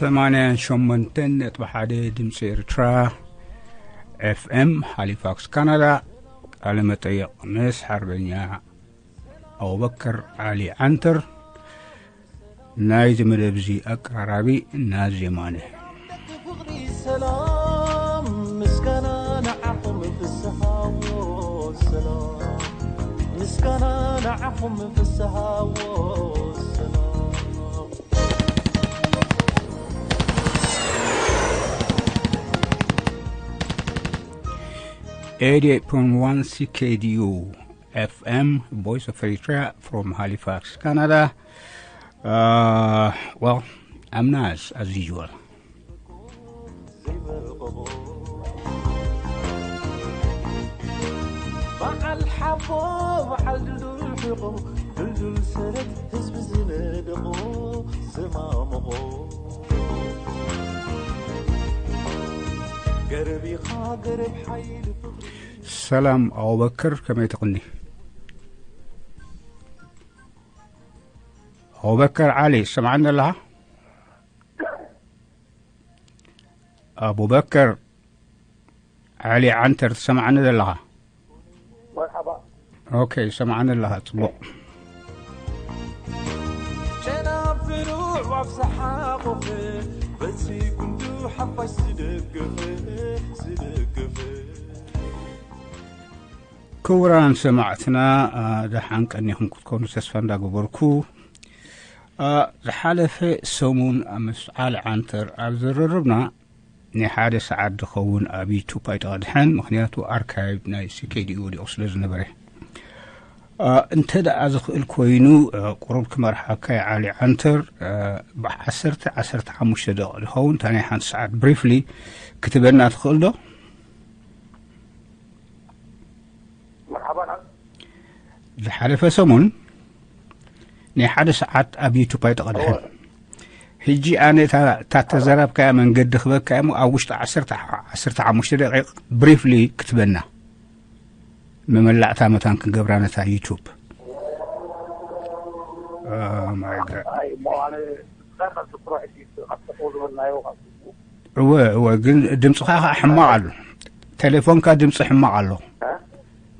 ሰማንያን ሸሞንተን ነጥቢ ሓደ ድምፂ ኤርትራ ኤፍኤም ሃሊፋክስ ካናዳ። ቃለ መጠይቕ ምስ ሓርበኛ ኣቡበከር ዓሊ ዓንተር። ናይዚ መደብ እዚ ኣቀራራቢ ናዚ የማነ። ደቂ ፍቕሪ ሰላም ምስጋና ንዓኹም ፍስሃዎ ሰላም ምስጋና ንዓኹም ፍስሃዎ ሰላም። Eighty-eight point one C K D U F M, Voice of Eritrea, from Halifax, Canada. Uh, well, I'm Nas, as usual. በዓል ሓቦ በዓል ድልዱል ሕቖ ድልዱል ሰረት ህዝቢ ዝነደቖ ዝማምቖ ገረብ ኢኻ ገረብ ሓይሊ ፍቕሪ። ሰላም ኣቡበከር፣ ከመይ ትቕኒ? ኣቡበከር ዓሊ፣ ትሰምዓኒ ኣለኻ? ኣቡበከር ዓሊ ዓንተር፣ ትሰምዓኒ ዘለኻ? መርሓባ። ኦኬ፣ ትሰምዓኒ ኣለኻ፣ ጽቡቕ። ጨናፍሩ ኣብ ሰሓቑኺ፣ በዚ ጉንዱ ሓፋሽ ዝደግፍ፣ ዝደግፍ። ክቡራን ሰማዕትና፣ አ፣ ደሓን ቀኒኹም ክትኮኑ ተስፋ እንዳገበርኩ፣ አ፣ ዝሓለፈ ሰሙን ምስ ዓሊ ዓንተር ኣብ ዝርርብና ናይ ሓደ ሰዓት ዝኸውን ኣብ ዩቱብ ኣይተቐድሐን፣ ምኽንያቱ ኣርካይቭ ናይ ሲ ኬ ዲ ኡ ወዲቑ ስለ ዝነበረ። አ፣ እንተ ደኣ ዝኽእል ኮይኑ፣ አ፣ ቁሩብ ክመርሓካ ይዓሊ ዓንተር፣ አ፣ ብዓሰርተ፣ ዓሰርተ ሓሙሽተ ደቂቕ ዝኸውን፣ እታ ናይ ሓንቲ ሰዓት ብሪፍሊ ክትበና ትኽእል ዶ? መርሓባ። ዝሓለፈ ሰሙን ናይ ሓደ ሰዓት ኣብ ዩቱብ ኣይተቐድሐን። ሕጂ ኣነ እታ፣ እታ ተዘራብካያ መንገዲ ክበካ እሞ ኣብ ውሽጢ ዓሰርተ፣ ዓሰርተ ሓሙሽተ ደቂቕ ብሪፍሊ ክትበና። መመላእታ መታን ክንገብራ ነታ ዩቱብ። Oh my God። ኣይ፣ እሞ ኣነ ካብ ዝክሮ ሕጂ ካብ ተፈው ዝበልናዮ ካብ እወ፣ እወ፣ ግን ድምፅኻ ኸዓ ሕማቕ ኣሎ። ቴሌፎንካ ድምፂ ሕማቕ ኣሎ። እ?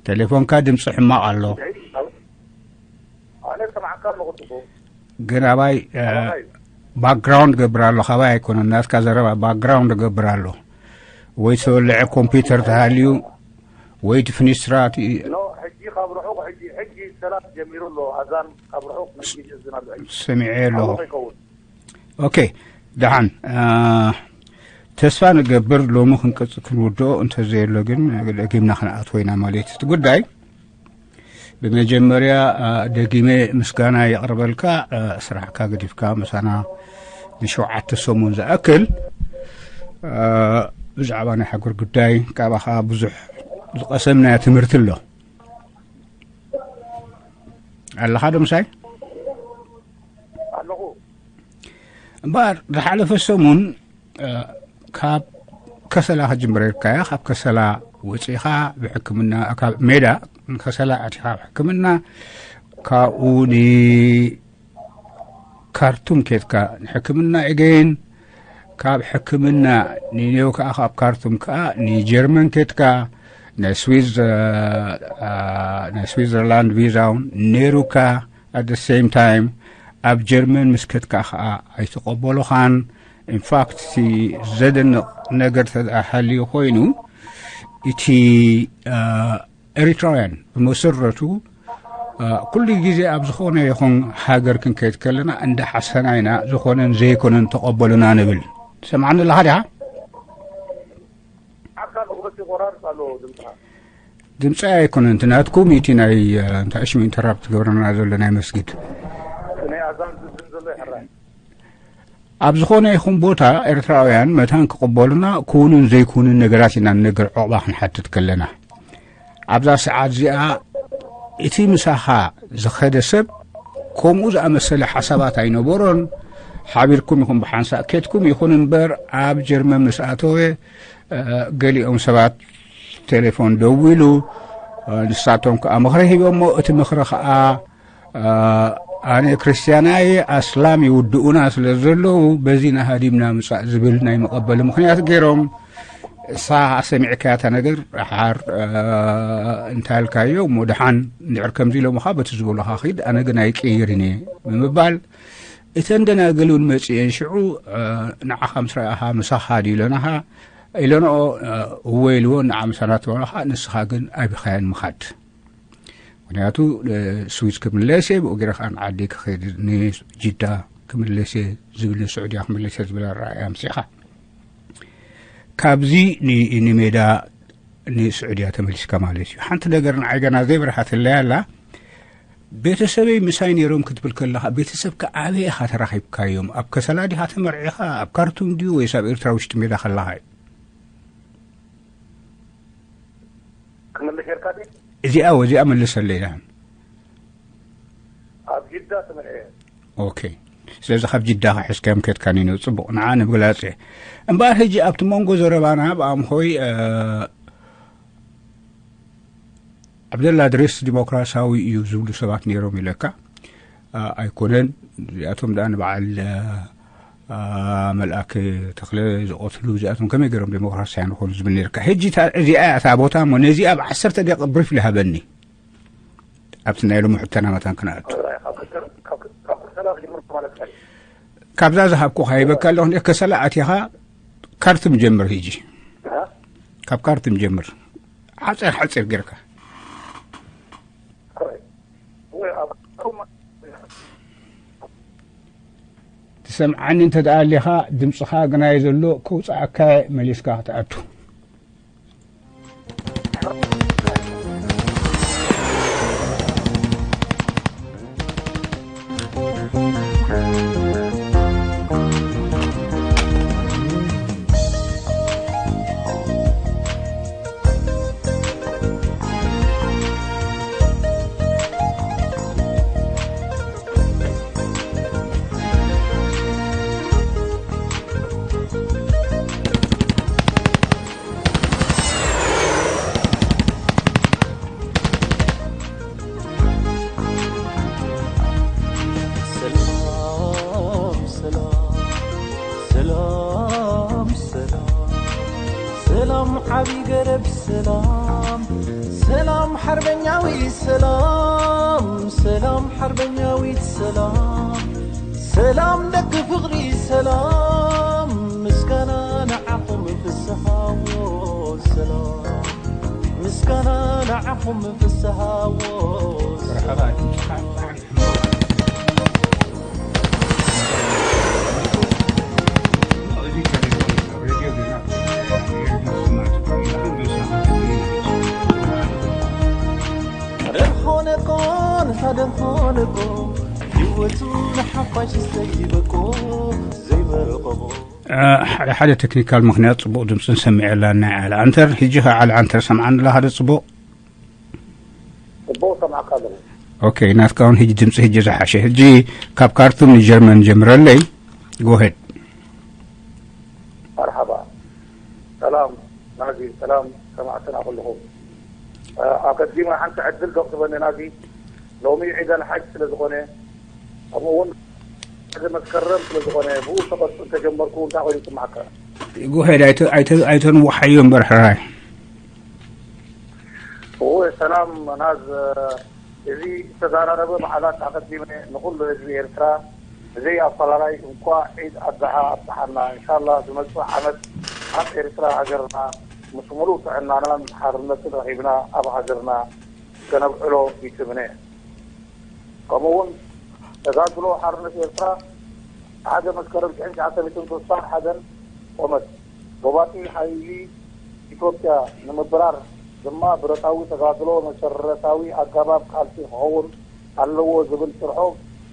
ቴሌፎንካ ድምፂ ሕማቕ ኣሎ። ኣነ ሰማዕካ ኣለኹ ጽቡቕ። ግን ኣባይ፣ እ፣ ኣባይ። ባክግራውንድ ገብር ኣሎ፣ ካባይ ኣይኮነን፣ ናትካ ዘረባ ባክግራውንድ ገብር ኣሎ። ወይ ዝተወልዐ ኮምፒውተር ተሃልዩ፣ ወይ እቲ ፍኒስትራ እቲ ኖ፣ ሕጂ ካብ ርሑቕ፣ ሕጂ፣ ሕጂ ሰላት ጀሚሩ ኣሎ፣ ኣዛን ካብ ርሑቕ ናይ ግዜ ዝናብ እዩ። ሰሚዐ ኣለኹ። ኣብኡ ከይከውን። ኦኬ፣ ደሓን፣ አ፣ ተስፋ ንገብር ሎሚ ክንቅጽ-፣ ክንውድኦ እንተዘየሎ ግን ደጊምና ክንኣትዎ ኢና ማለት እዩ። እቲ ጉዳይ ብመጀመርያ፣ አ፣ ደጊመ ምስጋና የቕርበልካ፣ አ፣ ስራሕካ ገዲፍካ ምሳና ንሸውዓተ ሰሙን ዝኣክል፣ አ፣ ብዛዕባ ናይ ሃገር ጉዳይ ካባኻ ብዙሕ ዝቐሰምናዮ ትምህርቲ ኣሎ። ኣለኻ ዶ ምሳይ? ኣለኹ። እምበኣር ዝሓለፈ ሰሙን፣ እ፣ ካብ ከሰላ ክትጅምር ኢልካያ፣ ካብ ከሰላ ወጺኻ ብሕክምና፣ ካብ ሜዳ ከሰላ ኣቲኻ ብሕክምና፣ ካብኡ ንካርቱም ኬድካ ንሕክምና ኤገይን፣ ካብ ሕክምና ንኔው ከኣ፣ ካብ ካርቱም ከኣ ንጀርመን ኬድካ፣ ናይ ስዊዝ፣ እ፣ እ፣ ናይ ስዊዘርላንድ ቪዛውን ነይሩካ። At the same time፣ ኣብ ጀርመን ምስ ከድካ ኸኣ ኣይተቐበሉኻን። In fact፣ እቲ ዘደንቕ ነገር ተደኣ ሃልዩ ኮይኑ፣ እቲ፣ እ፣ ኤሪትራውያን ብመሰረቱ፣ እ፣ ኩሉ ግዜ ኣብ ዝኾነ ይኹን ሃገር ክንከይድ ከለና እንዳሓሰና ኢና፣ ዝኾነን ዘይኮነን ተቐበሉና ንብል። ትሰምዓኒ ኣለኻ ዲኻ? ዓካ ንቑረጽ ይቆራርጽ ኣሎ ድምጽኻ። ድምጺ ኣይኮነን፣ እቲ ናትኩም እቲ ናይ፣ እ፣ እንታይ ሽሙ ኢንተራፕት ትገብረና ዘሎ ናይ መስጊድ። ናይ ኣዛን ዝብል ዘሎ ይሕራይ። ኣብ ዝኾነ ይኹን ቦታ ኤርትራውያን መታን ክቕበሉና ክውኑን ዘይክውኑን ነገራት ኢና ንነገር ዑቕባ ክንሓትት ከለና። ኣብዛ ሰዓት እዚኣ እቲ ምሳኻ ዝኸደ ሰብ ከምኡ ዝኣመሰለ ሓሳባት ኣይነበሮን። ሓቢርኩም ኢኹም ብሓንሳእ ኬድኩም፣ ይኹን እምበር ኣብ ጀርመን ምስ ኣተወ፣ እ፣ ገሊኦም ሰባት ቴሌፎን ደዊሉ፣ እ፣ ንሳቶም ከኣ ምኽሪ ሂቦሞ። እቲ ምኽሪ ከኣ፣ እ፣ ኣነ ክርስትያናይ ኣስላም ይውድኡና ስለ ዘለዉ በዚ ናሃዲምና ምጻእ ዝብል ናይ መቐበሊ ምኽንያት ገይሮም። እሳ ሰሚዕካያ እታ ነገር ሓር እንታይ ኣልካዮ እሞ ደሓን እንድሕር ከምዚ ኢሎምኻ በቲ ዝበሉኻ ኺድ ኣነ ግን ኣይቅይርን እየ ብምባል እተን ደናግል እውን መጽየን ሽዑ ንዓኻ ምስ ረኣኻ ምሳኻ ድዩ ኢለናኻ ኢለንኦ እወ ኢልዎ ንዓ ምሳና ተበላኻ ንስኻ ግን ኣቢኻያን ምኻድ ምክንያቱ ስዊዝ ክምለስ እየ ብኡ ገይረ ከዓ ንዓዲ ክኸይድ ንጅዳ ክምለስ እየ ዝብል ንስዑድያ ክምለስ እየ ዝብል ኣረኣእያ ኣምፂእኻ ካብዚ ንሜዳ ንስዑድያ ተመሊስካ ማለት እዩ ሓንቲ ነገር ንዓይ ገና ዘይበርሃትለይ ኣላ ቤተሰበይ ምሳይ ነይሮም ክትብል ከለኻ ቤተሰብካ ኣበይ ኢኻ ተራኺብካዮም ኣብ ከሰላ ዲኻ ተመርዒኻ ኣብ ካርቱም ድዩ ወይስ ኣብ ኤርትራ ውሽጢ ሜዳ ከለኻ እዩ ክምልስ ጌርካ ድዩ? እዚኣ ወዚኣ መልሰለይ ደሓን ኣብ ጅዳ ተመርዐ ኦኬ ስለዚ ካብ ጅዳ ሒዝካዮም ከድካ ኒነው ፅቡቅ ንዓ ንምግላፅ እየ እምበኣር ሕጂ ኣብቲ መንጎ ዘረባና ብኣምሆይ ዓብደላ ድሬስ ዲሞክራሲያዊ እዩ ዝብሉ ሰባት ነይሮም ኢለካ ኣይኮነን እዚኣቶም ደኣ ንበዓል መልኣክ ተኽለ ዝቐትሉ እዚኣቶም ከመይ ገይሮም ዴሞክራሲያን ይኾኑ ዝብል ነርካ ሕጂ እዚኣ እታ ቦታ እሞ ነዚኣ ብ ዓሰርተ ደቂቕ ብሪፍ ልሃበኒ ኣብቲ ናይ ሎሚ ሕቶና መታን ክንኣቱ ካብዛ ዝሃብኩኻ ይበካ ኣለኹ ከሰላ ኣቲኻ ካርቱም ጀምር ሕጂ ካብ ካርቱም ጀምር ሓፂር ሓፂር ጌርካ ትሰምዓኒ እንተ ደኣ ኣሊኻ ድምፅኻ ግናይ ዘሎ ከውፅኣካ መሊስካ ክትኣቱ ሰላም ሰላም ሰላም ሰላም ሰላም ዓቢ ገረብ ሰላም ሰላም ሓርበኛዊ ሰላም ሰላም ሓርበኛዊት ሰላም ሰላም ደቂ ፍቕሪ ሰላም ምስጋና ንዓኹም ፍስሃዎ ሰላም ምስጋና ንዓኹም ፍስሃዎ ሰላም ሓደ ሓደ ቴክኒካል ምክንያት ፅቡቅ ድምፂ ንሰምዕ የላና ዓሊ ዓንተር። ሕጂ ከ ዓሊ ዓንተር ሰምዓኒ ኣለኻ ዶ ፅቡቅ? ፅቡቅ ሰምዓካ ኣለኹ። ኦኬ ናትካ እውን ሕጂ ድምፂ ሕጂ ዝሓሸ። ሕጂ ካብ ካርቱም ንጀርመን ጀምረለይ። ጎሄድ። መርሓባ ሰላም ናዚ ሰላም ሰማዕትና ኩልኹም። ኣቀዲመ ሓንቲ ዕድል ዶ ክትበኒ ናዚ ሎሚ ዒድ ኣልሓጅ ስለ ዝኾነ ከምኡ እውን ሓደ መስከረም ስለ ዝኾነ ብኡ ተቐርፁ እንተጀመርኩ እንታይ ኮይኑ ይስማዓካ? ጎሄድ ኣይተንውሓዮ እምበር ሕራይ። እወ ሰላም ናዝ እዚ ዝተዛራረበ በዓላት ኣቐዲመ ንኹሉ ህዝቢ ኤርትራ ብዘይ ኣፈላላይ እንኳዕ ዒድ ኣድሓ ኣብጽሓና። እንሻላ ዝመጽእ ዓመት ኣብ ኤርትራ ሃገርና ምስ ሙሉእ ጥዕናናን ሓርነትን ረኺብና ኣብ ሃገርና ከነብዕሎ ይትምነ። ከምኡ እውን ተጋድሎ ሓርነት ኤርትራ ሓደ መስከረም ሽሕን ትሽዓተ ሚእትን ስሳን ሓደን ቆመት። ጎባጢ ሓይሊ ኢትዮጵያ ንምብራር ድማ ብረታዊ ተጋድሎ መሰረታዊ ኣጋባብ ቃልሲ ክኸውን ኣለዎ ዝብል ጭርሖ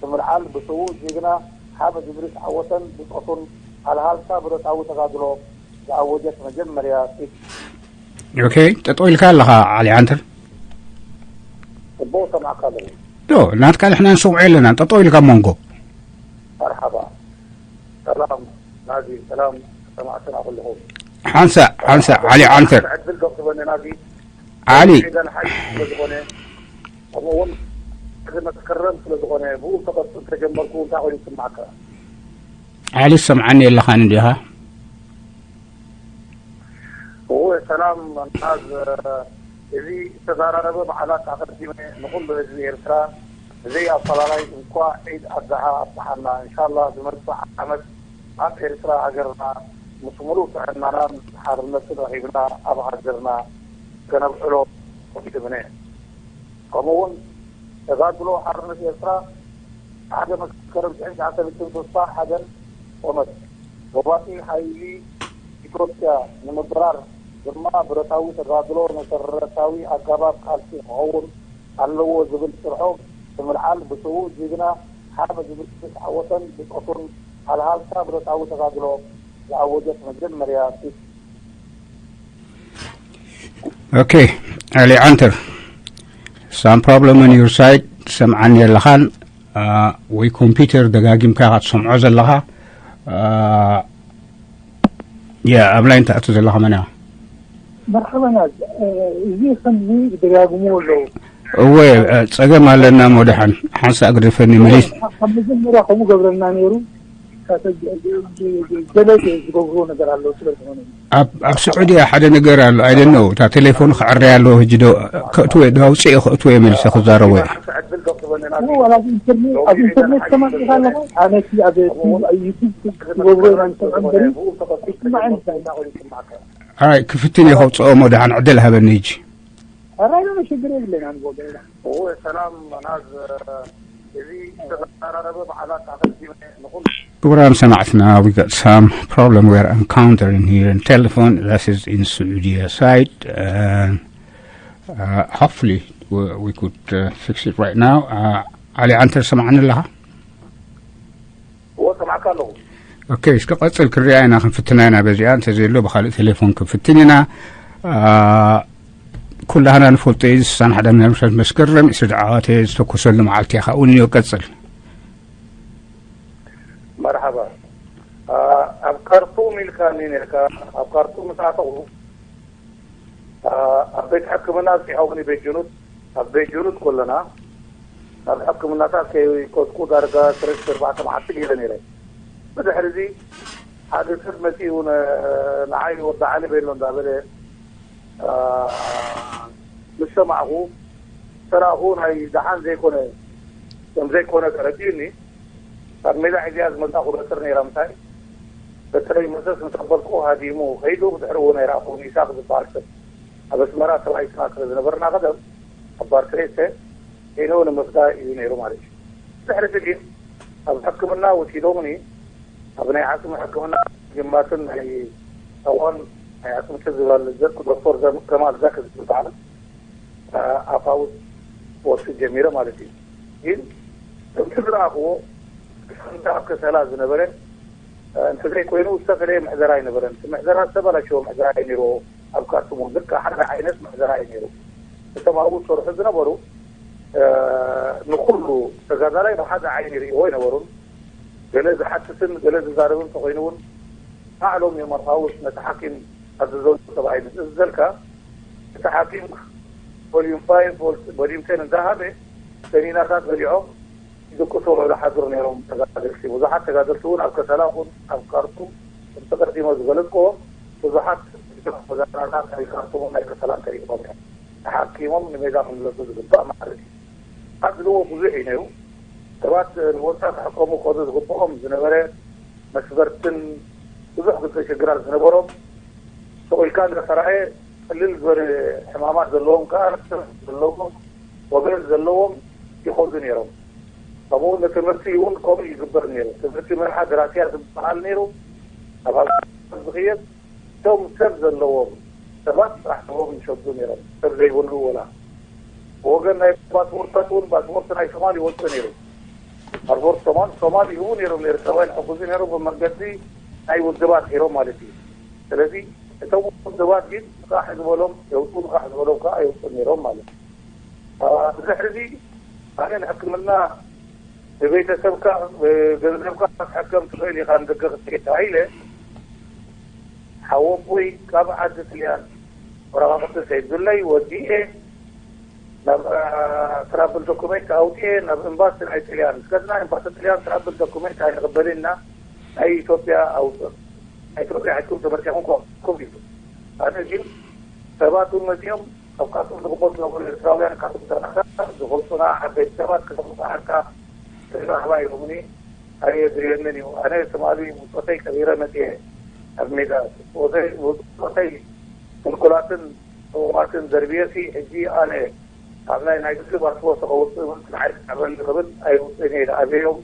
ብምልዓል ብስዉእ ጅግና ሓመድ እድሪስ ዓወተን ብጾቱን ሃልሃልታ ብረታዊ ተጋድሎ ዝኣወጀት መጀመርያ ሴት። ኦኬ ጠጠው ኢልካ ኣለኻ ዓሊ ዓንተር። ጽቡቕ ሰማዕካ ኣለኹ። ዶ ናትካ ንሕና ንሰምዖ የለና ጠጠው ኢልካ መንጎ። መርሓባ ሰላም ናዚ ሰላም ሰማዕትና ኩልኹም። ሓንሳእ ሓንሳእ ዓሊ ዓንተር። ዕድል ዶ ክትበኒ ናዚ ዓሊ ዒድ ኣልሓጅ ስለ ዝኾነ ከምኡ እውን መስከረም ስለ ዝኾነ፣ ብኡ ተቐጽል ተጀመርኩ። እንታይ ኮይኑ ይስማዕካ? ዓሊ፣ ትሰምዓኒ ኣለኻን እንዲኻ? እወ፣ ሰላም። ናዝ፣ እዚ ዝተዘራረበ በዓላት ኣቐዲመ ንኹሉ ህዝቢ ኤርትራ ብዘይ ኣፈላላይ እንኳዕ ዒድ ኣድሓ ኣብጽሓና። እንሻላ ዝመጽእ ዓመት ኣብ ኤርትራ ሃገርና ምስ ሙሉእ ጥዕናናን ሓርነትን ረኺብና ኣብ ሃገርና ከነብዕሎ እምነ። ከምኡውን ተጋድሎ ሓርነት ኤርትራ ሓደ መስከረም ሽሕን ትሽዓተ ሚእትን ስሳ ሓደን ቆመት። ዶባጢ ሓይሊ ኢትዮጵያ ንምብራር ድማ ብረታዊ ተጋድሎ መሰረታዊ ኣጋባብ ቃልሲ ክኸውን ኣለዎ ዝብል ጭርሖ ብምልዓል ብስዉእ ጅግና ሓመድ ዝብል ዝተዓወተን ብጾቱን ሃልሃልታ ብረታዊ ተጋድሎ ዝኣወጀት መጀመርያ ፊት Okay, Ali Anter, some problem on your side? ትሰምዓኒ ኣለኻን ወይ ኮምፒውተር ደጋጊምካ ኢኻ ትሰምዖ ዘለኻ? ያ ኣብ ላይን ትኣቱ ዘለኻ መን እያ? መርሓባ ናዝ፣ እዚ ከምዚ ይደጋግምዎ ኣለዉ። እወ፣ ጸገም ኣለና። መድሓን ሓንሳእ ግደፈኒ፣ መሊስ። ካብ መጀመርያ ከምኡ ገብረልና ነይሩ። ገለ ዝገብርዎ ነገር ኣለዉ ስለ ዝኾነ። ኣብ ኣብ ስዑድያ ሓደ ነገር ኣሎ፣ I don't know። እታ ቴሌፎን ክዕረያ ኣለዎ። ሕጂ ዶ ከእትወ ዶ ኣውፅኤ ከእትወ መሊሰ ክዛረቦ እየ። ዋላ ኣብ ኢንተርኔት ኣብ ኢንተርኔት ተማሪኻ ኣለኻ? ኣነ እቲ ኣብ ዩቱብ ዝገብሮ ኢና ንሰምዖ እምበሪ ይስማዕ ይመስለኒ። ኣይ ክፍትን እየ ከውፅኦ። መድሓን ዕድል ሃበኒ ሕጂ። ኣራይ ነው ችግር የብለን። ኣንጎ ገና እወ፣ ሰላም ናዝ፣ እዚ ዝተዘራረበ በዓላት ኣኸዚመ ንኹሉ ክቡራን ሰማዕትና, we got some problem we're encountering here in telephone. This is in Saudi side. Uh, uh, hopefully we, we could uh, fix it right now. Uh, ዓሊ ዓንተር ሰማዕኒ ኣለኻ? እወ፣ ሰማዕካ ኣለኹ። ኦኬ፣ እስከ ቀጽል ክርያ ኢና ክንፍትና ኢና። በዚኣ እንተዘየሎ ብኻልእ ቴሌፎን ክንፍትን ኢና። ኩላህና ንፈልጦ እዩ። ስሳን ሓደ ምናምን መስከረም እስሪ ዓዋተ ዝተኮሰሉ መዓልቲ ኢኻ እውን እዮ። ቀጽል። መርሓባ። ኣብ ካርቱም ኢልካኒ ነርካ። ኣብ ካርቱም ምስ ኣተኹ ኣብ ቤት ሕክምና ኣብፂሖምኒ። ቤት ጅኑድ፣ ኣብ ቤት ጅኑድ ከለና ናብ ሕክምናታት ከይከድኩ ዳርጋ ሰለስተ ኣርባዕተ መዓልቲ ገይረ ነይረ። ብድሕሪ እዚ ሓደ ሰብ መፂኡ ንዓይ ወዲ ዓሊ ቤሎ እንዳበለ ምስ ሰማዕኹ፣ ሰራእኹ ናይ ደሓን ዘይኮነ ከም ዘይኮነ ተረዲኡኒ። ካብ ሜዳ ሒዝያ ዝመጻኹ በትር ነይራ ምሳይ። በትረይ መሰስ ምስ ኣበልኩ ሃዲሙ ከይዱ። ብድሕሪኡ ናይ ረኣኹ ይሳቕ ዝበሃል ሰብ ኣብ ኣስመራ ተባኢስና ስለ ዝነበርና ቀደም ኣብ ባርትሬሰ ሄኖ ንምፍዳይ እዩ ነይሩ ማለት እዩ። ድሕሪ ግን ኣብ ሕክምና ወሲዶምኒ። ኣብ ናይ ዓጽሚ ሕክምና ጅማትን ናይ ኣዋን ናይ ኣጽምቲ ዝበሃል ዘርክ ዶክተር ከማል ዛክ ዝበሃል ኣፋውስ ክወስድ ጀሚረ ማለት እዩ። ግን ከምቲ ዝረኣኽዎ ሰንታ ኣብ ከሰላ ዝነበረ እንተዘይኮይኑ ዝተፈለየ ምሕደራ ኣይነበረን። እቲ ምሕደራ ዝተበላሸወ ምሕደራ እዩ ነይርዎ። ኣብ ካርቱም እውን ልክዕ ሓደ ዓይነት ምሕደራ እዩ ነይሩ። እቶም ኣብኡ ዝሰርሑ ዝነበሩ ንኩሉ ተጋዳላይ ብሓደ ዓይኒ ይርእይዎ ኣይነበሩን። ገለ ዝሓትትን ገለ ዝዛረብን እንተኾይኑ እውን ባዕሎም እዮም ኣፋውስ ነቲ ሓኪም ኣዘዘሉ ተባሂሉ ዝእዝዘልካ። እቲ ሓኪም ቮሊዩም ፋይቭ ቮሊዩም ቴን እንዳሃበ ከኒናታት በሊዖም ይድቅሱ ውዕሉ ሓድሩ ነይሮም ተጋደልቲ። ብዙሓት ተጋደልቲ እውን ኣብ ከሰላ ኹን ኣብ ካርቱም ከምቲ ቀዲመ ዝገለጽክዎ ብዙሓት መዛናታት ናይ ካርቱምን ናይ ከሰላን ተሪፎም እዮም። ተሓኪሞም ንሜዳ ክምለሱ ዝግባእ ማለት እዩ። ኣድልዎ ብዙሕ እዩ ነይሩ። ሰባት ንወጻኢ ክሕከሙ ከዱ ዝግብኦም ዝነበረ መስበርትን ብዙሕ ግልፂ ሽግራት ዝነበሮም ስቕ ኢልካ እንዳተራእየ ቅልል ዝበለ ሕማማት ዘለዎም ከዓ ርክብ ዘለዎም ወገን ዘለዎም ይኸዱ ነይሮም። ከምኡ ንትምህርቲ እውን ከምኡ ይግበር ነይሩ። ትምህርቲ መርሓ ግራስያ ዝበሃል ነይሩ። ኣብ ሃገር ዝኽየድ እቶም ሰብ ዘለዎም ሰባት ጥራሕ ንቦም ይሸዱ ነይሮም። ሰብ ዘይብሉ ወላ ወገን ናይ ፓስፖርታት እውን ፓስፖርት ናይ ሶማል ይወፅእ ነይሩ። ፓስፖርት ሶማል ሶማል ይህቡ ነይሮም። ኤርትራውያን ይሕግዙ ነይሮም ብመንገዲ ናይ ውድባት ነይሮም ማለት እዩ። ስለዚ እቶም ውድባት ግን ቃሕ ዝበሎም የውፅኡ፣ ቃሕ ዝበሎም ከዓ የውፅኡ ነይሮም ማለት እዩ። ብድሕሪ እዚ ኣነ ንሕክምና ብቤተሰብካ ብገንዘብካ ክትሕከም ትኽእል ኢኻ፣ ንደገ ክትከይድ ተባሂለ ሓወቦይ ካብ ዓዲ ጥልያን ወረቓቕቲ ከይብለይ ወዲኤ ናብ ትራብል ዶኩሜንት ኣውፅኤ ናብ ኤምባሲ ናይ ጥልያን ስከትና ኤምባሲ ጥልያን ትራብል ዶኩሜንት ኣይንቕበልን ኢና። ናይ ኢትዮጵያ ኣውፅእ ናይ ኢትዮጵያ ሕኩም ተመርቲኹም ኮኩም ኢሉ። ኣነ ግን ሰባት እውን መፂኦም ኣብ ካቶም ዝቕመጡ ዝነበሩ ኤርትራውያን ካቶም ተናኸ ዝፈልጡና ዓበይቲ ሰባት ክተምፃዓካ ተዛዕባ ኢሎምኒ። ኣየድልየንን እዩ። ኣነ ትማሊ ውፅኦተይ ቀቢረ መፅኤ ኣብ ሜዳ ውፅኦተይ ውፅኦተይ ምልኩላትን ሕሙማትን ደርብየሲ ሕጂ ኣነ ኣብ ናይ ናይ ግሊ ፓስፖርት ከውፅእ እውን ንዓይ ክዕበኒ ክብል ኣይውፅእን እየ። ኣበዮም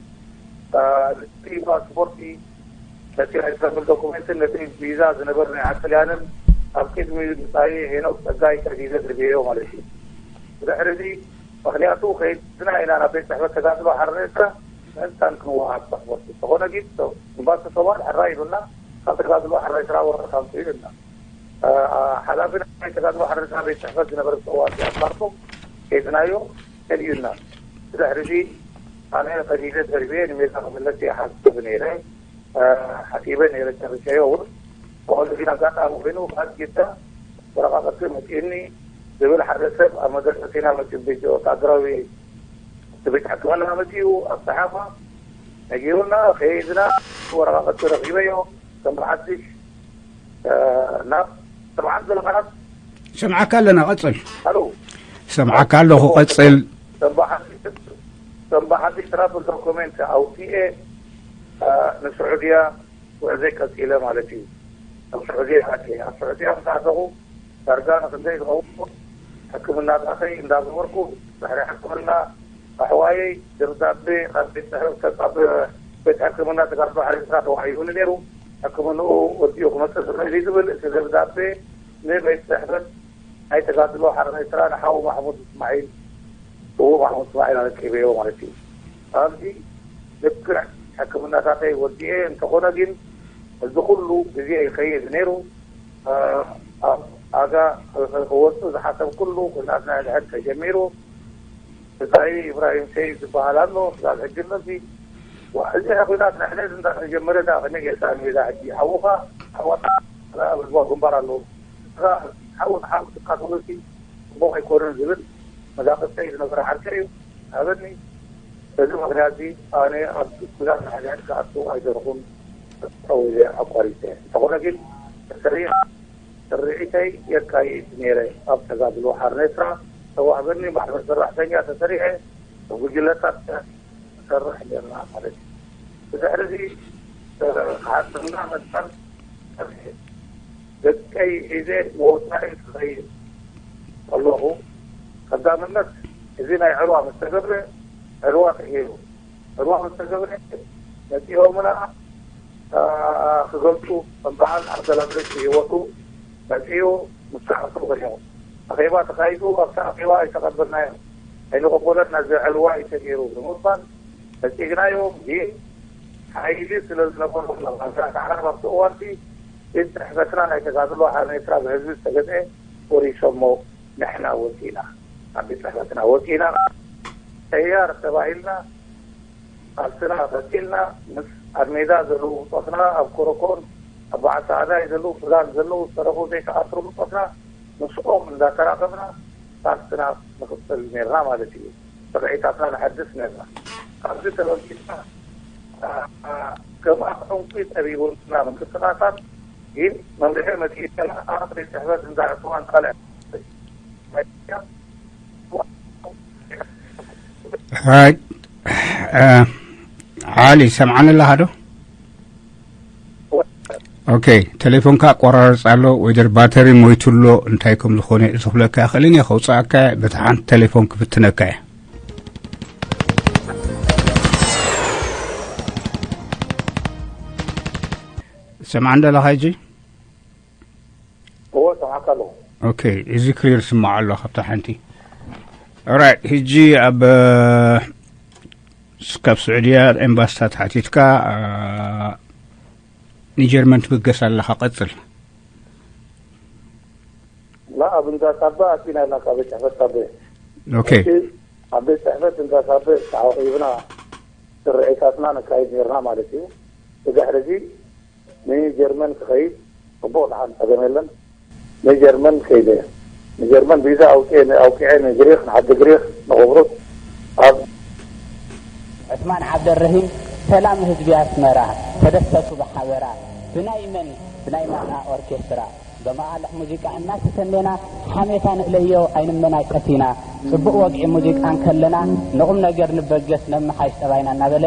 እቲ ፓስፖርቲ ነቲ ናይ ትራቭል ዶኩሜንትን ነቲ ቪዛ ዝነበር ናይ ዓጥልያንን ኣብ ቅድሚ ምፃኢ ሄኖክ ፀጋይ ቀዲደ ደርብየዮ ማለት እዩ። ብድሕሪ እዚ ምክንያቱ ከይድና ኢና ናብ ቤት ፅሕፈት ተጋድሎ ሓርነትካ ምእንታን ክንወሃብ ፓስፖርት እንተኾነ ግን እምባሲ ሶማል ሕራይ ኢሉና ካብ ተጋድሎ ሕራይ ስራ ወረቀት ኣምፅኡ ኢሉና። ሓላፊ ናይ ተጋድሎ ሓርነትና ቤት ፅሕፈት ዝነበረ ፀዋት ኣባርቶ ኬድናዮ ከድዩና። ብድሕሪ እዚ ኣነ ከዲደ ደርብየ ንሜዳ ክምለስ እየ ሓስብ ነይረ። ሓሲበ ነይረ ጨርሸዮ እውን ብቐንዱ ግን ኣጋጣሚ ኮይኑ ካብ ጅዳ ወረቃ ቅርሲ መፅእኒ ዝብል ሓደ ሰብ ኣብ መደርሰቲና መፅኡ ቤት ወታደራዊ ቤት ሕክምና መፅኡ ኣብ ሰሓፋ ነጊሩና ከይድና ወረቃ ቅርሲ ረኪበዮ ከም ብሓድሽ ናብ ሰብዓን ዘለኻናት ሰምዓካ ኣለና ቀፅል ኣሉ ሰምዓካ ኣለኹ ቀፅል ሰንባሓድሽ ትራፕል ዶኩሜንት ኣውፅኤ ንስዑድያ ጉዕዘይ ቀፂለ ማለት እዩ። ኣብ ስዑድያ ኣትየ ኣብ ስዑድያ ምስ ኣተኹ ዳርጋ ንክንደይ ዝኸውን ሕክምናታተይ እንዳገበርኩ ድሕሪ ሕክምና ኣሕዋየይ ደብዳቤ ካብ ቤት ጽሕፈት ካብ ቤት ሕክምና ተጋድሎ ሓሪስካ ተዋሂቡኒ ነይሩ። ሕክምንኡ ወዲኡ ክመፅእ ዝኽእል እዩ ዝብል እቲ ደብዳቤ ንቤት ጽሕፈት ናይ ተጋድሎ ሓርነትና ንሓው ማሕሙድ እስማዒል እዎ ማሕሙድ እስማዒል ኣረኪበዮ ማለት እዩ። ኣብዚ ልክዕ ሕክምናታተይ ወዲኤ እንተኾነ ግን እዚ ኩሉ ግዜ ይኸይድ ነይሩ። ኣብ ኣጋ ክወፅእ ዝሓሰብ ኩሉ ኩናት ናይ ድሕድ ተጀሚሩ። ብፃይ ኢብራሂም ሰይድ ዝበሃል ኣሎ ክሳብ ሕጂ እነዚ እዚ ኩናት ናይ ሕዚ እንዳተጀመረ ዳ ከነ ጌርካ ሜዳ ሕጂ ሓውኻ ሓወታ ኣብ ህዝባዊ ግንባር ኣለዉ። ንስኻ ሓው ንሓው ትቃተሉ ሲ ፅቡቕ ኣይኮነን ዝብል መዛቕጠይ ዝነበረ ሓቂ እዩ። ሃበኒ። በዚ ምኽንያት እዚ ኣነ ኣብ ኩናት ናይ ሕዚ ክኣቱ ኣይደለኹን ጠው ኢለ ኣቋሪፀ። እንተኾነ ግን ተሰሪዐ ስርዒተይ የካይድ ነይረ። ኣብ ተጋድሎ ሓርነት ኤርትራ ዝተዋህበኒ ማሕበር ሰራሕተኛ ተሰሪዐ ብጉጅለታት ንሰርሕ ኔርና ማለት እዩ። ብድሕሪ እዚ ክሓስብና መፅኣን ደቀይ ሒዘ ወፃኢ ክኸይድ ከለኹ ቀዳምነት እዚ ናይ ዕልዋ ምስ ተገብረ ዕልዋ ተገይሩ ዕልዋ ምስ ተገብረ መፂኦምና ክገልፁ ከም በዓል ኣገላብለጭ ህይወቱ መፂኡ ምስ ሰዓቱ ኮይኖም ኣኼባ ተኻይዱ ኣብቲ ኣኼባ ኣይተቐበልናዮ ኣይንቕበሎን ናዚ ዕልዋ እዩ ተገይሩ ብምባል ነፂግናዮም ግን ሓይሊ ስለ ዝነበሮም ኣባላት ኣዕራብ ኣብቲ እዋንቲ ቤት ፅሕፈትና ናይ ተጋድሎ ሓርነት ኤርትራ ብህዝቢ ዝተገዝአ ወሪሶሞ ንሕና ወፂና ካብ ቤት ፅሕፈትና ወፂና ተያር ተባሂልና ቃልስና ቀፂልና ምስ ኣብ ሜዳ ዘለዉ ብፆትና ኣብ ኮረኮን ኣብ በዓል ሰዓዳይ ዘለዉ ሱዳን ዘለዉ ዝተረፉ ዘይተኣስሩ ብፆትና ምስኦም እንዳተራኸብና ቃልስና ንቕፅል ነርና ማለት እዩ። ስርዒታትና ንሐድስ ነርና። ካብዚ ተበጊስና ከም ኣፍ ዕንቂ ጠቢቡና ምንቅስቃሳት ግን መምርሒ መፂእና ኣብ ቤት ፅሕፈት እንዳዕፅዋን ካልዕ ዓሊ ሰምዓኒ ኣለኻ ዶ? ኦኬ፣ ቴሌፎንካ ኣቆራርፅ ኣሎ ወይ ደር ባተሪ ሞይቱ ኣሎ። እንታይ ከም ዝኾነ ዝኽለካ ይኽእልን እየ ከውፅኣካ እየ። በቲ ሓንቲ ቴሌፎን ክፍትነካ እየ። ሰምዓ እንደለኻ ሕጂ? እዎ ሰምዓካ ኣለኹ። ኦኬ፣ እዚ ክሊር ስማዕ ኣሎ ካብታ ሓንቲ። ኦራይት፣ ሕጂ ኣብ ካብ ስዑድያ ኤምባስታት ሓቲትካ ንጀርመን ትብገስ ኣለኻ። ቀፅል። ላ ኣብ እንዳ ሳበ ኣቲና ኣለና ካብ ቤት ጽሕፈት ሳበ። ኦኬ። ኣብ ቤት ጽሕፈት እንዳ ሳበ ተዓቂብና ስርዒታትና ነካይድ ነርና ማለት እዩ። ብድሕሪ እዚ ንጀርመን ክኸይድ ጽቡቕ ደሓን ጸገም የለን። ንጀርመን ከይደ ንጀርመን ቪዛ ኣውፅኤ ኣውቂዐ ንግሪክ ንዓዲ ግሪክ ንቁብሩስ ኣብ ዑስማን ዓብደልረሂም ሰላም ህዝቢ ኣስመራ ተደሰቱ ብሓበራ ብናይ መን ብናይ ማና ኦርኬስትራ በመቓልሕ ሙዚቃ እናተሰነና ሓሜታ ንእለዮ ኣይንመናጨት ኢና ጽቡቕ ወግዒ ሙዚቃ እንከለና ንቑም ነገር ንበገስ ነምሓይሽ ጠባይና እናበለ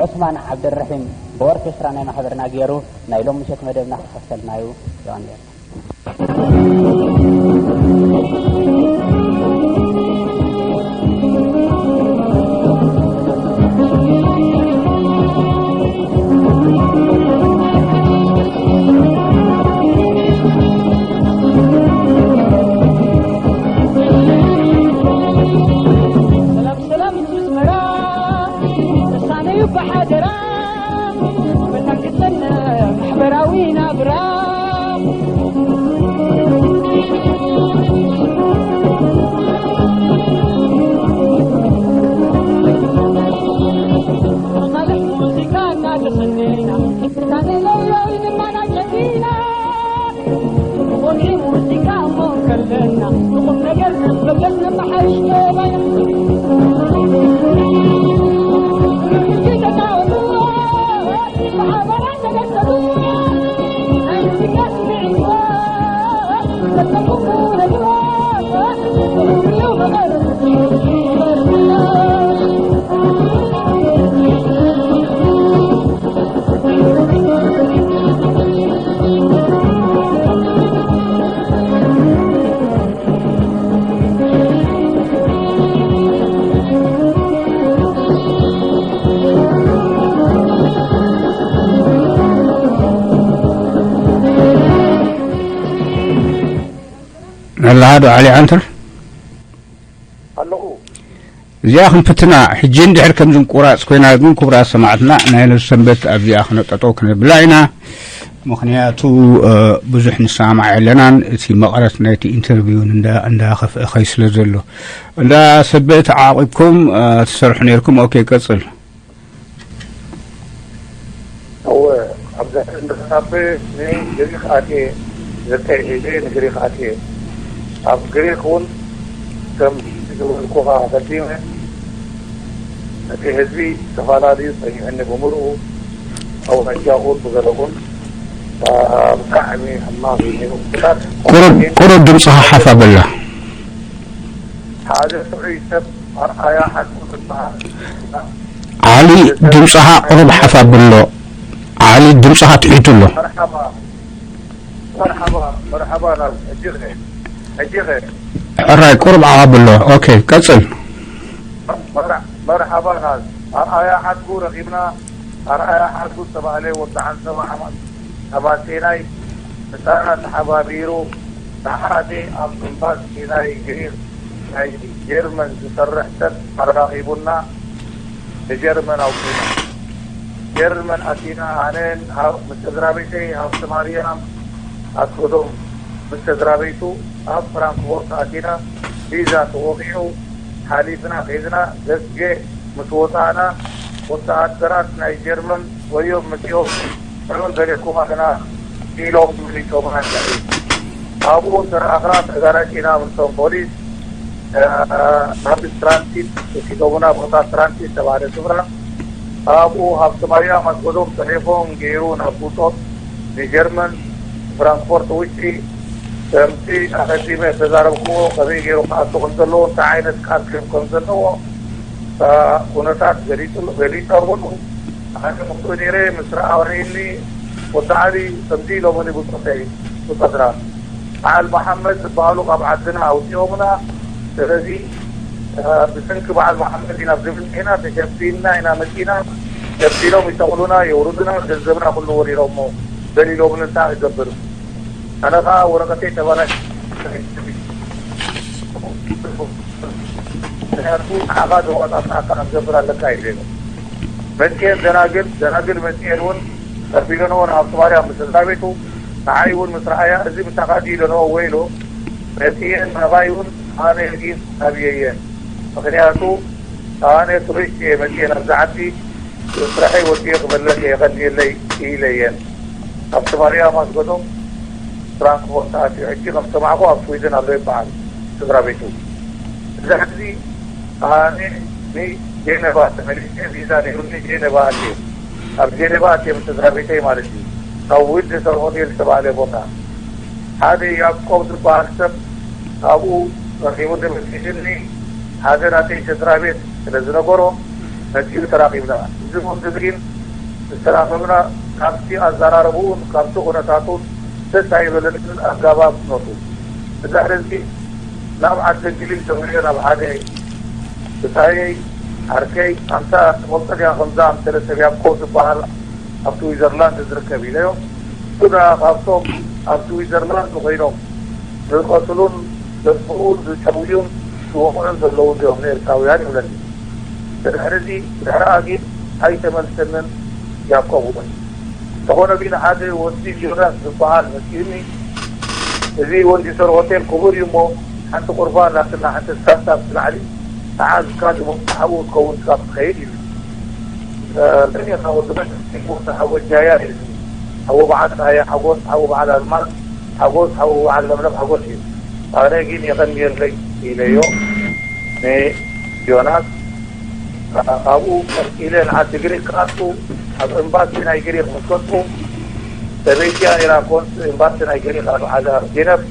ዑስማን ዓብደልረሂም ብኦርኬስትራ ናይ ማሕበርና ገይሩ ናይ ሎም ምሸት መደብና ክኸፈልና እዩ። ዮሃንስ። ኣለሃዶ ዓሊ ዓንተር ኣለኹ። እዚኣ ክንፍትና ሕጂ እንድሕር ከምዚ ምቁራጽ ኮይና ግን ክቡራት ሰማዕትና ናይ ነዚ ሰንበት ኣብዚኣ ክነጠጠው ክነብላ ኢና። ምኽንያቱ ብዙሕ ንሰማማዕ የለናን እቲ መቐረት ናይቲ ኢንተርቪውን እንዳኸፍአ ኸይ ስለ ዘሎ እንዳ ሰበት ዓቂብኩም ትሰርሑ ነርኩም። ኦኬ ቀጽል። እወ፣ ኣብዚ ሕጂ እንዳሳበ ንግሪክ ኣትየ፣ ዘተይ ሒዘ ንግሪክ ኣትየ። ኣብ ግሪክ እውን ከም ዝበልኩኻ ኣቐዲመ፣ እቲ ህዝቢ ተፈላለዩ ጸኒሑኒ ብምሉኡ፣ ኣውራጃ እውን ብገለኡን ብጣዕሚ ሕማቕ እዩ ነይሩ። ቁሩብ፣ ቁሩብ ድምፅኻ ሓፍ ኣበላ። ሓደ ጥዑይ ሰብ ኣርኣያ ሓቁ ዝበሃል ዓሊ ድምፅኻ ቁሩብ ሓፍ ኣብሎ። ዓሊ ድምፅኻ ትሒቱ ኣሎ። መርሓባ መርሓባ መርሓባ ናብ ሕጂ ኸ ሕጂ ኸ ሕራይ ቁሩብ ዓቕ ኣብሎ። ኦኬ ቀፅል። መርሓባ ናብ ኣርኣያ ሓድጉ ረኺብና ኣርኣያ ሓድጉ ዝተባህለ ወዲ ዓንሰባ ኣማሴናይ ምሳና ተሓባቢሩ ንሓደ ኣብ ኤምባሲ ናይ ግሪክ ናይ ጀርመን ዝሰርሕ ሰብ ኣራኺቡና ንጀርመን ኣውጺኡና። ጀርመን ኣቲና ኣነን ምስ ስድራ ቤተይ ሃብተማርያም ኣስገዶም ምስ ስድራ ቤቱ ኣብ ፍራንክፎርት ኣቲና ቪዛ ተወቒዑ ሓሊፍና ኬድና ደስገ ምስ ወጻእና ወተሃደራት ናይ ጀርመን ወዮም መጺኦም ሕሩን ገሌኩም ኣለና ኢሎም መሊሶምና ኣለዉ። ኣብኡ ተረኣኽና ተጋላጭና ምስቶም ፖሊስ ናብ ትራንሲት ወሲዶምና ቦታ ትራንሲት ተባህለ ስፍራ ኣብኡ ሃብተማርያም ኣስገዶም ተሌፎን ገይሩ ናብ ብጾት ንጀርመን ፍራንክፎርት ውጪ ከምቲ ኣቐዲመ ዝተዛረብክዎ ከመይ ገይሩ ክኣቱ ከም ዘለዎ እንታይ ዓይነት ቃል ክህብ ከም ዘለዎ ኩነታት ገሊጹ ገሊጸ እውን ኣነ ምኽኡ ነይረ ምስ ረኣወኒ ወዲ ዓሊ ከምዚ ኢሎምኒ ብጾተይ ብጾትና በዓል መሓመድ ዝበሃሉ ካብ ዓድና ኣውጺኦምና ስለዚ ብሰንኪ በዓል መሓመድ ኢና ኣብዚ መጺእና ተሸፊንና ኢና መጺእና ከፊሎም ይተኽሉና የውርዱና ገንዘብና ኩሉ ወሪሮሞ ገሊሎምኒ እንታይ ክገብር ኣነ ኸዓ ወረቐተይ ተባላሽ ምክንያቱ ንዓኻ ዘዋጣጣካ ክትገብር ኣለካ ኢለዮ መፅኤን ደናግል ደናግል መፅኤን እውን ቀቢለንዎ ንሃብቲ ማርያም ምስ ስድራ ቤቱ ንዓይ እውን ምስ ረኣያ እዚ ምሳኻ ድዩ ኢለንዎ እወ ኢሉ መፅኤን ናባይ እውን ኣነ ግን ኣብየየን ምክንያቱ ኣነ ቱሪስት እየ መፅኤ ናብዚ ዓዲ ስራሐይ ወዲኤ ክመለስ እየ የቐንየለይ ኢለየን ሃብቲ ማርያም ኣስገዶም ፍራንክፎርት ኣትዩ ሕጂ ከም ዝሰማዕኩ ኣብ ስዊድን ኣሎ ይበሃል ስድራ ቤቱ። እዚ ሕዚ ኣነ ንጀነቫ ተመሊሰ፣ ቪዛ ነይሩኒ፣ ጀነቫ ኣትየ። ኣብ ጀነቫ ኣትየ ምስ ስድራ ቤተይ ማለት እዩ። ኣብ ዊንድሰር ሆቴል ዝተባህለ ቦታ ሓደ ያዕቆብ ዝበሃል ሰብ ኣብኡ ረኺቡ ተመልኪትኒ። ሓደ ናተይ ስድራ ቤት ስለ ዝነበሮ መጺኡ ተራኺብና። እዚ ወዲ ግን ዝተራኸብና ካብቲ ኣዘራርብኡን ካብቲ ኩነታቱን ደስ ኣይበለንን ኣጋባብ ነቱ። እዛ ሕዚ ናብ ዓዲ እንግሊዝ ተመልዮ ናብ ሓደ ብጻየይ ዓርከይ ኣንታ ትፈልጦ ድያ ከምዛ ኣምሰለ ሰብ ያዕቆብ ዝበሃል ኣብ ስዊዘርላንድ ዝርከብ ኢለዮ። እሱ ደኣ ካብቶም ኣብ ስዊዘርላንድ ኮይኖም ዝቐትሉን ዘጥፍኡን ዝጨውዩን ዝወቕዑን ዘለዉ እዮም ንኤርትራውያን ይብለኒ። ድሕርዚ ድሕሪ ኣጊድ ኣይተመልሰንን ያዕቆብ እውን። እንተኾነ ግን ሓደ ወዲ ዮናስ ዝበሃል መጺኡኒ። እዚ ወንዲሰር ሆቴል ክቡር እዩ እሞ ሓንቲ ቁርባ ናትና ሓንቲ ስታንዳፕ ትላዕሊ ተዓዝካ ዝሞት ሓዉ ክትከውን ስካ ክትኸይድ እዩ። ለኔኻ ወዲ መን ሓወጃያ እዩ። ሓዎ በዓል ፀሃየ ሓጎስ፣ ሓዎ በዓል ኣልማዝ ሓጎስ፣ ሓዎ በዓል ለምለም ሓጎስ እዩ። ኣነ ግን የቐንየለይ ኢለዮ ንዮናስ። ካብኡ ቀጺለ ንዓዲ ግሪክ ክኣቱ ኣብ ኤምባሲ ናይ ግሪክ ምስ ከድኩ ሰበይቲያ ነይራ ኮንስ ኤምባሲ ናይ ግሪክ ኣብ ዓዲ ኣብ ጀነቭ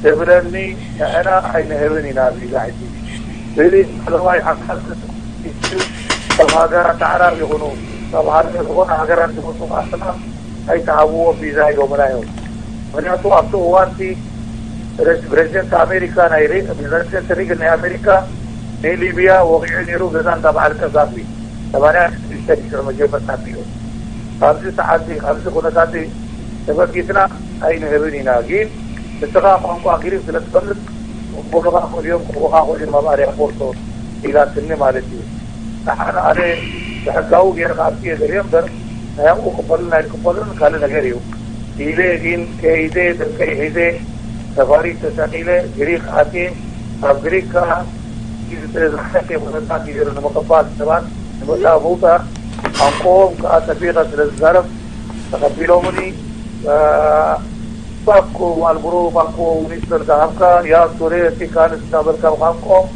ትብለኒ ንሕና ኣይንህብን ኢና ቪዛ ሕጂ። እዚ ላዕለዋይ ኣካል ካብ ሃገራት ኣዕራብ ይኹኑ ካብ ሃገር ዝኾነ ሃገራት ዝመፁ ከኣትና ኣይተሃብዎ ቪዛ ኢሎምና እዮም። ምክንያቱ ኣብቲ እዋንቲ ፕሬዚደንት ኣሜሪካ ናይ ፕሬዚደንት ሪግን ናይ ኣሜሪካ ንሊብያ ወቂዑ ነይሩ ገዛ እንዳ በዓል ቀዛፊ ሰማንያ ሽዱሽተ ሽዑ መጀመርታ ኣቢሉ ካብዚ ሰዓት ካብዚ ኩነታት ተበጊስና ኣይንህብን ኢና። ግን ንስኻ ቋንቋ ግሪክ ስለ ትፈልጥ ቅቡልኻ ክእልዮም ክቡኻ ክእልዮም ኣብ ኣርያፖርቶ ኢላትኒ ማለት እዩ። ደሓን ኣነ ብሕጋዊ ገይረ ክኣቱ እየ ዘርእዮ እምበር ናይ ኣብኡ ክበሉን ኣይክበሉን ካልእ ነገር እዩ ኢለ ግን ከይደ ደቀይ ሒዘ ሰፋሪት ተሰቂለ ግሪክ ኣትየ። ኣብ ግሪክ ከዓ ዝሓሸ ኩነታት እዩ ዘሎ ንምቕባል ሰባት ንምእታ ምውፃእ ቋንቆኦም ከዓ ፀቢቐ ስለ ዝዛረብ ተቐቢሎምኒ። ባኮ ማልብሮ ባኮ ሚኒስትር ዝሃብካ ያ ሱሬ ቲካንስ እናበልካ ብቋንቆኦም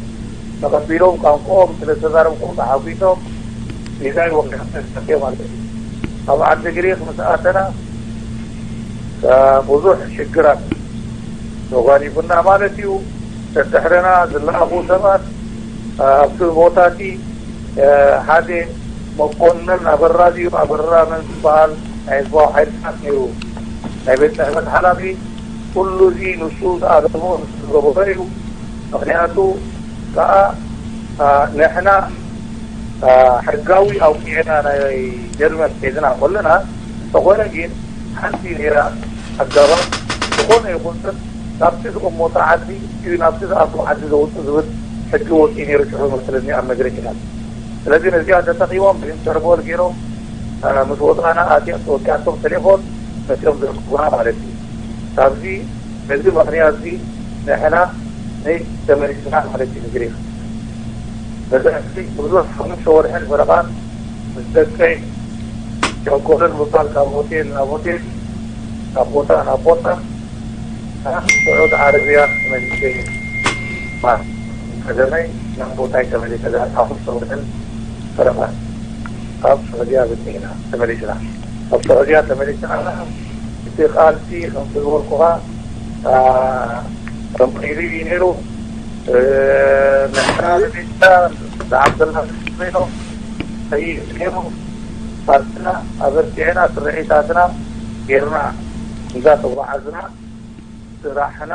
ተቐቢሎም ቋንቆኦም ስለ ዝተዛረብኩም ተሓጒሶም ቪዛይ ወኪሎም ማለት እዩ። ኣብ ዓዲ ግሪክ ምስ ኣተና ብዙሕ ሽግራት ተጓኒፉና ማለት እዩ። ተድሕረና ዝለኣኹ ሰባት ኣብቲ ቦታ እቲ ሓደ መኮንን ኣበራ ድዩ ኣበራ መን ዝበሃል ናይ ህዝባዊ ሓይልታት ነይሩ ናይ ቤት ፅሕፈት ሓላፊ። ኩሉ እዚ ንሱ ዝኣለሞ ንሱ ዝገበሮ እዩ። ምክንያቱ ከዓ ንሕና ሕጋዊ ኣውፂዕና ናይ ጀርመን ሒዝና ከለና እንተኾነ ግን ሓንቲ ነይራ ኣጋባብ ዝኾነ ይኹን ሰብ ናብቲ ዝቕመጦ ዓዲ እዩ ናብቲ ዝኣትዎ ዓዲ ዘውፅእ ዝብል ሕጊ ወፂኡ ነይሩ ሽዑ መስለኒ ኣብ መድረክ ኢና። ስለዚ ነዚኣ ተጠቒሞም ብኢንተርፖል ገይሮም ምስ ወፃእና ኣትያ ተወኪያቶም ተሌፎን መፂኦም ዘርክቡና ማለት እዩ። ካብዚ በዚ ምኽንያት እዚ ንሕና ተመሊስና ማለት እዩ ንግሪክ። በዚ ሕዚ ብዙሕ ሓሙሽተ ወርሕን ፈረቓን ምስ ደቀይ ሸንኮለል ምባል ካብ ሆቴል ናብ ሆቴል ካብ ቦታ ናብ ቦታ ስዑድ ዓረብያ ተመሊሰ እዩ። ቀደመይ ናብ ቦታይ ተመሊሰ ሓሙሽተ ወርሕን ፈረቓን ካብ ስዑድያ ብፅሒና ተመሊስና። ካብ ስዑድያ ተመሊስና እቲ ቃልሲ ከምቲ ዝበልኩኻ ተንቂሉ እዩ ነይሩ። ንሕና ንቤትና ዝዓብደላ ኮይኖም ቀይስ ነይሩ። ቃልስና ኣበርቲዕና ስርሒታትና ጌርና እንዳተጓዓዝና ስራሕና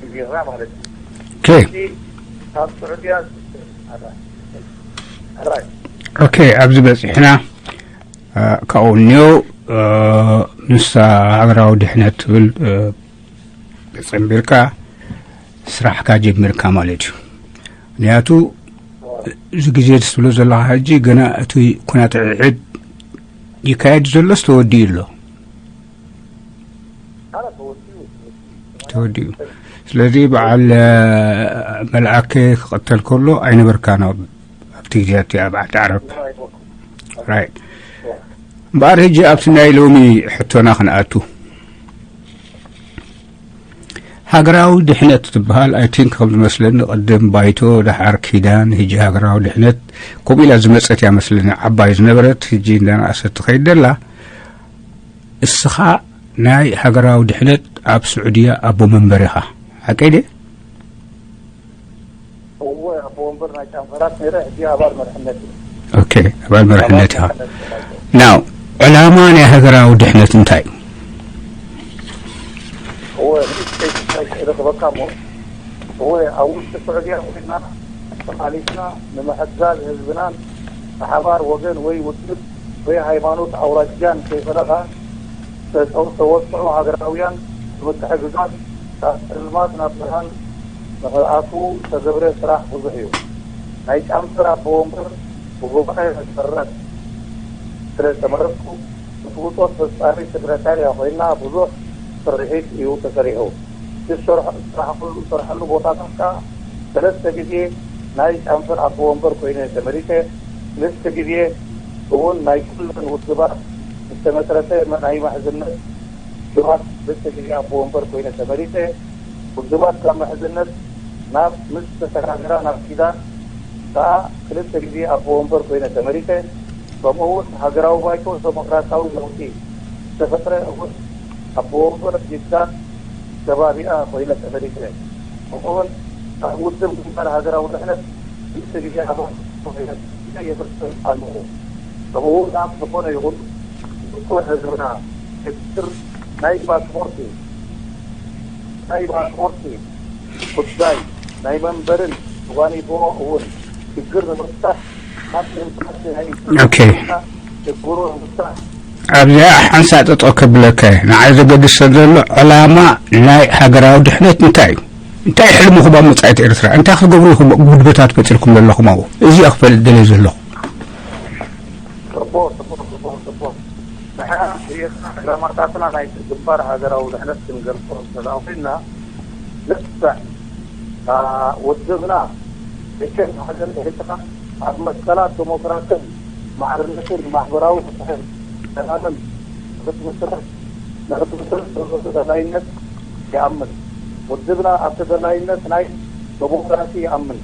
ጀሚርና ማለት እዩ። ኦኬ። እቲ ካብ ስዑድያ ራይ ኦኬ ኣብዚ በፂሕና ካብኡ እኒኦ ምስ ሃገራዊ ድሕነት ትብል ገፀ ኣንቢርካ ስራሕካ ጀሚርካ ማለት እዩ። ምክንያቱ እዚ ግዜ ትብሎ ዘለካ ሕጂ ገና እቲ ኩናት ዕዕድ ይካየድ ዘሎስ ተወዲኡ ኣሎ? ተወዲኡ። ስለዚ በዓል መልኣከ ክቐተል ከሎ ኣይነበርካን ኣብቲ ግዜ እቲ ኣብ ዓዲ ዓረብ። ራይት። እምበኣር ሕጂ ኣብቲ ናይ ሎሚ ሕቶና ክንኣቱ። ሃገራዊ ድሕነት ትበሃል፣ I think፣ ከም ዝመስለኒ፣ ቅድም ባይቶ፣ ደሓር ኪዳን፣ ሕጂ ሃገራዊ ድሕነት፣ ከምኡ ኢላ ዝመጸት እያ መስለኒ። ዓባይ ዝነበረት፣ ሕጂ እንዳነኣሰት ትኸይድ ደላ። እስኻ ናይ ሃገራዊ ድሕነት ኣብ ስዑድያ ኣቦ መንበር ኢኻ፣ ሓቀይ ድየ? እወ፣ ኣቦ ወንበር ናይ ጫንፈራት ነይረ፣ ሕጂ ኣባል መርሕነት እየ። ኦኬ፣ ኣባል መርሕነት ኢኻ። ኣባል መርሕነት እየ። ናው፣ ዕላማ ናይ ሃገራዊ ድሕነት እንታይ እዩ? እወ፣ ንእሽተይ ክረኽበካ እሞ፣ እወ፣ ኣብ ውሽጢ ስዑድያ ኮይና ተቓሊስና ንምሕጋዝ ህዝብናን ብሓባር ወገን ወይ ውድብ ወይ ሃይማኖት ኣውራጃን ከይፈለኻ ዝተወስዑ ሃገራውያን ብምትሕግጋዝ ካብ ጸልማት ናብ ብርሃን ንኽኣትዉ ዝተገብረ ስራሕ ብዙሕ እዩ። ናይ ጫንፈር ኣቦ ወንበር ብጉባኤ መሰረት ስለ ዝተመረጽኩ፣ ምስ ብጾት ፈጻሚ ሰክረታርያ ኮይና ብዙሕ ስርሒት እዩ ተሰሪሑ። ዝሰርሐሉ ቦታታት ከኣ ሰለስተ ግዜ ናይ ጫንፈር ኣቦ ወንበር ኮይነ ተመሪጸ። ክልተ ግዜ እውን ናይ ኩለን ውድባት ዝተመስረተ ናይ ምሕዝነት ውድባት ክልተ ግዜ ኣቦ ወንበር ኮይነ ተመሪጸ። ውድባት ካብ ምሕዝነት ናብ ምስ ተሰጋገራ ናብ ኪዳን ከኣ ክልተ ግዜ ኣቦ ወንበር ኮይነ ተመሪጸ። ከምኡ እውን ሃገራዊ ባይቶ ዲሞክራሲያዊ ለውጢ ዝተፈጥረ እውን ኣቦ ወንበር ጅዳን ከባቢኣ ኮይነ ተመሪጸ። ከምኡውን ኣብ ውድብ ግንባር ሃገራዊ ድሕነት ክልተ ግዜ ኣባል ኮይነ የገልግል ኣለኹ። ከምኡ እውን ኣብ ዝኾነ ይኹን ውድብ ህዝብና ችግር ናይ ፓስፖርት ናይ ፓስፖርት ጉዳይ ናይ መንበርን ጓኒፎ እውን ችግር ንምፍታሕ ኣብ ኤምባሲ ናይ ኦኬ። ኢትዮጵያ ችግሩ ንምፍታሕ ኣብዚኣ ሓንሳእ ጠጠው ከብለካ እየ። ንዓይ ዘገድስ ዘሎ ዕላማ ናይ ሃገራዊ ድሕነት እንታይ እዩ? እንታይ ሕልምኹም ኣብ መጻኢት ኤርትራ? እንታይ ክትገብሩ ኢኹም ጉድበታት ፈጢርኩም ዘለኹም ኣብኡ? እዚኣ ክፈልጥ ደልየ ዘለኹ። ጽቡቕ፣ ጽቡቕ፣ ጽቡቕ፣ ጽቡቕ። ንሕና ዕላማታትና ናይ ግንባር ሃገራዊ ድሕነት ክንገልጾ እንተደኣ ኮይንና፣ ልክዕ፣ አ፣ ውድብና፣ ልክዕ ሃገር ኤርትራ ኣብ መትከላት ዲሞክራስን ማዕርነትን ማሕበራዊ ፍትሕን ሰላምን ንኽትምስረት፣ ንኽትምስረት ዘሎ ተደላይነት ይኣምን። ውድብና ኣብ ተደላይነት ናይ ዲሞክራሲ ይኣምን።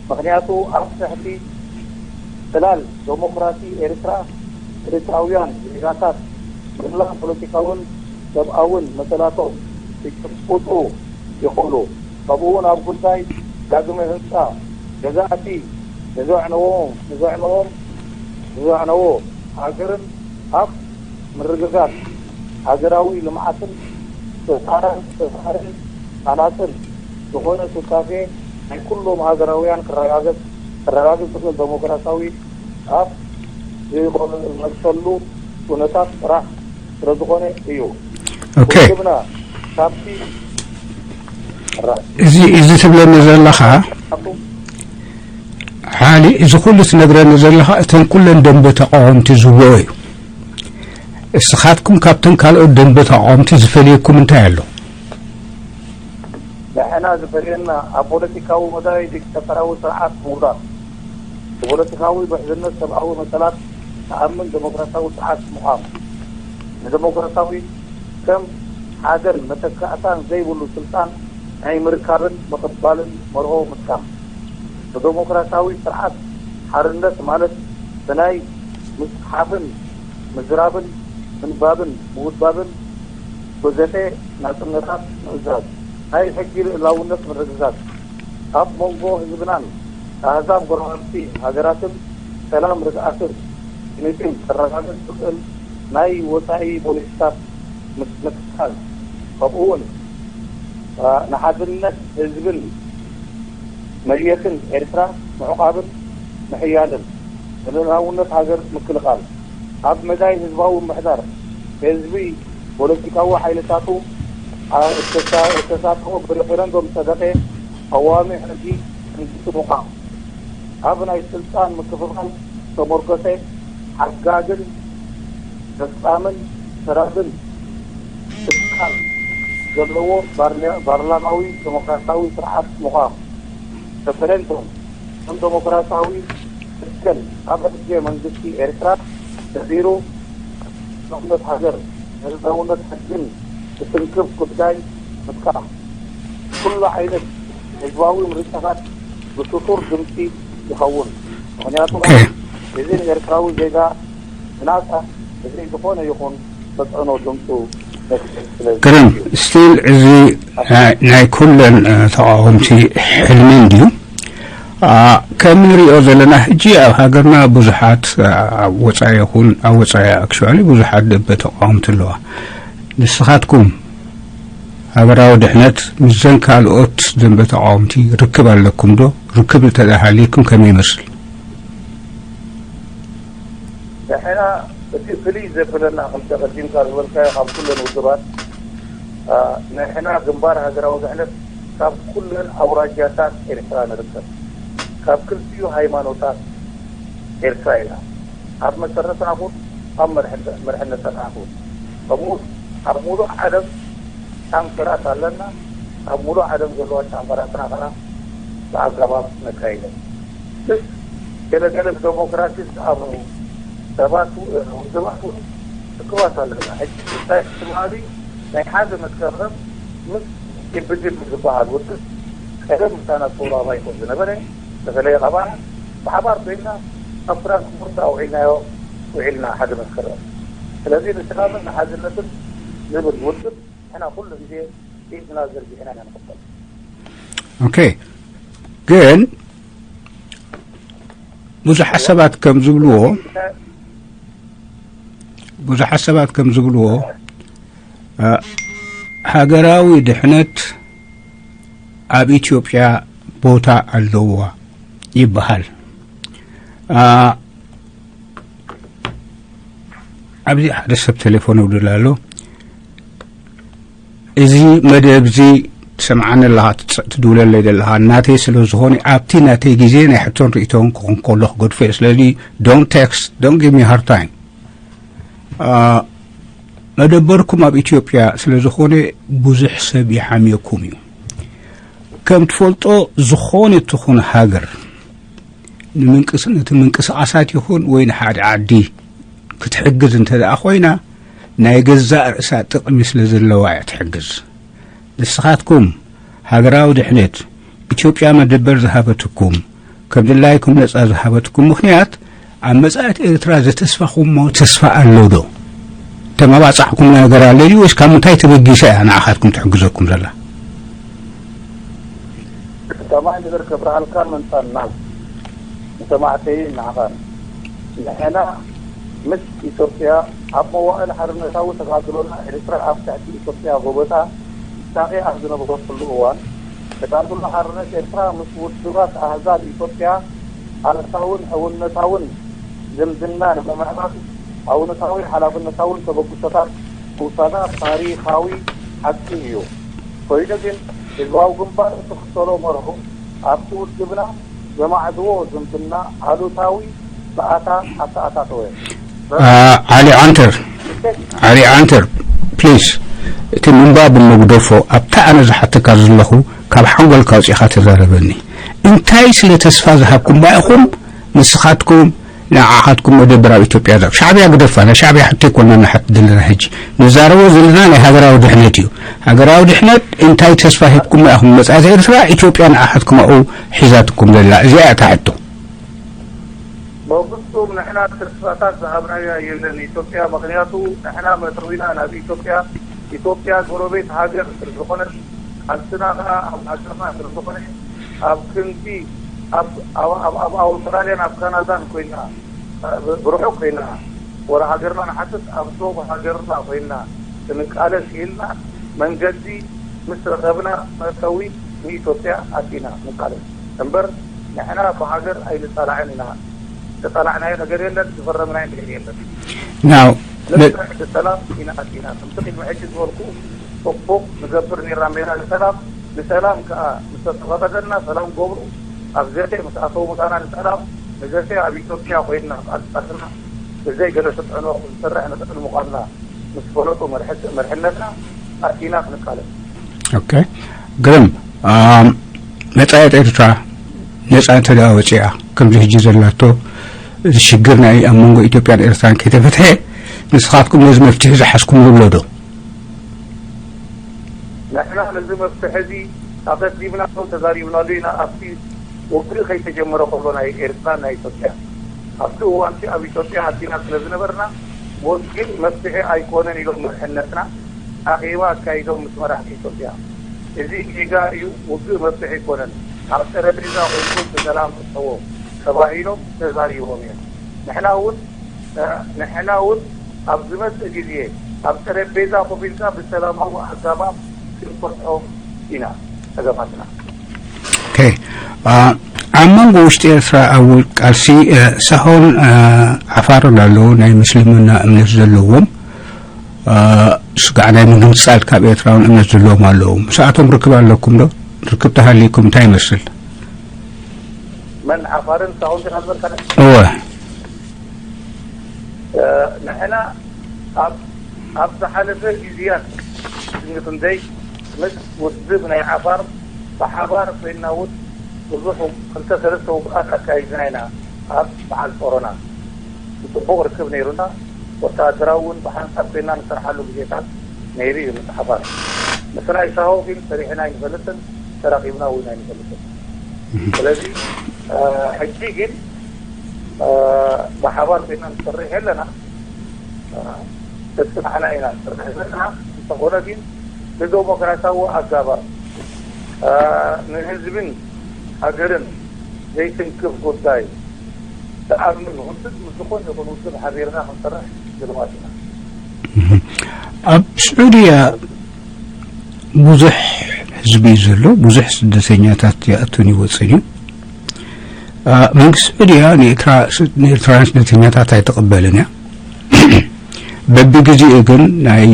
ምኽንያቱ ኣብ ትሕቲ ጽላል ዴሞክራሲ ኤርትራ፣ ኤርትራውያን ዜጋታት፣ ምድላው ፖለቲካውን ሰብኣውን መሰላቶም ክጭብጡ ይኽእሉ። ከምኡውን ኣብ ጉዳይ ዳግመ ህንጻ፣ ገዛእቲ ንዘዕነዎም፣ ንዘዕነዎም፣ ንዘዕነዎ ሃገርን ኣብ ምርግጋጽ ሃገራዊ ልምዓትን ተጻራን ተጻርን ሃናጽን ዝኾነ ሱታፌ ናይ ኩሎም ሃገራውያን ክረጋገጽ፣ ክረጋገጽ ዝኽእል ዴሞክራሲያዊ ኣብ ዝመሰሉ ኩነታት ጥራሕ ስለ ዝኾነ እዩ። ኦኬ። ውድብና ካብቲ እዚ፣ እዚ ትብለኒ ዘለኻ፣ ሓሊ፣ እዚ ኩሉ ትነግረኒ ዘለኻ፣ እተን ኩለን ደንበ ተቃወምቲ ዝብልኦ እዩ። እስኻትኩም ካብተን ካልኦት ደንበ ተቃወምቲ ዝፈልየኩም እንታይ ኣሎ? ንሕና ዝፈልየና ኣብ ፖለቲካዊ መዳይ ዲክታተራዊ ስርዓት ምውዳቕ፣ ብፖለቲካዊ ምሕዝነት ሰብኣዊ መሰላት ተኣምን ዴሞክራሲያዊ ስርዓት ምዃም፣ ንዴሞክራሲያዊ ከም ሓደን መተካእታን ዘይብሉ ስልጣን ናይ ምርካብን ምቕባልን መርሆ ምጥቃም፣ ብዴሞክራሲያዊ ስርዓት ሓርነት ማለት ብናይ ምጽሓፍን ምዝራብን ምንባብን ምውድባብን ወዘተ ናጽነታት ምእዛዝ፣ ናይ ሕጊ ልእላውነት ምርግጋጽ፣ ኣብ መንጎ ህዝብናን ኣህዛብ ጎረባብቲ ሃገራትን ሰላም ርግኣትን ክንክን ከረጋግጽ ዝኽእል ናይ ወጻኢ ፖሊሲታት ምትካል፣ ከምኡውን ንሓድነት ህዝብን መድየትን ኤርትራ ምዕቋብን ምሕያልን ንልኡላውነት ሃገር ምክልኻል፣ ኣብ መዳይ ህዝባዊ ምምሕዳር ህዝቢ ፖለቲካዊ ሓይልታቱ እተሳተፎ ብሪፈረንዶም ዝጸደቐ ቀዋሚ ሕጊ መንግስቲ ምዃም፣ ኣብ ናይ ስልጣን ምክፍፋል ዝተመርኮሰ ሓጋግን ፈጻምን ሰራብን ትካል ዘለዎ ፓርላማዊ ዴሞክራሲያዊ ስርዓት ምዃም፣ ሪፈረንዶም ከም ዴሞክራሲያዊ መትከል ኣብ ሕገ መንግስቲ ኤርትራ ሰፊሩ፣ ልኡላውነት ሃገር፣ ንህዝባውነት ሕግን ዝትንክፍ ጉዳይ ምጥቃም፣ ኩሉ ዓይነት ህዝባዊ ምርጫታት ብስሱር ድምፂ ይኸውን። ምክንያቱ እዚ ንኤርትራዊ ዜጋ ብናፃ ብዘይ ዝኾነ ይኹን ተፅዕኖ ድምፁ መስጠት ስለ ዝኽእል ግርም እዩ። ስቲል እዚ ናይ ናይ ኩለን እ፣ ተቃወምቲ ሕልሚ እንድዩ። አ፣ ከም ንሪኦ ዘለና ሕጂ ኣብ ሃገርና ብዙሓት አ፣ ኣብ ወፃኢ ይኹን ኣብ ወፃኢ ኣክቹዋሊ ብዙሓት ደንበ ተቃወምቲ ኣለዋ። ንስኻትኩም ሃገራዊ ድሕነት ምስዘን ካልኦት ደንበ ተቃወምቲ ርክብ ኣለኩም ዶ? ርክብ እንተ ደኣ ሃልዩኩም ከመይ ይመስል? ንሕና እቲ ፍልይ ዘብለና ከምቲ ቀዲምካ ዝበልካዮ ካብ ኩለን ውድባት አ፣ ንሕና ግንባር ሃገራዊ ድሕነት ካብ ኩለን ኣውራጃታት ኤርትራ ንርከብ። ካብ ክልቲኡ ሃይማኖታት ኤርትራ ኢና። ኣብ መሰረትና ኩን ኣብ መርሕነ- መርሕነትና ኩን ከምኡ ኣብ ሙሉእ ዓለም ቻምፈራት ኣለና። ኣብ ሙሉእ ዓለም ዘለዋ ቻምፈራትና ከኣ ብኣገባብ ነካይደን። ምስ ገለገለ ብደሞክራሲ ዝኣምኑ ሰባት ውድባት እውን እኩባት ኣለና። ሕጂ ጉዳይ ትማሊ ናይ ሓደ መስከረም ምስ ኢብዲብ ዝበሃል ውድብ ቀደም ምሳና ተውራባ ይኹን ዝነበረ ዝተፈለየ ካባና ብሓባር ኮይንና ኣብ ፍራንክፉርት ኣውዒልናዮ ውዒልና ሓደ መስከረም። ስለዚ ንሰላምን ንሓድነትን ዝብል ውድብ ንሕና ኩሉ ግዜ ኢድና ዘርጊሕና ኢና ንቕበል። ኦኬ፣ ግን ብዙሓት ሰባት ከም ዝብልዎ ብዙሓት ሰባት ከም ዝብልዎ እ፣ ሃገራዊ ድሕነት ኣብ ኢትዮጵያ ቦታ ኣለዋ ይበሃል። እ፣ ኣብዚ ሓደ ሰብ ቴሌፎን ይውድል ኣሎ። እዚ መደብ እዚ ትሰምዓኒ ኣለኻ፣ ትጽ- ትድውለለይ ዘለኻ ናተይ ስለ ዝኾነ ኣብቲ ናተይ ግዜ ናይ ሕቶን ርእይቶን ክኾን ከሎ ክገድፎ እየ። ስለዚ don't text, don't give me hard time. አ፣ መደበርኩም ኣብ ኢትዮጵያ ስለ ዝኾነ ብዙሕ ሰብ ይሓምየኩም እዩ። ከም ትፈልጦ ዝኾነ ትኹን ሃገር ንምንቅስ- ነቲ ምንቅስቃሳት ይኹን ወይ ንሓደ ዓዲ ክትሕግዝ እንተ ደኣ ኮይና ናይ ገዛእ ርእሳ ጥቕሚ ስለ ዘለዋ እያ ትሕግዝ። ንስኻትኩም ሃገራዊ ድሕነት ኢትዮጵያ መደበር ዝሃበትኩም ከም ድላይኩም ነጻ ዝሃበትኩም ምኽንያት ኣብ መጻኢት ኤርትራ ዘተስፋኹሞ ተስፋ ኣሎ ዶ? ተመባጻሕኩም ነገር ኣሎ ድዩ ወይስ ካብ ምንታይ ተበጊሳ እያ ንዓኻትኩም ትሕግዘኩም ዘላ? ሰማይ ነገር ከብርሃልካ መምጻና ንሰማዕተይ ንዓኻን ንሕና ምስ ኢትዮጵያ ኣብ መዋእል ሓርነታዊ ተጋድሎና ኤርትራ ኣብ ትሕቲ ኢትዮጵያ ጎበጣ ይሳቐ ኣብ ዝነበረትሉ እዋን ተጋድሎ ሓርነት ኤርትራ ምስ ውድባት ኣህዛብ ኢትዮጵያ ኣሉታውን ሕውነታውን ዝምድና ንምምዕባል ኣውንታዊ ሓላፍነታውን ተበግሶታት ምውሳዳ ታሪኻዊ ሓቂ እዩ። ኮይኑ ግን ህዝባዊ ግንባር እትኽተሎ መርሆ ኣብቲ ውድብና ዘማዕድዎ ዝምድና ኣሉታዊ ብኣታ ኣተኣታተወ። ዓሊ ዓንተር ዓሊ ዓንተር ፕሊስ እቲ ምንባብ እሞ ግደፎ። ኣብታ ኣነ ዝሓተካ ዘለኹ ካብ ሓንጎልካ ኣውጺእኻ ተዛረበኒ። እንታይ ስለ ተስፋ ዝሃብኩማ ኢኹም ንስኻትኩም ንዓኻትኩም መደበር ኣብ ኢትዮጵያ ዛብ ሻዕብያ ግደፋ። ናይ ሻዕብያ ሕቶ ኣይኮንና ንሓት ዘለና ሕጂ ንዛረቦ ዘለና ናይ ሃገራዊ ድሕነት እዩ። ሃገራዊ ድሕነት እንታይ ተስፋ ሂብኩማ ኢኹም ንመጻኢት ኤርትራ ኢትዮጵያ ንዓኻትኩም ኣብኡ ሒዛትኩም ዘላ እዚኣ እያ እታ ሕቶ። በፍጹም ንሕና ተስፋታት ዝሃብናያ የለን ኢትዮጵያ ምኽንያቱ ንሕና መእተዊና ናብ ኢትዮጵያ ኢትዮጵያ ጎረቤት ሃገር ስለዝኾነት ቃልስና ከኣ ኣብ ሃገርና ስለዝኾነ ኣብ ክንዲ ኣብ ኣብ ኣብ ኣውስትራልያን ኣብ ካናዳን ኮይና ብርሑቕ ኮይና ወረ ሃገርና ንሓትት ኣብ ዶብ ሃገርና ኮይና ክንቃለስ ኢልና መንገዲ ምስ ረኸብና መእተዊ ንኢትዮጵያ ኣቲና ንቃለስ እምበር ንሕና ብሃገር ኣይንጻላዕን ኢና። ዝተጻላዕናዮ ነገር የለን፣ ዝፈረምናዮ ነገር የለን። Now, ንፍትሒ ብሰላም ኢና ኣቲና። ከምቲ ቅድሚ ሕጂ ዝበልኩ ጽቡቕ ንገብር ኔርና ሜዳ ንሰላም ንሰላም ከኣ ምስ ተፈቐደልና ሰላም ገብሩ ኣብ ዘተ ምስ ኣተው ምሳና ንሰላም ንዘተ ኣብ ኢትዮጵያ ኮይንና ቃልስና ብዘይ ገለ ተጽዕኖ ክንሰርሕ ንኽእል ምዃንና ምስ ፈለጡ መርሕነትና ኣቲና ክንቃለስ። ኦኬ ግርም። መጻኢት ኤርትራ ነጻ እንተ ደኣ ወጺኣ ከምዚ ሕጂ ዘላቶ እዚ ሽግር ናይ ኣብ መንጎ ኢትዮጵያን ኤርትራን ከይተፈትሐ ንስኻትኩም ነዚ መፍትሒ ዝሓዝኩምሉ ኣሎ ዶ? ንሕና ነዚ መፍትሒ እዚ ኣቐዲምና ተዛሪብናሉ ኢና። ኣብቲ ውግእ ከይተጀመረ ከሎ ናይ ኤርትራን ናይ ኢትዮጵያ ኣብቲ እዋንቲ ኣብ ኢትዮጵያ ኣቲና ስለ ዝነበርና፣ ወግእ መፍትሒ ኣይኮነን ኢሎም መርሕነትና ኣኼባ ኣካይዶም ምስ መራሕቲ ኢትዮጵያ። እዚ ጌጋ እዩ፣ ውግእ መፍትሒ ኣይኮነን፣ ኣብ ጠረጴዛ ኮይንኩም ብሰላም ፍትሕዎ ተባሂሎም ተዛሪቦም እዮም። ንሕና እውን ንሕና እውን ኣብ ዝመጽእ ግዜ ኣብ ጠረጴዛ ኮፍ ኢልካ ብሰላማዊ ኣገባብ ክንፈትሖ ኢና ጸገማትና። ኣብ መንጎ ውሽጢ ኤርትራ ኣብ ቃልሲ ሳሆን ዓፋርን ኣለዉ፣ ናይ ምስልምና እምነት ዘለዎም። ስጋዕ ናይ ምግንጻል ካብ ኤርትራውን እምነት ዘለዎም ኣለዉ። ምስኣቶም ርክብ ኣለኩም ዶ? ርክብ ተሃልይኩም እንታይ ይመስል? መን ዓፋርን ሳሆን ዲኻ ዝበልካ? እወ። ንሕና ኣብ ኣብ ዝሓለፈ ግዜያት ክንደይ ምስ ውድብ ናይ ዓፋር ብሓባር ኮይንና እውን ብዙሕ ክልተ ሰለስተ ውግኣት ኣካይድና ኢና። ኣብ በዓል ጾሮና ብጽቡቕ ርክብ ነይሩና። ወተሃደራዊ እውን ብሓንሳብ ኮይንና ንሰርሓሉ ግዜታት ነይሩ እዩ ምስ ዓፋር። ምስ ናይ ሳሆ ግን ሰሪሕና ኣይንፈልጥን፣ ተራኺብና እውን ኣይንፈልጥን። ስለዚ ሕጂ ግን ብሓባር ኮይና ንሰርሕ ኣለና። ተስፋሕና ኢና ንሰርሕ ዘለና። እንተኾነ ግን ብደሞክራሲያዊ ኣጋባብ ንህዝብን ሃገርን ዘይትንክፍ ጉዳይ ዝኣምን ውድብ ምስ ዝኾነ ይኹን ውድብ ሓቢርና ክንሰርሕ ድልዋት ኢና። ኣብ ስዑድያ ብዙሕ ህዝቢ እዩ ዘሎ፣ ብዙሕ ስደተኛታት ይኣቱን ይወፅን እዩ። መንግስቲ ስዑድያ ንኤርትራውያን ስደተኛታት ኣይተቐበልን እያ። በቢግዜኡ ግን ናይ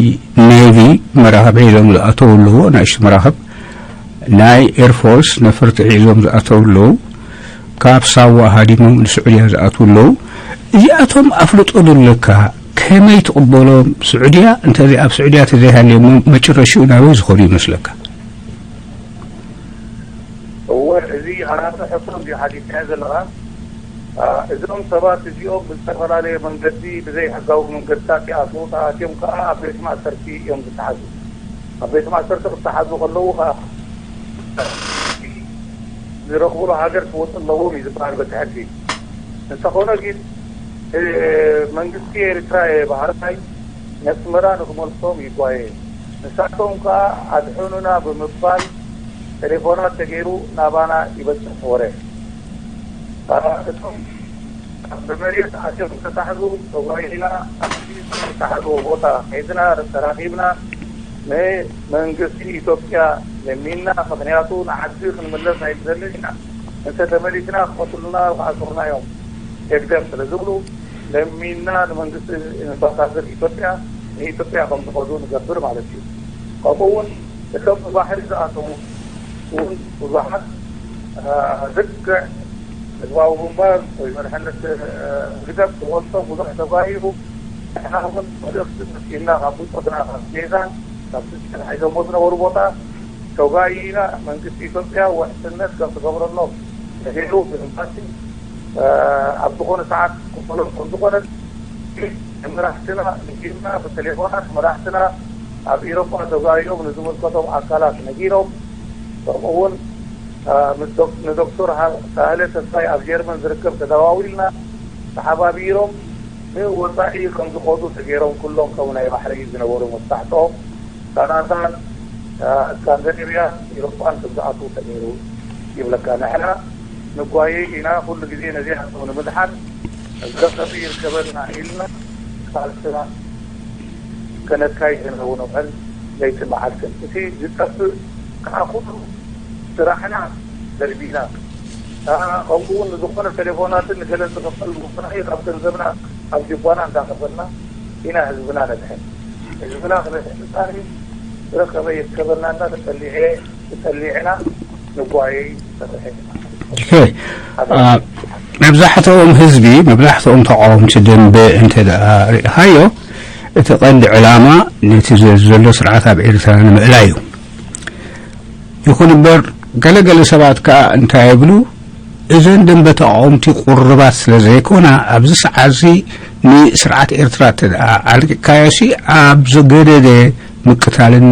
ኔቪ መራኽብ ሒዞም ዝኣተው ኣለዎ፣ ንኣሽቱ መራኽብ ናይ ኤርፎርስ ነፈርቲ ሒዞም ዝኣተው ኣለዉ። ካብ ሳዋ ሃዲሞም ንስዑድያ ዝኣትዉ ኣለዉ። እዚኣቶም ኣፍልጦ ዶ ኣለካ? ከመይ ትቕበሎም? ስዑድያ እንተ ኣብ ስዑድያ ተዘይሃልዮሞ መጨረሽኡ ናበይ ዝኾኑ ይመስለካ? እወ፣ እዚ ኣናተ ሕቶ እንድዩ ሓቲትካዮ ዘለኻ። እዞም ሰባት እዚኦም ብዝተፈላለየ መንገዲ ብዘይሕጋዊ መንገድታት ይኣትዉ፣ ተኣትዮም ከኣ ኣብ ቤት ማእሰርቲ እዮም ዝተሓዙ። ኣብ ቤት ማእሰርቲ ክተሓዙ ከለዉ ከኣ ዝረኽብሉ ሃገር ክወፁ ኣለዎም እዩ ዝበሃል በቲ ሕጊ። እንተኾነ ግን መንግስቲ ኤርትራ እየ በሃላይ ነስመራ ንክመልሶም ይጓየ። ንሳቶም ከኣ ኣድሕኑና ብምባል ቴሌፎናት ተገይሩ ናባና ይበፅሕ ወረ። እቶም ብመሬት ኣትዮም ዝተታሕዙ ተጓይና ኣብቲ ዝተታሕዝዎ ቦታ ከይድና ተራኺብና ንመንግስቲ ኢትዮጵያ ለሚንና። ምኽንያቱ ንዓዲ ክንምለስ ኣይንደልን ኢና። እንተ ተመሊስና ክቐትሉና ክኣስሩና እዮም። ህግደፍ ስለ ዝብሉ ለሚንና ንመንግስቲ ንኣምባሳደር ኢትዮጵያ ንኢትዮጵያ ከም ዝኸዱ ንገብር ማለት እዩ። ከምኡ እውን እቶም ብባሕሪ ዝኣተዉ እውን ብዙሓት ልክዕ ህዝባዊ ግንባር ወይ መርሕነት ህግደፍ ዝወስዶ ብዙሕ ተጓይሩ ንሕና እውን መልእኽቲ መፂእና ካብ ብፆትና ካብ ጌዛን ካብ ስልጣን ሒዞሞ ዝነበሩ ቦታ ተጓይና መንግስቲ ኢትዮጵያ ውሕስነት ከም ዝገብረሎም ተገይሩ ብኤምባሲ ኣብ ዝኾነ ሰዓት ክፈሎም ከም ዝኾነ መራሕትና ንጊርና ብቴሌፎናት መራሕትና ኣብ ኢሮጳ ተጓይሮም ንዝምልከቶም ኣካላት ነጊሮም ከምኡ እውን ንዶክተር ሳህለ ተስፋይ ኣብ ጀርመን ዝርከብ ተደዋዊልና ተሓባቢሮም ንወፃኢ ከም ዝኸዱ ተገይሮም ኩሎም ከም ናይ ባሕሪ ዝነበሩ መብዛሕትኦም ካናዳን እስካንዲኔቪያ ኢሮጳን ከም ዝኣትዉ ተገይሩ ይብለካ። ንሕና ንጓየ ኢና ኩሉ ግዜ ነዚኣቶም ንምድሓን ዘኸፊ ይርከበና ኢልና ቃልስና ከነካይድ ኢና ውዕል ለይትን መዓልትን። እቲ ዝጠፍእ ከዓ ኩሉ ስራሕና ደርቢና ከምኡ እውን ንዝኾነ ቴሌፎናትን ንገለን ዝኽፈል ዝኾነ ካብ ገንዘብና ኣብ ጅባና እንዳኸፈልና ኢና ህዝብና ነድሕን። ህዝብና ክነድሕን ምፃን ረከበ ይርከበና እና ተፀሊዐ ተፀሊዕና ንጓየይ ሰርሐ መብዛሕትኦም ህዝቢ መብዛሕትኦም ተቃወምቲ ደንበ እንተ ደኣ ርኢኻዮ እቲ ቀንዲ ዕላማ ነቲ ዘሎ ስርዓት ኣብ ኤርትራ ንምእላይ እዩ። ይኹን እምበር ገለገለ ሰባት ከኣ እንታይ ይብሉ፣ እዘን ደንበ ተቃወምቲ ቁርባት ስለ ዘይኮና ኣብዚ ሰዓትዚ ንስርዓት ኤርትራ እንተ ደኣ ኣልቂካዮሲ ኣብ ዝገደደ ምቅታልን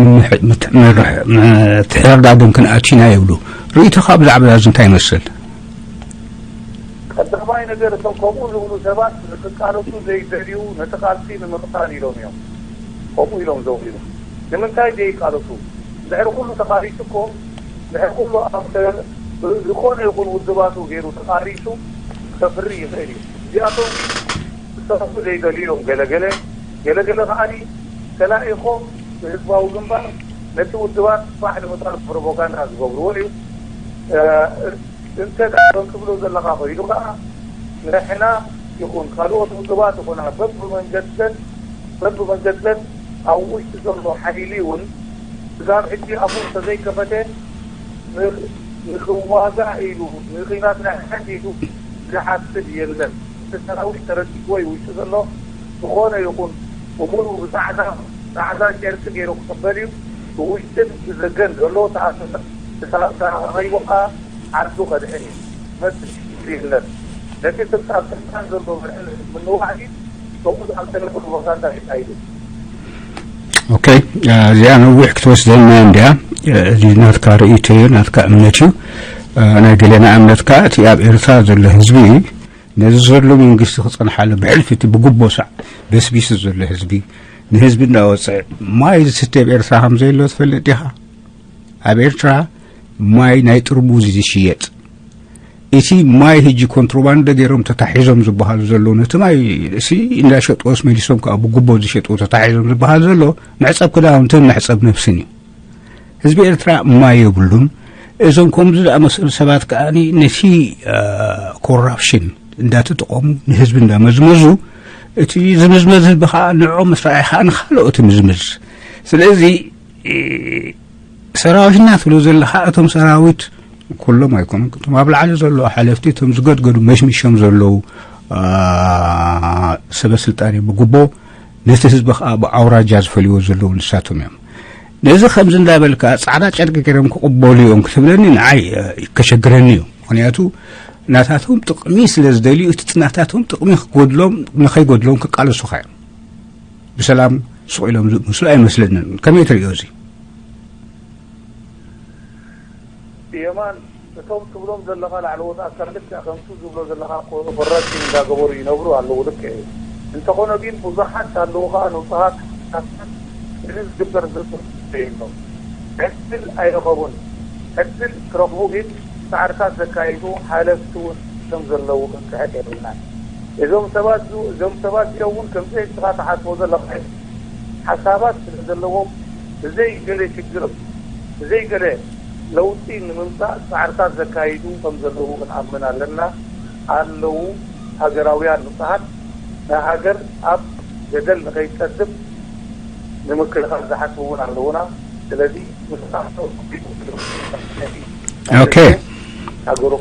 ምትሕርዳድን ክንኣቱ ኢና ይብሉ። ርእይቶኻ ብዛዕባ እዚ እንታይ ይመስል? ቀዳማይ ነገር፣ እቶም ከምኡ ዝብሉ ሰባት ንክቃለሱ ዘይደልዩ፣ ነቲ ቃልሲ ንምቕታል ኢሎም እዮም ከምኡ ኢሎም ዘውርዩ። ንምንታይ ዘይቃለሱ? ድሕሪ ኩሉ ተቓሊሱ እኮ፣ ድሕሪ ኩሉ ኣብ ዝኾነ ይኹን ውድባቱ ገይሩ ተቓሊሱ ከፍሪ ይኽእል እዩ። እዚኣቶም ክሰርሑ ዘይደልዩ እዮም። ገለገለ ገለገለ ከዓኒ ተላኢኾም ብህዝባዊ ግንባር ነቲ ውድባት ባዕ ንምጣል ፕሮፓጋንዳ ዝገብርዎ እዩ። እንተ ደኣ ትብሎ ዘለኻ ኮይኑ ከኣ፣ ንሕና ይኹን ካልኦት ውድባት ይኹና፣ በብመንገደን በብመንገደን ኣብ ውሽጢ ዘሎ ሓይሊ እውን ስጋብ ሕጂ ኣፉ እንተዘይከፈተ፣ ን- ንኽዋጋእ ኢሉ፣ ንኺናት ናይ ሓድ ኢሉ ዝሓስብ የለን። እቲ ሰራዊት ተረዲእዎ እዩ ውሽጢ ዘሎ። ዝኾነ ይኹን ብምሉኡ ብጻዕዳ ጻዕዳ ጨርቂ ገይሩ ክቕበል እዩ። ብውሽጥን ብዘገን ዘሎ ተኣሰረ ተረኺቡ ከኣ ዓዱ ከድሕን እዩ። መጽእ የለን። ነቲ ስልጣን ስልጣን ዘሎ ምንዋዕ እዩ። ከምኡ ዝኣመሰለ ፕሮፓጋንዳ የካይዱ። ኦኬ፣ እዚኣ ነዊሕ ክትወስደልና እንድያ። እዚ ናትካ ርእይቶ እዩ፣ ናትካ እምነት እዩ። ናይ ገሌና እምነት ከኣ እቲ ኣብ ኤርትራ ዘሎ ህዝቢ ነዚ ዘሎ መንግስቲ ክጸንሓሉ ብሕልፊ እቲ ብጉቦ ሳዕ በስቢሱ ዘሎ ህዝቢ ንህዝቢ እንዳወጽዐ ማይ ዝስተ ኣብ ኤርትራ ከም ዘየሎ ትፈልጥ ዲኻ? ኣብ ኤርትራ ማይ ናይ ጥርሙዝ እዩ ዝሽየጥ። እቲ ማይ ህጂ ኮንትሮባንዶ ገይሮም ተታሒዞም ዝበሃሉ ዘለዉ፣ ነቲ ማይ እሲ እንዳሸጥዎስ መሊሶም ከዓ ብጉቦ ዝሸጥዎ ተታሒዞም ዝበሃል ዘሎ መሕፀብ ክዳውንትን መሕፀብ ነብስን እዩ። ህዝቢ ኤርትራ ማይ የብሉን። እዞም ከምዚ ዝኣመሰሉ ሰባት ከዓኒ ነቲ ኮራፕሽን እንዳተጠቐሙ ንህዝቢ እንዳመዝመዙ፣ እቲ ዝምዝመዝ ህዝቢ ከዓ ንዕኦም ምስ ረኣየ ከዓ ንካልኦት ምዝምዝ። ስለዚ ሰራዊትና ትብሎ ዘለኻ፣ እቶም ሰራዊት ኩሎም ኣይኮኑን። እቶም ኣብ ላዕሊ ዘለዉ ሓለፍቲ፣ እቶም ዝገድገዱ መሽሚሾም ዘለዉ ሰበ ስልጣን እዮም። ብጉቦ ነቲ ህዝቢ ከዓ ብኣውራጃ ዝፈልይዎ ዘለዉ ንሳቶም እዮም። ነዚ ከምዚ እንዳበልካ ፃዕዳ ጨርቂ ገይሮም ክቕበሉ እዮም ክትብለኒ ንዓይ ከሸግረኒ እዩ። ምኽንያቱ ናታቶም ጥቕሚ ስለ ዝደልዩ፣ እቲ ናታቶም ጥቕሚ ክጎድሎም ንኸይጎድሎም ክቃለሱኻ እዮም። ብሰላም ስቕ ኢሎም ዝመስሉ ኣይመስለንን። ከመይ ትርእዮ እዚ? የማን፣ እቶም ትብሎም ዘለኻ ላዕለዎት ኣካል ልክዕ ከምቲ ዝብሎ ዘለኻ ኮ- ኮራፕሽን እንዳገበሩ ይነብሩ ኣለዉ፣ ልክዕ እዩ። እንተኾነ ግን ብዙሓት ኣለዉ ኸኣ ንጹሃት፣ እዚ ዝግበር ዘሎ የሎም። ዕድል ኣይረኸቡን። ዕድል ክረኽቡ ግን ጻዕርታት ዘካይዱ ሓለፍቲ እውን ከም ዘለዉ ክንክሕድ የብልናን። እዞም ሰባት ዙ- እዞም ሰባት እዚኦም እውን ከምዚ ንስኻ ትሓስቦ ዘለኻ ሓሳባት ስለ ዘለዎም ብዘይ ገለ ሽግር ብዘይ ገለ ለውጢ ንምምጻእ ጻዕርታት ዘካይዱ ከም ዘለዉ ክንኣምን ኣለና። ኣለዉ ሃገራውያን ንጹሃት ንሃገር ኣብ ገደል ንኸይትጸድፍ ንምክልኻል ዝሓስቡ እውን ኣለዉና። ስለዚ ምስኣቶ ኦኬ። ሃገሩ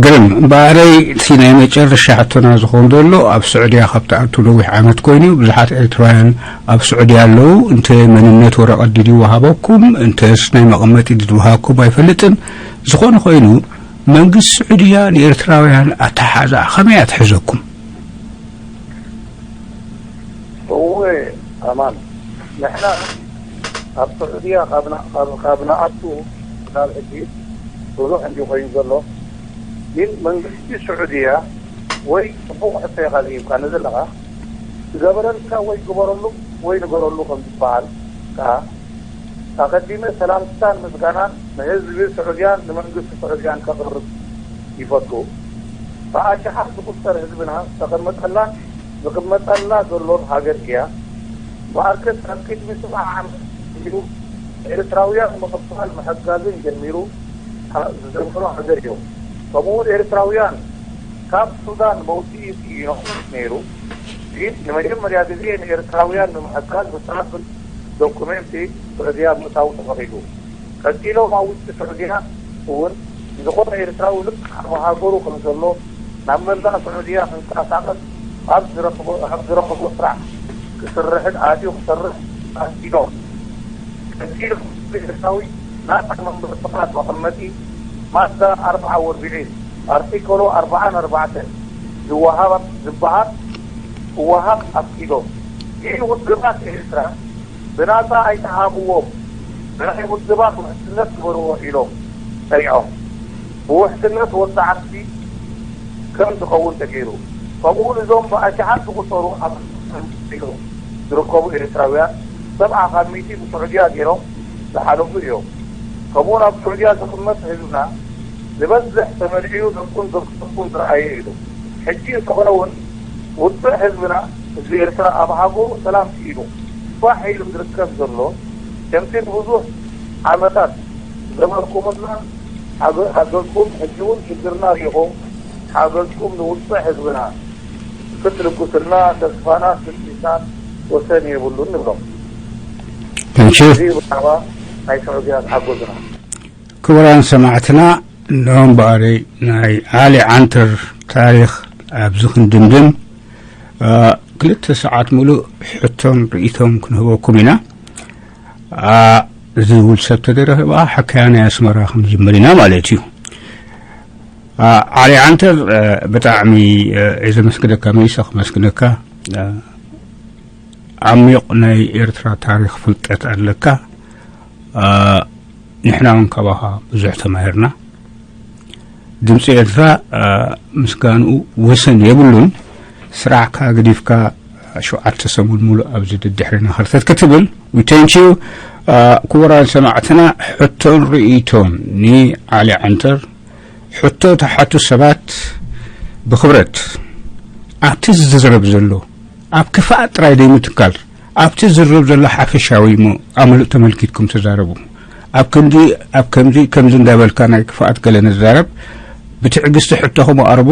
ግርም እምበኣረይ እቲ ናይ መጨረሻ ሕቶና ዝኸውን ዘሎ ኣብ ስዑድያ ካብ ትኣቱ ነዊሕ ዓመት ኮይኑ ብዙሓት ኤርትራውያን ኣብ ስዑድያ ኣለዉ። እንተ መንነት ወረቐት ድዩ ወሃበኩም እንተስ ናይ መቐመጢ ድዩ ወሃብኩም ኣይፈልጥን። ዝኾነ ኮይኑ መንግስቲ ስዑድያ ንኤርትራውያን ኣተሓዛ ከመይ ኣትሕዘኩም? እወ ኣማን፣ ንሕና ኣብ ስዑድያ ካብ ና- ካብ- ካብ ንኣቱ ናብ ሕጂ ብዙሕ እንዲ ኮይኑ ዘሎ። ግን መንግስቲ ስዑድያ ወይ ጽቡቕ ሕቶ ኢኻ ዝሂብካ ነዘለኻ፣ ዝገበረልካ ወይ ግበረሉ ወይ ንገረሉ ከም ዝበሃል ከኣ ኣቐዲመ ሰላምታን ምስጋናን ንህዝቢ ስዑድያን ንመንግስቲ ስዑድያን ከቕርብ ይፈቱ። ብኣሽሓት ዝቑጸር ህዝብና ዝተቐመጠላን ዝቕመጠላ ዘሎን ሃገር እያ። ብኣርከስ ካብ ቅድሚ ሰብዓ ዓመት ጀሚሩ ኤርትራውያን ምቕባል ምሕጋዝን ጀሚሩ ዝጀመሩ ሃገር እዮም። ከምኡውን ኤርትራውያን ካብ ሱዳን መውፅኢ ስኢኖም ነይሩ። ግን ንመጀመርያ ግዜ ንኤርትራውያን ንምሕጋዝ ብትራምፕ ዶኩሜንት ስዑድያ ምእታው ተፈቒዱ። ቀጺሎም ኣብ ውሽጢ ስዑድያ እውን ዝኾነ ኤርትራዊ ልክዕ ኣብ ሃገሩ ከም ዘሎ ናብ መላእ ስዑድያ ክንቀሳቐስ ኣብ ዝረኽቦ ኣብ ዝረኽቦ ስራሕ ክስርሕን ኣትዩ ክሰርሕ ኣስኢኖም። ቀጺሉ ኤርትራዊ ናጻ መንበሪ ፍቓድ መቐመጢ ማዳ ኣርብዓ ወርቢዒ ኣርቲከሎ ኣርብዓን ኣርባዕተን ዝወሃብ ዝበሃል ክወሃብ ኣፍቂዶም። ይህ ውድባት ኤርትራ ብናጻ ኣይተሃብዎም፣ ንናይ ውድባት ውሕስነት ግበርዎ ኢሎም ጸኒዖም። ብውሕስነት ወዲ ዓርሲ ከም ዝኸውን ተገይሩ። ከምኡ እውን እዞም ብኣሽሓት ዝቑጸሩ ኣብ ኢሎም ዝርከቡ ኤርትራውያን ሰብዓ ካብ ሚእቲ ብስዑድያ ገይሮም ዝሓለፉ እዮም። ከምኡውን ኣብ ስዑድያ ዝቕመጥ ህዝብና ዝበዝሕ ተመልዕዩ ደቁን ዘብተቁን ዝረኣየ እዩ። ሕጂ እንተኾነ እውን ውፅዕ ህዝብና፣ ህዝቢ ኤርትራ ኣብ ሃገሩ ሰላም ስኢኑ ፋሕ ኢሉ ዝርከብ ዘሎ፣ ከምቲ ንብዙሕ ዓመታት ዘመርኩምና ሓገ-፣ ሓገዝኩም፣ ሕጂ እውን ሽግርና ርኢኹም ሓገዝኩም ንውፅዕ ህዝብና ክትልግሱልና ተስፋና ስንቂታን ወሰን የብሉን ንብሎም። Thank you። እዚ ብዛዕባ ናይ ስዑድያ ዝሓገዙና። ክቡራን ሰማዕትና፣ እንሆ እምበኣረይ ናይ ዓሊ ዓንተር ታሪኽ ኣብዚ ክንድምድም፣ እ፣ ክልተ ሰዓት ሙሉእ ሕቶን ርእይቶን ክንህበኩም ኢና። እ፣ ዝብል ሰብ ተደረኸ በኣ ሓካያ ናይ ኣስመራ ክንጅምር ኢና ማለት እዩ። እ፣ ዓሊ ዓንተር፣ እ፣ ብጣዕሚ፣ እ፣ እየ ዘመስግነካ፣ መሊሰ ክመስግነካ። እ፣ ዓሚቕ ናይ ኤርትራ ታሪኽ ፍልጠት ኣለካ። እ፣ ንሕና እውን ካባኻ ብዙሕ ተማሂርና። ድምፂ ኤርትራ፣ እ፣ ምስጋንኡ ወሰን የብሉን። ስራሕካ ገዲፍካ ሸውዓተ ሰሙን ሙሉእ ኣብዚ ደድሕሪና ኸርተት ክትብል። We thank you። እ፣ ክቡራን ሰማዕትና፣ ሕቶን ርእይቶን ንዓሊ ዓንተር። ሕቶ ትሓቱ ሰባት ብኽብረት ኣብቲ ዝዝረብ ዘሎ ኣብ ክፍኣት ጥራይ ደይምትካል፣ ኣብቲ ዝርብ ዘሎ ሓፈሻዊ እሞ ኣመሉ ተመልኪትኩም ተዛረቡ። ኣብ ክንዲ፣ ኣብ ከምዚ፣ ከምዚ እንዳበልካ ናይ ክፍኣት ገለ ንዛረብ፣ ብትዕግስቲ ሕቶኹም ኣቕርቡ።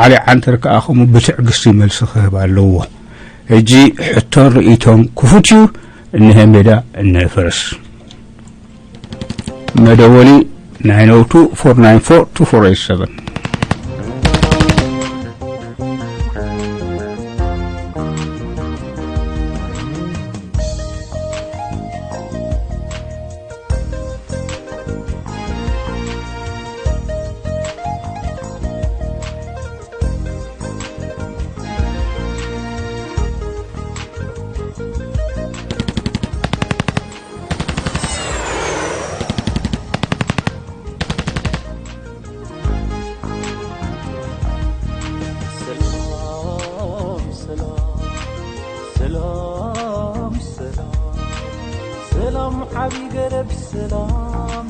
ዓሊ ዓንተር ከኣ ከምኡ ብትዕግስቲ መልሲ ክህብ ኣለዎ። ሕጂ ሕቶን ርእይቶን ክፉት እዩ። እንሀ ሜዳ፣ እንሀ ፈረስ። መደወሊ nine oh two, four nine four, two four eight seven። ሰላም፣ ሰላም፣ ሰላም፣ ሰላም፣ ሰላም፣ ዓቢ ገረብ ሰላም፣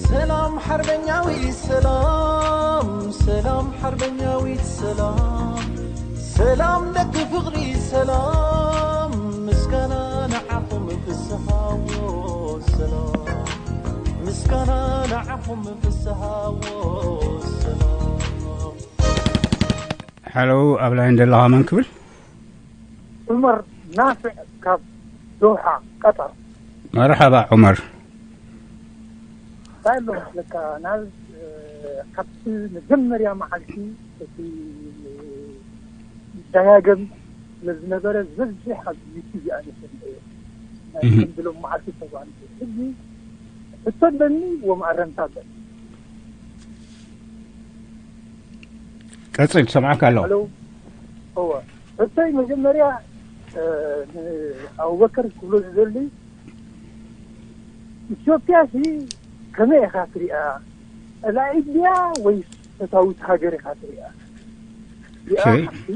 ሰላም፣ ሓርበኛዊ ሰላም፣ ሰላም፣ ሓርበኛዊት ሰላም፣ ሰላም፣ ደቂ ፍቕሪ ሰላም፣ ምስጋና ንዓኹም ፍስሃዎ ሰላም፣ ምስጋና ንዓኹም ፍስሃዎ ሰላም። ሓለው ኣብ ላይን ዘለኻ መን ክብል? ዑመር ናፍዕ ካብ ዶሓ ቀጠር። መርሓባ ዑመር። እንታይ ኣሎ መስለካ፣ ናብ፣ እ፣ ካብቲ መጀመርያ መዓልቲ እቲ ደጋገም ስለ ዝነበረ ዝበዝሕ ኣብ ዩቱብ እየ ኣነ ሰሚዐዮ። ናይ እህ። ከምዝሎም መዓልቲ ተጓንቱ። ሕጂ ሕቶ ኣለኒ ወመኣረምታ ኣለኒ። ቀጽል፣ ትሰምዓካ ኣለኹ። ሃሎ። እወ። ሕቶይ መጀመርያ፣ እ፣ ንኣቡበከር ክብሎ ዝደሊ፣ ኢትዮጵያ ሲ ከመይ ኢኻ ትሪኣ? ጸላኢት ድያ ወይስ ፈታዊት ሃገር ኢኻ ትሪኣ? እዚኣ ኦኬ። ሓንቲ።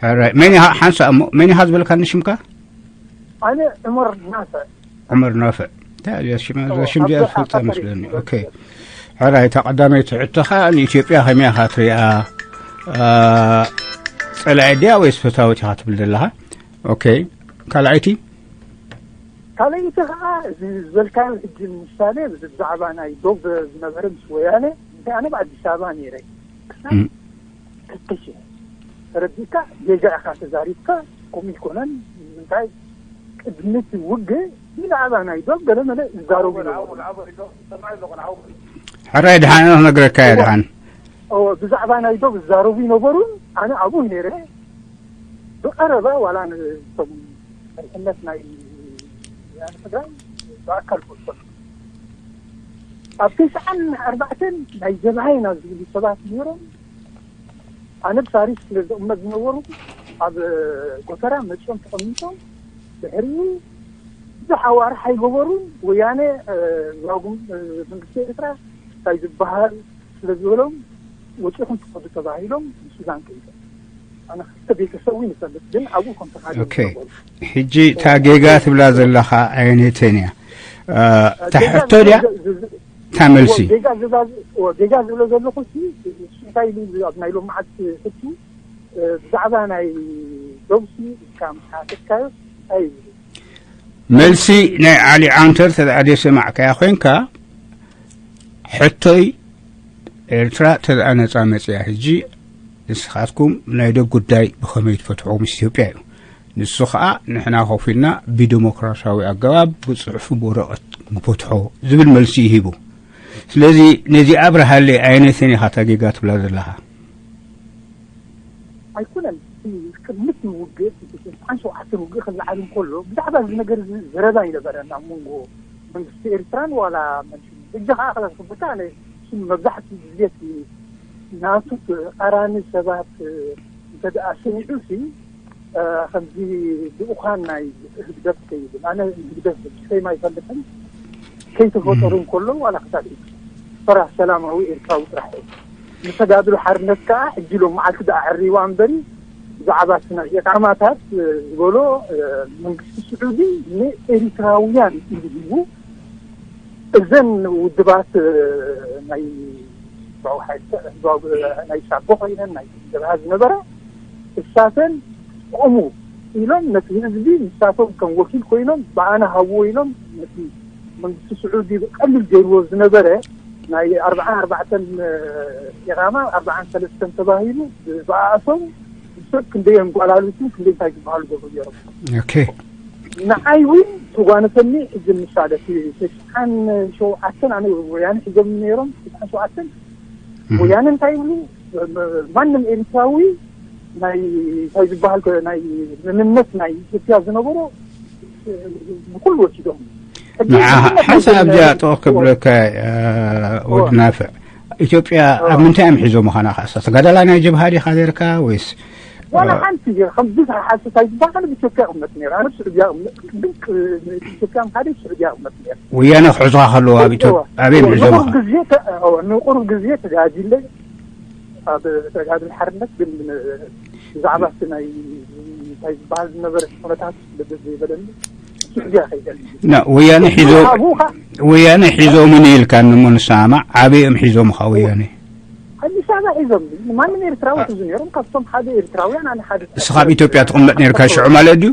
ሕራይ። መን ኢኻ፣ ሓንሳእ እሞ፣ መን ኢኻ ዝበልካኒ ሽምካ? ኣነ ዑመር ናፍዕ። ዑመር ናፍዕ። እንታይ እያ እዛ ሽም፣ እዛ እወ፣ ሽም እዚኣ ካብዚ ዝፈልጣ ሓሳብ መስለኒ። ተሪፍ ኦኬ። ሕራይ፣ እታ ቀዳመይቲ ሕቶኻ ንኢትዮጵያ ከመይ ኢኻ ትሪኣ? ኣ፣ ጸላኢት ድያ ወይስ ፈታዊት ኢኻ ትብል ዘለኻ? ኦኬ። ካልኣይቲ? ካልኣይቲ ኸዓ እዚ ዝበልካዮ ሕጂ ንምሳሌ ብዛዕባ ናይ ዶብ ዝነበረ ምስ ወያነ፣ እንታይ ኣነ ኣብ ኣዲስ ኣበባ ነይረ። ክሳብ እም። ክልተ ሺሕ ተረዲእካ ጌጋ ኢኻ ተዛሪብካ፣ ከምኡ ኣይኮነን። ንምንታይ ቅድሚ እቲ ውግእ ብዛዕባ ናይ ዶብ ገለ መለ ይዛረቡ ነበሩ። ሕራይ ድሓን ክነግረካ እየ እዋ። ድሓን። እዎ፣ ብዛዕባ ናይ ዶብ ዝዛረቡ ይነበሩን ኣነ ኣብኡ ነይረ። ብቐረባ ዋላ ንቶም መሪሕነት ናይ ወያነ ትግራይ ብኣካል ክፈልጦም። ኣብ ተስዓን ኣርባዕተን ናይ ጀብሃ ኢና ዝብሉ ሰባት ነይሮም። ኣነ ብሳሪስ ስለ ዝቕመጥ ዝነበሩ ኣብ ጎተራ መጺኦም ተቐሚጦም ድሕሪኡ ብዙሕ ኣዋርሕ ኣይገበሩን። ወያነ ዛጉም መንግስቲ ኤርትራ እንታይ ዝበሃል ስለ ዝበሎም ወፂኹም ትኸዱ ተባሂሎም ንሱዳን ከይዶም። ኣነ ክልተ ቤተሰብ እውን ይፈልጥ፣ ግን ኣብኡ ከም ተኻደ ኦኬ። ሕጂ እታ ጌጋ ትብላ ዘለኻ ኣየነይተን እያ? እታ ሕቶ ድያ? እታ መልሲ ጌጋ ዝብሎ ዘለኹ ሲ እንታይ ኢሉ ኣብ ናይ ሎም መዓልቲ ሕጂ ብዛዕባ ናይ ዶብሲ ኢልካ ምስ ሓተትካዮ እንታይ እዩ? መልሲ ናይ ዓሊ ዓንተር ተደኣ ደይሰማዕካያ ኮይንካ፣ ሕቶይ ኤርትራ ተደኣ ነጻ መጽያ፣ ሕጂ ንስኻትኩም ናይ ዶብ ጉዳይ ብኸመይ ትፈትሖ ምስ ኢትዮጵያ እዩ። ንሱ ኸኣ ንሕና ኮፍ ኢልና ብዲሞክራሲያዊ ኣገባብ ብጽሑፍ ብወረቐት ንፈትሖ ዝብል መልሲ እዩ ሂቡ። ስለዚ ነዚ ኣብርሃለይ ኣየነይተን ኢኻ እታ ጌጋ ትብላ ዘለኻ? ኣይኮነን። ቅድሚ እቲ ውግእ፣ እቲ ስልሳን ሸውዓተን ውግእ ክለዓል እንከሎ ብዛዕባ እዚ ነገር እዚ ዘረባ ኣይነበረን ኣብ መንጎ መንግስቲ ኤርትራን ዋላ መንግስቲ። ሕጂ ከዓ ክብለካ ኣነ እሱ መብዛሕትኡ ግዜ እቲ ናቱ ተቃራኒ ሰባት እንተ ደኣ ስሚዑ ሲ ከምዚ ልኡኻን ናይ ህግደፍ ከይብል፣ ኣነ ህግደፍ በጺሐ ኣይፈልጥን። ከይተፈጠሩ እንከሎ ዋላ ክሳብ ሕጂ ፈራህ ሰላማዊ ኤርትራዊ ጥራሕ እዩ። ንተጋድሎ ሓርነት ከኣ ሕጂ ሎም መዓልቲ ደኣ ዕሪዋ እምበሪ ብዛዕባ እቲ ናይ ኢቃማታት ዝበሎ መንግስቲ ስዑዲ ንኤሪትራውያን ኢሉ ሂቡ። እዘን ውድባት ናይ ህዝባዊ ሓይልታት፣ ህዝባዊ ናይ ሳቦ ኮይነን ናይ ጀብሃ ዝነበራ እሳተን ቆሙ ኢሎም ነቲ ህዝቢ ንሳቶም ከም ወኪል ኮይኖም ብኣና ሃብዎ ኢሎም ነቲ መንግስቲ ስዑዲ ቀሊል ገይርዎ ዝነበረ ናይ ኣርብዓን ኣርባዕተን ኢቓማ ኣርብዓን ሰለስተን ተባሂሉ ብኣእሶም ሰብ ክንደይ ኣንጓላሉትን ክንደይ እንታይ ዝበሃሉ ገበሩ ገይሮም። ኦኬ። ንዓይ እውን ተጓነፈኒ። ሕጂ ምሳሌ እቲ ተስዓን ሸውዓተን ኣነ ወያነ ሒዞም ነይሮም። ተስዓን ሸውዓተን ወያነ እንታይ ይብሉ? ማንም ኤርትራዊ ናይ እንታይ ዝበሃል ናይ መንነት ናይ ኢትዮጵያ ዝነበሮ ብኩሉ ወሲዶም። ሕጂ ንዓኻ መንነት ሓንሳእ ናይ ኣብዚኣ ጥቕቕ ክብለካ፣ ወዲ ናፍዕ፣ ኢትዮጵያ ኣብ ምንታይ እዮም ሒዞምኻ ንዓኻ? ተጋዳላይ ናይ ጀብሃ ዲኻ ነርካ ወይስ ዋላ ሓንቲ እየ ከም ብዙሕ ሓሶት ኣይትበሃል። ኢትዮጵያ እቕመጥ ነይረ። ኣነ ኣብ ስዑድያ እቕመጥ፣ ግን ቅ-፣ ኢትዮጵያ ምኻደይ ስዑድያ እቕመጥ ነይረ። ወያነ ክሕዙኻ ከለዉ ኣብ ኢትዮ-፣ እወ፣ ኣበይ እዮም እወ፣ ሒዞምኻ? ንቑሩብ ግዜ ተ-፣ እወ፣ ንቑሩብ ግዜ ተጋዲለ ኣብ ተጋድሎ ሓርነት፣ ግን ብዛዕባ እቲ ናይ እንታይ ዝበሃል ዝነበረ ኩነታት ስለ ዘይበለኒ ስዑድያ ከይደ። ና፣ ወያነ ሒዞ-፣ ኣብኡ ኸ-፣ ወያነ ሒዞምኒ ኢልካ እሞ ንሰማማዕ፣ ኣበይ እዮም ሒዞምኻ ወያነ? ኣዲስ ኣበባ ሒዞም። ማንም ኤርትራዊ ሒዙ ነይሮም። ካብቶም ሓደ ኤርትራውያን ኣነ ሓደ ንስኻ ኣብ ኢትዮጵያ ትቕመጥ ነይርካ ሽዑ ማለት ድዩ?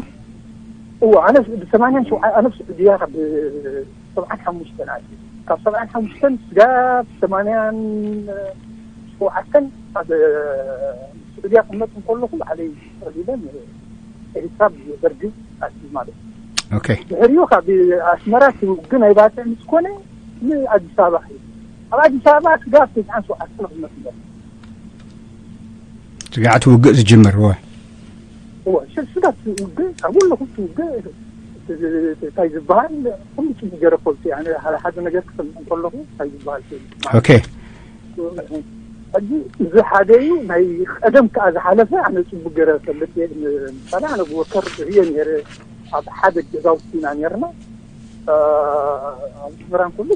እዎ፣ ኣነ ብ ሰማንያን ሸውዓን፣ ኣነ ኣብ ስዑድያ ካብ ሰብዓን ሓሙሽተን ኣትየ። ካብ ሰብዓን ሓሙሽተን ስጋብ ሰማንያን ሸውዓተን ኣብ ስዑድያ ክመጽእ እንከለኹ ባዕለይ ጠሊበ ኤርትራ ብደርጊ ኣትዩ ማለት እዩ። ኦኬ። ድሕሪኡ ካብ ኣስመራ እቲ ውግእ ናይ ባጽዕ ምስ ኮነ ንኣዲስ ኣበባ ከይደ። ኣብ ኣዲስ ኣበባ ስጋብ ተስዓን ሸውዓተን ክመጽእ ነይሩ። ስጋዕ እቲ ውግእ ዝጅምር፣ እወ። እወ፣ ስ-፣ ስጋዕ እቲ ውግእ፣ ኣብ ወሎ ኩሉ ውግእ፣ እንታይ ዝበሃል፣ ኩሉ ጽቡቅ ገይረ ፈልጡ፣ ያኒ፣ ሓደ፣ ሓደ ነገር ክሰምዕ እንከለኹ፣ እንታይ ዝበሃል፣ ኦኬ። ሕጂ እዚ ሓደ እዩ። ናይ ቀደም ከኣ ዝሓለፈ ኣነ ጽቡቅ ገይረ እፈልጥ እየ። ንምሳሌ ኣነ ብወከር እየ ነይረ፣ ኣብ ሓደ ገዛውቲ ኢና ነይርና። እ፣ ኣብ ኣስመራን ኩሉ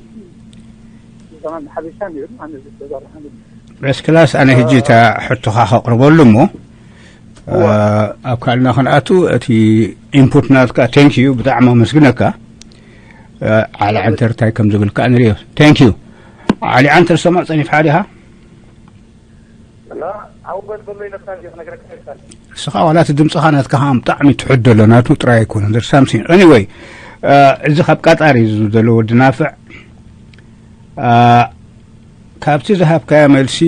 ዘመን ሓበሻ ነይሩ። ኣነ ዝተዛርሓ ነይሩ። በስ ክላስ ኣነ ሕጂ እታ ሕቶኻ ከቕርበሉ እሞ፣ እ፣ እወ። ኣብ ካልእና ክንኣቱ እቲ ኢንፑት ናትካ ቴንክ ዩ ብጣዕሚ ኣመስግነካ። እ፣ ዓሊ ዓንተር እንታይ ከም ዝብል ከኣ ንሪኦ። ቴንክ ዩ። ዓሊ ዓንተር ሰማዕ ጸኒፍካ ዲኻ? እና ዓውበት በሎ ኢለካ እንጂ ክነግረካ ኣይክእል። ንስኻ ዋላ እቲ ድምፅኻ ናትካ ከዓ ብጣዕሚ ትሑት ዘሎ ናቱ ጥራይ ኣይኮነን። There's something. Anyway፣ እ፣ እዚ ካብ ቃጣር እዩ ዘሎ ወዲ ናፍዕ። እ፣ ካብቲ ዝሃብካዮ መልሲ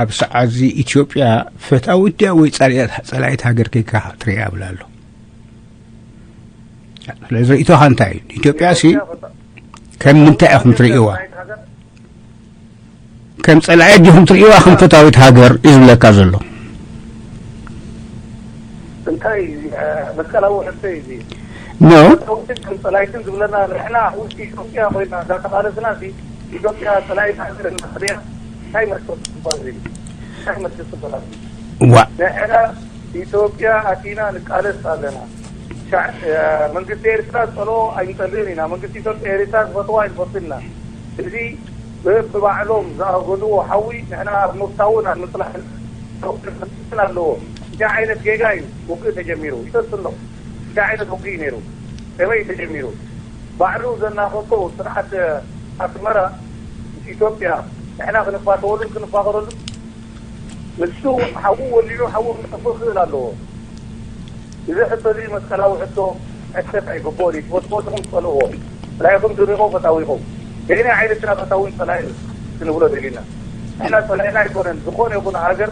ኣብ ሰዓት እዚ ኢትዮጵያ ፈታዊት ድያ ወይ ጸላኢት፣ ጸላኢት ሃገር ከይካ ትሪኣ ብላ ኣሎ። ስለዚ ርእይቶኻ እንታይ እዩ? ኢትዮጵያ ሲ ከም ምንታይ ኢኹም ትርእይዋ? ከም ጸላኢት ዲኹም ትርእይዋ ከም ፈታዊት ሃገር እዩ ዝብለካ ዘሎ። እንታይ እዩ? መስቀላዊ ሕቶ እዩ እዚ። ኖ። ፈታዊትን ከም ጸላኢትን ዝብለና ንሕና ውሽጢ ኢትዮጵያ ኮይና እንዳተቓለስና ሲ ኢትዮጵያ ጸላኢት ሃገር እናኽርያ እንታይ መስቀል ትባል እዚ? እንታይ መስቀል ትባል? ዋ። ንሕና ኢትዮጵያ ኣቲና ንቃለስ ኣለና። ሻዕ-፣ እ፣ መንግስቲ ኤርትራ ዝጸልኦ ኣይንጸልእን ኢና። መንግስቲ ኢትዮጵያ ኤርትራ ዝፈትዋ ኣይንፈቱን ኢና። እዚ ብባዕሎም ዝኣገድዎ ሓዊ ንሕና ኣብ ምፍታውን ኣብ ምጽላሕን ኣለዎ። እንታይ ዓይነት ጌጋ እዩ ውግእ ተጀሚሩ? ይጠቅስ ኣሎ። እንታይ ዓይነት ውግእ እዩ ነይሩ? ከመይ እዩ ተጀሚሩ? ባዕሉ ዘናፈቆ ስርዓት ኣስመራ ምስ ኢትዮጵያ ንሕና ክንፋተወሉን ክንፋቐረሉን ንሱ ሓዉ ወሊዑ ሓዉ ክጠፍእ ክእል ኣለዎ። እዚ ሕቶ እዚ መስቀላዊ ሕቶ ሕተት ኣይግብኦን እዩ። ትፈትዎ ዲኹም ትጸልእዎ። ጸላኢኹም ድሪቖ ፈታዊኹም። ገይና ዓይነትና ፈታውን ጸላኢን ክንብሎ ደሊና። ንሕና ጸላኢና ኣይኮነን። ዝኾነ ይኹን ሃገር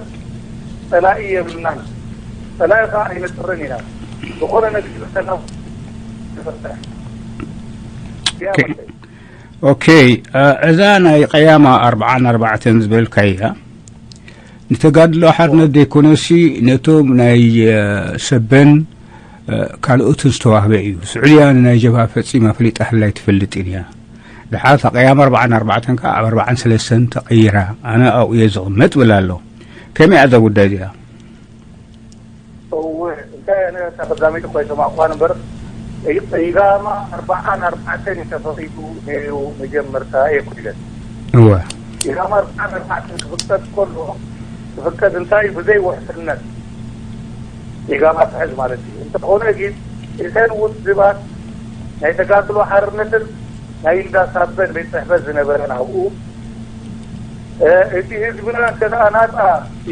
ጸላኢ የብልናን። ጸላኢ ኸኣ ኣይነጽርን ኢና። ዝኾነ ነገር ጸላኢ ንፈትሕ። ያ ኦኬ። ማለት እዩ። ኦኬ፣ እ፣ እዛ ናይ ቀያማ ኣርብዓን ኣርባዕተን ዝበልካያ ንተጋድሎ ሓርነት ዘይኮነሲ ነቶም ናይ፣ እ፣ ሰበን፣ እ፣ ካልኦትን ዝተዋህበ እዩ። ስዑድያ ንናይ ጀብሃ ፈጺማ ፈሊጣ ህላ ኣይትፈልጥን እያ። ድሓር እታ ቀያማ ኣርብዓን ኣርባዕተን ከኣ ኣብ ኣርብዓን ሰለስተን ተቐይራ። ኣነ ኣብኡ እየ ዝቕመጥ ብል ኣሎ። ከመይ እያ እዛ ጉዳይ እዚኣ? እወ፣ እንታይ ኣነ ተቐዳሚት እኮ ኣይሰማዕኳን እምበር፣ ኢጋማ ኣርብዓን ኣርባዕተን እዩ ተፈቒዱ ነይሩ መጀመርታ እየ እኮ ኢለ። እወ። ኢጋማ ኣርብዓን ኣርባዕተን ክፍቀድ ከሎ፣ ክፍቀድ እንታይ ብዘይ ውሕስነት ኢጋማ ትሕዝ ማለት እዩ። እንተኾነ ግን እተን ውድባት ናይ ተጋድሎ ሓርነትን ናይ እንዳ ሳበን ቤት ጽሕፈት ዝነበረን ኣብኡ፣ እ፣ እቲ ህዝብና እንተ ደኣ ናጻ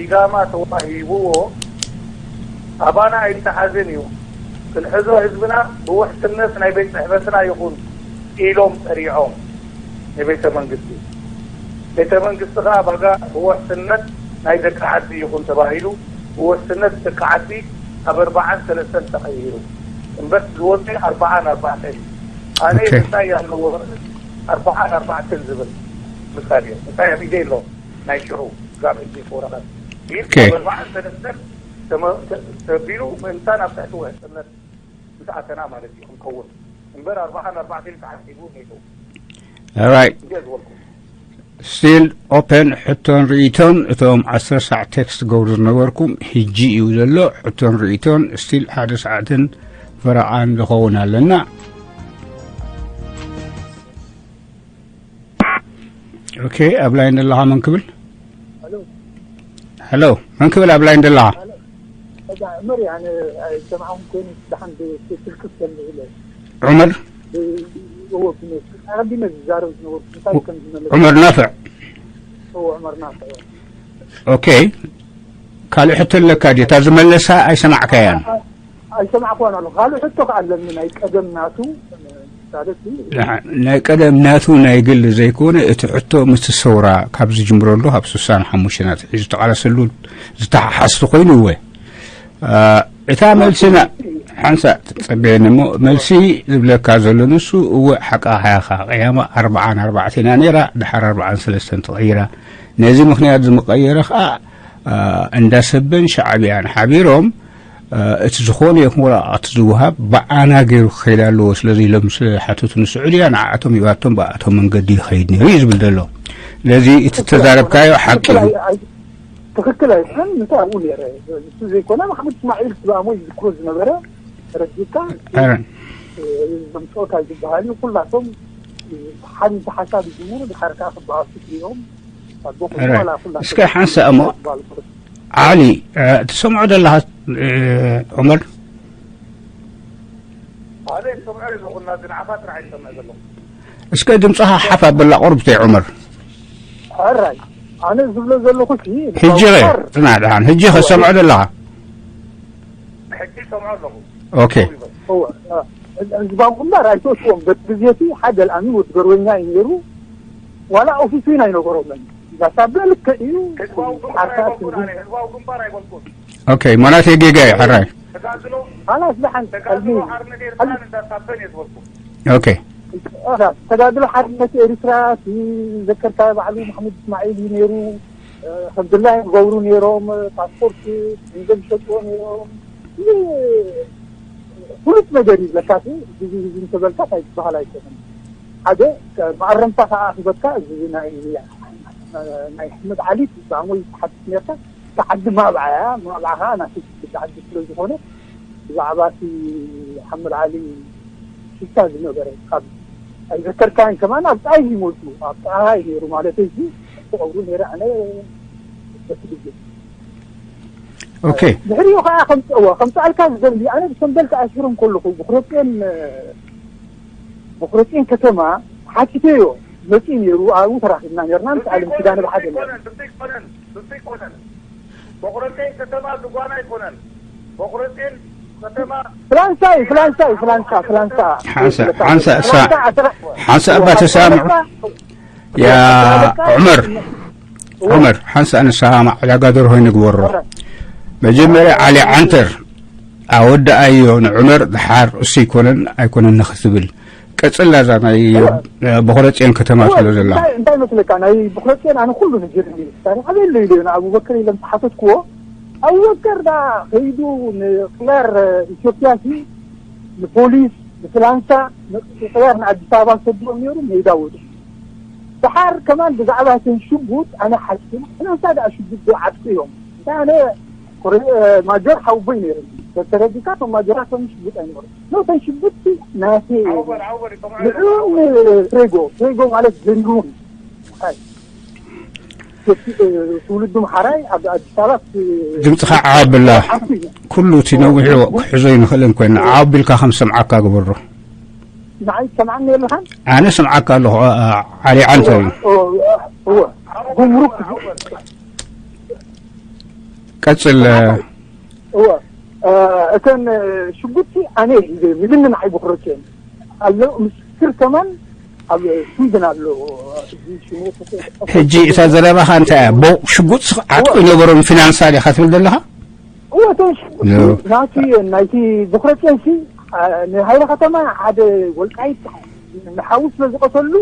ኢጋማ ተዋሂብዎ፣ ኣባና ኣይተሓዝን እዩ። ክንሕዞ ህዝብና ብውሕስነት ናይ ቤት ጽሕፈትና ይኹን ኢሎም ጸሪዖም። ንቤተ መንግስቲ። ቤተ መንግስቲ ኸኣ ባጋ ብውሕስነት ናይ ደቂ ዓዲ ይኹን ተባሂሉ፣ ብውሕስነት ደቂ ዓዲ ኣብ ኣርብዓን ሰለስተን ተቐይሩ። እምበር ዝወፀ ኣርብዓን ኣርባዕተን እዩ። ኣነ ኦኬ። ምንታይ ኣለዎ ኣርብዓን ኣርባዕተን ዝብል ምሳሌ? ምንታይ ኣብ ኢደይ ኣሎ ናይ ሽዑ ጋር እጅ ወረቐት። ግን ኦኬ። ኣብ ኣርብዓን ሰለስተን ተመ-፣ ተ-፣ ተቢሉ ምእንታን ኣብ ትሕቲ ውሕስነት ምስ ኣተና ማለት እዩ ክንከውን። እምበር ኣርብዓን ኣርባዕተን ተዓቂቡ ነይሩ። ኦራይት። እንዲየ ዝበልኩ። ስቲል ኦፐን ሕቶን ርእይቶን እቶም ዓሰርተ ሳዕ ቴክስት ገብሩ ዝነበርኩም ሕጂ እዩ ዘሎ። ሕቶን ርእይቶን ስቲል ሓደ ሰዓትን ፈረቓን ዝኸውን ኣለና። ኦኬ፣ ኣብ ላይን ዘለኻ መን ክብል? ሄሎ። ሄሎ፣ መን ክብል ኣብ ላይን ዘለኻ? ሄሎ። እዛ ዑመር እየ፣ ኣነ ኣይሰምዓኹም ኮይኑ ደሓን ብ-፣ ስልኪ ክሰምዕ ኢለ። ዑመር? ብ-፣ እዎ፣ ብነ-፣ ኣቐዲመ ዝዛረብ ዝነበርኩ እንታይ ከም ዝመለስ። ዑመር ናፍዕ? እዎ፣ ዑመር ናፍዕ፣ እዎ። ኦኬ። ካልእ ሕቶ ኣለካ ድዩ? እታ ዝመለሳ ኣይሰማዕካያን። ኣ-፣ ኣይሰማዕኩዋን ኣለኹ። ካልእ ሕቶ ከኣ ኣለኒ፣ ናይ ቀደም ናቱ፣ ማለት እዩ። ናይ ቀደም ናቱ ናይ ግሊ ዘይኮነ፣ እቲ ሕቶ ምስቲ ሰውራ ካብ ዝጅምረሉ፣ ካብ ስሳን ሓሙሽተን ኣትሒዙ ዝተቓለሰሉ ዝተሓሓዝ ኮይኑ፣ እወ። ኣ፣ እታ መልስና ሓንሳእ ጸበየኒ እሞ፣ መልሲ ዝብለካ ዘሎ ንሱ፣ እወ፣ ሓቃኻ ኢኻ። ቀያማ ኣርብዓን ኣርባዕተን እያ ነይራ፣ ድሓር ኣርብዓን ሰለስተን ተቐይራ። ነዚ ምኽንያት ዝመቐየረ ኸኣ፣ ኣ፣ እንዳ ሰበን ሻዕብያን ሓቢሮም፣ እ፣ እቲ ዝኾነ ይኹን ወረቓቕቲ ዝወሃብ ብኣና ገይሩ ክኸይድ ኣለዎ። ስለዚ ኢሎም ምስ ሓተቱ ንስዑድያ ንዓኣቶም ይባቶም ብኣቶም መንገዲ ይኸይድ ነይሩ እዩ ዝብል ዘሎ። ስለዚ እቲ ተዛረብካዮ ሓቂ እዩ። ትኽክል ኣይ-፣ ትኽክል ኣይኮነን። እንታይ ኣብኡ ነይረ? ንሱ ዘይኮነ ማሕሙድ እስማዒል ስባሞ እዩ ዝዝክሮ ዝነበረ። ተረዲእካ? ኣረ። እ፣ ዘምፅኦ ካብ ዝበሃል እዩ። ኩላቶም፣ እ፣ ሓንቲ ሓሳብ ይጅምሩ፣ ድሓር ከዓ ክበኣሱ ትሪኦም። ኣቦ ኮይኑ ኣረ። ዋላ ኩላቶም እስከ ሓንሳእ እሞ ዝበሃሉ ዓሊ፣ እ፣ ትሰምዖ ዘለኻ፣ እ፣ ዑመር? ኣነ ይሰምዖ ዘለኹ፣ እናዚ ንዓኻ ጥራሕ ይሰምዕ ዘለኹ። እስከ ድምፅኻ ሓፍ ኣበላ ቁሩብ ተይ ዑመር። ሕራይ፣ ኣነ ዝብሎ ዘለኹ ሲ፣ ሕጂ ኸ፣ ፋር። ጽናዕ ደሓን፣ ሕጂ ኸ ትሰምዖ ዘለኻ? ሕጂ ይሰምዖ ኣለኹ። ኦኬ። እወ፣ እ፣ ህዝባዊ ግንባር ኣይተወስዎም። በቲ ግዜ እቲ ሓደ ኣልኣሚን ወዲ ገርበኛ እዩ ነይሩ። ዋላ ኦፊስ ዊን ኣይነበሮምን። እዛ ሳብ ልክዕ እዩ። ህዝባዊ ግንባር ሓሳብ ኣይበልኩን፣ ትንቢት ኣነ ህዝባዊ ግንባር ኣይበልኩን። ኦኬ፣ ማለት ጌጋ እዩ፣ ሕራይ። ተጋድሎ፣ ኻላስ ደሓን፣ ተጋድሎ ቀልቢ። ሓርነት ኤርትራን እንዳ ሳበን እየ ዝበልኩ። ኦኬ። ኻላስ፣ ተጋድሎ ሓርነት ኤርትራ፣ እቲ ዘከርካ ባዕሉ ማሕሙድ እስማዒል እዩ ነይሩ፣ እ፣ ከምድላዮም ዝገብሩ ነይሮም፣ ፓስፖርት ገንዘብ ይሸጥዎ ነይሮም። እዚ ፍሉጥ ነገር እዩ ዝብለካ፣ እዚ፣ እዚ፣ እዚ እንተበልካ እንታይ ዝበሃል ኣይኮነን። ሓደ፣ መኣረምታ ኸዓ ክበካ፣ እዚ ናይ፣ ናይ ኣሕመድ ዓሊ ብዛዕባኡ ይተሓትት ነርካ። እታ ዓዲ ማብዓ እያ፣ ማብዓ ኸዓ ናተይ ትብል ዓዲ ስለ ዝኾነ፣ ብዛዕባ እቲ ሓመድ ዓሊ ሽታ ዝነበረ ካብ ኣይዘከርካን ከማን ኣብ ጣይ ይሞቱ ኣብ ጣይ ነይሩ ማለት እዚ ተቐብሩ ነይረ ኣነ በቲ ግዜ ኦኬ ድሕሪኡ ከዓ ከምፅእዎ ከምፅኣልካ ዝደሊ ኣነ ብሰንበል ተኣሲሮም ከለኹ ብክረጤን ብክረጤን ከተማ ሓቲተዮ መፂኡ ነይሩ ኣብኡ ተራኺብና ነርና ምስ ኣለም ኪዳነ ብሓደ ነርና ብቁረጤን ከተማ ዝጓና ኣይኮነን። በቁረጤን ከተማ ፍላንሳ እዩ ፍላንሳ እዩ ፍላንሳ ፍላንሳ ሓንሳ ሓንሳ እሳ ሓንሳ እባ ተሳምዑ ያ ዑመር ዑመር ሓንሳ ንሰማማዕ ዕዳጋ ደርሆ ንግበሮ መጀመርያ ዓሊ ዓንተር ኣወዳኣዮ ንዑመር ድሓር እሱ ይኮነን ኣይኮነን ንክትብል ቀጽላ እዛ ናይ በኾረጽዮን ከተማ ትብሎ ዘላ እንታይ መስለካ ናይ በኾረጽዮን ኣነ ኩሉ ንጀርኒ ታሪክ ኣበይ ኣሎ ኢለ ንኣቡበከር ኢለ ምስ ሓተትክዎ ኣቡበከር ዳ ከይዱ ንክለር ኢትዮጵያ ሲ ንፖሊስ ንፍላንሳ ንክለር ንኣዲስ ኣበባ ሰድዎም ነይሩ ሜዳ ወዱ ድሓር ከማን ብዛዕባ እተን ሽጉጥ ኣነ ሓሲብ ፍላንሳ ዳ ሽጉጥ ዶ ዓጥቁ እዮም እንታይ ኣነ ማጆር ሓውቦይ ነይሩ ተረዲካ ቶም ማጆራት ቶም ሽጉጥ ኣይነበሩ ኖ ቶም ሽጉጥቲ ናተይ እዮም ንዕኡም ፍሬጎ ፍሬጎ ማለት ዘንድሩን ትውልዱ ምሓራይ ኣብ ኣዲስ ኣበባ ድምፅኻ ዓብላ ኩሉ እቲ ነዊሑ ክሕዞ ይንኽእልን ኮይና ዓቢልካ ከም ሰምዓካ ግበሮ ንዓይ ትሰምዓኒ የለኻን ኣነ ሰምዓካ ኣለኹ ዓሊ ዓንተ እዩ እወ ጉምሩክ ቀጽል እወ እተን ሽጉጥቲ ኣነ ሂበ ምንም ንዓይ ብክሮቼን ኣሎ ምስክር ከማን ኣብ ስዊድን ኣሎ ሕጂ እታ ዘረባኻ እንታይ እያ ሽጉጥ ዓጥቁ ይነበሮም ፊናንሳ ዲኻ ትብል ዘለኻ እወ እተን ሽጉጥቲ ናቲ ናይቲ ብክሮቼንሲ ንሃይለ ከተማ ሓደ ወልቃይት ንሓዉ ስለ ዝቀተሉ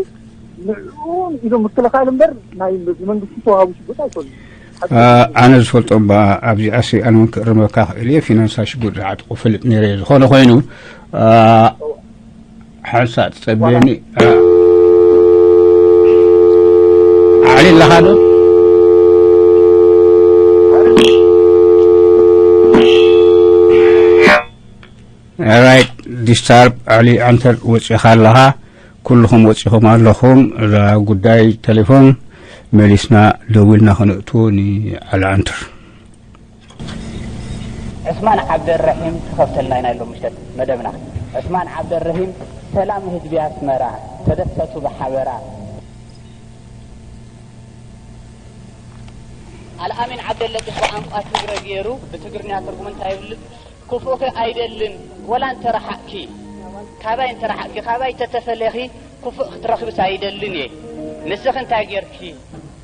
ንዕኡ ኢሉ ምክልኻል እምበር ናይ መንግስቲ ተዋሃቡ ሽጉጥ ኣይኮኑን። ኣነ ዝፈልጦ እባ ኣብዚኣሲ ኣነ እውን ክእርመካ ክእል እየ ፊናንሳ ሽጉጥ ዝዓጥቁ ፈልጥ ነይረ እየ ዝኾነ ኮይኑ ሓንሳእ ትጸበየኒ ዓሊ ኣለኻ ዶ ራይት ዲስታርብ ዓሊ ዓንተር ወፂኻ ኣለኻ ኩልኹም ወፂኹም ኣለኹም እዛ ጉዳይ ቴሌፎን መሊስና ደዊልና ክነእቱ ንዓሊ ዓንተር ዑስማን ዓብደረሒም ክኸፍተልና ኢና ኢሎም ምሸት መደብና ዑስማን ዓብደረሒም ሰላም ህዝቢ ኣስመራ ተደሰቱ ብሓበራ ኣልኣሚን ዓብደለጢፍ ብቋንቋ ትግረ ገይሩ ብትግርኛ ትርጉም እንታይ ይብል ክፉእኺ ኣይደልን ወላ እንተረሓቕኪ ካባይ እንተረሓቕኪ ካባይ ተተፈለኺ ክፉእ ክትረኽብስ ኣይደልን እየ ንስኺ እንታይ ጌርኪ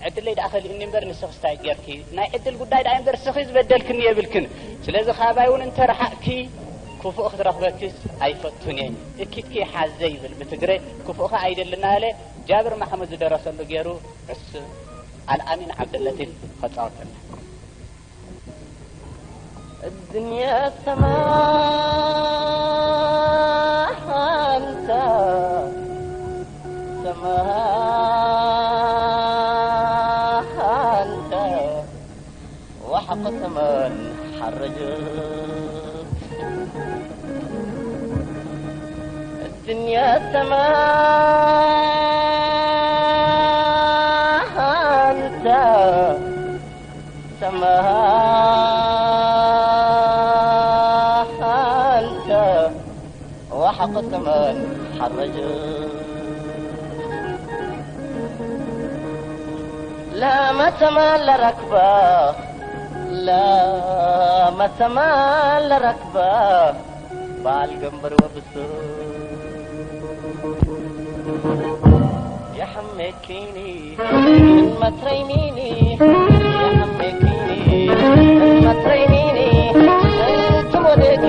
ዕድለይ ደኣ ከሊእኒ እምበር ንስኽስ ታይ ጌርኪ ናይ ዕድል ጉዳይ ደኣ እምበር እስኺ ዝበደልክኒ የብልክን ስለዚ ካባይ እውን እንተ ረሓቕኪ ክፉእ ክትረኽበኪስ ኣይፈቱን እየ እኪትኪ ይሓዘ ይብል ብትግረ ክፉእኻ ኣይደልን እናበለ ጃብር ማሕሙድ ዝደረሰሉ ገይሩ ዕስብ ኣልኣሚን ዓብደለጢፍ ከጻወተልና الدنيا سماح انت سماح انت وحق ثمن حرج الدنيا سماح انت سماح انت وحق ثمن حرج لا ما تمال لركبه لا ما تمال لركبه ባል ገንበር ወብሱ የሐመኪኒ መትረይኒኒ የሐመኪኒ መትረይኒኒ ትሞደኪ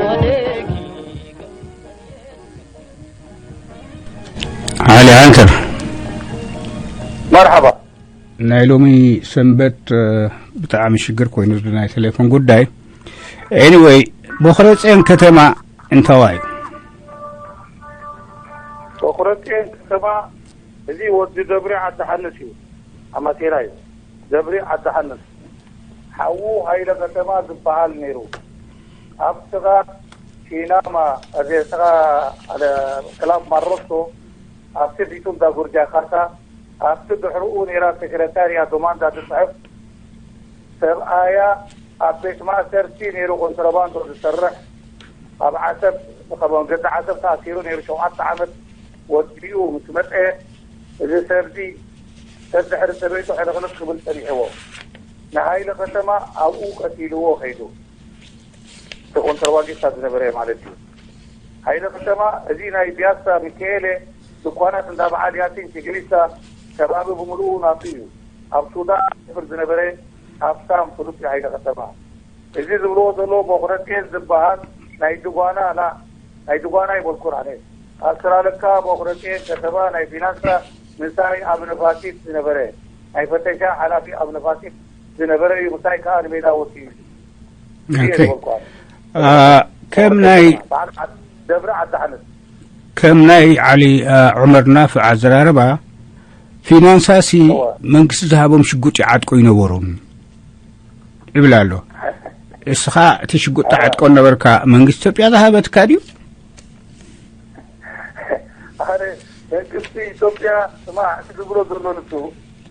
ሞደኪ ዓሊ ዓንተር መርሓባ ናይ ሎሚ ሰንበት ብጣዕሚ ሽግር ኮይኑ ናይ ቴሌፎን ጉዳይ anyway ቦኽረፅዮን ከተማ እንታዋይ ቦኽረፅዮን ከተማ እዚ ወዲ ደብሪ ዓዲ ሓንስ እዩ ኣማቴራ እዩ ደብሪ ዓዲ ሓንስ ሓዉ ሃይለ ከተማ ዝበሃል ነይሩ ኣብ ጥቓ ሲናማ፣ ኣብ ጥቓ ክላብ ማሮሶ፣ ኣብቲ ፊቱ እንዳ ጉርጃ ካሳ፣ ኣብቲ ድሕርኡ ነይራ ሰክረታርያ ዶማንዳ ትፅሕፍ ሰብኣያ፣ ኣብ ቤት ማእሰርቲ ነይሩ ኮንትሮባንዶ ዝሰርሕ፣ ኣብ ዓሰብ፣ ካብ መንገዲ ዓሰብ ተኣሲሩ ነይሩ፣ ሸውዓተ ዓመት ወዲኡ ምስ መፀ፣ እዚ ሰብዚ ሰብ ድሕሪ ሰበይቱ ሕልኽልኽ ክብል ፀኒሕዎ፣ ንሃይለ ከተማ ኣብኡ ቀቲልዎ ከይዱ። እቲ ኮንትሮባንዲስታ ዝነበረ ማለት እዩ። ሃይለ ከተማ፣ እዚ ናይ ቢያሳ ሚካኤለ ድኳናት እንዳ በዓል ያሲን ቲግሪሳ ከባቢ ብምልኡ ናቱ እዩ። ኣብ ሱዳን ዝነብር ዝነበረ ሃብታም ፍሉጥ እዩ ሃይለ ከተማ። እዚ ዝብልዎ ዘለዉ ቦኽረጤን ዝበሃል ናይ ድጓና ላ ናይ ድጓና ይበልኩን ኣነ። ኣስራለካ ቦኽረጤን ከተማ ናይ ፊናንሳ ምሳይ ኣብ ነፋሲት ዝነበረ ናይ ፈተሻ ሓላፊ ኣብ ነፋሲት ዝነበረ እዩ። ምሳይ ከዓ ንሜዳ ወፂኡ እዩ። እየ ኦኬ። ዝበልኩ ኣነ። አ፣ ከም ናይ በዓል ዓድ-፣ ደብረ ዓዲ ሓነት። ከም ናይ ዓሊ፣ አ፣ ዑመር ናፍዕ ኣዘራርባ፣ ፊናንሳሲ እወ። መንግስቲ ዝሃቦም ሽጉጥ ይዓጥቁ ይነበሩን ይብል ኣሎ። እስኻ እቲ ሽጉጥ ትዓጥቆ ነበርካ፣ መንግስቲ ኢትዮጵያ ዝሃበትካ ድዩ? ኣነ መንግስቲ ኢትዮጵያ፣ ስማዕ፣ እቲ ዝብሎ ዘሎ ንሱ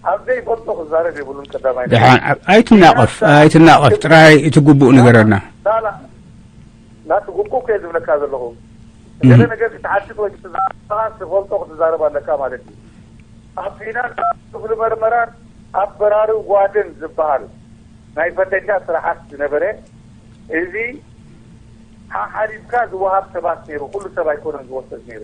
ኣብ ዘይፈልጦ ክዛረብ የብሉን። ቀዳማይ ነገር። ደሓን፣ ኣብ-፣ ኣይትናቐፍ፣ ኣይትናቐፍ፣ ጥራይ እቲ ግቡእ ንገረና። ላላ፣ ናቲ ግቡእ እኮ እየ ዝብለካ ዘለኹ። እህ። ገለ ነገር ክትሓትት ወይ ክትዛረብ፣ ትፈልጦ ክትዛረብ ኣለካ ማለት እዩ። ኣብ ፊናንስ ክፍሊ መርመራን ኣብ በራሪ ጓድን ዝበሃል ናይ ፈተሻ ስራሓት ዝነበረ፣ እዚ ሓሓሊፍካ ዝወሃብ ሰባት ነይሩ። ኩሉ ሰብ ኣይኮነን ዝወስድ ነይሩ።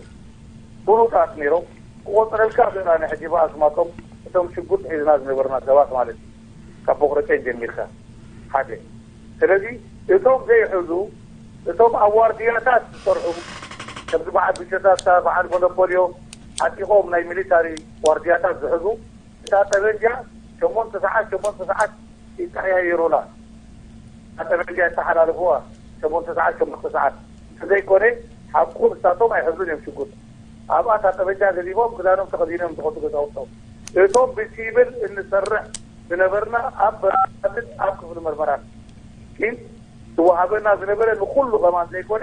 ፍሉጣት ነይሮም። ክቆፅረልካ ብእና ንሕጂ ብኣስማቶም እቶም ሽጉጥ ሒዝና ዝነበርና ሰባት ማለት እዩ። ካብ ቦክረጨን ጀሚርካ ሓደ። ስለዚ እቶም ዘይሕዙ፣ እቶም ኣብ ዋርድያታት ዝሰርሑ፣ ከምዚ በዓል ብሸታታ፣ በዓል ሞኖፖልዮ፣ ዓጢቖም ናይ ሚሊታሪ ዋርድያታት ዝሕዙ፣ እታ ጠበንጃ ሸሞንተ ሰዓት፣ ሸሞንተ ሰዓት ይቀያየሩላ። እታ ጠበንጃ ይተሓላለፍዋ፣ ሸሞንተ ሰዓት፣ ሸሞንተ ሰዓት። እንተዘይኮነ፣ ሓቁ ንሳቶም ኣይሕዙን እዮም ሽጉጥ። ኣብኣ እታ ጠበንጃ ገዲፎም፣ ክዳኖም ተኸዲኖም ዝኸዱ ገዛውቶም። እቶም ብሲቪል እንሰርሕ ዝነበርና ኣብ በራትን ኣብ ክፍሊ መርመራን ግን ዝወሃበና ዝነበረ ንኹሉ ከማን ዘይኮነ፣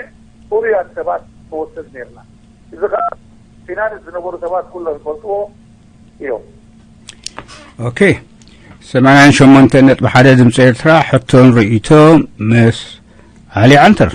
ፍሩያት ሰባት ንወስድ ነርና። እዚ ኸኣ ፊናንስ ዝነበሩ ሰባት ኩሎም ይፈልጥዎ እዮም። ኦኬ፣ ሰማንያን ሸሞንተን ነጥቢ ሓደ ድምፂ ኤርትራ፣ ሕቶን ርእይቶ ምስ ዓሊ ዓንተር።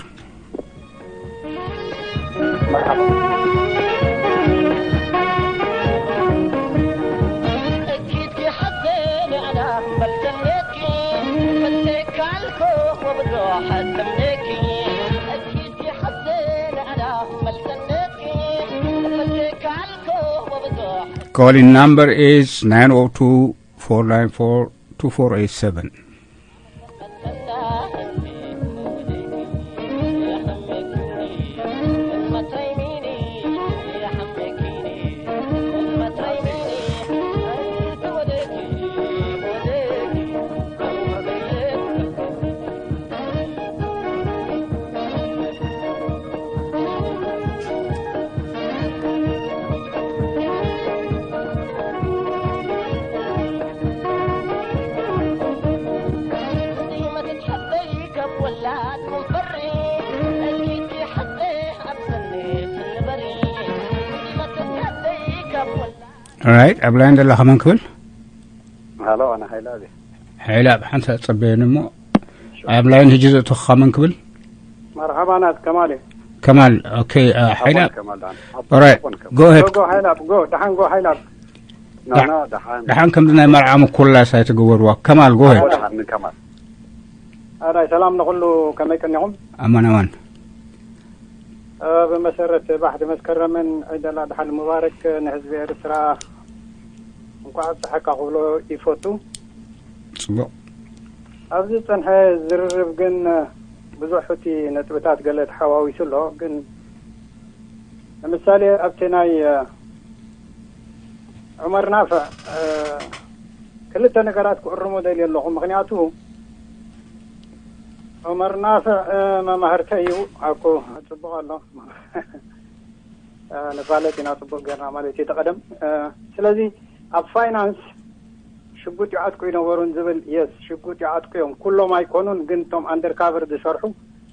Calling number is nine oh two, four nine four, two four eight seven. ራይት፣ ኣብ ላይን ደላ ከመን ክብል? ሃሎ፣ ኣነ ሓይላ እየ። ሓይላ፣ ኣብ ሓንሳእ ጸበየኒ እሞ፣ ኣብ ላይን ሕጂ ዘእተኹኻ መን ክብል? መርሓባ ናት ከማል እዩ። ከማል፣ ኦኬ፣ አ፣ ሓይላ። ሓቦን ከማል ደሓን። ኦራይት፣ ሓቦን ከማል። ጎ ኣሄድ። ጎ፣ ጎ፣ ሓይላ፣ ጎ፣ ደሓን፣ ጎ፣ ሓይላ። ኖ፣ ዳ-፣ ኖ፣ ደሓን። ደሓን ከምዚ ናይ መርዓ ምኩላስ ኣይትግበርዋ። ከማል፣ ጎ ኣሄድ። ሓቦ ደሓን ንከማል። ኣራይ፣ ሰላም ንኹሉ፣ ከመይ ቀኒኹም? ኣማን፣ ኣማን። እ፣ ብመሰረት ባሕዲ መስከረምን ዒድ ኣል ኣድሓን ሙባረክ ንህዝቢ ኤርትራ እንኳዕ ኣብፀሐካ ክብሎ ይፈቱ። ጽቡቕ። ኣብዚ ዝጸንሐ ዝርርብ ግን ብዙሕ እቲ ነጥብታት ገለ ተሓዋዊሱ ኣሎ። ግን ንምሳሌ ኣብቲ ናይ፣ እ፣ ዑመር ናፍዕ፣ እ፣ ክልተ ነገራት ክእርሞ ደልየ ኣለኹ። ምኽንያቱ ዑመር ናፍዕ፣ እ፣ መማህርተ እዩ። ኣኮ ጽቡቕ ኣሎ። እ፣ ንፋለጥ ኢና ጽቡቕ ጌርና ማለት እዩ፣ ተቐደም። እ፣ ስለዚ ኣብ ፋይናንስ ሽጉጥ ይዓጥቁ ይነበሩን ዝብል፣ የስ፣ ሽጉጥ ይዓጥቁ እዮም። ኩሎም ኣይኮኑን፣ ግን እቶም ኣንደርካቨር ዝሰርሑ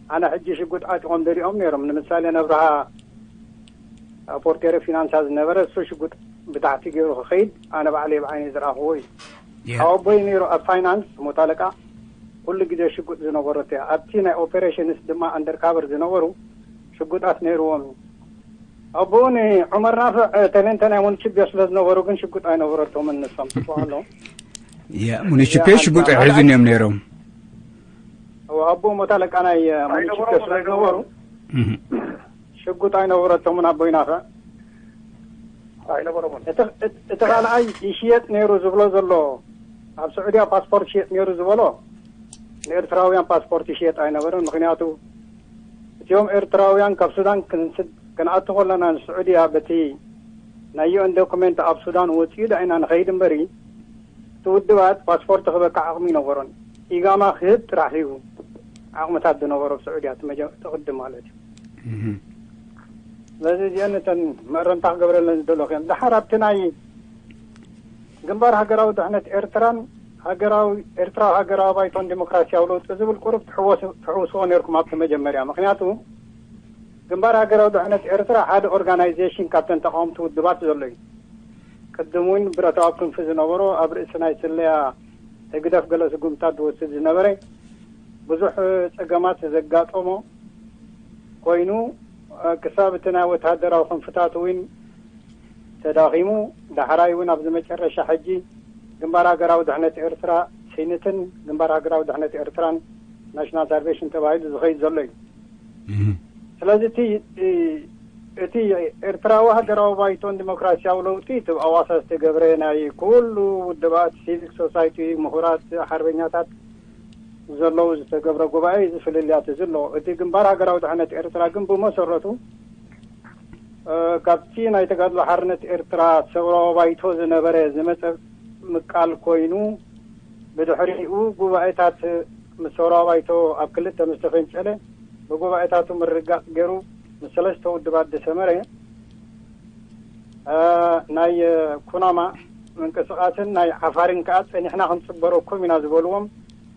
ኣነ ሕጂ ሽጉጥ ዓጢቖም ደሊኦም ነይሮም። ንምሳሌ ነብርሃ ፖርቴረ ፊናንሳ ዝነበረ፣ እሱ ሽጉጥ ብታሕቲ ገይሩ ክኸይድ ኣነ ባዕለይ ብዓይነይ ዝረኣኽዎ እዩ። ካብ ኣቦይ ነይሩ ኣብ ፋይናንስ ሞት ኣለቃ ኩሉ ግዜ ሽጉጥ ዝነበሮ እቲ ኣብቲ ናይ ኦፐሬሽንስ ድማ ኣንደርካቨር ዝነበሩ ሽጉጣት ነይርዎም እዩ። ኣቦኡ ንዑመር ናፍዕ ተሌንተ ናይ ሙኒችቤ ስለ ዝነበሩ ግን ሽጉጥ ኣይነበረቶምን ንሶም ትብሃሎ። ሙኒችቤ ሽጉጥ ኣይሕዙን እዮም ነይሮም። ኣቦኡ ሞት ኣለቃ ናይ ሙኒችቤ ስለ ዝነበሩ ሽጉጥ ኣይነበረቶምን ኣቦይ ናፍዕ። እቲ ካልኣይ ይሽየጥ ነይሩ ዝብሎ ዘሎ ኣብ ስዑድያ ፓስፖርት ይሽየጥ ነይሩ ዝበሎ ንኤርትራውያን ፓስፖርት ይሽየጥ ኣይነበረን። ምክንያቱ እቲኦም ኤርትራውያን ካብ ሱዳን ክንኣቱ ከለና ንስዑድያ በቲ ናይ ዩኤን ዶኩሜንት ኣብ ሱዳን ወፂኡ ዳኢና ንኸይድ እምበሪ እቲ ውድባት ፓስፖርት ክበካ ዓቕሚ ይነበሮን ኢጋማ ክህብ ጥራሕ እዩ ዓቕምታት ዝነበሮ ኣብ ስዑድያ ትቕድም ማለት እዩ። ስለዚ እዚአን እተን መእረምታ ክገብረለን ዝደለኹ እዮም። ድሓር ኣብቲ ናይ ግንባር ሃገራዊ ድሕነት ኤርትራን ሃገራዊ ኤርትራዊ ሃገራዊ ባይቶን ዲሞክራሲያዊ ለውጢ ዝብል ቁሩብ ትሕወስ- ትሕውስዎ ነርኩም ኣብቲ መጀመርያ። ምክንያቱ ግንባር ሃገራዊ ድሕነት ኤርትራ ሓደ ኦርጋናይዜሽን ካብተን ተቃወምቲ ውድባት ዘሎ እዩ። ቅድም እውን ብረታዊ ክንፊ ዝነበሮ ኣብ ርእሲ ናይ ስለያ ህግደፍ ገለ ስጉምታት ዝወስድ ዝነበረ ብዙሕ ጸገማት ዘጋጠሞ ኮይኑ ክሳብ እቲ ናይ ወተሃደራዊ ክንፍታት እውን ተዳኺሙ ዳሕራይ እውን ኣብዚ መጨረሻ ሕጂ ግንባር ሃገራዊ ድሕነት ኤርትራ ሲንትን ግንባር ሃገራዊ ድሕነት ኤርትራን ናሽናል ሳልቬሽን ተባሂሉ ዝኸይድ ዘሎ እዩ። ስለዚ እቲ እቲ ኤርትራዊ ሃገራዊ ባይቶን ዲሞክራሲያዊ ለውጢ እቲ ኣዋሳ ዝተገብረ ናይ ኩሉ ውድባት ሲቪክ ሶሳይቲ ምሁራት ሓርበኛታት ዘለዉ ዝተገብረ ጉባኤ እዚ ፍልልያት እዚ ኣሎ። እቲ ግንባር ሃገራዊ ድሕነት ኤርትራ ግን ብመሰረቱ ካብቲ ናይ ተጋድሎ ሓርነት ኤርትራ ሰውራዊ ባይቶ ዝነበረ ዝመፀ ምቃል ኮይኑ ብድሕሪኡ ጉባኤታት ምስ ሰውራዊ ባይቶ ኣብ ክልተ ምስ ተፈንጨለ ብጉባኤታቱ ምርግጋፅ ገይሩ ምስ ሰለስተ ውድባት ዝሰመረ ናይ ኩናማ ምንቅስቃስን ናይ ዓፋርን ከዓ ፀኒሕና ክንፅበረኩም ኢና ዝበልዎም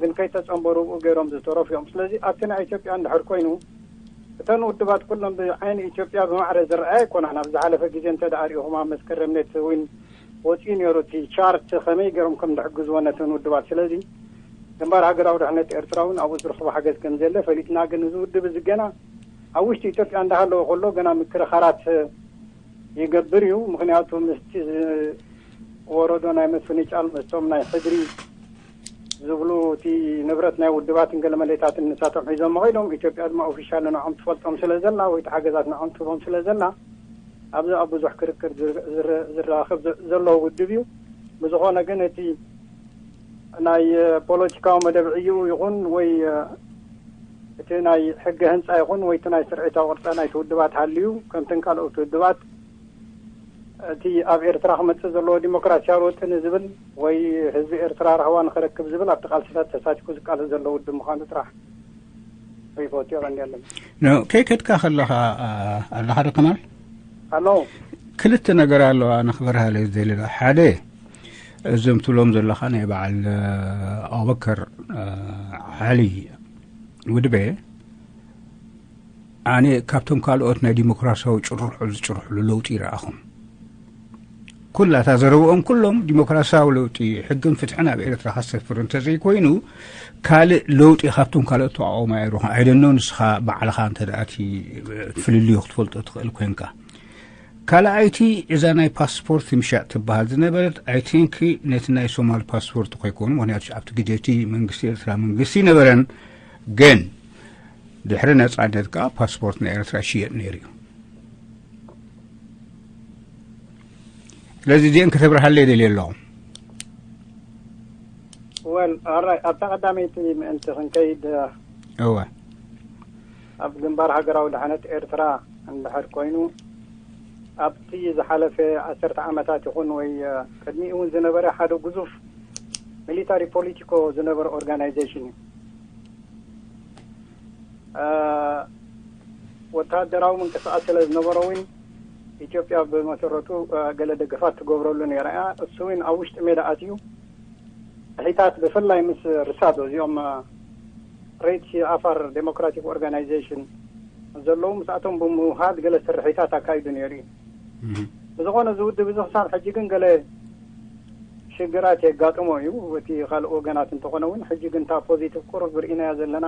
ግን ከይተፀንበሩ ብኡ ገይሮም ዝተረፉ እዮም። ስለዚ ኣብቲ ናይ ኢትዮጵያ እንድሕር ኮይኑ እተን ውድባት ኩሎም ብዓይኒ ኢትዮጵያ ብማዕረ ዝረኣያ ኣይኮናን። ኣብ ዝሓለፈ ግዜ እንተ ደኣ ሪኢኹም ኣብ መስከረም ኔት እውን ወፂኡ ነይሩ እቲ ቻርት ከመይ ገይሮም ከም ዝሕግዝዎ ነተን ውድባት። ስለዚ ግንባር ሃገራዊ ድሕነት ኤርትራ እውን ኣብኡ ዝረኽቦ ሓገዝ ከም ዘለ ፈሊጥና። ግን እዚ ውድብ እዚ ገና ኣብ ውሽጢ ኢትዮጵያ እንዳሃለወ ከሎ ገና ምክርኻራት ይገብር እዩ። ምክንያቱ ምስቲ ዝወረዶ ናይ ምፍንጫል ምስቶም ናይ ሕድሪ ዝብሉ እቲ ንብረት ናይ ውድባትን ገለመሌታትን ንሳቶም ሒዞም መኸይዶም ኢትዮጵያ ድማ ኦፊሻል ንዖም ትፈልጦም ስለ ዘላ ወይ እቲ ሓገዛት ንዖም ትህቦም ስለ ዘላ ኣብዚ ኣብ ብዙሕ ክርክር ዝራኸብ ዘሎ ውድብ እዩ። ብዝኾነ ግን እቲ ናይ ፖለቲካዊ መደብ ዕይኡ ይኹን ወይ እቲ ናይ ሕገ ህንፃ ይኹን ወይ እቲ ናይ ስርዒታዊ ቅርፃ ናይቲ ውድባት ሃልዩ ከምተን ካልኦት ውድባት እቲ ኣብ ኤርትራ ክመፅእ ዘለዎ ዲሞክራሲያዊ ለውጢ ንዝብል ወይ ህዝቢ ኤርትራ ራህዋ ንክረክብ ዝብል ኣብቲ ቃልስታት ተሳቲፉ ዝቃለስ ዘሎ ውድብ ምዃኑ ጥራሕ ሪፖርት የቐንየለን። ከይከድካ ከለኻ ኣለኻ ዶ ከማል? ኣሎ። ክልተ ነገር ኣለዋ ንክበርሃለ ዝደሊ። ሓደ እዞም ትብሎም ዘለኻ ናይ በዓል ኣቡበከር ዓሊ ውድበ ኣነ ካብቶም ካልኦት ናይ ዲሞክራሲያዊ ጭርሖ ዝጭርሕሉ ለውጢ ይረኣኹም። ኩላታ ዘረብኦም ኩሎም ዲሞክራሲያዊ ለውጢ ሕግን ፍትሕን ኣብ ኤርትራ ከሰፍር እንተዘይኮይኑ ካልእ ለውጢ ካብቶም ካልኦት ተቃውሞ ኣይረኹም። ኣይደኖ ንስኻ ባዕልኻ እንተ ደኣ እቲ ፍልልዩ ክትፈልጦ ትኽእል ኮንካ። ካልኣይቲ እዛ ናይ ፓስፖርት ምሻጥ ትበሃል ዝነበረት ኣይ ቲንክ ነቲ ናይ ሶማል ፓስፖርት ከይኮኑ ምክንያቱ ኣብቲ ግዜ እቲ መንግስቲ ኤርትራ መንግስቲ ነበረን ግን ድሕሪ ነጻነት ከዓ ፓስፖርት ናይ ኤርትራ ይሽየጥ ነይሩ እዩ። ስለዚ እዚአን ከተብርሃለይ ደልየ ኣለኹ። ወል ኣራይ ኣብታ ቀዳመይቲ ምእንቲ ክንከይድ እወ ኣብ ግንባር ሃገራዊ ድሕነት ኤርትራ እንድሕር ኮይኑ ኣብቲ ዝሓለፈ ዓሰርተ ዓመታት ይኹን ወይ ቅድሚኡ እውን ዝነበረ ሓደ ግዙፍ ሚሊታሪ ፖሊቲኮ ዝነበረ ኦርጋናይዜሽን እዩ። ወተሃደራዊ ምንቅስቃስ ስለ ዝነበሮ እውን ኢትዮጵያ ብመሰረቱ ገለ ደገፋት ትገብረሉ ነይራ እያ። እሱ እውን ኣብ ውሽጢ ሜዳ ኣትዩ ሕታት ብፍላይ ምስ ርሳዶ እዚኦም ሬት ዓፋር ዴሞክራቲክ ኦርጋናይዜሽን ዘለዉ ምስኣቶም ብምውሃድ ገለ ስርሒታት ኣካይዱ ነይሩ እዩ። ብዝኾነ እዚ ውድብ እዚ ክሳብ ሕጂ ግን ገለ ሽግራት የጋጥሞ እዩ። እቲ ካልእ ወገናት እንተኾነ እውን ሕጂ ግን እታ ፖዚቲቭ ቁሩብ ርኢናያ ዘለና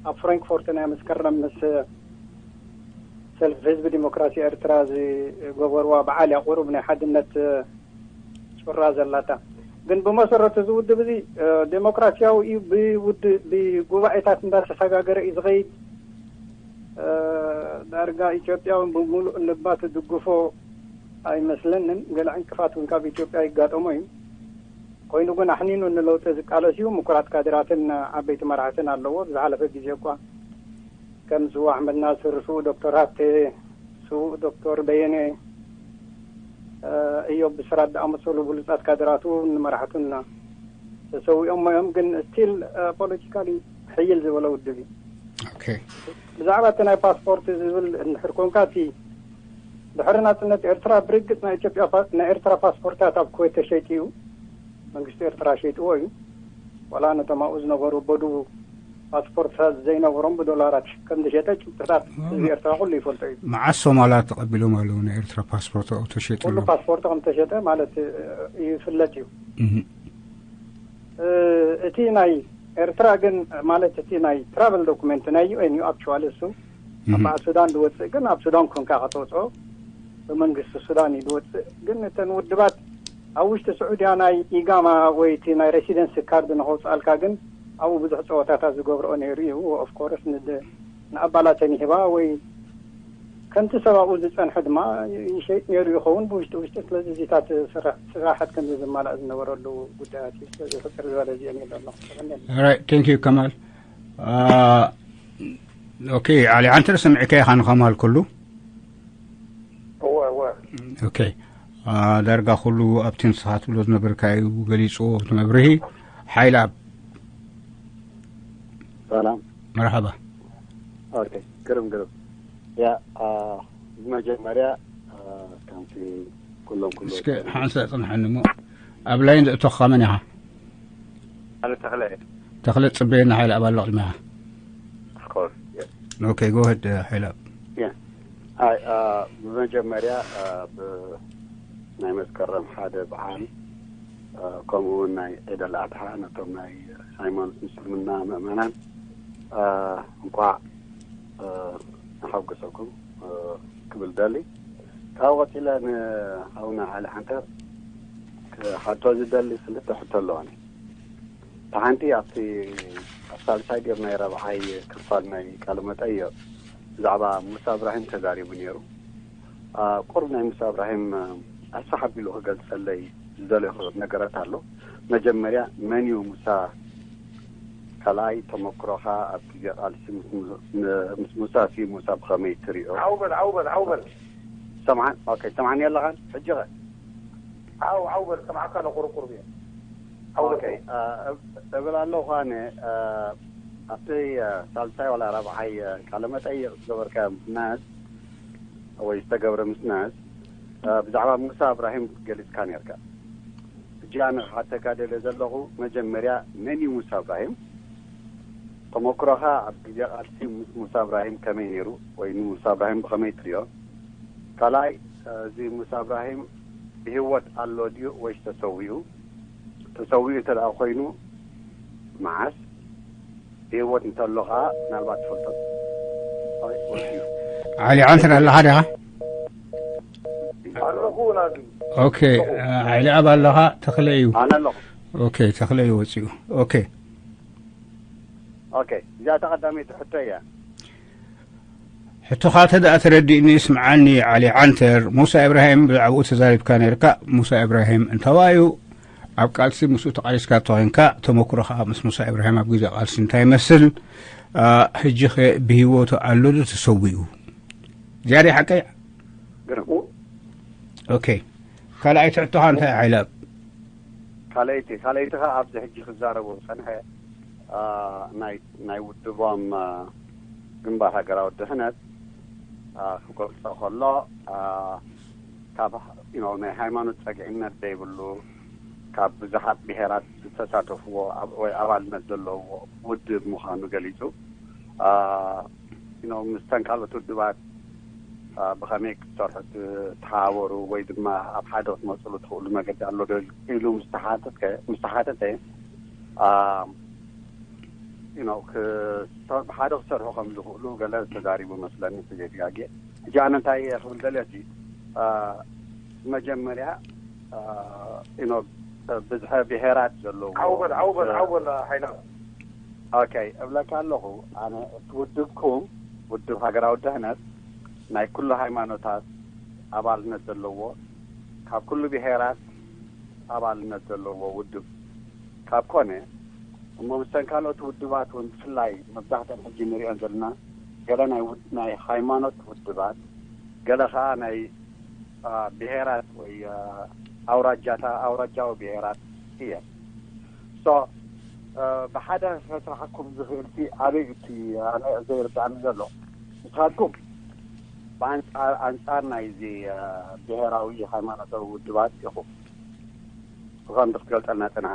ኣብ ፍራንክፎርት ናይ መስከረም ምስ ሰልፊ ህዝቢ ዲሞክራሲ ኤርትራ ዝገበርዋ በዓል እያ ቁሩብ ናይ ሓድነት ጩራ ዘላታ። ግን ብመሰረቱ እዚ ውድብ እዚ ዴሞክራሲያዊ እዩ። ብውድ ብጉባኤታት እንዳተሰጋገረ እዩ ዝኸይድ። ዳርጋ ኢትዮጵያ እውን ብምሉእ ልባ ትድግፎ ኣይመስለንን። ገለ ዕንቅፋት እውን ካብ ኢትዮጵያ ይጋጠሞ እዩ። ኮይኑ ግን ኣሕኒኑ ንለውጢ ዝቃለስ እዩ። ምኩራት ካድራትን ዓበይቲ መራሕትን ኣለዎ። ብዝሓለፈ ግዜ እኳ ከም ስዉእ ኣሕመድ ናስር፣ ስዉእ ዶክተር ሃብቴ፣ ስዉእ ዶክተር በየነ፣ እዮብ ብስራት ዝኣመሰሉ ብሉጻት ካድራቱ ንመራሕቱና ተሰዊኦም እዮም። ግን ስቲል ፖለቲካሊ ሕይል ዝበለ ውድብ እዩ። ብዛዕባ እቲ ናይ ፓስፖርት ዝብል እንድሕር ኮንካ፣ እቲ ድሕሪ ናጽነት ኤርትራ ብርግጽ ናይ ኢትዮጵያ ፓ- ናይ ኤርትራ ፓስፖርታት ኣብ ኩዌት ተሸይጡ እዩ። መንግስቲ ኤርትራ ሸይጥዎ እዩ። ዋላ ነቶም ኣብኡ ዝነበሩ በዱ ፓስፖርት ዘይነበሮም ብዶላራት ከም ዝሸጠ ጭብጥታት ህዝቢ ኤርትራ ኩሉ ይፈልጦ እዩ። መዓስ ሶማላት ተቐቢሎም ኣለዉ ናይ ኤርትራ ፓስፖርት ኣብኡ ተሸይጡ ኩሉ ኣለዉ። ፓስፖርት ከም ተሸጠ ማለት ይፍለጥ እዩ። እቲ ናይ ኤርትራ ግን ማለት እቲ ናይ ትራቨል ዶኩመንት ናይ ዩ ኤን እዩ። ኣክቹዋሊ እሱ ኣብ በዓል ሱዳን ዝወፅእ ግን ኣብ ሱዳን ኮንካ ከተውፅኦ ብመንግስቲ ሱዳን እዩ ዝወፅእ። ግን እተን ውድባት ኣብ ውሽጢ ስዑድያ ናይ ኢጋማ ወይ እቲ ናይ ሬሲደንሲ ካርድ ንኸውፅኣልካ ግን ኣብኡ ብዙሕ ፀወታታት ዝገብርኦ ነይሩ እዩ። ኦፍኮርስ ንኣባላተን ይህባ ወይ ከምቲ ሰብ ኣብኡ ዝፀንሐ ድማ ይሸይጥ ነይሩ ይኸውን ብውሽጢ ውሽጢ። ስለዚ እዚታት ስራሓት ከምዚ ዝማላእ ዝነበረሉ ጉዳያት እዩ። ስለዚ ሕፅር ዝበለ እዚአን የለሎ። ራይት ቴንክ ዩ ከማል። ኦኬ ዓሊ ዓንተር ሰሚዕካ ኢኻ ንኸማል ኩሉ። እወ እወ ኦኬ ዳርጋ ኩሉ ኣብቲ ንስኻ ትብሎ ዝነበርካ እዩ ገሊፅዎ እቲ መብርሂ። ሓይል ኣብ ሰላም መርሓባ። ኦኬ ግርም ግርም ያ ብመጀመርያ ከምቲ ኩሎም ኩሉ እስከ ሓንሳ ፅንሓኒ እሞ ኣብ ላይን ዘእተኹኻ መን ኢኻ? ኣነ ተኽለ ተኽለ ፅበየና ሓይል ኣብ ኣሎ ቅድሚኻ። ኦፍኮርስ ኦኬ ጎ ሄድ ሓይል ኣብ ያ ኣይ ብመጀመርያ ናይ መስከረም ሓደ በዓል ከምኡ እውን ናይ ዒድ ኣልኣድሓ ነቶም ናይ ሃይማኖት ምስልምና ምእመናን እንኳዕ ንሓጎሰኩም ክብል ደሊ። ካብ ቀፂለ ንሃውና ዓሊ ሓንተር ክሓቶ ዝደሊ ክልተ ሕቶ ኣለዋኒ። እቲ ሓንቲ ኣብቲ ኣብ ሳልሳይ ድር ናይ ረብዓይ ክፋል ናይ ቃለ መጠይቕ ብዛዕባ ሙሳ እብራሂም ተዛሪቡ ነይሩ። ቁሩብ ናይ ሙሳ እብራሂም ኣስፍሕ ኣቢሉ ክገልፀለይ ዝደለኹ ነገራት ኣሎ። መጀመርያ መን እዩ ሙሳ? ካልኣይ ተመክሮኻ ኣብ ግዜ ቃልሲ ምስ ሙሳ ሲ ሙሳ ብኸመይ ትሪኦ? ዓው በል ዓው በል ዓው በል ሰምዓን ኦኬ ሰምዓኒ ኣለኻን ሕጂ ኸ? ዓው ዓው በል ሰምዓካ ኣለኹ ቁሩብ ቁሩብ እየ። ዓው በል ኦኬ እብል ኣለኹ ኣነ ኣብቲ ሳልሳይ ዋላ ራብዓይ ቃለ መጠይቕ ዝገበርካዮ ምስናስ ወይ ዝተገብረ ምስናስ ብዛዕባ ሙሳ እብራሂም ገሊፅካ ነርካ። ሕጂ ኣነ ክሓተካ ደልየ ዘለኹ መጀመርያ መን እዩ ሙሳ እብራሂም? ተመክሮኻ ኣብ ግዜ ቃልሲ ምስ ሙሳ እብራሂም ከመይ ነይሩ ወይ ንሙሳ እብራሂም ብኸመይ ትሪኦ? ካልኣይ እዚ ሙሳ እብራሂም ብህይወት ኣሎ ድዩ ወይስ ተሰዊኡ? ተሰዊኡ እንተ ደኣ ኮይኑ መዓስ? ብህይወት እንተሎ ኸዓ ምናልባት ትፈልጦ ዓሊ ዓንተር ኣለኻ ዲኻ? ኣለኹ ናዚ ኦኬ ዓሊ ኣብ ኣለኻ ተኽለ እዩ። ኣነ ኣለኹ። ኦኬ ተኽለ እዩ ወፂኡ። ኦኬ ኦኬ እዚኣ ተቐዳመይቲ ሕቶ እያ። ሕቶኻ ተደኣ ተረዲእኒ ስምዓኒ ዓሊ ዓንተር፣ ሙሳ ኢብራሂም ብዛዕባኡ ተዛሪብካ ነይርካ። ሙሳ ኢብራሂም እንታዋይ እዩ? ኣብ ቃልሲ ምስኡ ተቓሊስካ ተኾይንካ ተመክሮኻ ምስ ሙሳ ኢብራሂም ኣብ ግዜ ቃልሲ እንታይ ይመስል? ሕጂ ኸ ብህይወቱ ኣሎ ዶ ተሰዊኡ? እዚኣ ደይ ሓቀይ? ግርም ኦኬ ካልኣይቲ ሕቶኻ እንታይ ሓይላብ? ካልኣይቲ ካልኣይቲ ኸ ኣብዚ ሕጂ ክዛረቦ ዝጸንሐ ናይ ናይ ውድቦም ግንባር ሃገራዊ ድሕነት ክገልጾ ከሎ ካብ ናይ ሃይማኖት ጸግዒነት ዘይብሉ ካብ ብዙሓት ብሄራት ዝተሳተፍዎ ኣብ- ወይ ኣባልነት ዘለዎ ውድብ ምዃኑ ገሊጹ። ኖ ምስተን ካልኦት ውድባት ብኸመይ ክትሰርሑ ትሓበሩ ወይ ድማ ኣብ ሓደ ክትመፅሉ ትኽእሉ መገዲ ኣሎ ዶ ኢሉ ምስተሓተተ ብሓደ ክሰርሑ ከም ዝኽእሉ ገለ ተዛሪቡ መስለኒ። ተዘይተጋግየ ሕጂ ኣነ እንታይ ክብል ደልየ መጀመርያ ብዝሐ ብሄራት ዘለዎ ዓውበል ዓውበል ዓውበል ሓይላ ኦኬ እብለካ ኣለኹ። ኣነ እቲ ውድብኩም ውድብ ሃገራዊ ድሕነት ናይ ኩሉ ሃይማኖታት ኣባልነት ዘለዎ ካብ ኩሉ ብሄራት ኣባልነት ዘለዎ ውድብ ካብ ኮነ እሞ ምስተን ካልኦት ውድባት እውን ብፍላይ መብዛሕትአን ሕጂ ንሪኦን ዘለና ገለ ናይ ውድ- ናይ ሃይማኖት ውድባት ገለ ከዓ ናይ ብሄራት ወይ ኣውራጃታ ኣውራጃዊ ብሄራት እየ። ሶ ብሓደ ከስራሓኩም ዝኽእል ሲ ኣበይ እቲ ኣነ ዘይርዳእኒ ዘሎ ንስኻትኩም ብኣንፃር ኣንፃር ናይዚ ብሄራዊ ሃይማኖታዊ ውድባት ኢኹም። ብኸምዚ ክትገልፀልና ፅንሓ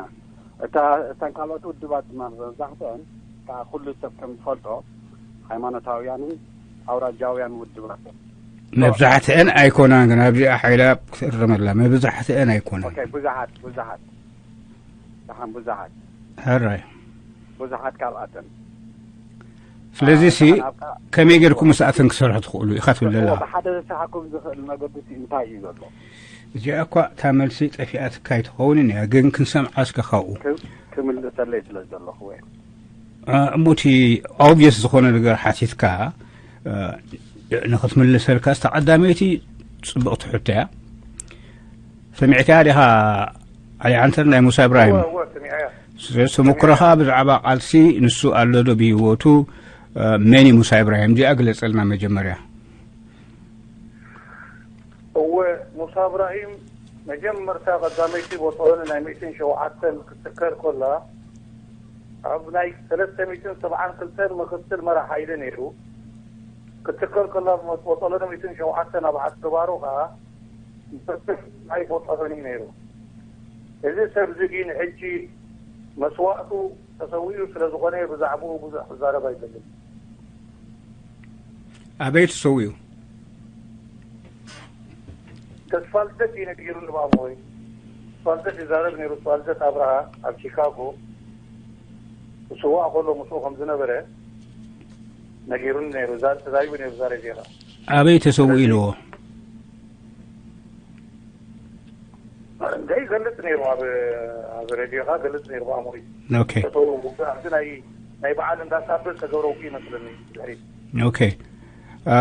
እታ እተን ካልኦት ውድባት ድማ መብዛሕትአን ከዓ ኩሉ ሰብ ከም ዝፈልጦ ሃይማኖታውያንን ኣውራጃውያን ውድባት እዮም። መብዛሕትአን ኣይኮናን ግን ኣብዚኣ ሓይላ ክትእረመላ መብዛሕትአን ኣይኮናን። ኦኬ ብዙሓት ብዙሓት ደሓን ብዙሓት ሕራይ ብዙሓት ካብኣተን ስለዚ ሲ ከመይ ጌርኩም ምስኣተን ክሰርሑ ትኽእሉ ኢኻ ትብል ዘለኻ? ብሓደ ዘሰሓኩም ዝኽእል መገዲ ሲ እንታይ እዩ ዘሎ? እዚኣ እኳ እታ መልሲ ጠፊኣትካ ኣይትኸውን እያ ግን ክንሰምዓ እስከ ካብኡ ክምልሰለይ ስለ ዘለኹ ወይ እሞ እቲ ኦብቪየስ ዝኾነ ነገር ሓቲትካ ንክትምልሰልካ ስታ ቀዳመይቲ ፅብቕቲ ሕቶ እያ። ሰሚዕካያ ዲኻ ዓሊ ዓንተር ናይ ሙሳ እብራሂም? ስለዚ ተመክሮኻ ብዛዕባ ቃልሲ ንሱ ኣሎ ዶ ብህይወቱ? መን እዩ ሙሳ እብራሂም? እዚኣ ግለፀልና መጀመርያ። እወ ሙሳ እብራሂም መጀመርታ ቀዳመይቲ ቦጦሎኒ ናይ ሚእትን ሸውዓተን ክትትከል ኮላ ኣብ ናይ ሰለስተ ሚእትን ሰብዓን ክልተን ምክትል መራሕ ሓይሊ ነይሩ። ክትከል ኮላ ቦጦሎኒ ሚእትን ሸውዓተን ኣብ ዓዲ ባሮ ከዓ ምክትል ናይ ቦጦሎኒ ነይሩ። እዚ ሰብ እዚ ግን ሕጂ መስዋእቱ ተሰዊኡ ስለ ዝኾነ ብዛዕባኡ ብዙሕ ክዛረብ ኣይደልን። ኣበይ ተሰዊኡ? ተስፋልደት እዩ ነጊሩኒ ብኣሞይ። ተስፋልደት ይዛረብ ነይሩ። ተስፋልደት ኣብርሃ ኣብ ቺካጎ ክስዋእ ከሎ ምስኡ ከም ዝነበረ ነጊሩኒ ነይሩ። ዛ- ተዛሪቡ ነይሩ ዛሬ ዜና። ኣበይ ተሰዊኡ ኢልዎ? እንታይ ይገልጽ ነይሩ ኣብ ኣብ ሬድዮኻ ገልጽ ነይሩ ብኣሞይ። ኦኬ ተተው ውግእ ኣብቲ ናይ ናይ በዓል እንዳሳበ ዝተገብረ ውግእ ይመስለኒ ድሕሪት ኦኬ። አ፣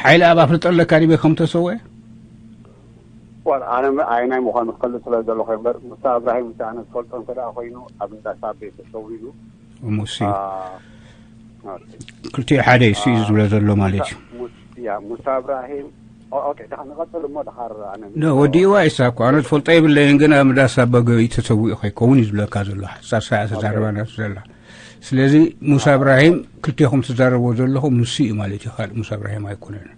ሓይሊ ኣብ ኣፍልጦ ኣለካ ዲበ ከም ተሰወ? ዋል ኣነ ኣየናይ ምዃኑ ክፈልጥ ስለ ዘለኹ እምበር ሙሳ እብራሂም ምስ ኣነ ዝፈልጦ እንተ ደኣ ኮይኑ ኣብ እንዳ ሳቤ ተሰዊሉ ሙሲ አ፣ ኦኬ። ክልቲኡ ሓደ እዩ ስዩ ዝብሎ ዘሎ ማለት እዩ። ሙስ- ያ ሙሳ እብራሂም ኦ- ኦኬ ደሓ ንቐጽል እሞ ደሓር ኣነ ኖ ወዲእዋ ኢሳ እኮ ኣነ ዝፈልጦ የብለይን ግን ኣብ እንዳ ሳባ ገቢኡ ተሰዊኡ ከይከውን እዩ ዝብለካ ዘሎ ሓሳብ ሳያ ተዛረባ ናቱ ዘላ። ስለዚ ሙሳ እብራሂም ክልቴኹም ትዛረብዎ ዘለኹም ንሱ እዩ ማለት እዩ ካልእ ሙሳ እብራሂም ኣይኮነን።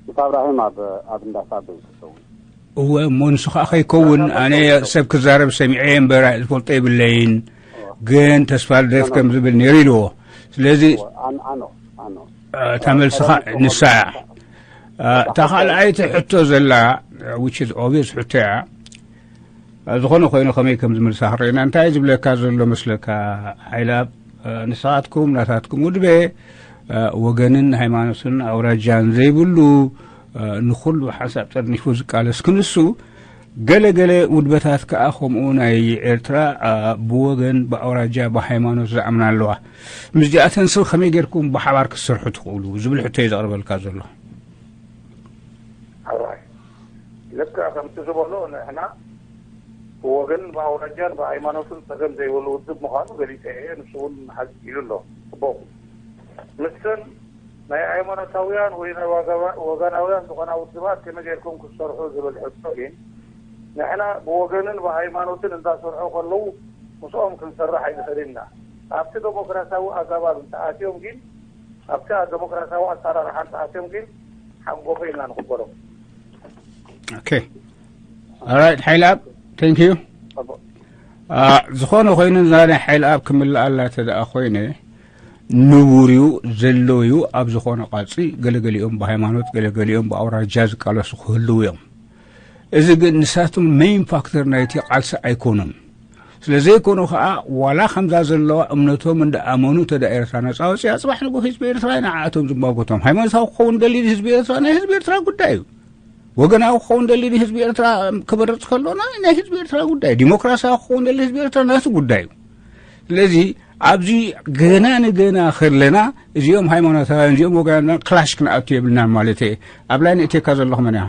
ሙሳ እብራሂም ኣብ ኣብ እንዳ ሳቤ ተሰዊ እወ እሞ ንሱ ከዓ ከይከውን ኣነ ሰብ ክዛረብ ሰሚዐ እምበር ዝፈልጦ የብለይን ግን ተስፋ ልደት ከም ዝብል ነይሩ ኢልዎ። ስለዚ ኣን- ኣኖ ኣኖ እታ መልስኻ ንሳ እያ። እታ ካልኣይቲ ሕቶ ዘላ which is obvious ሕቶ እያ። ዝኾነ ኮይኑ ከመይ ከም ዝምልሳ ክረእና እንታይ ዝብለካ ዘሎ መስለካ ሓይላብ ንስኻትኩም ናታትኩም ውድበ ወገንን ሃይማኖትን ኣውራጃን ዘይብሉ ንኹሉ ሓንሳብ ጠርኒፉ ዝቃለስ ክንሱ ገለ ገለ ውድበታት ከኣ ከምኡ ናይ ኤርትራ ብወገን ብኣውራጃ ብሃይማኖት ዝኣምና ኣለዋ። ምስዚኣተን ሰብ ከመይ ጌርኩም ብሓባር ክትሰርሑ ትኽእሉ ዝብል ሕቶ እዩ ዘቕርበልካ ዘሎ። ሕራይ ልክዕ ከምቲ ዝበሎ ንሕና ብወገን ብኣውራጃን ብሃይማኖትን ጸገም ዘይብሉ ውድብ ምዃኑ ገሊጸ እየ። ንሱ እውን ሓቂ ኢሉ ኣሎ። ጽቡቕ ምስን ናይ ሃይማኖታውያን ወይ ናይ ወገናውያን ዝኾና ውድባት ከመይ ጌርኩም ክትሰርሑ ዝብል ሕቶ ግን ንሕና ብወገንን ብሃይማኖትን እንዳሰርሑ ከለዉ ምስኦም ክንሰርሕ ኣይንኽእልን ኢና። ኣብቲ ዴሞክራሲያዊ ኣገባብ እንተኣትዮም ግን ኣብቲ ዴሞክራሲያዊ ኣሰራርሓ እንተኣትዮም ግን ሓንጎፈ ኢልና ንቕበሎም። ኦኬ ኦራይት ሓይላብ Thank you። ዝኾነ ኮይኑ እዛ ናይ ሓይሊ ኣብ ክምልኣላ እንተ ደኣ ኮይነ ንቡር እዩ፣ ዘሎ እዩ። ኣብ ዝኾነ ቃልሲ ገለገሊኦም ብሃይማኖት፣ ገለገሊኦም ብኣውራጃ ዝቃለሱ ክህልዉ እዮም። እዚ ግን ንሳቶም ሜይን ፋክተር ናይቲ ቃልሲ ኣይኮኑን። ስለ ዘይኮኑ ከኣ ዋላ ከምዛ ዘለዋ እምነቶም እንዳ ኣመኑ እንተ ደኣ ኤርትራ ነጻ ወጺኣ ጽባሕ ንግሆ ህዝቢ ኤርትራ እዩ ንዓኣቶም ዝማጎቶም። ሃይማኖታዊ ክኸውን ደልዩ ህዝቢ ኤርትራ ናይ ህዝቢ ኤርትራ ጉዳይ እዩ። ወገናዊ ክኸውን ደልዩ ህዝቢ ኤርትራ ክበርጽ ከሎ ናይ ህዝቢ ኤርትራ ጉዳይ፣ ዲሞክራሲያዊ ክኸውን ደልዩ ህዝቢ ኤርትራ ናቱ ጉዳይ እዩ። ስለዚ ኣብዚ ገና ንገና ከለና እዚኦም ሃይማኖታውያን እዚኦም ወገናና ክላሽ ክንኣቱ የብልናን ማለት እየ። ኣብ ላይ ንእቴካ ዘለኹ መን እያ?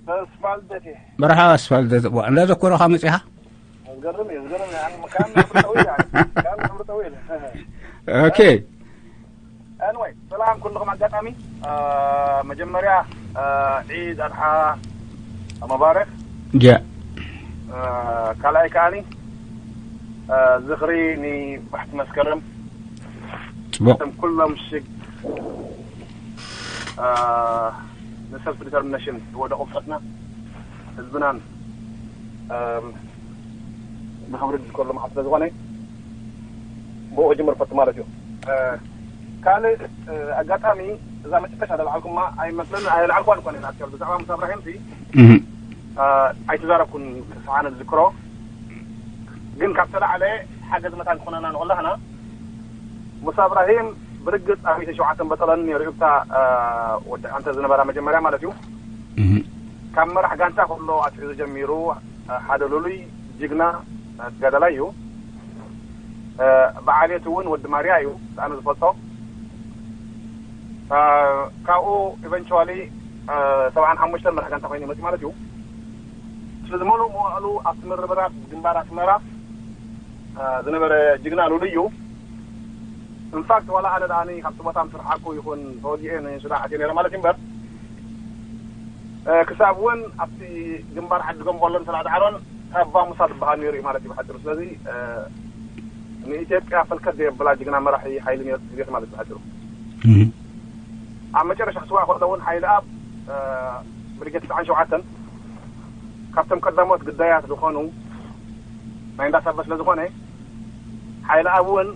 ተስፋልደት እየ። መርሓባ ኣስፋልደት። ዋ፣ እንዳዘኮረኻ መጺኻ? ዝገርም እዩ፣ ዝገርም እዩ። ኣነ ከም ነብሪ ጠዊል እየ፣ ኣነ ከም ነብሪ ጠዊል እየ። ኦኬ። Anyway፣ ሰላም ኩልኹም። ኣጋጣሚ አ፣ መጀመርያ አ፣ ዒድ ኣድሓ መባረክ። ያ አ፣ ካልኣይ ከኣኒ አ፣ ዝኽሪ ንባሕቲ መስከረም ጽቡቕ። እቶም ኩሎም ሽግ አ፣ ንሰልፍ ዲተርሚኔሽን ዝወደቑ ብጾትና ህዝብናን አ፣ ብኽብሪ ዝዝከረሉ መዓልቲ ስለ ዝኾነ ብኡ ክጅምር ፈቱ ማለት እዩ። እ፣ ካልእ እ፣ ኣጋጣሚ እዛ መጨረሻ ዘልዓልኩማ ኣይመስለኒ፣ ኣይልዓልኳን እኳ ነይረ። ኣክቸዋሊ ብዛዕባ ሙሳ እብራሂም ሲ እህ። እ፣ ኣይተዛረብኩን ክሳዕ ኣነ ዝዝክሮ። ግን ካብ ተላዕለ ሓገዝ መታን ክኾነና ንኹላህና ሙሳ እብራሂም ብርግጽ ኣብ ሚእቲ ሸውዓተ በጠለኒ ነይሩ እዩ። ብታ እ፣ ወዲ ኣንተ ዝነበራ መጀመርያ ማለት እዩ። እህ። ካብ መራሕ ጋንታ ከሎ ኣትሒዙ ጀሚሩ ሓደ ልሉይ ጅግና ተጋዳላይ እዩ። ብዓሌት እውን ወዲ ማርያ እዩ ኣነ ዝፈልጦ። ካብኡ ኢቨንቹዋሊ ሰብዓን ሓሙሽተን መራሕ ጋንታ ኮይኑ ይመፅእ ማለት እዩ። ስለዚ ሙሉእ መዋእሉ ኣብቲ ምርብራብ ግንባር ኣስመራ ዝነበረ ጅግና ልሉይ እዩ። ኢንፋክት ዋላ ኣነ ደኣ ካብቲ ቦታ ምስ ረሓቅኩ ይኹን ተወጊኤ ንሱዳን ኣትየ ነይረ ማለት እዩ እምበር ክሳብ እውን ኣብቲ ግንባር ዓዲ ገምቦሎን ሰላዕቲ ዓሎን ካብ ባሙሳ ዝበሃል ነይሩ እዩ ማለት እዩ ብሓፂሩ። ስለዚ ንኢትዮጵያ ፈልከት ዘየብላ ጅግና መራሒ ሓይሊ ነይሩ ትግሬት ማለት እዩ ብሓፂሩ። ኣብ መጨረሻ ክስዋእ ከሎ እውን ሓይሊ ኣብ ብሪጌድ ትስዓን ሸውዓተን ካብቶም ቀዳሞት ግዳያት ዝኾኑ ናይ እንዳሳበ ስለ ዝኾነ ሓይሊ ኣብ እውን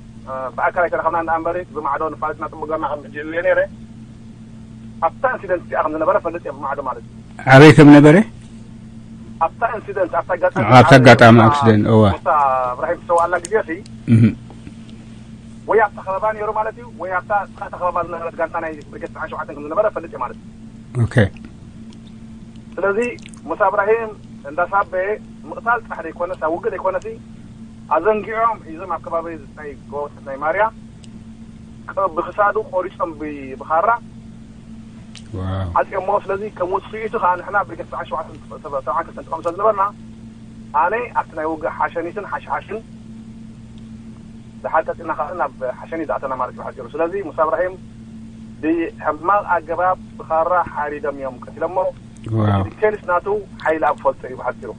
ብኣካል ኣይተረኸብና እንዳ እምበሪ ብማዕዶ ንፋለጥና ፅቡቅ ገርና ከም ሕጂ እየ ነይረ ኣብታ ኢንሲደንት እዚኣ ከም ዝነበረ ፈልጥ እየ ብማዕዶ ማለት እዩ። ኣበይ ከም ነበረ? ኣብታ ኢንሲደንት ኣብታ ኣጋጣሚ ኣብታ ኣጋጣሚ ኣክሲደንት እዋ እታ እብራሂም ትሰዋኣላ ግዜ ሲ እህ ወይ ኣብታ ከባባ ነይሩ ማለት እዩ ወይ ኣብታ እታ ከባባ ዝነበረት ጋንታ ናይ ብርጌድ ትስዓን ሸውዓተን ከም ዝነበረ ፈልጥ እየ ማለት እዩ። ኦኬ ስለዚ ሙሳ እብራሂም እንዳሳበየ ምቕታል ጥራሕ ዘይኮነስ ኣብ ውግእ ዘይኮነሲ ኣዘንጊዖም ሒዞም ኣብ ከባቢ ናይ ጎቦታት ናይ ማርያ ብክሳዱ ቆሪፆም ብኻራ ዓፅዮሞ። ስለዚ ከም ውፅኢቱ ከዓ ንሕና ብርጌድ ሰብዓን ሸውዓተን ተቐምሶ ዝነበርና ኣነ ኣብቲ ናይ ውግእ ሓሸኒትን ሓሽሓሽን ድሓር ቀፂልና ከዓ ናብ ሓሸኒ ዝኣተና ማለት እዩ ሓፂሩ። ስለዚ ሙሳ እብራሂም ብሕማቕ ኣገባብ ብኻራ ሓሪዶም እዮም ቀቲሎሞ። ዲቴልስ ናቱ ሓይሊ ኣብ ፈልጦ እዩ ብሓፂሩ።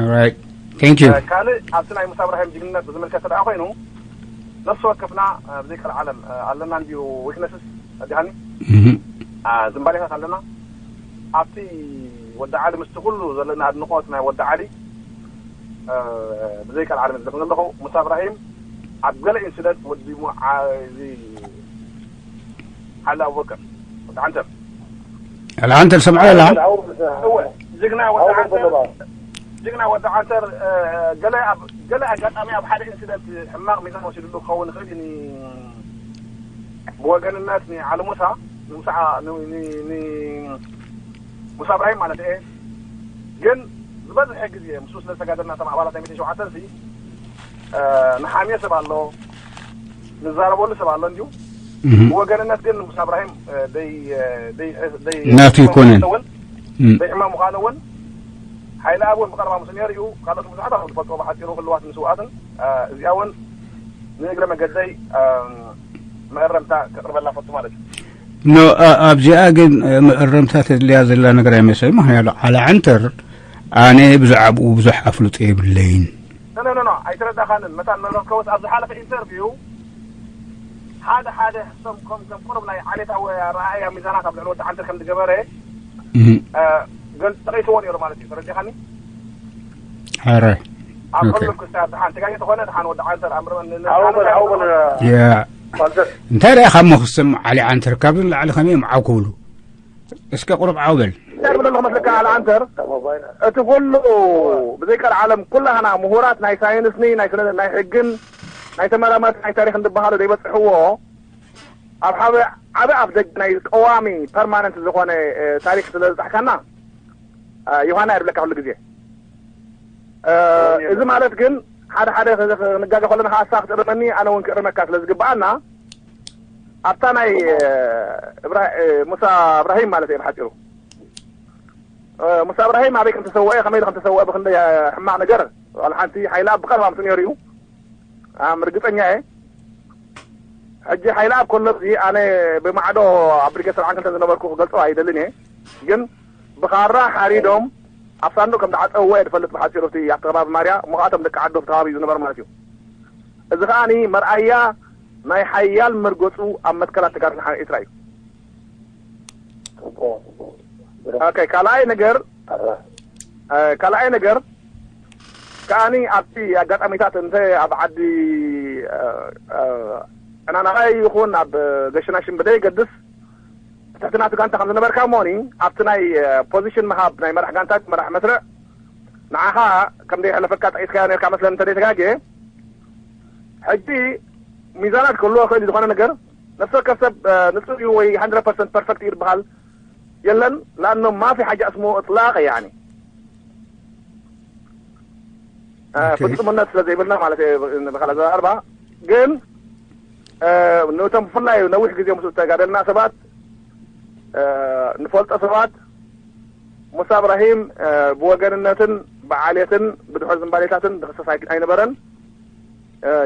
Alright. Thank you. ካልእ ኣብቲ ናይ ሙሳ እብራሂም ጅግንነት ብዝምልከት ደኣ ኮይኑ ነፍሲ ወከፍና ብዘይ ቀልዓለም ኣለና እንድዩ ዊክነስስ ኣዲሃኒ ዝምባሌታት ኣለና። ኣብቲ ወዲ ዓሊ ምስቲ ኩሉ ዘለና ኣድንቆት ናይ ወዲ ዓሊ ብዘይ ቀልዓለም ዝደኹም ዘለኹ ሙሳ እብራሂም ኣብ ገለ ኢንሲደንት ወዲ ሙዓዚ ሓላ ኣቡበከር ወዲ ዓንተር ኣልዓንተ ዝሰምዖ ኣለኻ? እወ ጅግና ወዲ ዓንተር ጅግና ወዲ ዓንተር ገለ ኣብ ገለ ኣጋጣሚ ኣብ ሓደ ኢንሲደንት ሕማቕ ሚዛን ወሲድሉ ክኸውን ይኽእል እዩ። ብወገንነት ንዓሊ ሙሳ ንሙሳ ሙሳ እብራሂም ማለት እየ ግን ዝበዝሐ ግዜ ምስኡ ስለ ዝተጋደልና እቶም ኣባላት ናይ ሚእቲ ሸውዓተ ሲ ንሓምዮ ሰብ ኣሎ ንዛረበሉ ሰብ ኣሎ እንድዩ። ብወገንነት ግን ሙሳ እብራሂም ደይ ደይ ደይ ናቱ ይኮነን። ደይ ሕማም ምዃኑ እውን ሓይሊ ኣብ እውን ብቐረባ ምስ ነይሩ እዩ። ካልኦት ብዙሓት ኣብ ዝፈልጥዎ ብሓፂሩ ህልዋት ምስውኣትን እዚኣ እውን ንእግረ መገደይ መእረምታ ከቕርበላ ፈቱ ማለት እዩ። ኖ ኣብዚኣ ግን መእረምታ ተድልያ ዘላ ነገር ኣይመስለኝ። ምክንያቱ ዓሊ ዓንተር ኣነ ብዛዕባኡ ብዙሕ ኣፍልጦ የብለይን። ኖ ኖ ኖ ኣይተረዳኻንን። መታን መረከውስ ኣብ ዝሓለፈ ኢንተርቪው ሓደ ሓደ ከም ከም ከም ቁሩብ ናይ ዓሌታዊ ኣረኣእያ ሚዛናት ኣብ ልዕሊ ወዲ ዓንተር ከም ዝገበረ ገል ጠቂስዎ ነይሩ ማለት እዩ። ተረዲኻኒ? ኧረ ኣብ ኦኬ። ኩሉ ክሳብ ሓንቲ ጋር ዝኾነ ድሓን ወዲ ዓንተር ኣምርበን ሓው በል ሓው በል ያ ማንተስ እንታይ ደኣ ካብ መኽስም ዓሊ ዓንተር ካብዚ ንላዕሊ ከመይ እዮም ዓው ክብሉ? እስከ ቁሩብ ዓው በል። እንታይ ብለሉ ክመስለካ ዓሊ ዓንተር እቲ ኩሉ ብዘይቀር ዓለም ኩላህና ምሁራት ናይ ሳይንስኒ ናይ ስነ ናይ ሕግን ናይ ተመራመርቲ ናይ ታሪኽን ዝበሃሉ ዘይበፅሕዎ ኣብ ሓደ ዓቢ ኣፍ ደገ ናይ ቀዋሚ ፐርማነንት ዝኾነ ታሪክ ስለ ዝበፃሕካና ዮሃና የብለካ ኩሉ ግዜ። እዚ ማለት ግን ሓደ ሓደ ክንጋገ ከለና ከዓ ንስኻ ክትእርመኒ ኣነ እውን ክእርመካ ስለ ዝግብኣና ኣብታ ናይ ሙሳ እብራሂም ማለት እየ ብሓፂሩ። ሙሳ እብራሂም ኣበይ ከም ተሰወአ ከመይ ኢሉ ከም ተሰወአ ብክንደይ ሕማቕ ነገር ዋላ ሓንቲ ሓይላ ብቐርባ ምስ ነይሩ እዩ። ኣም ርግፀኛ እየ። ሕጂ ሓይላ ኣብ ከሎ እዚ ኣነ ብማዕዶ ኣብ ብርጌድ ሰብዓን ክልተን ዝነበርኩ ክገልፆ ኣይደልን እየ። ግን ብኻራ ሓሪዶም ኣብ ሳንዱቕ ከም ዝዓፀውዎ እየ ዝፈልጥ ብሓፂሩ እቲ ኣብቲ ከባቢ ማርያ እሞ ከዓ እቶም ደቂ ዓዱ ኣብቲ ከባቢ እዩ ዝነበሩ ማለት እዩ። እዚ ከዓ መርኣያ ናይ ሓያል መርገፁ ኣብ መትከላት ተጋድሎ ሓ- ኤርትራ እዩ። ኦኬ ካልኣይ ነገር ካልኣይ ነገር ከዓኒ ኣብቲ ኣጋጣሚታት እንተ ኣብ ዓዲ ዕናናቓይ ይኹን ኣብ ገሽናሽን ብደይ ገድስ ትሕቲ ናቱ ጋንታ ከም ዝነበርካ እሞኒ ኣብቲ ናይ ፖዚሽን ምሃብ ናይ መራሕ ጋንታ መራሕ መስርዕ ንዓኻ ከም ደይሕለፈካ ጠቂስካዮ ነርካ መስለን እንተ ደይተጋጌ ሕጂ ሚዛናት ክህልዎ ክእል ዝኾነ ነገር ነፍሲ ወከፍ ሰብ ንጹር እዩ ወይ 100 ፐርሰንት ፐርፈክት እዩ ዝበሃል የለን። ላኖ ማፊ ሓጃ እስሙ እጥላቅ ያኒ ፍጹምነት ስለ ዘይብልና ማለት ብካል ኣዘራርባ ግን ነቶም ብፍላይ ነዊሕ ግዜ ምስ ዝተጋደልና ሰባት ንፈልጦ ሰባት ሙሳ እብራሂም ብወገንነትን ብዓሌትን ብድሑር ዝንባሌታትን ዝኽሰስ ኣይነበረን።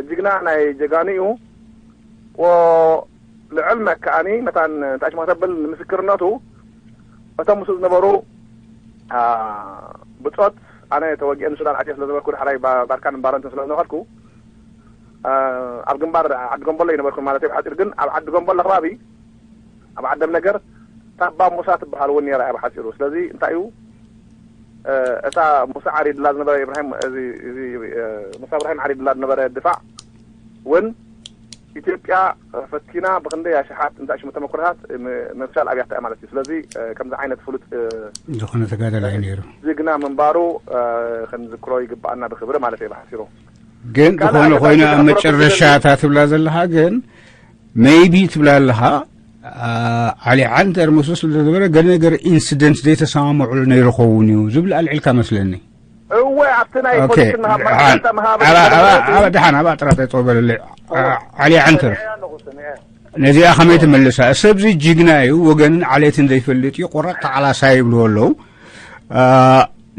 ጅግና ናይ ጀጋኑ እዩ። ልዕል መከኣኒ መታን እንታይ ሽማ ተብል ንምስክርነቱ እቶም ምስኡ ዝነበሩ ብጾት ኣነ ተወጊአ ንሱዳን ዓትየ ስለ ዝነበርኩ ዳሕራይ ባርካን ባረንትን ስለ ዝነበርኩ ኣብ ግንባር ዓዲ ጎንበሎ ይነበርኩ ማለት እዩ ብሓፂር ግን ኣብ ዓዲ ጎንበሎ ከባቢ ኣብ ዓደም ነገር ታባ ሙሳ ትበሃል እውን ነራ እያ ብሓፂሩ ስለዚ እንታይ እዩ እታ ሙሳ ዓሪድላ ዝነበረ ኢብራሂም እዚ እዚ ሙሳ ኢብራሂም ዓሪድላ ዝነበረ ድፋዕ እውን ኢትዮጵያ ፈቲና ብክንደይ ኣሽሓት እንታይ ሽሙ ተመኩሮታት ምፍሻል ኣብያታ እያ ማለት እዩ ስለዚ ከምዚ ዓይነት ፍሉጥ ዝኾነ ተጋዳላይ ነይሩ ዝግና ምንባሩ ክንዝክሮ ይግባኣና ብክብሪ ማለት እየ ብሓሲሩ ግን ዝኾነ ኮይኑ ኣብ መጨረሻ እታ ትብላ ዘለኻ ግን maybe ትብላ ኣለኻ ዓሊ ዓንተር ምስ ዝነበረ ገለ ነገር ኢንሲደንት ዘይተሰማምዕሉ ነይሩ ኸውን እዩ ዝብል ኣልዒልካ መስለኒ እወ ኣብቲ ናይ ፖዚሽን ምሃብ ደሓን ኣብኣ ጥራት ኣይፀበለለይ ዓሊ ዓንተር ነዚኣ ከመይ ትመልሳ ሰብዚ ጅግና እዩ ወገንን ዓሌትን ዘይፈልጥ እዩ ቆራጥ ተዓላሳይ ይብልዎ ኣለዉ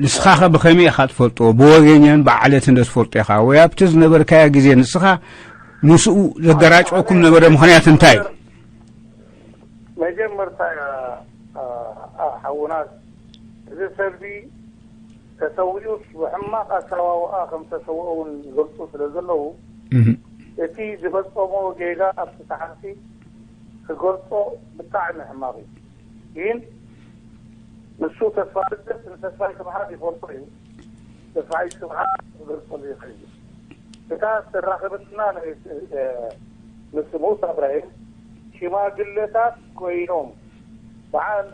ንስኻ ኸ ብኸመይ ኢኻ ትፈልጦ ብወገኛን ብዓሌትን ዶ ትፈልጦ ኢኻ ወይ ኣብቲ ዝነበርካዮ ግዜ ንስኻ ምስኡ ዘገራጭወኩም ነበረ ምኽንያት እንታይ እዩ መጀመርታ ሓውና እዚ ሰብዚ ተሰዊኡስ ብሕማቕ ኣሰዋውኣ ከም ተሰውኦ እውን ይገልፁ ስለ ዘለዉ እቲ ዝፈፀሞ ጌጋ ኣብቲ ሰዓትሲ ክገልፆ ብጣዕሚ ሕማቕ እዩ ግን ንሱ ተስፋ ልደት ንተስፋይ ስብሓት ይፈልጦ እዩ ተስፋይ ስብሓት ክገልፀሉ ይኽእል እዩ እታ ተራኸበትና ምስ ሙሳ እብራሂም ሽማግለታት ኮይኖም በዓል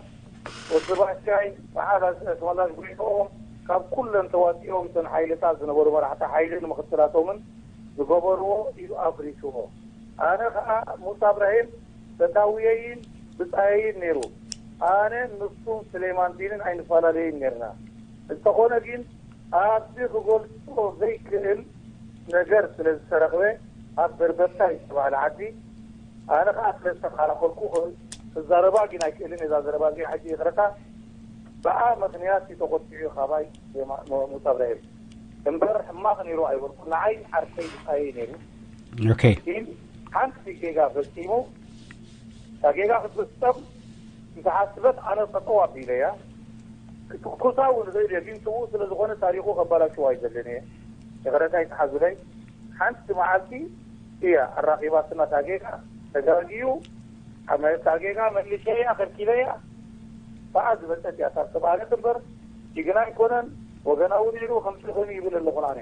ወዲ ባሻይ በዓል ኣስመላሽ ጎይትኦም ካብ ኩለን ተዋፂኦም እተን ሓይልታት ዝነበሩ መራሕቲ ሓይልን ምኽትላቶምን ዝገበርዎ እዩ ኣፍሪስዎ ኣነ ከዓ ሙሳ እብራሂም ፈታውየይን ብፃየይን ነይሩ ኣነ ንሱን ስሌማን ዲንን ኣይንፈላለየይን ነርና እንተኾነ ግን ኣብዚ ክገልፆ ዘይክእል ነገር ስለ ዝተረኽበ ኣብ በርበርታ ዝተባህለ ዓዲ ኣነ ከዓ ስለ ዝተኸላኸልኩ ክዛረባ ግን ኣይክእልን እዛ ዘረባ እዚኣ ሕጂ ይቕረታ ብኣ ምኽንያት እዩ ተቆጢዑ ካባይ ሙሳ እብራሂም እምበር ሕማቕ ነይሩ ኣይበልኩ ንዓይ ዓርከይ ዝፃየ ነይሩ ኦኬ ግን ሓንቲ ጌጋ ፈፂሙ እታ ጌጋ ክትፍፀም ዝተሓስበት ኣነ ጠጠው ኣቢለያ ክትኩሳ እውን ዘይደልዩ ስውእ ስለ ዝኾነ ታሪኹ ከበላሽው ኣይደልን እየ ይቕረታ ይትሓዙለይ ሓንቲ መዓልቲ እያ ኣራኺባትና እታ ጌጋ ተጋግዩ ኣመ እታ ጌጋ መልሸያ ከልኪለያ ብኣ ዝመፀት እያ እታ ዝተባህለት እምበር ጅግና ኣይኮነን ወገናዊ ነይሩ ከምዚ ኮይኑ ይብል ኣለኹ ኣነ።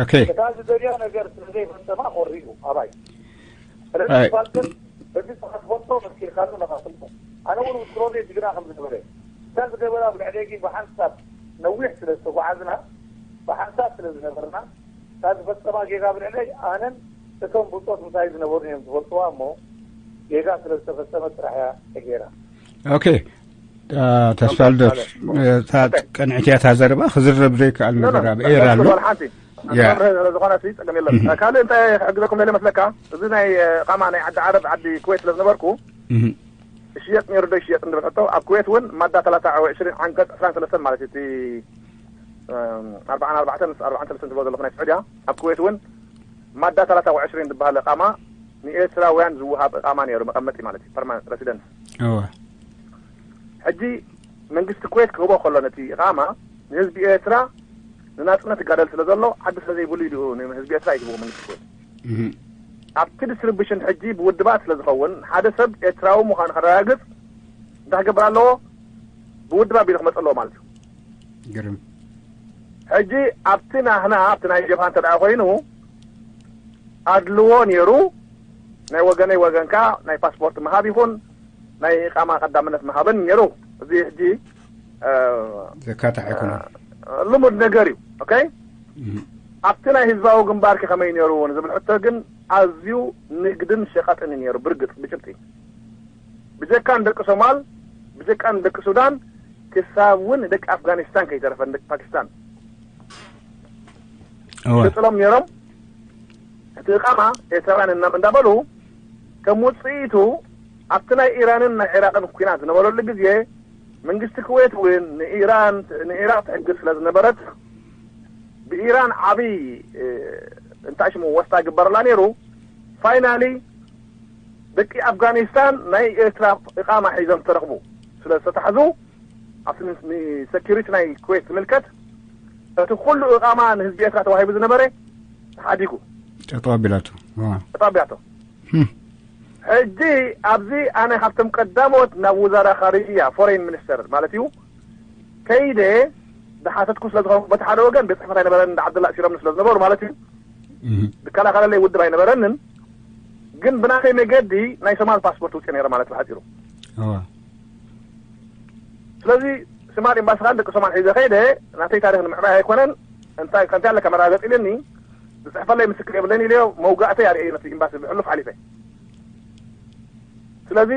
ኦኬ። እታ ዝደልያ ነገር ስለ ዘይፈጸማ ኮሪዩ ኣባይ። ስለዚ ኣይ። ፋልጥን በዚ ሰዓት ፎቶ መስኪርካሉ ነኻስልኩ። ኣነ እውን ውስሮዘ ጅግና ከም ዝነበረ እታ ዝገበራ ብልዕደጊ ብሓንሳብ ነዊሕ ስለ ዝተጓዓዝና ብሓንሳብ ስለ ዝነበርና እታ ዝፈጸማ ጌጋ ብልዕደይ ኣነን እቶም ብጾት ምሳይ ዝነበሩ እዮም ዝፈልጥዋ እሞ ጌጋ ስለ ዝተፈጸመ ጥራሕ እያ ተገይራ። ኦኬ። ተስፋ ልደት፣ እታ ቅንዕቲ እያ እታ ዘረባ፣ ክዝረብ ዘይከኣል ነገር ኣብ ኤር ኣሎ። ሓንቲ ያ። መምህር ዝኾነ ሲ ጸገም የለን። ካልእ እንታይ ክሕግዘኩም ደለ መስለካ፣ እዚ ናይ ቃማ ናይ ዓዲ ዓረብ ዓዲ ኩዌት ስለ ዝነበርኩ እህ፣ ይሽየጥ ነይሩ ዶ ይሽየጥ እንድብል ሕቶ፣ ኣብ ኩዌት እውን ማዳ ሰላሳ ወዕሽሪን ዓንቀጽ ዕስራን ሰለስተን ማለት እዩ፣ እቲ ኣርባዓን ኣርባዕተን ኣርባዓን ሰለስተን ዝብሎ ዘለኹ ናይ ስዑድያ፣ ኣብ ኩዌት እውን ማዳ ሰላሳ ወዕሽሪን ዝበሃል እቃማ ንኤርትራውያን ዝወሃብ እቃማ ነይሩ፣ መቐመጢ ማለት እዩ፣ ፐርማነንት ሬሲደንስ። እወ። ሕጂ መንግስቲ ኩዌት ክህቦ ከሎ ነቲ እቃማ ንህዝቢ ኤርትራ ንናጽነት ይጋደል ስለ ዘሎ ዓዲ ስለ ዘይብሉ ኢሉ ንህዝቢ ኤርትራ ይህብዎ መንግስቲ ኩዌት። እህ፣ ኣብቲ ዲስትሪቢሽን ሕጂ ብውድባት ስለ ዝኸውን ሓደ ሰብ ኤርትራዊ ምዃኑ ከረጋግጽ እንታይ ክገብር ኣለዎ? ብውድባት ቢሉ ክመጽእ ኣለዎ ማለት እዩ። ግርም። ሕጂ ኣብቲ ናህና ኣብቲ ናይ ጀብሃ እንተ ደኣ ኮይኑ ኣድልዎ ነይሩ፣ ናይ ወገነይ ወገንካ ናይ ፓስፖርት ምሃብ ይኹን ናይ ኢቃማ ቀዳምነት ምሃብን ነይሩ። እዚ ሕጂ እ፣ ዘካታዕ ኣይኮነን። ልሙድ ነገር እዩ። ኦኬ፣ እህ፣ ኣብቲ ናይ ህዝባዊ ግንባርኪ ከመይ ነይሩ ንዝብል ሕቶ ግን ኣዝዩ ንግድን ሸቐጥን እዩ ነይሩ። ብርግጽ ብጭብጢ ብጀካ ንደቂ ሶማል ብጀካ ንደቂ ሱዳን ክሳብ እውን ደቂ ኣፍጋኒስታን ከይተረፈ ንደቂ ፓኪስታን እወ። ገጽሎም ነይሮም። እቲ እቃማ ኤርትራውያን እና- እንዳበሉ ከም ውፅኢቱ ኣብቲ ናይ ኢራንን ናይ ዒራቅን ኩናት ዝነበረሉ ግዜ መንግስቲ ኩዌት እውን ንኢራን ንኢራቅ ትሕግዝ ስለ ዝነበረት ብኢራን ዓብይ እ፣ እንታይ ሽሙ ወስታ ግበረላ ነይሩ። ፋይናሊ ደቂ ኣፍጋኒስታን ናይ ኤርትራ እቃማ ሒዞም ዝተረኽቡ ስለ ዝተታሕዙ ኣብቲ ንሴኪሪቲ ናይ ኩዌት ዝምልከት እቲ ኩሉ እቃማ ንህዝቢ ኤርትራ ተዋሂቡ ዝነበረ ተሓዲጉ ጠጠው ኣቢላቱ። እወ። ተጣቢያቶ። ህም። ሕጂ ኣብዚ ኣነ ካብቶም ቀዳሞት ናብ ውዛራ ካርያ ፎሬን ሚኒስተር ማለት እዩ ከይደ ዝሓተትኩ ስለ ዝኾንኩ በቲ ሓደ ወገን ቤት ጽሕፈት ኣይነበረን እንዳ ዓብደላ እሲሮምኒ ስለ ዝነበሩ ማለት እዩ እህ፣ ዝከላኸለለይ ውድብ ኣይነበረንን። ግን ብናተይ መገዲ ናይ ሶማል ፓስፖርት ውፅእ ነይረ ማለት ብሓፂሩ። እወ። ስለዚ ስማል ኤምባሲ ካን ደቂ ሶማል ሒዘ ከይደ ናተይ ታሪክ ንምዕባይ ኣይኮነን። እንታይ ከምቲ ኣለካ መረጋገፂ ኢልኒ ዝፅሕፈለይ ምስክር የብለይን ኢለዮ። መውጋእተይ ኣርእየ ነቲ ኤምባሲ ብሕሉፍ ሓሊፈ። ስለዚ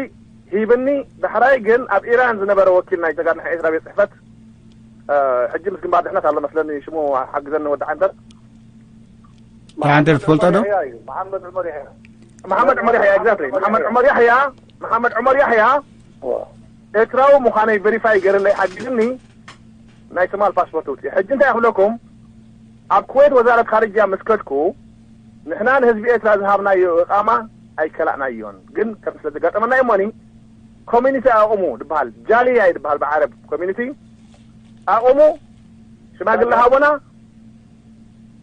ሂብኒ። ዳሕራይ ግን ኣብ ኢራን ዝነበረ ወኪል ናይ ጀጋር ናይ ኤርትራ ቤት ፅሕፈት እ፣ ሕጂ ምስ ግንባር ድሕነት ኣሎ መስለኒ ሽሙ ሓግዘኒ ወዲ ዓንተር ዓንተር ትፈልጦ ዶ? ያሕያ እዩ፣ መሓመድ ዑመር ያሕያ። መሓመድ ዑመር ያሕያ። ኤግዛክትሊ። መሓመድ ዑመር ያሕያ። መሓመድ ዑመር ያሕያ እወ። ኤርትራዊ ምዃነይ ቨሪፋይ ገይርለይ ሓጊዝኒ ናይ ትማል ፓስፖርት ውፅእ። ሕጂ እንታይ ክብለኩም፣ ኣብ ኩዌት ወዛረት ካርጃ ምስ ከድኩ ንሕና ንህዝቢ ኤርትራ ዝሃብናዮ እቃማ ኣይከላእናዮን፣ ግን ከም ስለ ዘጋጠመና እሞኒ ኮሚኒቲ ኣቑሙ ድበሃል፣ ጃልያ እዩ ድበሃል ብዓረብ ኮሚኒቲ ኣቑሙ፣ ሽማግለ ሃቦና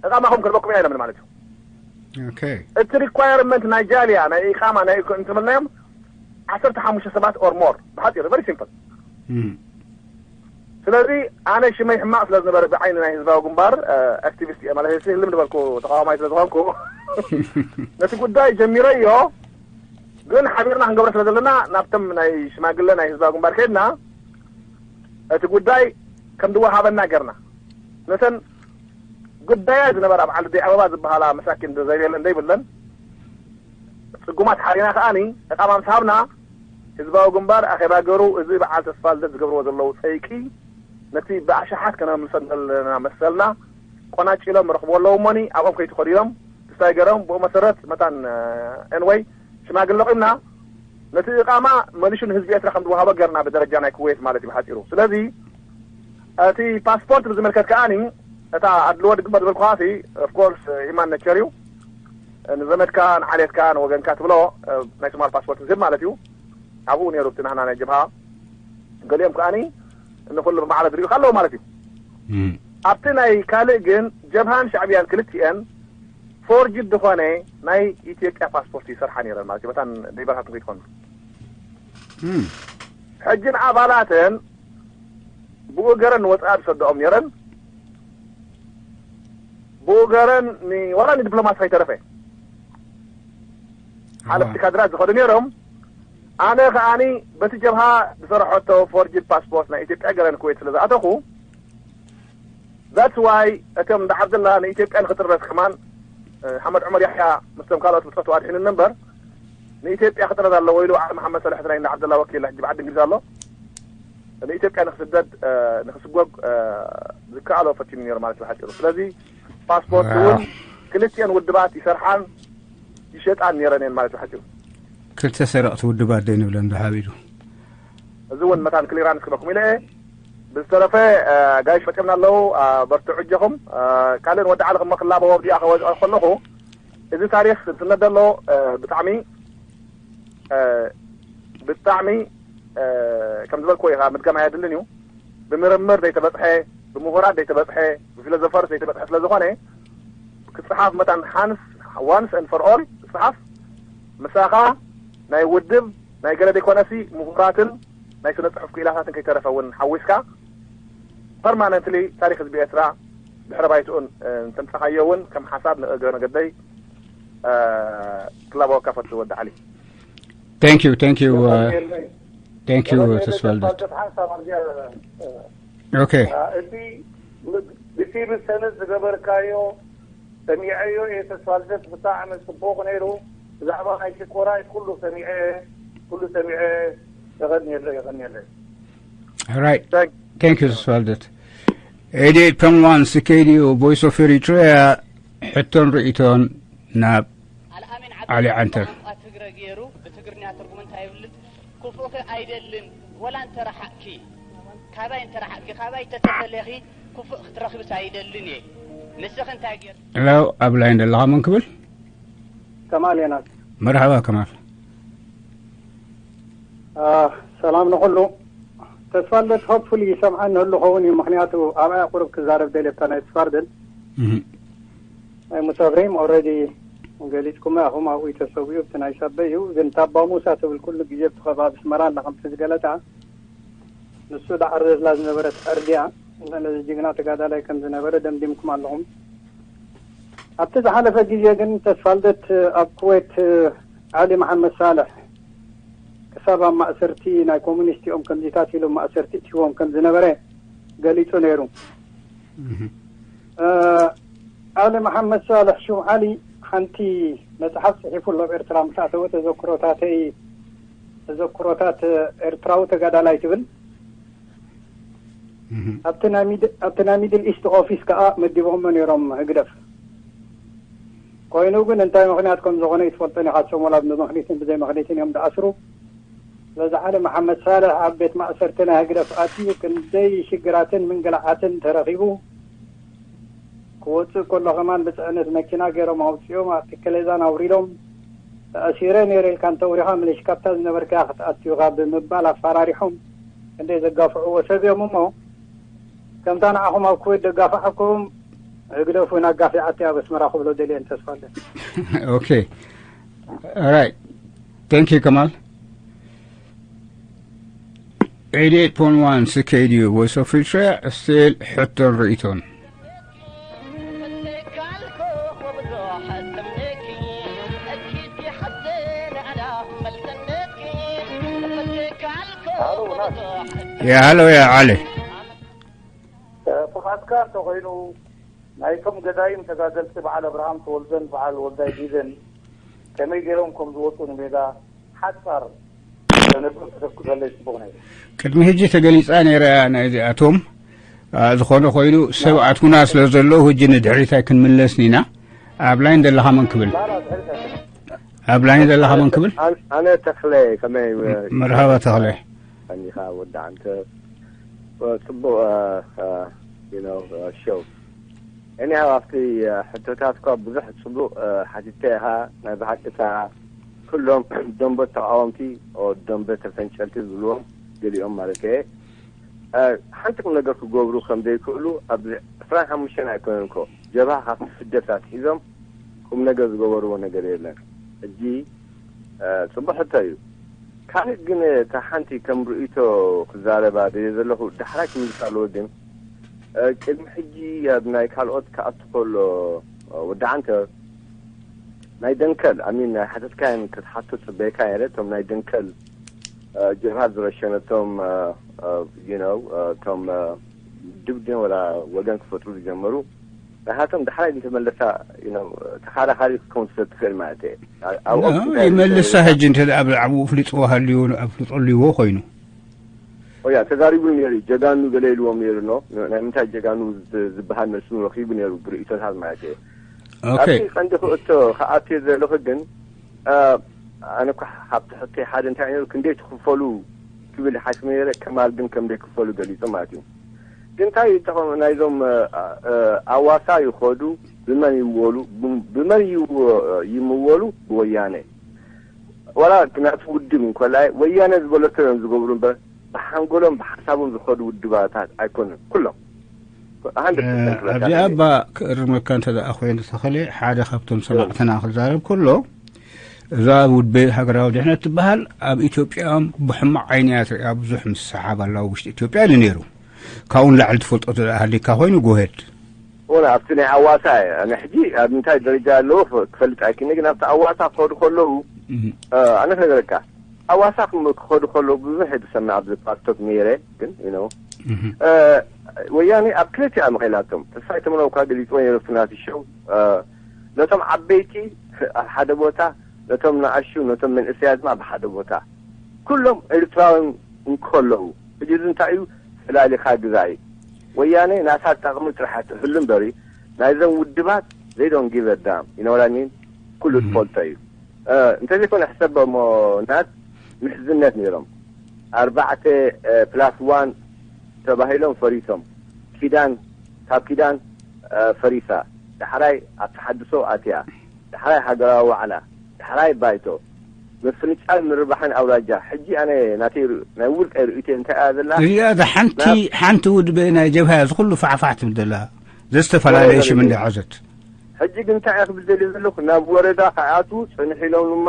እቃማኹም ክንበኩም ኢና ኢሎም ማለት እዩ። ኦኬ። እቲ ሪኳየርመንት ናይ ጃልያ ናይ ኢቃማ ናይ ኢኮ እንተበልናዮም ዓሰርተ ሓሙሽተ ሰባት ኦር ሞር ብሓፂሩ፣ ቨሪ ሲምፕል። እም። ስለዚ ኣነ ሽመይ ሕማቕ ስለ ዝነበረ ብዓይኒ ናይ ህዝባዊ ግንባር ኣክቲቪስት እየ ማለት ህልም ዝበልኩ ተቃዋማይ ስለ ዝኾንኩ ነቲ ጉዳይ ጀሚረዮ። ግን ሓቢርና ክንገብሮ ስለ ዘለና ናብቶም ናይ ሽማግለ ናይ ህዝባዊ ግንባር ከድና እቲ ጉዳይ ከም ዝወሃበና ገርና ነተን ጉዳያ ዝነበራ በዓል ደይ ኣበባ ዝበሃላ መሳኪን ዘይብለን ዘይብለን ፅጉማት ሓሪና ከዓኒ እቃማ ምስ ሃብና ህዝባዊ ግንባር ኣኼባ ገሩ እዚ በዓል ተስፋ ልደት ዝገብርዎ ዘለዉ ፀይቂ ነቲ ብኣሽሓት ከነምልሶ ዘለና መሰልና ቆናጭሎም ረኽቦ ኣለዉ እሞኒ ኣብኦም ከይትኸዱ ኢሎም ክስታይ ገሮም ብኡ መሰረት መታን ኤንወይ ሽማግለ ቁምና ነቲ እቃማ መሊሹ ንህዝቢ ኤርትራ ከም ዝወሃቦ ገርና ብደረጃ ናይ ኩዌት ማለት እዩ ብሓፂሩ። ስለዚ እቲ ፓስፖርት ብዝምልከት ከዓኒ እታ ኣድልዎ ድግበር ዝበልኩኻሲ ኦፍኮርስ ሂማን ነቸር እዩ። ንዘመድካ ንዓሌትካ ንወገንካ ትብሎ ናይ ሶማል ፓስፖርት ዝህብ ማለት እዩ። ኣብኡ ነይሩ እቲ ናህና ናይ ጀብሃ ገሊኦም ከዓኒ ንኩሉ ብማዕረ ዝሪኡካ ኣለዉ ማለት እዩ። እም። ኣብቲ ናይ ካልእ ግን ጀብሃን ሻዕብያን ክልቲኤን ፎርጅድ ዝኾነ ናይ ኢትዮጵያ ፓስፖርት ይሰርሓ ነይረን ማለት እዩ። መታን ደይበርሃትኩም ከይትኾኑ እም። ሕጂ ንኣባላተን ብኡ ገረን ንወፃኢ ዝሰደኦም ነይረን። ብኡ ገረን ን- ዋላ ንዲፕሎማት ከይተረፈ ሓለፍቲ ካድራት ዝኸዱ ነይሮም። ኣነ ከዓኒ በቲ ጀብሃ ዝሰረሐቶ ፎርጅድ ፓስፖርት ናይ ኢትዮጵያ ገረን ኩዌት ስለ ዝኣተኹ፣ that's why እቶም እንዳ ዓብደላ ንኢትዮጵያ ንክጥረስ ከማን ሓመድ ዑመር ያሕያ ምስቶም ካልኦት ብጾቱ ኣድሒኑኒ እምበር፣ ንኢትዮጵያ ክጥረዝ ኣለዎ ኢሉ ዓሊ መሓመድ ሰልሕ ናይ እንዳ ዓብደላ ወኪል ሕጂ ብዓዲ እንግሊዝ ኣሎ። ንኢትዮጵያ ንክስደድ ንክስጎግ ዝከኣሎ ፈቲኑ ነይሩ ማለት እዩ ሓፂሩ። ስለዚ ፓስፖርት እውን ክልቲኤን ውድባት ይሰርሓን ይሸጣን ነይረን እየን ማለት እዩ ሓፂሩ። ክልተ ሰረቕቲ ውድባት ደይ ንብለን ብሓቢሩ። እዚ እውን መታን ክሊራንስ ክበኩም ኢለ እየ። ብዝተረፈ ጋይሽ መፅኦምና ኣለዉ። በርትዑ እጀኹም። ካልእን ወዲ ዓሊ ክመክላበዎ ኣብዚኣ ከወፅኦ ከለኹ፣ እዚ ታሪክ እንትነደ ኣሎ። ብጣዕሚ ብጣዕሚ ከም ዝበልክዎ ኢኻ፣ ምድጋም ኣየድልን እዩ። ብምርምር ዘይተበፅሐ፣ ብምሁራት ዘይተበፅሐ፣ ብፊሎዞፈርስ ዘይተበፅሐ ስለ ዝኾነ፣ ክፅሓፍ መታን ሓንስ ዋንስ ን ፎር ኦል ክፅሓፍ፣ ምሳኻ ናይ ውድብ ናይ ገለ ደይኮነሲ ምሁራትን ናይ ስነ ፅሑፍ ክኢላታትን ከይተረፈ እውን ሓዊስካ ፐርማነንትሊ ታሪክ ህዝቢ ኤርትራ ድሕረ ባይትኡን እንተምፃኻዮ እውን ከም ሓሳብ ንእግረ መገደይ ክላበወካ ፈቱ ወዲ ዓሊ። Thank you, thank you, uh, thank you ተስፋልደት። ሓንሳብ ኣብዚኣ Okay. እቲ ብቲ ብሰነት ዝገበርካዮ ሰሚዐዮ እየ ተስፋልደት፣ ብጣዕሚ ፅቡቅ ነይሩ። ብዛዕባ ናይ ሽኮራይ ኩሉ ሰሚዐ ኩሉ ሰሚዐ። የቐንየለ የቐንየለ። All right. Thank you ተስፋልደት። Eighty eight point one C K D U Voice of Eritrea ሕቶን ርእይቶን ናብ ዓሊ ዓንተር። ቋንቋ ትግረ ገይሩ ብትግርኛ ትርጉም እንታይ ይብልት? ክፉእኺ ኣይደልን ወላ እንተረሓቕኪ ካባይ እንተረሓቕኪ ካባይ ተተፈለኺ ክፉእ ክትረኽብስ ኣይደልን እየ። ንስኺ እንታይ ገይር? ለው ኣብ ላይን ዘለኻ መን ክብል? ከማል ዮናስ። መርሓባ ከማል። ሰላም ንኹሉ። ተስፋልደት ሆፕፉሊ ይሰምዓኒ ህሉ ኸውን እዩ። ምክንያቱ ኣብኣ ቁሩብ ክዛረብ ደልየ ብታ ናይ ተስፋልደት ናይ ሙሳፍሪም ኦረዲ ገሊፅኩም ኢኹም። ኣብኡ ተሰዊኡ ብቲ ናይ ሳበ እዩ። ግን ታባ ሙሳ ትብል ኩሉ ግዜ ብቲ ከባቢ ኣስመራ ኣላ ከምቲ ዝገለፃ ንሱ ዳዕር ዘላ ዝነበረት ዕርድያ ነዚ ጅግና ተጋዳላይ ከም ዝነበረ ደምዲምኩም ኣለኹም። ኣብቲ ዝሓለፈ ግዜ ግን ተስፋልደት ኣብ ኩዌት ዓሊ መሓመድ ሳልሕ ክሳብ ኣብ ማእሰርቲ ናይ ኮሙኒስት እዮም ከምዚታት ኢሉ ማእሰርቲ እትዎም ከም ዝነበረ ገሊፁ ነይሩ። ዓሊ መሓመድ ሳልሕ ሹም ዓሊ ሓንቲ መፅሓፍ ፅሒፉ ኣሎ ኣብ ኤርትራ ምስ ኣተወ ተዘክሮታተይ ተዘክሮታት ኤርትራዊ ተጋዳላይ ትብል ኣብቲ ናይ ሚድል ኢስት ኦፊስ ከዓ መዲቦሞ ነይሮም ህግደፍ። ኮይኑ ግን እንታይ ምክንያት ከም ዝኾነ ይትፈልጦን ኢኻ። ሶሞላ ብምክኒትን ብዘይ ምክኒትን እዮም ዝኣስሩ። ስለዚ ዓሊ መሓመድ ሳልሕ ኣብ ቤት ማእሰርቲ ናይ ህግደፍ ኣትዩ ክንደይ ሽግራትን ምንግላዓትን ተረኺቡ ክወፅእ ከሎ ከማን ብፅዕነት መኪና ገይሮም ኣውፅኦም ኣብቲ ከሌዛን ኣውሪዶም ተኣሲረ ነይረ ኢልካ እንተውሪኻ ምልሽ ካብታ ዝነበርካያ ክትኣትዩኻ ብምባል ኣፈራሪሖም ክንደይ ዘጋፍዕዎ ሰብ እዮም እሞ ከምታ ንዓኹም ኣብ ኩዌት ደጋፍዓኩም ህግደፍ እውን ኣጋፊዓቲ ኣብ ኣስመራ ክብሎ ደልየን ተስፋ ኣለኒ። Okay. All right. Thank you, Kamal. Eighty eight point one C K D U Voice of Eritrea still ሕቶን ርእይቶን። يا هلا يا علي. ፍቓድካ እንተኾይኑ ናይቶም ገዳይም ተጋደልቲ በዓል ኣብርሃም ተወልደን በዓል ወልዳይ ጊዘን ከመይ ገይሮም ከም ዝወፁ ንሜዳ ሓፃር ተነብብ ተተኩሰለይ ፅቡቕ ነይሩ። ቅድሚ ሕጂ ተገሊፃ ነይራ እያ ናይዚኣቶም። ዝኾነ ኮይኑ ሰብ ኣትኩና ስለ ዘለዉ ሕጂ ንድሕሪት ኣይክንምለስን ኢና። ኣብ ላይን ዘለኻ መን ክብል? ኣብ ላይን ዘለኻ መን ክብል? ኣነ ተኽለ ከመይ መርሃባ ተኽለ። ከኒኻ ወዲ ዓንተ ጽቡቕ ሾው። እኒሃው ኣብቲ ሕቶታት እኳ ብዙሕ ጽቡቕ ሓቲተ ኢኻ። ናይ ብሓቂ እታ ኩሎም ደንበ ተቃወምቲ ደንበ ተፈንጨልቲ ዝብልዎም ገሊኦም ማለት እየ ሓንቲ ቁም ነገር ክገብሩ ከም ዘይክእሉ ኣብዚ ዕስራን ሓሙሽተን ኣይኮነን እኮ ጀብሃ ካብቲ ስደት ኣትሒዞም ቁም ነገር ዝገበርዎ ነገር የለን። ሕጂ ጽቡቅ ሕቶ እዩ። ካልእ ግን እታ ሓንቲ ከም ርእይቶ ክዛረባ ደልየ ዘለኹ ዳሕራይ ክምልሳ ኣለዎ ግን ቅድሚ ሕጂ ኣብ ናይ ካልኦት ክኣቱ ከሎ፣ ወዲ ዓንተር፣ ናይ ደንከል ኣሚን ናይ ሓተትካዮን ክትሓቶ ጽበየካ ነይረ። እቶም ናይ ደንከል ጀብሃ ዝረሸነቶም፣ you know፣ እቶም ድብድን ወላ ወገን ክፈጥሩ ዝጀመሩ፣ ናሃቶም ዳሕራይ ዝተመለሳ፣ you know፣ ተኻራኻሪ ክትከውን ትኽእል ማለት እየ። ኣብኦም ይመልሳ። ሕጂ እንተ ኣብኡ ፍሊጥዎ ሃልዩ፣ ኣብ ፍሊጦ ልዎ ኮይኑ፣ ኦያ፣ ተዛሪቡ ነይሩ። ጀጋኑ ገለ ኢልዎም ነይሩ። ኖ፣ ናይ ምንታይ ጀጋኑ ዝበሃል መልሱ ረኺቡ ነይሩ፣ ብርእይቶታት ማለት እየ። ኦኬ። ኣብቲ ቀንዲ ክእቶ ክኣትዮ ዘለኹ ግን፣ ኣነ እኳ ካብቲ ሕቶይ ሓደ እንታይ ነይሩ፣ ክንደይ ትኽፈሉ ክብል ሓሲበ ነይረ። ከማል ግን ከም ዘይክፈሉ ገሊጹ ማለት እዩ። ግን እንታይ ይጠቐሙ ናይዞም ኣዋሳ ይኸዱ፣ ብመን ይወሉ፣ ብመን ይምወሉ? ብወያነ። ዋላ ናቲ ውድብ እንኮላይ ወያነ ዝበለቶ እዮም ዝገብሩ እምበር፣ ብሓንጎሎም ብሓሳቦም ዝኸዱ ውድባታት ኣይኮኑን ኩሎም። ኣብዚኣ እባ ክእርመካ እንተ ደኣ ኮይኑ፣ ተኸለ ሓደ ካብቶም ሰማዕትና ክዛረብ ከሎ፣ እዛ ውድብ ሃገራዊ ድሕነት ትበሃል ኣብ ኢትዮጵያ ብሕማቕ ዓይኒ እያ ትሪኣ። ብዙሕ ምስሓብ ኣለዋ ውሽጢ ኢትዮጵያ ኢሉ ነይሩ። ካብኡ ንላዕሊ ትፈልጦ እንተ ደኣ ሃሊካ ኮይኑ፣ ጎሄድ። ወላ ኣብቲ ናይ ኣዋሳ እየ። ኣነ ሕጂ ኣብ ምንታይ ደረጃ ኣለዎ ክፈልጥ ኣይክእልን፣ ግን ኣብቲ ኣዋሳ ክኸዱ ከለዉ፣ ኣነ ክነገረካ፣ ኣዋሳ ክኸዱ ከለዉ ብዙሕ እየ ዝሰምዕ ኣብዚ ፓርቶክ ነይረ። ግን፣ you know፣ ወያኔ ኣብ ክልቲኣ መቐላቶም፣ ተስፋይ ተምነው እኳ ገሊፅዎ ነይሩ ኣብቲ ናቲ ሸው። ነቶም ዓበይቲ ኣብ ሓደ ቦታ፣ ነቶም ንኣሹ፣ ነቶም መንእሰያት ድማ ኣብ ሓደ ቦታ። ኩሎም ኤርትራውያን እንከለዉ፣ ሕጂ እዚ እንታይ እዩ? ፈላሊኻ ግዛእ እዩ። ወያኔ ናታ ጠቕሚ ጥራሕ ትህሉ እምበሪ፣ ናይዘን ውድባት they don't give a damn። You know what I mean? ኩሉ ትፈልጦ እዩ። እንተዘይኮነ ሕሰቦ እሞ ናት ምሕዝነት ነይሮም። ኣርባዕተ ፕላስ ዋን ተባሂሎም ፈሪሶም። ኪዳን፣ ካብ ኪዳን ፈሪሳ። ዳሕራይ ኣብ ተሓድሶ ኣትያ። ዳሕራይ ሃገራዊ ዋዕላ። ዳሕራይ ባይቶ። ምፍንጫል ምርባሕን ኣውራጃ። ሕጂ ኣነ ናተይ ር-፣ ናይ ውልቀይ ርእይቶ እንታይ እያ ዘላ? እዚኣ እዛ ሓንቲ፣ ናብ ሓንቲ ውድብ ናይ ጀብሃ እያ ዝኹሉ ፋሕፋሕ ትብል ዘላ። ዘዝተፈላለየ ሽም እንዳሓዘት። ሕጂ ግን እንታይ እየ ክብል ደልየ ዘለኹ? ናብ ወረዳ ክኣትዉ ጽንሕ ኢሎም ድማ፣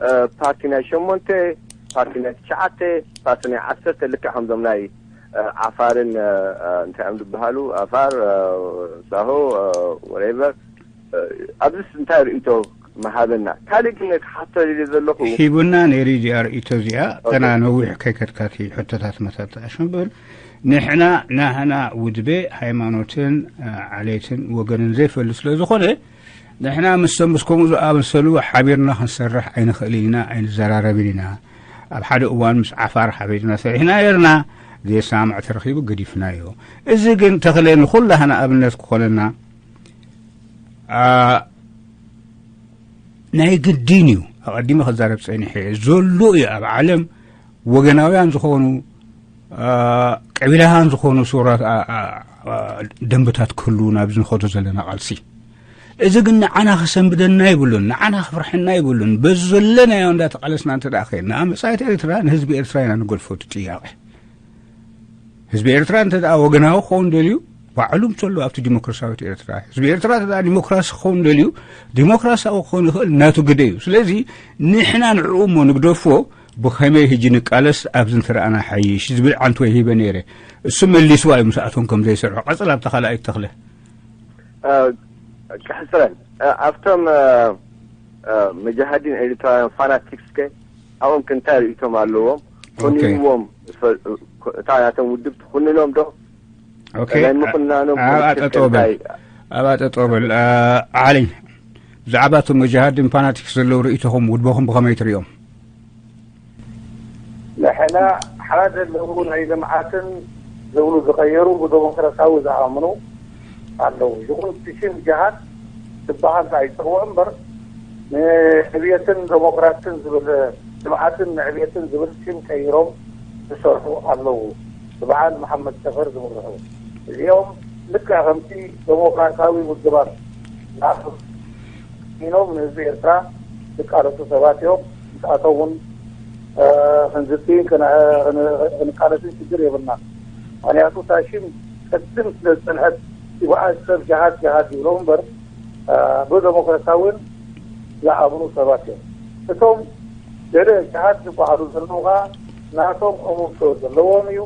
እ፣ ፓርቲ ናይ ሸሞንተ፣ ፓርቲ ናይ ትሽዓተ፣ ፓርቲ ናይ ዓሰርተ፣ ልክዕ ከምዞም ናይ፣ እ፣ ዓፋርን፣ እ፣ እ፣ እንታይ እዮም ዝበሃሉ? ዓፋር፣ እ፣ ሳሆ፣ እ፣ ወሬቨር። እ፣ ኣብዚስ እንታይ ርእይቶ መሃበና? ካልእ ግን ክሓቶ ደልየ ዘለኹ። ሂቡና ነይሩ እዚኣ ርእይቶ እዚኣ። ኦኬ። ገና ነዊሕ ከይከድካ እቲ ሕቶታት መታተኣሽም በል። ንሕና ናህና ውድቤ ሃይማኖትን፣ እ፣ ዓሌትን ወገንን ዘይፈሊ ስለ ዝኾነ፣ ንሕና ምስቶም ምስ ከምኡ ዝኣመሰሉ ሓቢርና ክንሰርሕ ኣይንኽእልን ኢና፣ ኣይንዘራረብን ኢና። ኣብ ሓደ እዋን ምስ ዓፋር ሓቢርና ሰሪሕና ነይርና፣ ዘየሰማምዕ ተረኺቡ ገዲፍናዮ። እዚ ግን ተኽለ ንኹላህና ኣብነት ክኾነና፣ ኣ፣ ናይ ግድን እዩ። ኣቐዲመ ክዛረብ ጸኒሐ እየ። ዘሎ እዩ ኣብ ዓለም ወገናውያን ዝኾኑ፣ ኣ፣ ቀቢላውያን ዝኾኑ ስውራት፣ ኣ፣ ኣ፣ ኣ፣ ደንብታት ክህልዉ ናብ ዝንኸዶ ዘለና ቃልሲ። እዚ ግን ንዓና ከሰንብደና ይብሉን፣ ንዓና ክፍርሐና ይብሉን። በዚ ዘለናዮ እንዳተቃለስና እንተ ደኣ ኸይድና፣ መጻኢት ኤርትራ ንህዝቢ ኤርትራ ኢና ንገድፎ እቲ ጥያቄ። ህዝቢ ኤርትራ እንተ ደኣ ወገናዊ ክኸውን ደልዩ፣ ባዕሉ ምስ ዘሎ ኣብቲ ዲሞክራሲያዊት ኤርትራ። ህዝቢ ኤርትራ እንተ ደኣ ዲሞክራሲ ክኸውን ደልዩ፣ ዲሞክራሲያዊ ክኸውን ይኽእል፣ ናቱ ግደ እዩ። ስለዚ ንሕና ንዕኡ እሞ ንግደፎ፣ ብኸመይ ህጂ ንቃለስ ኣብዚ እንተ ደኣና ሓይሽ ዝብል ዓንቶ ሂበ ነይረ። እሱ መሊስዋ እዩ ምስኣቶም ከም ዘይሰርሑ። ቀጽል ኣብታ ካልኣይት ተኽለ። እ፣ ክሕጽረን፣ እ፣ ኣብቶም፣ እ፣ እ፣ መጃሃዲን ኤርትራውያን ፋናቲክስ ከ ኣብኦም ከ እንታይ ርእይቶም ኣለዎም? ኦኬ። ኮኒንዎም፣ ፈ-፣ እታ ናቶም ውድብ ትኹንኖም ዶ? ኦኬ። ናይ ምኹናኖም ኣብኣ ፖለቲክስ ጠጠው በል። እንታይ? ኣብኣ ጠጠው በል። እ፣ ዓሊ፣ ብዛዕባ እቶም መጃሃዲን ፋናቲክስ ዘለዉ ርእይቶኹም ውድቦኹም ብኸመይ ትርእዮም? ንሕና ሓደ ኣለዉ ናይ ልምዓትን ዝብሉ ዝቐየሩ ብደሞክራሲያዊ ዝኣምኑ ኣለዉ። ይኹን እቲ ሽም ጅሃድ ዝበሃል ኣይጸውዕ እምበር፣ ንዕብየትን ደሞክራሲን ዝብል፣ ልምዓትን ንዕብየትን ዝብል ሽም ቀይሮም ዝሰርሑ ኣለዉ። ብበዓል መሓመድ ሰፈር ዝምርሑ። እዚኦም ልክዕ ከምቲ ደሞክራሲያዊ ውድባት ዝኣኽሉ ኮይኖም ንህዝቢ ኤርትራ ዝቃለሱ ሰባት እዮም። ንሳቶም እውን፣ እ፣ ክንዝትይን ክነ-፣ ክነ-፣ ክንቃለስን ሽግር የብልናን። ምኽንያቱ እታ ሽም ቅድም ስለ ዝጸንሐት፣ ይበዓል ሰብ ጀሃድ ጀሃድ ይብሎም እምበር፣ እ፣ ብደሞክራሲያውን ዝኣምኑ ሰባት እዮም። እቶም ገለ ጀሃድ ዝበሃሉ ዘለዉ ኸኣ ናቶም እምርቶ ዘለዎም እዩ።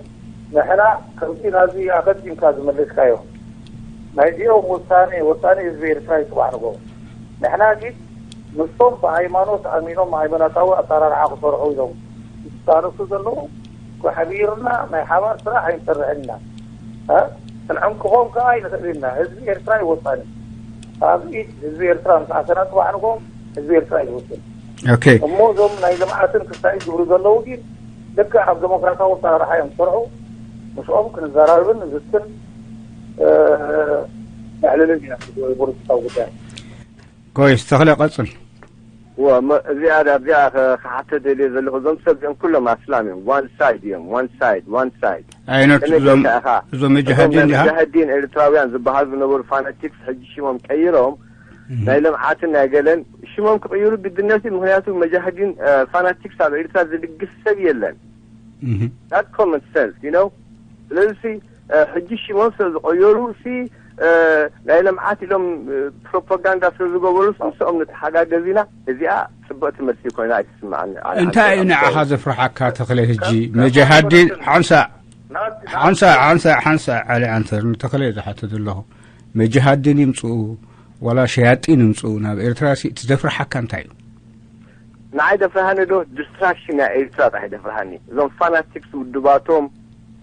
ንሕና ከምቲ ናዚ ኣቐዲምካ ዝመለስካዮ ናይዚኦም ውሳኔ፣ ወሳኔ ህዝቢ ኤርትራ እዩ ጽባሕ ንግሆ። ንሕና ግን ምስቶም ብሃይማኖት ኣሚኖም ሃይማኖታዊ ኣሰራርሓ ክሰርሑ ኢሎም ዝቃለሱ ዘለዉ፣ ክሕቢርና ናይ ሓባር ስራሕ ኣይንሰርሕን ኢና። እ? ክንዕንቅፎም ከኣ ኣይንኽእልን ኢና። ህዝቢ ኤርትራ እዩ ወሳኒ። ኣብ ኢድ ህዝቢ ኤርትራ ምስ ኣተና ጽባሕ ንግሆ ህዝቢ ኤርትራ እዩ ዝውስን። ኦኬ። እሞ እዞም ናይ ልምዓትን ክስታይ ዝብሉ ዘለዉ ግን ልክዕ ኣብ ዴሞክራሲያዊ ኣሰራርሓ እዮም ዝሰርሑ። ምስኦም ክንዘራረብን ንዝትን፣ እ፣ ነዕልልን ኢና፣ ፖለቲካዊ ጉዳይ። ጎይስ፣ ተኽለ፣ ቀጽል። እዋ፣ እሞ እዚኣ ዳ-፣ እዚኣ ከ-፣ ክሓተ ደልየ ዘለኹ፣ እዞም ሰብ እዚኦም ኩሎም ኣስላም እዮም። ዋን ሳይድ እዮም። ዋን ሳይድ፣ ዋን ሳይድ። ኣይኖት፣ ከመይ እዞም፣ ጌርካ ኢኻ እዞም እቶም መጃሃዲን ናይ ዲኻ? መጃሃዲን ኤርትራውያን ዝበሃሉ ዝነበሩ ፋናቲክስ ሕጂ ሽሞም ቀይሮም፣ እህ። ናይ ልምዓትን ናይ ገለን ሽሞም ክቕይሩ ግድነት እዩ። ምኽንያቱ መጃሃዲን፣ እ፣ ፋናቲክስ ኣብ ኤርትራ ዝድግፍ ሰብ የለን። እህ። That common sense, you know? ስለዚ እ፣ ሕጂ ሽሞም ስለ ዝቐየሩ ሲ፣ እ፣ ናይ ልምዓት ኢሎም፣ እ፣ ፕሮፓጋንዳ ስለ ዝገበሩስ ምስኦም ንተሓጋገዝ ኢና። እዚኣ ጽብቕቲ መልሲ ኮይና ኣይትስምዓኒ። ኣነ እንታይ እዩ ሓንሳእ ንዓኻ ኣስተውዕል። ዘፍርሓካ ተኽለ? ሕጂ ካብ መጃሃዲን ሓንሳእ፣ ሓንሳእ፣ ሓንሳእ፣ ሓንሳእ ዓሊ ኣንተር ንተኽለ ዝሓትት ኣለኹ። መጃሃዲን ይምጽኡ ዋላ ሸያጢን ይምጽኡ ናብ ኤርትራ ሲ፣ እቲ ዘፍርሓካ እንታይ እዩ? ንዓይ ደፍርሃኒ ዶ ዲስትራክሽን ናይ ኤርትራ ጥራሕ ደፍርሃኒ። እዞም ፋናቲክስ ውድባቶም፣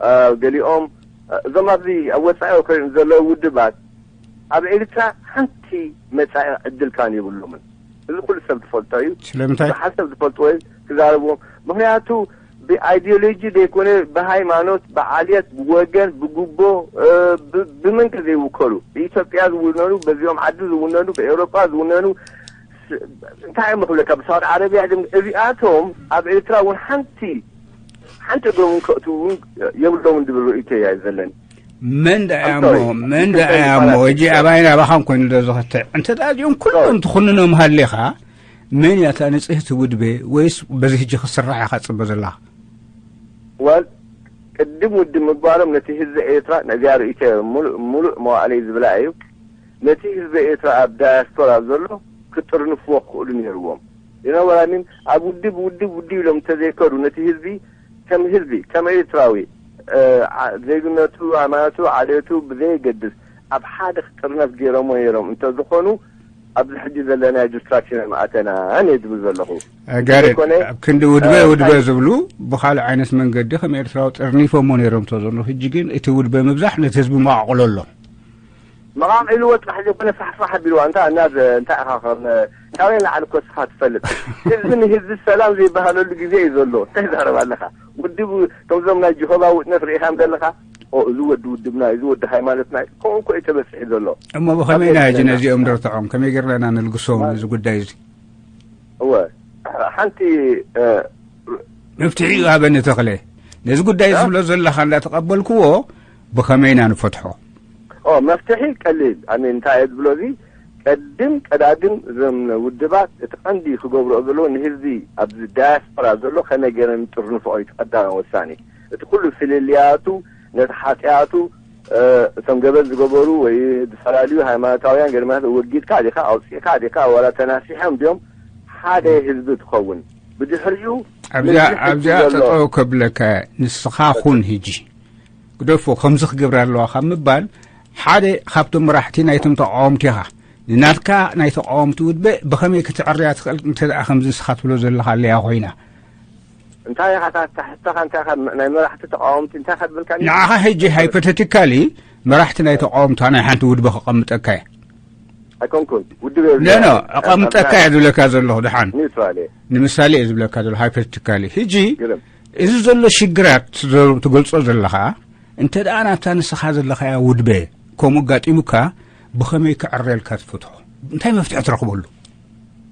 እ፣ ገሊኦም፣ እ፣ እዞም ኣብዚ ኣብ ወጻኢ ኮይኖም ዘለዉ ውድባት ኣብ ኤርትራ ሓንቲ መጻኢ ዕድል ካን የብሎምን። እዚ ኩሉ ሰብ ዝፈልጦ እዩ። ስለምንታይ? ብዙሓት ሰብ ዝፈልጥዎ እዩ። ክዛረብዎም። ምኽንያቱ ብኣይዲዮሎጂ ዘይኮነ ብሃይማኖት፣ ብዓልየት፣ ብወገን፣ ብጉቦ፣ እ፣ ብ-፣ ብመንገዲ ዘይውከሉ። ብኢትዮጵያ ዝውነኑ፣ በዚኦም ዓዲ ዝውነኑ፣ ብኤውሮጳ ዝውነኑ፣ ስ-፣ እንታይ እዮም ክብለካ፣ ብሳውዲ ዓረብያ ድም-፣ እዚኣቶም ኣብ ኤርትራ እውን ሓንቲ፣ ሓንቲ እግሮም እውን ከእትዉ እውን የብሎምን ዝብል ርእይቶ እያ ዘለኒ። መን ደኣ እያ I'm እሞ፣ sorry። መን ደኣ እያ እሞ፣ ሕጂ ኣባይን ኣባኻን ኮይኑ ዶ ዝኸትዕ? እንተ ደኣ እዚኦም ኩሎም ትኹንኖም ሃሊኻ፣ መን እያ እታ ንጽህቲ ውድበ? ወይስ በዚ ሕጂ ክስራሕ ኢኻ ትጽበ ዘለኻ? ዋል፣ ቅድም ውድብ ምግባሮም ነቲ ህዝቢ ኤርትራ፣ ነዚኣ ርእይቶ ሙሉእ፣ ሙሉእ መዋእለይ ዝብላ እዩ። ነቲ ህዝቢ ኤርትራ ኣብ ዳያስፖራ ዘሎ ክጥርንፍዎ ክኽእሉ ነይርዎም። You know what I mean? ኣብ ውድብ፣ ውድብ፣ ውድብ ኢሎም እንተዘይከዱ፣ ነቲ ህዝቢ ከም ህዝቢ፣ ከም ኤርትራዊ፣ እ፣ ዓ-፣ ዜግነቱ፣ ሃይማኖቱ፣ ዓሌቱ ብዘየገድስ፣ ኣብ ሓደ ክጥርነፍ ገይሮሞ ነይሮም እንተዝኾኑ፣ ኣብዚ ሕጂ ዘለናዮ ዲስትራክሽን ኣይምኣተናን እየ ዝብል ዘለኹ። ጋሬድ፣ ዘይኮነ፣ ኣብ ክንዲ ውድበ፣ እ፣ ውድበ እንታይ ዝብሉ ብኻልእ ዓይነት መንገዲ ከም ኤርትራዊ ጠርኒፎሞ ነይሮም እንተዘሎ፣ ሕጂ ግን እቲ ውድበ ምብዛሕ ነቲ ህዝቢ መቓቕሎ ኣሎ። መቓቒልዎ ጥራሕ ዘይኮነ ፋሕፋሕ ኣቢልዋ። እንታ፣ እና፣ እንታይ ኢኻ ከም፣ ካበይ ንላዕሊ እኮ እስኻ ትፈልጥ። ህዝቢ ንህዝቢ ሰላም ዘይበሃለሉ ግዜ እዩ ዘሎ። እንታይ ትዛረብ ኣለኻ? ውድብ ከምዞም ናይ ጀሆባ ዊትነስ ርኢኻም ዘለኻ? ኦ፣ እዚ ወዲ ውድብና፣ እዚ ወዲ ሃይማኖትና፣ ከምኡ እኮ እዩ ተበጺሑ ዘሎ። እሞ ብኸመይ ኢና ኣብ ሕጂ ኤርትራ ነዚኦም ንርትዖም? ከመይ ጌርና ኢና ነልግሶም ማለት ነዚ ጉዳይ እዚ? እወ፣ ሓንቲ፣ እ፣ መፍትሒ ሃበኒ ተኽለ። ነዚ ጉዳይ እ? ዝብሎ ዘለኻ እንዳተቐበልክዎ ብኸመይ ኢና ንፈትሖ? ኦ፣ መፍትሒ ቀሊል። ኣነ እንታይ እየ ዝብሎ፣ እዚ ቀድም ቀዳድም እዞም ውድባት እቲ ቀንዲ ክገብርኦ ዘለዎ ንህዝቢ ኣብዚ ዳያስፖራ ዘሎ ከመይ ገይረን ይጥርንፍኦ እዩ እቲ ቀዳማይ ወሳኒ። እቲ ኩሉ ፍልልያቱ ነቲ ሓጢኣቱ፣ እ፣ እቶም ገበን ዝገበሩ ወይ ዝፈላልዩ ሃይማኖታውያን ገርማት ወጊድካ ዲኻ፣ ኣውጺእካ ዲኻ፣ ዋላ ተናሲሖም ድዮም ሓደ ህዝቢ ትኸውን? ብድሕሪኡ ኣብዚኣ፣ ምልክት ኣብዚኣ ዘሎ ጠጠው ከብለካ፣ ንስኻ ኩን ህጂ። ግደፎ፣ ከምዚ ክገብር ኣለዋ ካብ ምባል፣ ሓደ ካብቶም መራሕቲ ናይቶም ተቃወምቲ ኢኻ። ንናትካ ናይ ተቃወምቲ ውድበ ብኸመይ ክትዕርያ ትኽእል፣ እንተ ደኣ ከምዚ ንስኻ ትብሎ ዘለኻ ኣለያ ኮይና? እንታይ ኢኻ፣ እታ፣ እታ ሕቶኻ እንታይ ኢኻ፣ ናይ መራሕቲ ተቃወምቲ እንታይ ኢኻ ትብልካኒ? ንዓኻ ሕጂ ሃይፖቴቲካሊ መራሕቲ ናይ ተቃወምቲ ናይ ሓንቲ ውድበ ከቐምጠካ እየ። ኣይኮንኩን። ውድብ እየ ኖ፣ ኖ፣ ዝብለካ። ኣቐምጠካ እየ ዝብለካ ዘለኹ። ደሓን ኒውትራል እየ። ንምሳሌ እየ ዝብለካ ዘለኹ፣ ሃይፖቴቲካሊ። ሕጂ ግርም። እዚ ዘሎ ሽግራት ትዘ-፣ ትገልጾ ዘለኻ፣ እንተ ደኣ ናብታ ንስኻ ዘለኻያ ውድበ ከምኡ ኣጋጢሙካ፣ ብኸመይ ክዕረልካ ትፈትሖ? እንታይ መፍትሒ ትረኽበሉ?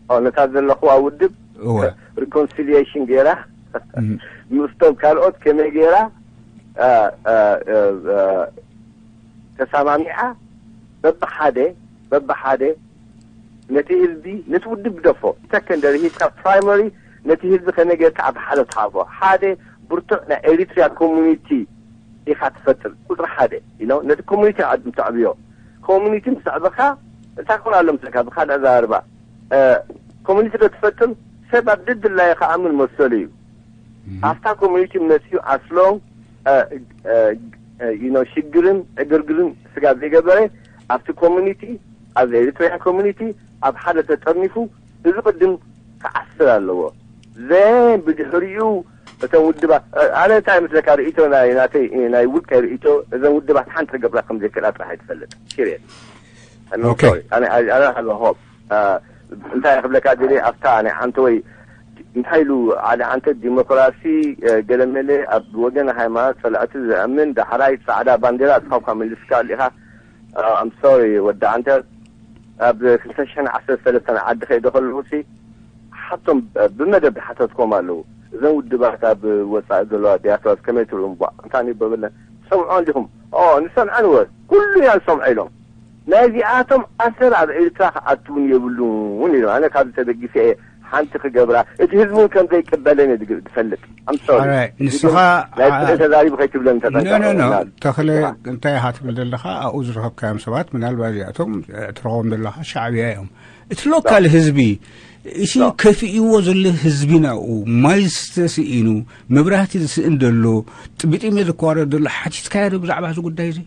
ኦ፣ ነታ ዘለኽዋ ውድብ እወ። ሪኮንሲሊየሽን ገይራ፣ እም። ምስቶም ካልኦት ከመይ ገይራ፣ አ፣ አ፣ አ፣ አ፣ ተሰማሚዓ፣ በብሓደ፣ በብሓደ ነቲ ህዝቢ፣ ነቲ ውድብ ግደፎ፣ ሰከንደሪ ሂብካ፣ ፕራይመሪ ነቲ ህዝቢ ከመይ ጌርካ ኣብ ሓደ ትሓቦ። ሓደ ብርቱዕ ናይ ኤሪትሪያ ኮሙኒቲ ኢኻ ትፈጥር፣ ቁጽሪ ሓደ፣ you know፣ ነቲ ኮሙኒቲ ኢኻ ተዕብዮ። ኮሙኒቲ ምስ ኣዕበኻ፣ እንታይ ክኾን ኣሎ መስለካ፣ ብኻልእ ኣዘራርባ፣ እ፣ ኮሙኒቲ ዶ ትፈጥር? ሰብ ኣብ ድድላዩ ክኣምን መሰሉ እዩ። እም። ኣብታ ኮሙኒቲ መጺኡ ኣስሎም ሽግርን ዕግርግርን ስጋብ ዘይገበረ ኣብቲ ኮሚኒቲ፣ ኣብ ኤሪትራያን ኮሚኒቲ ኣብ ሓደ ተጠርኒፉ እዚ ቅድም ክዓስር ኣለዎ። ዘን ብድሕሪኡ እቶም ውድባት ኣነ እንታይ ምስለካ ርእቶ ናይ ናተይ ናይ ውልቀ ርእቶ እዘን ውድባት ሓንቲ ክገብራ ከም ዘይክእላ ጥራሕ ይትፈልጥ ሲሪየስ Okay. ኣነ ኣነ ሃለ ሆፕ እንታይ ክብለካ ደሊ ኣብታ ናይ ዓንተ ወይ እንታይ ኢሉ ዓሊ ዓንተ ዲሞክራሲ ገለመለ ኣብ ወገን ሃይማኖት ጸላእቲ ዝኣምን ዳሕራይ ጻዕዳ ባንዴራ ኣጽሓፍካ መልስካ ኣሊኻ ኣም ሶሪ ወዲ ዓንተ ኣብ ክልተ ሽሕን ዓሰርተ ሰለስተን ዓዲ ከይደ ከለኹ ሲ ሓቶም ብመደብ ሓተትኮም ኣለዉ እዘን ውድባት ኣብ ወጻኢ ዘለዋ ዲያስፖራ ከመይ ትርእዮም ቧ እንታይ ይበበለን ሰምዖ እንዲኹም ኦ ንሰምዐን ወ ኩሉ እያ ዝሰምዖ ኢሎም ናይዚኣቶም ኣሰር ኣብ ኤርትራ ክኣትውን የብሉን ኢሎም ኣነ ካብዚ ተበጊሰ እየ ሓንቲ ክገብራ እቲ ህዝቢ እውን ከም ዘይቅበለን እየ ዝፈልጥ ኣምሶሪ ንስኻ ናይ ጽልኢ ተዛሪቡ ከይትብለን ተጠንቀቕ ተኽለ እንታይ ኢኻ ትብል ዘለኻ ኣብኡ ዝረኸብካዮም ሰባት ምናልባት እዚኣቶም ትረኸቦም ዘለኻ ሻዕብያ እዮም እቲ ሎካል ህዝቢ እቲ ከፊእዎ ዘሎ ህዝቢ ናብኡ ማይ ዝተስኢኑ መብራህቲ ዝስእን ዘሎ ጥቢጢሜ ዝኳረድ ዘሎ ሓቲትካዮ ዶ ብዛዕባ እዚ ጉዳይ እዚ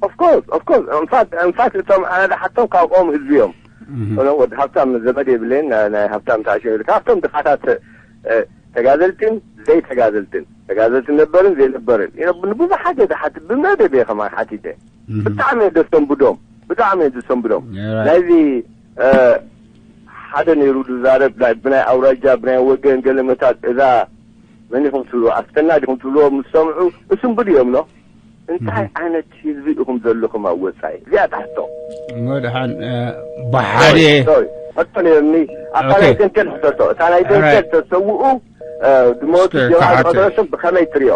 of course of course in fact in fact እቶም ኣነ ዝሓቶም ካብኦም ህዝቢ እዮም እነ ወዲ ሃብታም ዘመድ የብለይን ናይ ሃብታም ተኣሽዮ ኢልካ ካብቶም ድኻታት ተጋዘልትን ዘይተጋዘልትን ተጋዘልትን ነበርን ዘይነበርን ንብዙሓት እየ ዝሓትት ብመደብ እየ ከማን ሓቲተ ብጣዕሚ እየ ዘስተንብዶም ብጣዕሚ እየ ዘስተንብዶም ናይዚ ሓደ ነይሩ ዝዛረብ ብናይ ኣውራጃ ብናይ ወገን ገለ መታት እዛ መን ኢኹም ትብልዎ ኣስተና ዲኹም ትብልዎ ምስ ሰምዑ እሱም ብድዮም ሎ እንታይ ዓይነት ህዝቢ ኢኹም ዘለኹም ኣብ ወፃኢ እዚኣ ትሕቶ መድሓን ብሓደ ሕቶ ነርኒ ኣብ ካልኣይ ደንከል ሕተቶ እታ ናይ ደንከል ተሰውኡ ድሞቱ ጀማል ቀደረሽም ብኸመይ ትሪኦ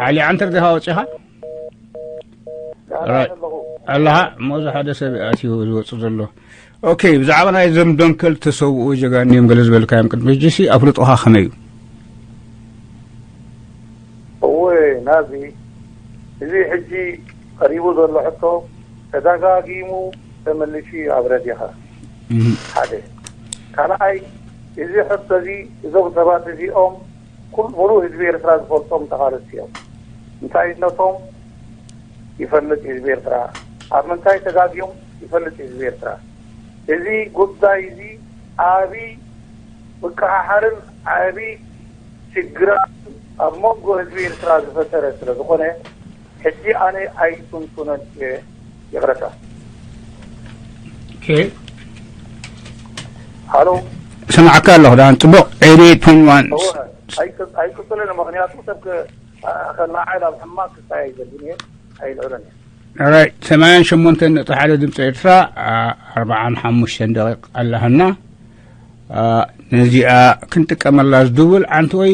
ሓሊ ዓንተር ዲኻ ወፂኻ ኣለኻ እሞ እዚ ሓደ ሰብ ኣትዩ ዝወፅእ ዘሎ ኦኬ ብዛዕባ ናይ ዘም ደንከል ተሰውኡ ጀጋኒዮም ገለ ዝበልካዮም ቅድሚ ሕጂ ሲ ኣፍልጦኻ ከመይ እዩ እወ ናዚ እዚ ሕጂ ቀሪቡ ዘሎ ሕቶ ተደጋጊሙ ተመልሹ ኣብ ረዲኻ ሓደ ካልኣይ እዚ ሕቶ እዚ እዞም ሰባት እዚኦም ኩል ሙሉእ ህዝቢ ኤርትራ ዝፈልጦም ተቓለስቲ እዮም። እንታይነቶም ይፈልጥ ህዝቢ ኤርትራ፣ ኣብ ምንታይ ተጋግዮም ይፈልጥ ህዝቢ ኤርትራ። እዚ ጉዳይ እዚ ዓቢ ምቅሓሓርን ዓቢ ሽግራት ኣብ መንጎ ህዝቢ ኤርትራ ዝፈጠረ ስለ ዝኾነ ሕጂ ኣነ ኣይትንትኖን እየ ይቕረታ። ሃሎ ስምዓካ ኣለኹ ዳን ጽቡቕ ኤይት ፖይንት ዋን ኣይቅጽልን ምኽንያቱ ሰብ ከላዓል ኣብ ሕማቅ ክሳይ ዘድን እየ ኣይልዕሎን እየ ራይት ሰማንያን ሸሞንተን ነጥቢ ሓደ ድምፂ ኤርትራ ኣርባዓን ሓሙሽተን ደቂቕ ኣለሃና ነዚኣ ክንጥቀመላ ዝድውል ዓንቲ ወይ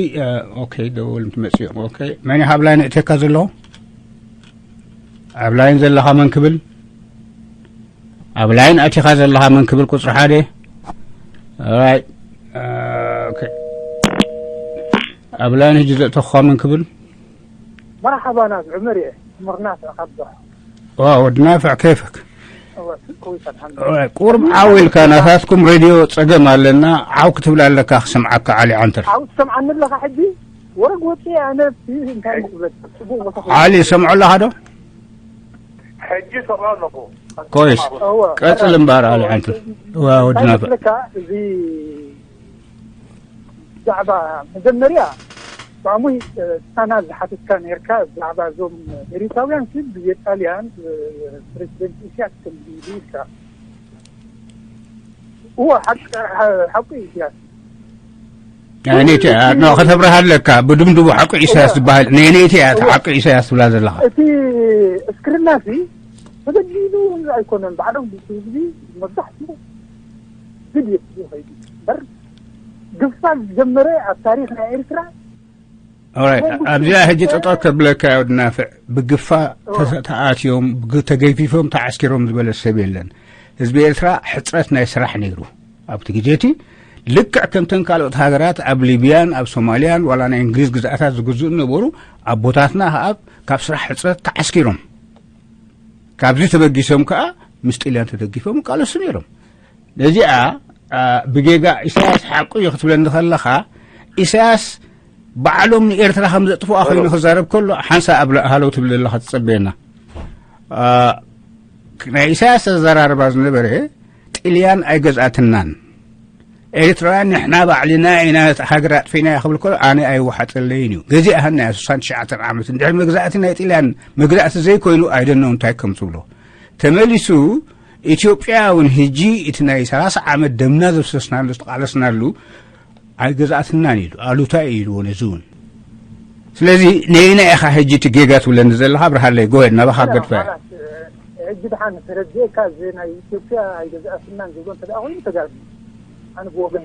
ኦኬ ደውል እንትመፅኦም ኦኬ መን ካብ ላይን እተካ ዘለኹ ኣብ ላይን ዘለኻ መን ክብል ኣብ ላይን ኣቲኻ ዘለኻ መን ክብል ቁፅሪ ሓደ ራይት ኦኬ ኣብ ላይን ሕጂ ዘእተኹኻ መን ክብል مرحبا ناس عمر ايه مرناس عبد اه ودنافع كيفك ቁርብ ዓው ኢልካ ናታትኩም ሬድዮ ጸገም ኣለና ዓው ክትብል ኣለካ ክሰምዓካ ዓሊ ዓንተር ዓው ትሰምዓኒ ኣለኻ ሕጂ ወረግ ወፂ ኣነ እንታይ ምክበት ፅቡቅ ቦታ ዓሊ ሰምዖ ኣለኻ ዶ ሕጂ ሰምዖ ኣለኹ ኮይስ ቀፅል እምበር ዓሊ ዓንተር ወድናፈ እዚ ብዛዕባ መጀመርያ ብጣዕሚ ሳና ዝሓተትካ ነርካ ብዛዕባ እዞም ኤሪትራውያን ሲ ብጣልያን ፕሬዚደንት ኢሳያስ ከም ኢልካ እዎ ሓቁ ኢሳያስ ነቲ ከተብርሃ ኣለካ ብድምድቡ ሓቁ ኢሳያስ ዝበሃል ነነይቲ እያ ሓቁ ኢሳያስ ትብላ ዘለኻ እቲ እስክርና ሲ ተበዲሉ ኣይኮነን ባዕሎም ህዝቢ መብዛሕትኡ ግድ እዩ ከይዱ እምበር ግፋ ዝጀመረ ኣብ ታሪኽ ናይ ኤርትራ ኣብዚኣ ሕጂ ጠጠው ከብለካ ወዲ ናፍዕ ብግፋ ተኣትዮም ተገፊፎም ተዓስኪሮም ዝበለ ሰብ የለን ህዝቢ ኤርትራ ሕፅረት ናይ ስራሕ ነይሩ ኣብቲ ግዜ እቲ ልክዕ ከምተን ካልኦት ሃገራት ኣብ ሊብያን ኣብ ሶማልያን ዋላ ናይ እንግሊዝ ግዝኣታት ዝግዝኡ ነበሩ ኣቦታትና ከኣ ካብ ስራሕ ሕፅረት ተዓስኪሮም ካብዚ ተበጊሶም ከኣ ምስ ጥልያን ተደጊፎም ይቃለሱ ነይሮም ነዚኣ ብጌጋ ኢሳያስ ሓቁ እዩ ክትብለኒ ከለኻ ኢሳያስ ባዕሎም ንኤርትራ ከም ዘጥፍኣ ኮይኑ ክዛረብ ከሎ ሓንሳ ኣብ ሃለው ትብል ዘለኻ ትጸበየና። አ፣ ናይ ኢሳያስ ኣዘራርባ ዝነበረ ጥልያን ኣይገዝኣትናን፣ ኤርትራውያን ንሕና ባዕልና ኢና ሃገር ኣጥፊና ክብል ከሎ ኣነ ኣይወሓጠለይን እዩ። ገዚኣሃና እያ ሽሳን ትሽዓተን ዓመት። እንድሕር መግዛእቲ ናይ ጥልያን መግዛእቲ ዘይኮይኑ ኣይደነው እንታይ ከም ትብሎ። ተመሊሱ ኢትዮጵያ እውን ህጂ እቲ ናይ ሰላሳ ዓመት ደምና ዘፍሰስናሉ ዝተቓለስናሉ ኣይገዛእትናን ኢሉ ኣሉታ እዩ ኢልዎ ነዚ እውን። ስለዚ ነይና ኢኻ ሕጂ እቲ ጌጋ ትብለኒ ዘለኻ? ኣብርሃለይ፣ ጎሄድ ናባኻ ገድፈ። ሕጂ ደሓን ተረድኤካ፣ እዚ ናይ ኢትዮጵያ ኣይገዛእትናን ዝብሎ እንተ ደኣ ኮይኑ ተጋድዩ። ኣነ ብወገን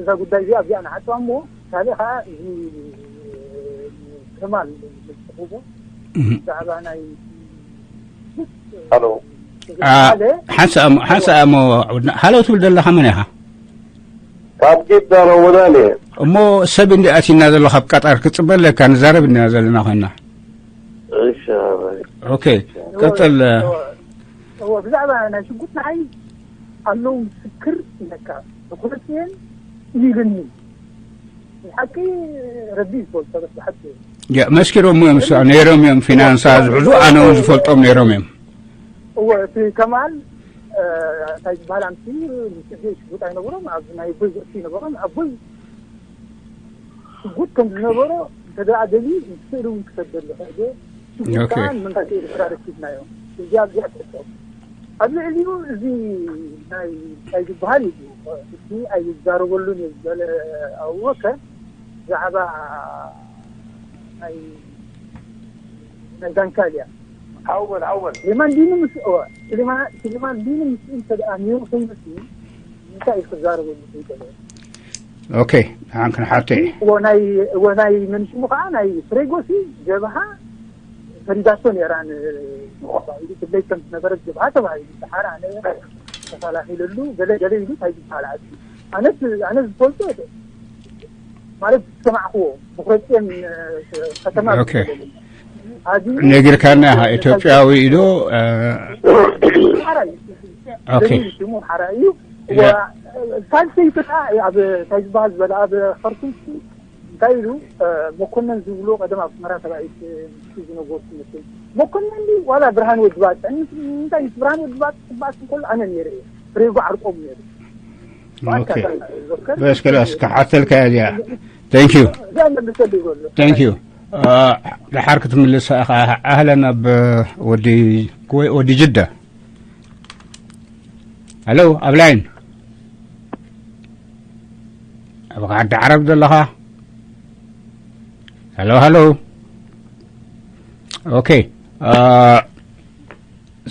እዛ ጉዳይ እዚኣ ኣብዚኣ ንዓጥዋ እሞ ካልእ ከዓ እዚ ከማል ዝፅሕፎ ብዛዕባ ናይ ሓንሳእ እሞ ሓንሳእ እሞ ሃለው ትብል ዘለኻ መን ኢኻ? ካብ ጅዳ ረመዳን እየ። እሞ ሰብ እንዲ ኣቲና ዘሎ ካብ ቀጠር ክጽበለካ ንዛረብ እንዲና ዘለና ኮይና። እሺ። ኦኬ፣ ቀጥል። እዎ፣ ብዛዕባ ናይ ሽጉጥ ንዓይ ኣለዉ ምስክር ኢለካ ብኩነትየን ኢልኒ። ሓቂ ረቢ ይፈልጦ በስ ሓቂ ያ መስኪሮም እዮም ሳ ነይሮም እዮም ፊናንሳ ዝሕዙ ኣነ እውን ዝፈልጦም ነይሮም እዮም። እዎ፣ እቲ ከማል እንታይ ዝበሃል ኣምሲ ምስ ሽጉጥ ኣይነበሮም ኣብ ናይ ኣቦይ ዝእቱ ይነበሮም ኣቦይ ሽጉጥ ከም ዝነበሮ እንተ ደኣ ደልዩ ስእሊ እውን ክሰደሉ ክእል ሽጉጥ ከዓ መንግስቲ ኤርትራ ረኪብናዮ። እዚኣ እዚኣ ትሕቶ ኣብ ልዕሊኡ እዚ ናይ እንታይ ዝበሃል እዩ እቲ ኣይዛረበሉን እዩ ዝበለ ኣወከ ብዛዕባ ናይ ናይ ዳንካልያ ሓውበል ሓውበል ስሌማን ዲኑ ምስ እወ ስሌማን ስሌማን ዲኑ ምስ እንተ ደኣ ነይሩ ኮይኑሲ እንታይ እዩ ክዛረበሉ ዘይገለ ኦኬ ንዓን ክንሓቶ እየ እወ ናይ እወ ናይ መን ሽሙ ከዓ ናይ ፍሬጎሲ ጀብሃ ፈሪዳቶ ነይራ ንባዕሉ ትብለይ ከም ዝነበረት ጀብሃ ተባሂሉ ሰሓራ ነበረ ተኸላኺለሉ ገለ ገለ ኢሉ እንታይ ዝበሃል ዓዲ ኣነ ኣነ ዝፈልጦ ማለት ዝሰማዕክዎ ብክረፅየን ከተማ ነጊርካና ኢኻ ኢትዮጵያዊ ኢዶ ሓራ እዩ ሽሙ ሓራ እዩ ሳልሰይቲ ከዓ ኣብ እንታይ ዝበሃል ዝበለ ኣብ ከርቱም እንታይ ኢሉ መኮነን ዝብሉ ቀደም ኣብ ኣስመራ ተባኢት ዝነገርኩ መስል መኮነን ዋላ ብርሃን ወዲ ባፅዕ እንታይ ምስ ብርሃን ወዲ ባፅዕ ክባኣስ ከሎ ኣነ ነይረ እየ ፍሬጎ ዓርቆም ነይሩ በስ ከላስ ክሓተልካ እያ እዚኣ thank you thank you ድሓር ክትምልስ ኢኻ ኣህለን ኣብ ወዲ ወዲ ጅዳ ሄሎ ኣብ ላይን ኣብ ዓዲ ዓረብ ዘለኻ ሄሎ ሄሎ ኦኬ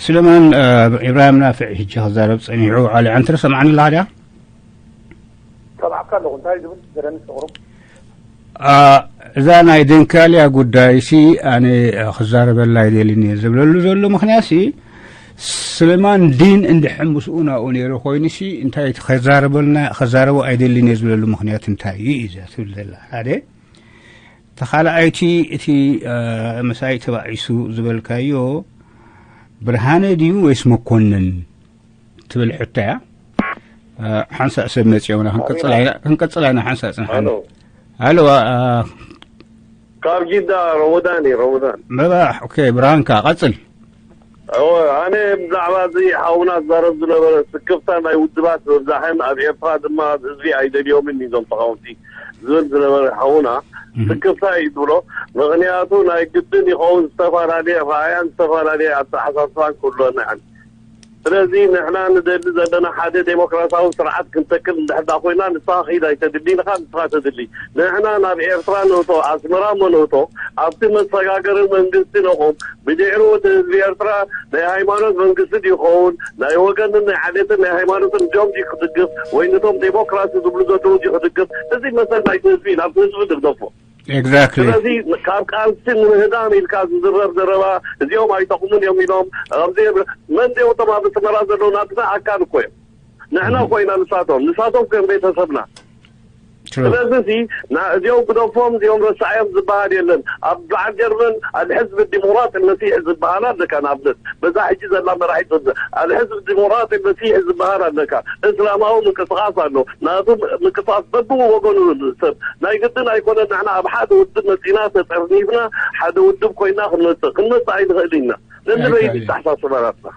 ስለማን ኢብራሂም ናፍዕ ሕጂ ክዛረብ ጸኒሑ ዓሊ ዕንትሪ ሰምዓኒ ኣለኻ ድያ ሰማዕካ ኣለኹ እንታይ ዝብል ገረኒ ፍቕሩ እዛ ናይ ደንካልያ ጉዳይሲ ኣነ ክዛረበላ ኣይደልን እየ ዝብለሉ ዘሎ ምኽንያትሲ ስለማን ዲን እንድሕር ምስኡ ናብኡ ነይሩ ኮይኑሲ እንታይ ከዛረበልና ከዛረቦ ኣይደልን እየ ዝብለሉ ምኽንያት እንታይ እዩ እዛ ትብል ዘላ ሓደ ተኻልኣይቲ እቲ ምሳይ ተባኢሱ ዝበልካዮ ብርሃነ ድዩ ወይስ መኮንን ትብል ሕቶ እያ ሓንሳእ ሰብ መፂኦምና ክንቀፅል ኣይና ሓንሳእ ፅንሓ ኣለዋ ካብ ጅዳ ረመዳን እዩ ረመዳን መባሕ ኦኬ ብርሃንካ ቀፅል ኣነ ብዛዕባ እዚ ሓውና ዝዛረብ ዝነበረ ስክፍታ ናይ ውድባት ምብዛሕን ኣብ ኤርትራ ድማ ህዝቢ ኣይደልዮምን እዞም ተቃወምቲ ዝብል ዝነበረ ሓውና ስክፍታ እዩ ዝብሎ ምክንያቱ ናይ ግድን ይኸውን ዝተፈላለየ ራእያን ዝተፈላለየ ኣተሓሳስባን ክህልወና ይሓል ስለዚ ንሕና ንደሊ ዘለና ሓደ ዴሞክራሲያዊ ስርዓት ክንተክል እንድሕር ኮይና ንስኻ ክኢድ ኣይተድሊ ኢኻ ንስኻ ተድሊ ንሕና ናብ ኤርትራ ንእቶ ኣስመራ እሞ ንእቶ ኣብቲ መሰጋገሪ መንግስቲ ነቑም ብድሕሩ እቲ ህዝቢ ኤርትራ ናይ ሃይማኖት መንግስቲ ድዩ ክኸውን ናይ ወገንን ናይ ዓሌትን ናይ ሃይማኖትን እዚኦም ድዩ ክድግፍ ወይ ነቶም ዴሞክራሲ ዝብሉ ዘለዉ ድዩ ክድግፍ እዚ መሰል ናይቲ ህዝቢ ናብቲ ህዝቢ ድግደፎ Exactly. ስለዚ ካብ ቃልሲ ንምህዳም ኢልካ ዝዝረብ ዘረባ እዚኦም ኣይጠቕሙን እዮም ኢሎም ኣብዚ መን ዚኦም እቶም ኣብ ኣስመራ ዘለዉ ናትና ኣካል እኮ እዮም ንሕና እኮ ኢና ንሳቶም ንሳቶም ከም ቤተሰብና ስለዚ እዚ እዚኦም ግደፎም፣ እዚኦም ረሳዮም ዝበሃል የለን። ኣብ በዓል ጀርመን ኣልሕዝብ ዲሞክራት መሲሕ ዝበሃል ኣለካ። ንኣብነት በዛ ሕጂ ዘላ መራሒት ኣልሕዝብ ዲሞክራት መሲሕ ዝበሃል ኣለካ። እስላማዊ ምንቅስቃስ ኣሎ። ናቱ ምንቅስቃስ በብወገኑ ሰብ ናይ ግድን ኣይኮነ። ንሕና ኣብ ሓደ ውድብ መፂና ተጠርኒፍና ሓደ ውድብ ኮይና ክንመፅእ ክንመፅእ ኣይንኽእል ኢና። ነንበይን ይተሓሳስበናትና።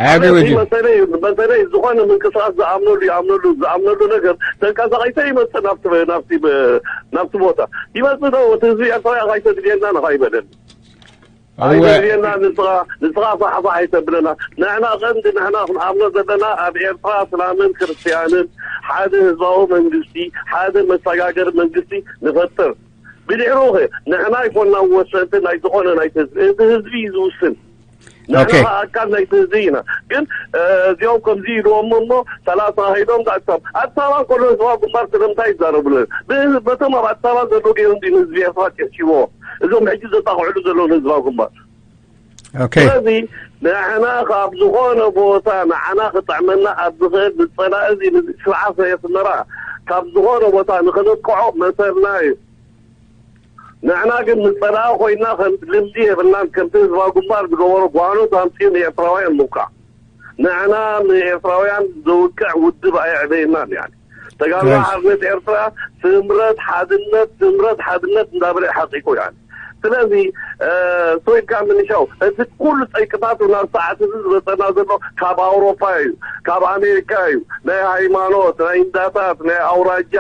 ኣያገበ ድዩ? መሰለይ መሰለይ ዝኾነ ምንቅስቃስ ዝኣምነሉ ይኣምነሉ ዝኣምነሉ ነገር ተንቀሳቂሰ ይመፅእ ናብቲ ናብቲ ናብቲ ቦታ ይመፅእ ዶ እቲ ህዝቢ ኤርትራ ካይተድልየና ንኻ ይበለኒ። እወ። ኣይተድልየና ንስኻ ንስኻ ፋሕፋሕ ኣይተብለና። ንሕና ቀንዲ ንሕና ክንኣምኖ ዘለና ኣብ ኤርትራ እስላምን ክርስትያንን ሓደ ህዝባዊ መንግስቲ ሓደ መሰጋገሪ መንግስቲ ንፈጥር። ብድሕሩ ንሕና ኣይኮንና ወሰንቲ ናይ ዝኾነ ናይቲ ህዝቢ፣ እቲ ህዝቢ እዩ ዝውስን። ንሕና ኣካል ናይቲ ህዝቢ ኢና። ግን እዚኦም ከምዚ ኢልዎም እሞ ሰላሳ ከይዶም ኣዲስ ኣበባ ኣዲስ ኣበባ እንከሎ ህዝባዊ ግንባር ስለምንታይ ይዛረብሉ? በቶም ኣብ ኣዲስ ኣበባ ዘለዉ ገይሮም ድዩ ንህዝቢ ኤርትራ ጨፍጭፍዎ? እዞም ሕጂ ዘጣቕዕሉ ዘለዉ ንህዝባዊ ግንባር። ስለዚ ንሕና ካብ ዝኾነ ቦታ ንዓና ክጥዕመና ኣብ ዝኽእል ንፀላኢ እዚ ስርዓት ናይ ኣስመራ ካብ ዝኾነ ቦታ ንኽነጥቅዖ መሰልና እዩ። ንሕና ግን ንጸላኢ ኮይና ከም ልምዲ የብልናን። ከምቲ ህዝባዊ ግንባር ዝገበሮ ጓኖት ኣምጺኡ ንኤርትራውያን ምውቃዕ። ንሕና ንኤርትራውያን ዘውቅዕ ውድብ ኣየዕበየናን። ያኒ ተጋድሎ ሓርነት ኤርትራ ስምረት ሓድነት ስምረት ሓድነት እንዳበለ ሓቂቁ። ያኒ ስለዚ ሶይድካ ምንሻው እቲ ኩሉ ጸይቅታት ናብ ሰዓት እዚ ዝበጸና ዘሎ ካብ ኣውሮፓ እዩ፣ ካብ ኣሜሪካ እዩ። ናይ ሃይማኖት፣ ናይ እንዳታት፣ ናይ ኣውራጃ፣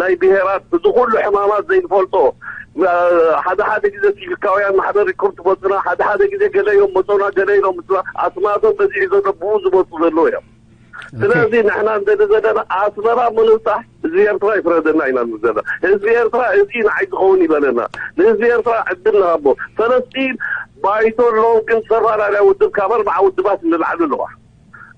ናይ ብሄራት እዚ ኩሉ ሕማማት ዘይንፈልጦ ሓደ ሓደ ግዜ ሲቪካውያን ማሕበር ሪኮርድ ትፈጥና ሓደ ሓደ ግዜ ገለ እዮም መፀና ገለ ኢሎም ምፅና ኣስማቶም በዚሑ ዘሎ ብኡ ዝመፁ ዘለዉ እዮም። ስለዚ ንሕና እንደሊ ዘለና ኣስመራ ምንብፃሕ ህዝቢ ኤርትራ ይፍረደና ኢና ንብል ዘለና። ህዝቢ ኤርትራ እዚ ንዓይ ዝኸውን ይበለና። ንህዝቢ ኤርትራ ዕድል ንሃቦ። ፈለስጢን ባይቶ ኣለዎም ግን ዝተፈላለያ ውድብ ካብ ኣርባዓ ውድባት ንላዕሊ ኣለዋ።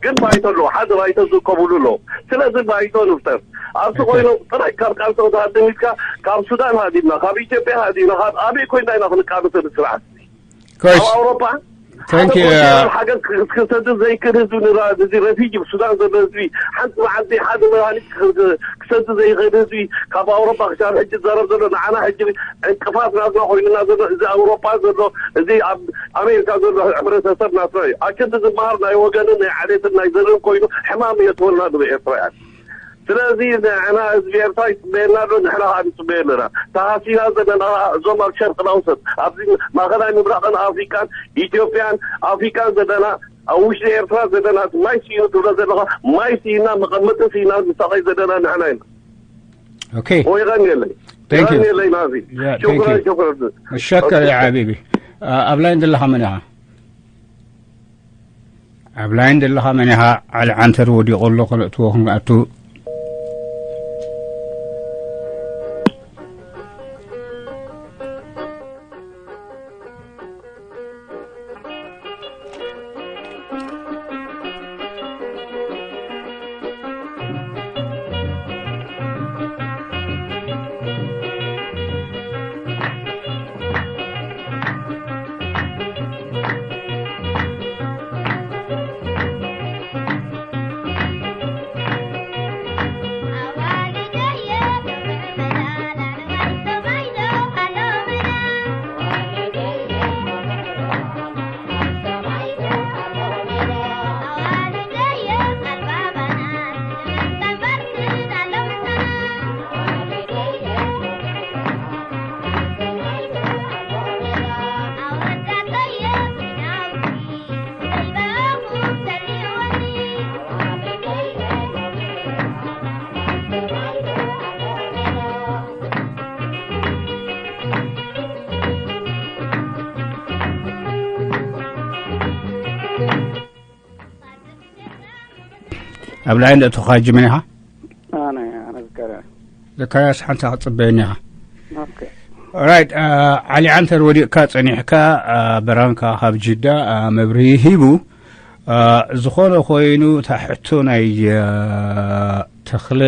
ግን ባይቶ ኣለዎ ሓደ ባይቶ ዝርከብሉ ኣለዎ። ስለዚ ባይቶ ንፍጠር ኣብዚ ኮይኖም ጥራይ ካብ ቃልሲ ክትሃድም ኢልካ ካብ ሱዳን ሃዲምና ካብ ኢትዮጵያ ሃዲምና ካብ ኣበይ ኮይና ኢና ክንቃለስ እዚ ስርዓት እዚ? ኣብ ኣውሮፓ ሓደ ቆንጆ ሓገዝ ክሰድድ ዘይክእል ህዝቢ ንራ እዚ ረፊጂ ሱዳን ዘሎ ህዝቢ ሓንቲ መዓልቲ ሓደ መድሃኒት ክሰድድ ዘይኽእል ህዝቢ ካብ ኣውሮፓ ክሻብ ሕጂ ዝዛረብ ዘሎ ንዓና ሕጂ ዕንቅፋት ናትና ኮይኑና ዘሎ እዚ ኣውሮፓ ዘሎ እዚ ኣብ ኣሜሪካ ዘሎ ሕብረተሰብ ናትና እዩ። ኣክንዲ ዝበሃል ናይ ወገንን ናይ ዓሌትን ናይ ዘርን ኮይኑ ሕማም እየትወልና ንብ ኤርትራውያን። ስለዚ ንሕና ህዝቢ ኤርትራ ይፅበየና ኣሎ፣ ንሕና ከዓ ንፅበየ ኣለና። ተሃሲና ዘለና ከዓ እዞም ኣብ ሸርቂ ናውሰት ኣብዚ ማእኸላይ ምብራቕን ኣፍሪካን ኢትዮጵያን ኣፍሪካን ዘለና ኣብ ውሽጢ ኤርትራ ዘለና ማይ ስኢኑ ትብሎ ዘለካ ማይ ስኢና መቐመጢ ስኢና ንሳቐይ ዘለና ንሕና ኢና። Okay. Oigan yelay. Thank you. Oigan yelay nazi. Yeah, thank you. Shukran, shukran. Shukran ya habibi. Ablain dilla hamana. Ablain dilla hamana ha al antar wodi qollo qollo tu hum atu. ኣብ ላይን ደእተኻ ጅመን ኢኻ? ኣነ ኣነ ዝከረ ዘካርያስ ሓንሳ ክትጽበየኒ ኢኻ። ኦኬ። ኦራይት። ዓሊ ዓንተር ወዲቕካ ጸኒሕካ፣ በራንካ ካብ ጅዳ መብርሂ ሂቡ። ዝኾነ ኮይኑ እታ ሕቶ ናይ ተኽለ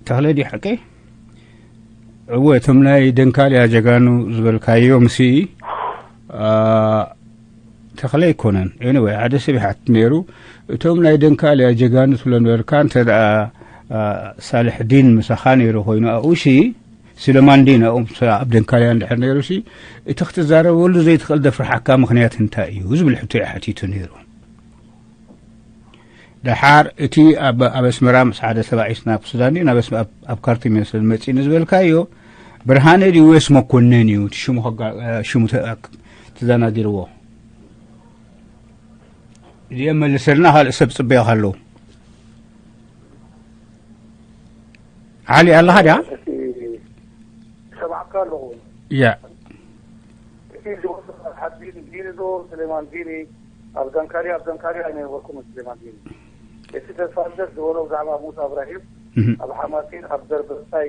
ተኽለ ድዩ ሓቀይ? እወ፣ እቶም ናይ ደንካልያ ጀጋኑ ዝበልካዮ ምስ ተኽለ ኣይኮነን። ኤኒወይ ሓደ ሰብ ይሓትት ነይሩ። እቶም ናይ ደንካልያ ጀጋኑ ትብሎ ነበርካ እንተ ደኣ ሳልሕ ዲን ምሳኻ ነይሩ ኮይኑ ኣብኡ ሲ፣ ስሌማን ዲን ኣብኡ ምስ ኣብ ደንካልያ እንድሕር ነይሩ ሲ፣ እቲ ክትዛረበሉ ዘይትኽእል ዘፍርሓካ ምኽንያት እንታይ እዩ ዝብል ሕቶ እዩ ሓቲቱ ነይሩ። ደሓር እቲ ኣብ ኣብ ኣስመራ ምስ ሓደ ሰብኣይ ናብ ሱዳን ድዩ ናብ ኣስ- ኣብ- ኣብ ካርቱም ይመስል መፂኒ ዝበልካዮ፣ ብርሃነ ድዩ ወይስ መኮነን እዩ እቲ ሽሙ ከጋ- ሽሙ ተ- ተዘናጊርዎ? እዚኦም መልሰልና ካልእ ሰብ ፅበዮ ኣለዉ። ዓሊ ኣለኻ ድያ? እቲ ሰማዕካ ኣለኹ። ያ እቲ ዝወሰ ሓቢን ዲኒ ዶ ስሌማን ዲኒ ኣብ ዘንካሪ ኣብ ዘንካሪ ኣይነበርኩም ስሌማን ዲኒ። እቲ ተስፋ ልደት ዝበሎ ብዛዕባ ሙሳ እብራሂም ኣብ ሓማሲን ኣብ ደርበሳይ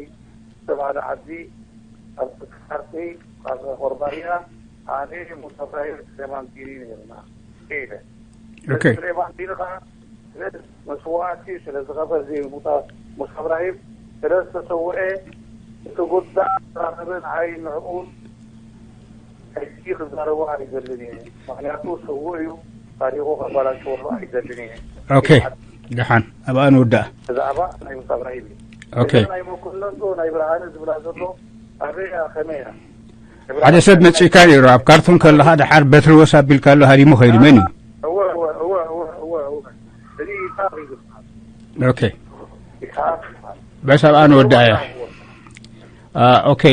ዝተባህለ ዓዲ ኣብ ካርተይ ኣብ ቆርባርያ ኣነ ሙሳ እብራሂም ስሌማን ዲኒ ነይርና ኢለ። ኦኬ ስሌማን ዲኒ ከዓ ስለ መስዋእቲ ስለ ዝኸፈል እዚ ሙሳ ሙሳ እብራሂም ስለ ዝተሰውአ እቲ ጉዳይ ክዛረብን ኣይ ንዕኡን ሕጂ ክዛረቡ ኣይደልን እየ። ምክንያቱ ስውእ እዩ፣ ታሪኹ ከበላሽወሉ ኣይደልን እየ። ኦኬ ደሓን ኣብኣ ንውዳእ። ብዛዕባ ናይ ሙሳ እብራሂም እዩ። ኦኬ እዛ ናይ መኮነን ዶ ናይ ብርሃነ ዝብላ ዘሎ ኣበይ እያ ከመይ እያ? ሓደ ሰብ መፂእካ ነይሩ ኣብ ካርቱም ከለኻ ደሓር በትሪ ወስ ኣቢልካ ኣሎ ሃዲሙ ኸይዱ መን እዩ? እወ እወ እወ እወ እወ እወ እዚ ይጻር እዩ። ኦኬ ይጻር በስ ኣብኣ ንወዳእ እያ። ኦኬ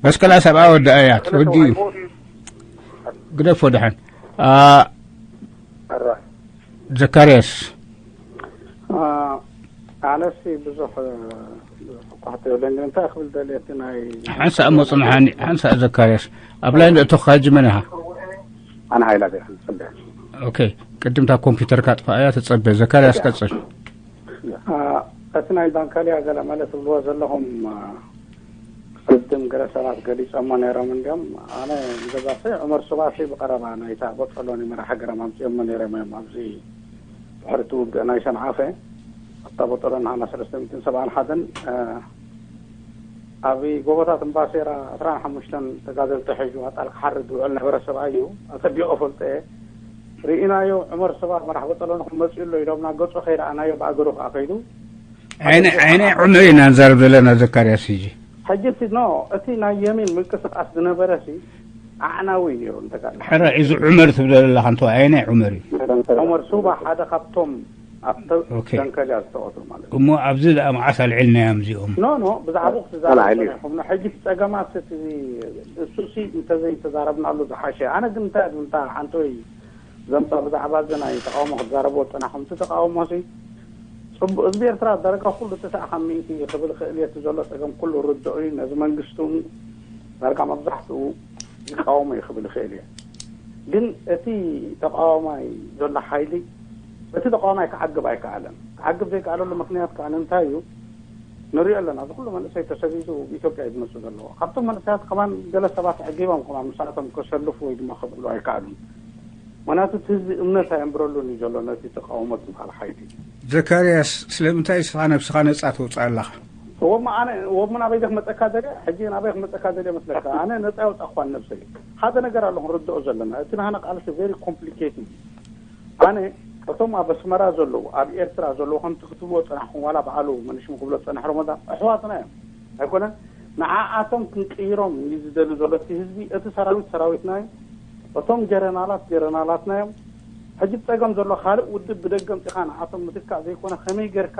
በስ ከላ ሰብኣ ወዳእ እያ ትወዲ እዩ። ግደፎ ደሓን ዘካርያስ ኣነሲ ብዙሕ ብዙሕ ቋሕቶ የብለኒ። እንታይ ክብል ደልየ እቲ ናይ ሓንሳእ እሞ ጽንሓኒ ሓንሳእ ዘካርያስ ኣብ ላይ ንእቶኻ ሕጂ መን ኢኻ? ኣነ ሃይላ ዲኻ ዝጸበ ኦኬ ቅድምታ ኮምፒውተርካ ጥፋእያ ተጸበ ዘካርያስ ቀጽል። እቲ ናይ ዳንካልያ ገለ ማለት ትብልዎ ዘለኹም ቅድም ገለ ሰባት ገሊጾሞ ነይሮም እንዲዮም። ኣነ ንገዛሰይ ዑመር ሱባሲ ብቐረባ ናይታ ቦጠሎኒ መራሒ ገረም ኣምጺኦሞ ነይሮም እዮም ኣብዚ ድሕሪ እቲ ውግእ ናይ ሰንዓፈ ኣብታ ቦጠሎኒ ሃና ሰለስተ ሚእትን ሰብዓን ሓደን ኣብ ጎቦታት እምባሴራ ዕስራን ሓሙሽተን ተጋደልቲ ሒዙ ኣጣል ክሓርድ ዝውዕል ነበረ ሰብኣይ እዩ። ኣጸቢቑ ፈልጦ እየ። ርኢናዮ ዑመር ሱባ መራሕ ቦጠሎኒ ክመጽኡ ኣሎ ኢሎምና ገጹ ከይረኣናዮ ብኣገሩ ከኣ ከይዱ ዓይነ ዓይነ ዑመር ኢና ንዛረብ ዘለና ዘካርያስ ሕጂ ሕጂ እቲ ኖ እቲ ናይ የሚን ምንቅስቃስ ዝነበረ ሲ ኣዕናዊ ነይሩ ንተጋድሎ ሕረ እዚ ዑመር ትብሎ ዘለኻ እንተ ዓይነ ዑመር እዩ ዑመር ሱባ ሓደ ካብቶም ኣብተ ኦኬ። ደንከልያ ዝተቐትሉ ማለት እዩ እሞ ኣብዚ ደኣ መዓስ ኣልዒልናዮም እዚኦም ኖ ኖ ብዛዕባኡ ክትዛረብ ኣልዓሊ። ጸኒሕኩም ኖ ሕጂ እቲ ጸገማት እቲ እሱ ሲ እንተዘይተዛረብናሉ ዝሓሸ ኣነ ግን እንታይ እብል እንታ ሓንቲ ወይ ዘምፃ ብዛዕባ እዚ ናይ ተቃውሞ ክትዛረብዎ ዝፀናሕኩም እቲ ተቃውሞ ሲ ፅቡቅ ህዝቢ ኤርትራ ዳርጋ ኩሉ ተስዓ ካብ ሚእቲ ክብል ክእል እየ እቲ ዘሎ ፀገም ኩሉ ርድኦ እዩ ነዚ መንግስቲ እውን ዳርጋ መብዛሕትኡ ይቃወሞ እዩ ክብል ይኽእል እየ ግን እቲ ተቃዋማይ ዘሎ ሓይሊ በቲ ተቃዋማይ ክዓግብ ኣይከኣለን ክዓግብ ዘይከኣለሉ ምክንያት ከዓ እንታይ እዩ ንሪኦ ኣለና እዚ ኩሉ መንእሰይ ተሰዲዱ ኢትዮጵያ እዩ ዝመፅእ ዘለዎ ካብቶም መንእሰያት ከማን ገለ ሰባት ዕጊቦም ከማን ምሳቶም ከሰልፉ ወይ ድማ ከብዕሉ ኣይከኣሉን ምክንያቱ እቲ ህዝቢ እምነት ኣየንብረሉን እዩ ዘሎ ነቲ ተቃውሞ ዝበሃል ሓይሊ ዘካርያስ ስለምንታይ ስኻ ነብስኻ ነፃ ተውፅእ ኣለኻ ወሞ ኣነ ወሞ ናበይ ክመፀካ ደልየ ሕጂ ናበይ ክመፀካ ደልየ መስለካ ኣነ ነፃ የውፃ እኳ ነብሰይ ሓደ ነገር ኣሎ ክንርድኦ ዘለና እቲ ናህና ቃልሲ very complicated ኣነ እቶም ኣብ ኣስመራ ዘለዉ ኣብ ኤርትራ ዘለዉ ከምቲ ክትብልዎ ፀናሕኩም ዋላ በዓሉ መንሽም ክብሎ ፀናሕ ረመዳን ኣሕዋትና እዮም ኣይኮነን ንዓኣቶም ክንቅይሮም እዩ ዝደሊ ዘሎ እቲ ህዝቢ እቲ ሰራዊት ሰራዊትና እዩ እቶም ጀረናላት ጀረናላትና እዮም ሕጂ ፀገም ዘሎ ካልእ ውድብ ብደገ ምፂኻ ንዓቶም ምትካእ ዘይኮነ ከመይ ጌርካ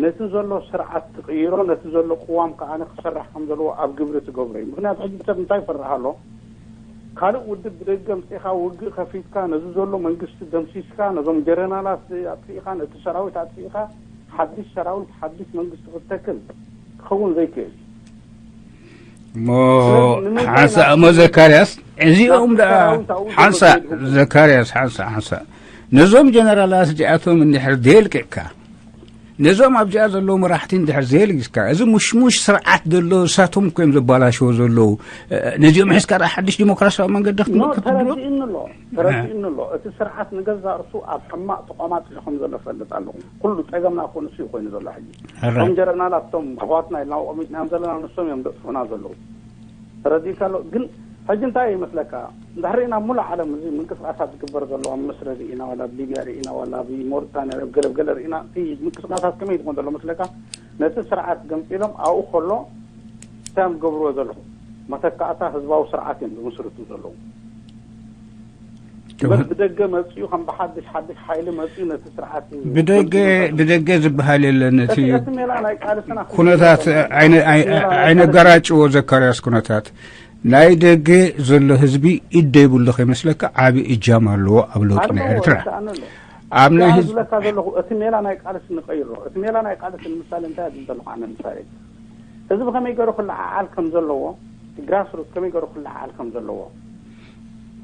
ነቲ ዘሎ ስርዓት ትቕይሮ ነቲ ዘሎ ቅዋም ከዓ ክሰርሕ ከም ዘለዎ ኣብ ግብሪ ትገብሮ እዩ ምክንያቱ ሕጂ ሰብ እንታይ ይፈርሕ ኣሎ ካልእ ውድብ ብደገ ምፂኻ ውግእ ከፊትካ ነዚ ዘሎ መንግስቲ ደምሲስካ ነዞም ጀረናላት ኣጥፊእኻ ነቲ ሰራዊት ኣጥፊእኻ ሓድሽ ሰራዊት ሓድሽ መንግስቲ ክትተክል ክኸውን ዘይክእል እሞ ሓንሳእ እሞ ዘካርያስ እዚኦም ደኣ ሓንሳእ ዘካርያስ ሓንሳእ ሓንሳእ ነዞም ጀነራላት እዚኣቶም እንድሕር ዘየልቅዕካ ነዞም ኣብዚኣ ዘለዉ መራሕቲ እንድሕር ዘየልጊስካ እዚ ሙሽሙሽ ስርዓት ዘሎ እሳቶም እኮ እዮም ዘባላሸዎ ዘለዉ ነዚኦም ሕዝካ ደኣ ሓድሽ ዲሞክራሲያዊ መንገዲ ክትምልከት ተረዲእኒ ኣሎ ተረዲእኒ ኣሎ እቲ ስርዓት ንገዛ እርሱ ኣብ ሕማቕ ተቋማት እዩ ከም ዘሎ ፈልጥ ኣለኹ ኩሉ ፀገምና እኮ ንሱ እዩ ኮይኑ ዘሎ ሕጂ እቶም ጀረናል ኣብቶም ኣሕዋትና ኢልና ቆሚጥናዮም ዘለና ንሶም እዮም ዘጥፍኡና ዘለዉ ተረዲእካ ኣሎ ግን ሕጂ እንታይ ይመስለካ? እንድሕር ርኢና ኣብ ሙሉእ ዓለም እዚ ምንቅስቃሳት ዝግበር ዘሎ ኣብ ምስሪ ርኢና፣ ዋላ ኣብ ሊብያ ርኢና፣ ዋላ ኣብ ሞሪታንያ፣ ኣብ ገለ ገለ ርኢና፣ እቲ ምንቅስቃሳት ከመይ ዝኮን ዘሎ መስለካ? ነቲ ስርዓት ገምፂሎም ኣብኡ ከሎ እንታይ እዮም ዝገብርዎ ዘለዉ? መተካእታ ህዝባዊ ስርዓት እዮም ዝምስርቱ ዘለዉ። እምበር ብደገ መፂኡ ከም ብሓድሽ ሓድሽ ሓይሊ መፂኡ ነቲ ስርዓት ብደገ ገምፂሉ ዘሎ። ብደገ ዝበሃል የለን። እቲ እቲ እቲ ሜላ ናይ ቃልስና ኩነታት ኣይነ- ኣይ- እቲ ሜላ ናይ ቃልስና ኣይነጋራጭዎ። ዘካርያስ፣ ኩነታት ናይ ደገ ዘሎ ህዝቢ ኢድ ዘይብሉ ከይመስለካ፣ ዓቢ እጃም ኣለዎ ኣብ ለውጢ ናይ ኣለዎ፣ ኤርትራ። ይሰኣን ኣሎ። ኣብ ናይ ንስኻ ህዝቢ ዝብለካ ዘለኹ፣ እቲ ሜላ ናይ ቃልሲ ንቀይሮ። እቲ ሜላ ናይ ቃልሲ ንምሳሌ እንታይ ዝብል ዘለኹ ኣነ ምሳሌ? ህዝቢ ከመይ ገይሩ ክለዓዓል ከም ዘለዎ፣ እቲ ግራስሩት ከመይ ገይሩ ክለዓዓል ከም ዘለዎ፣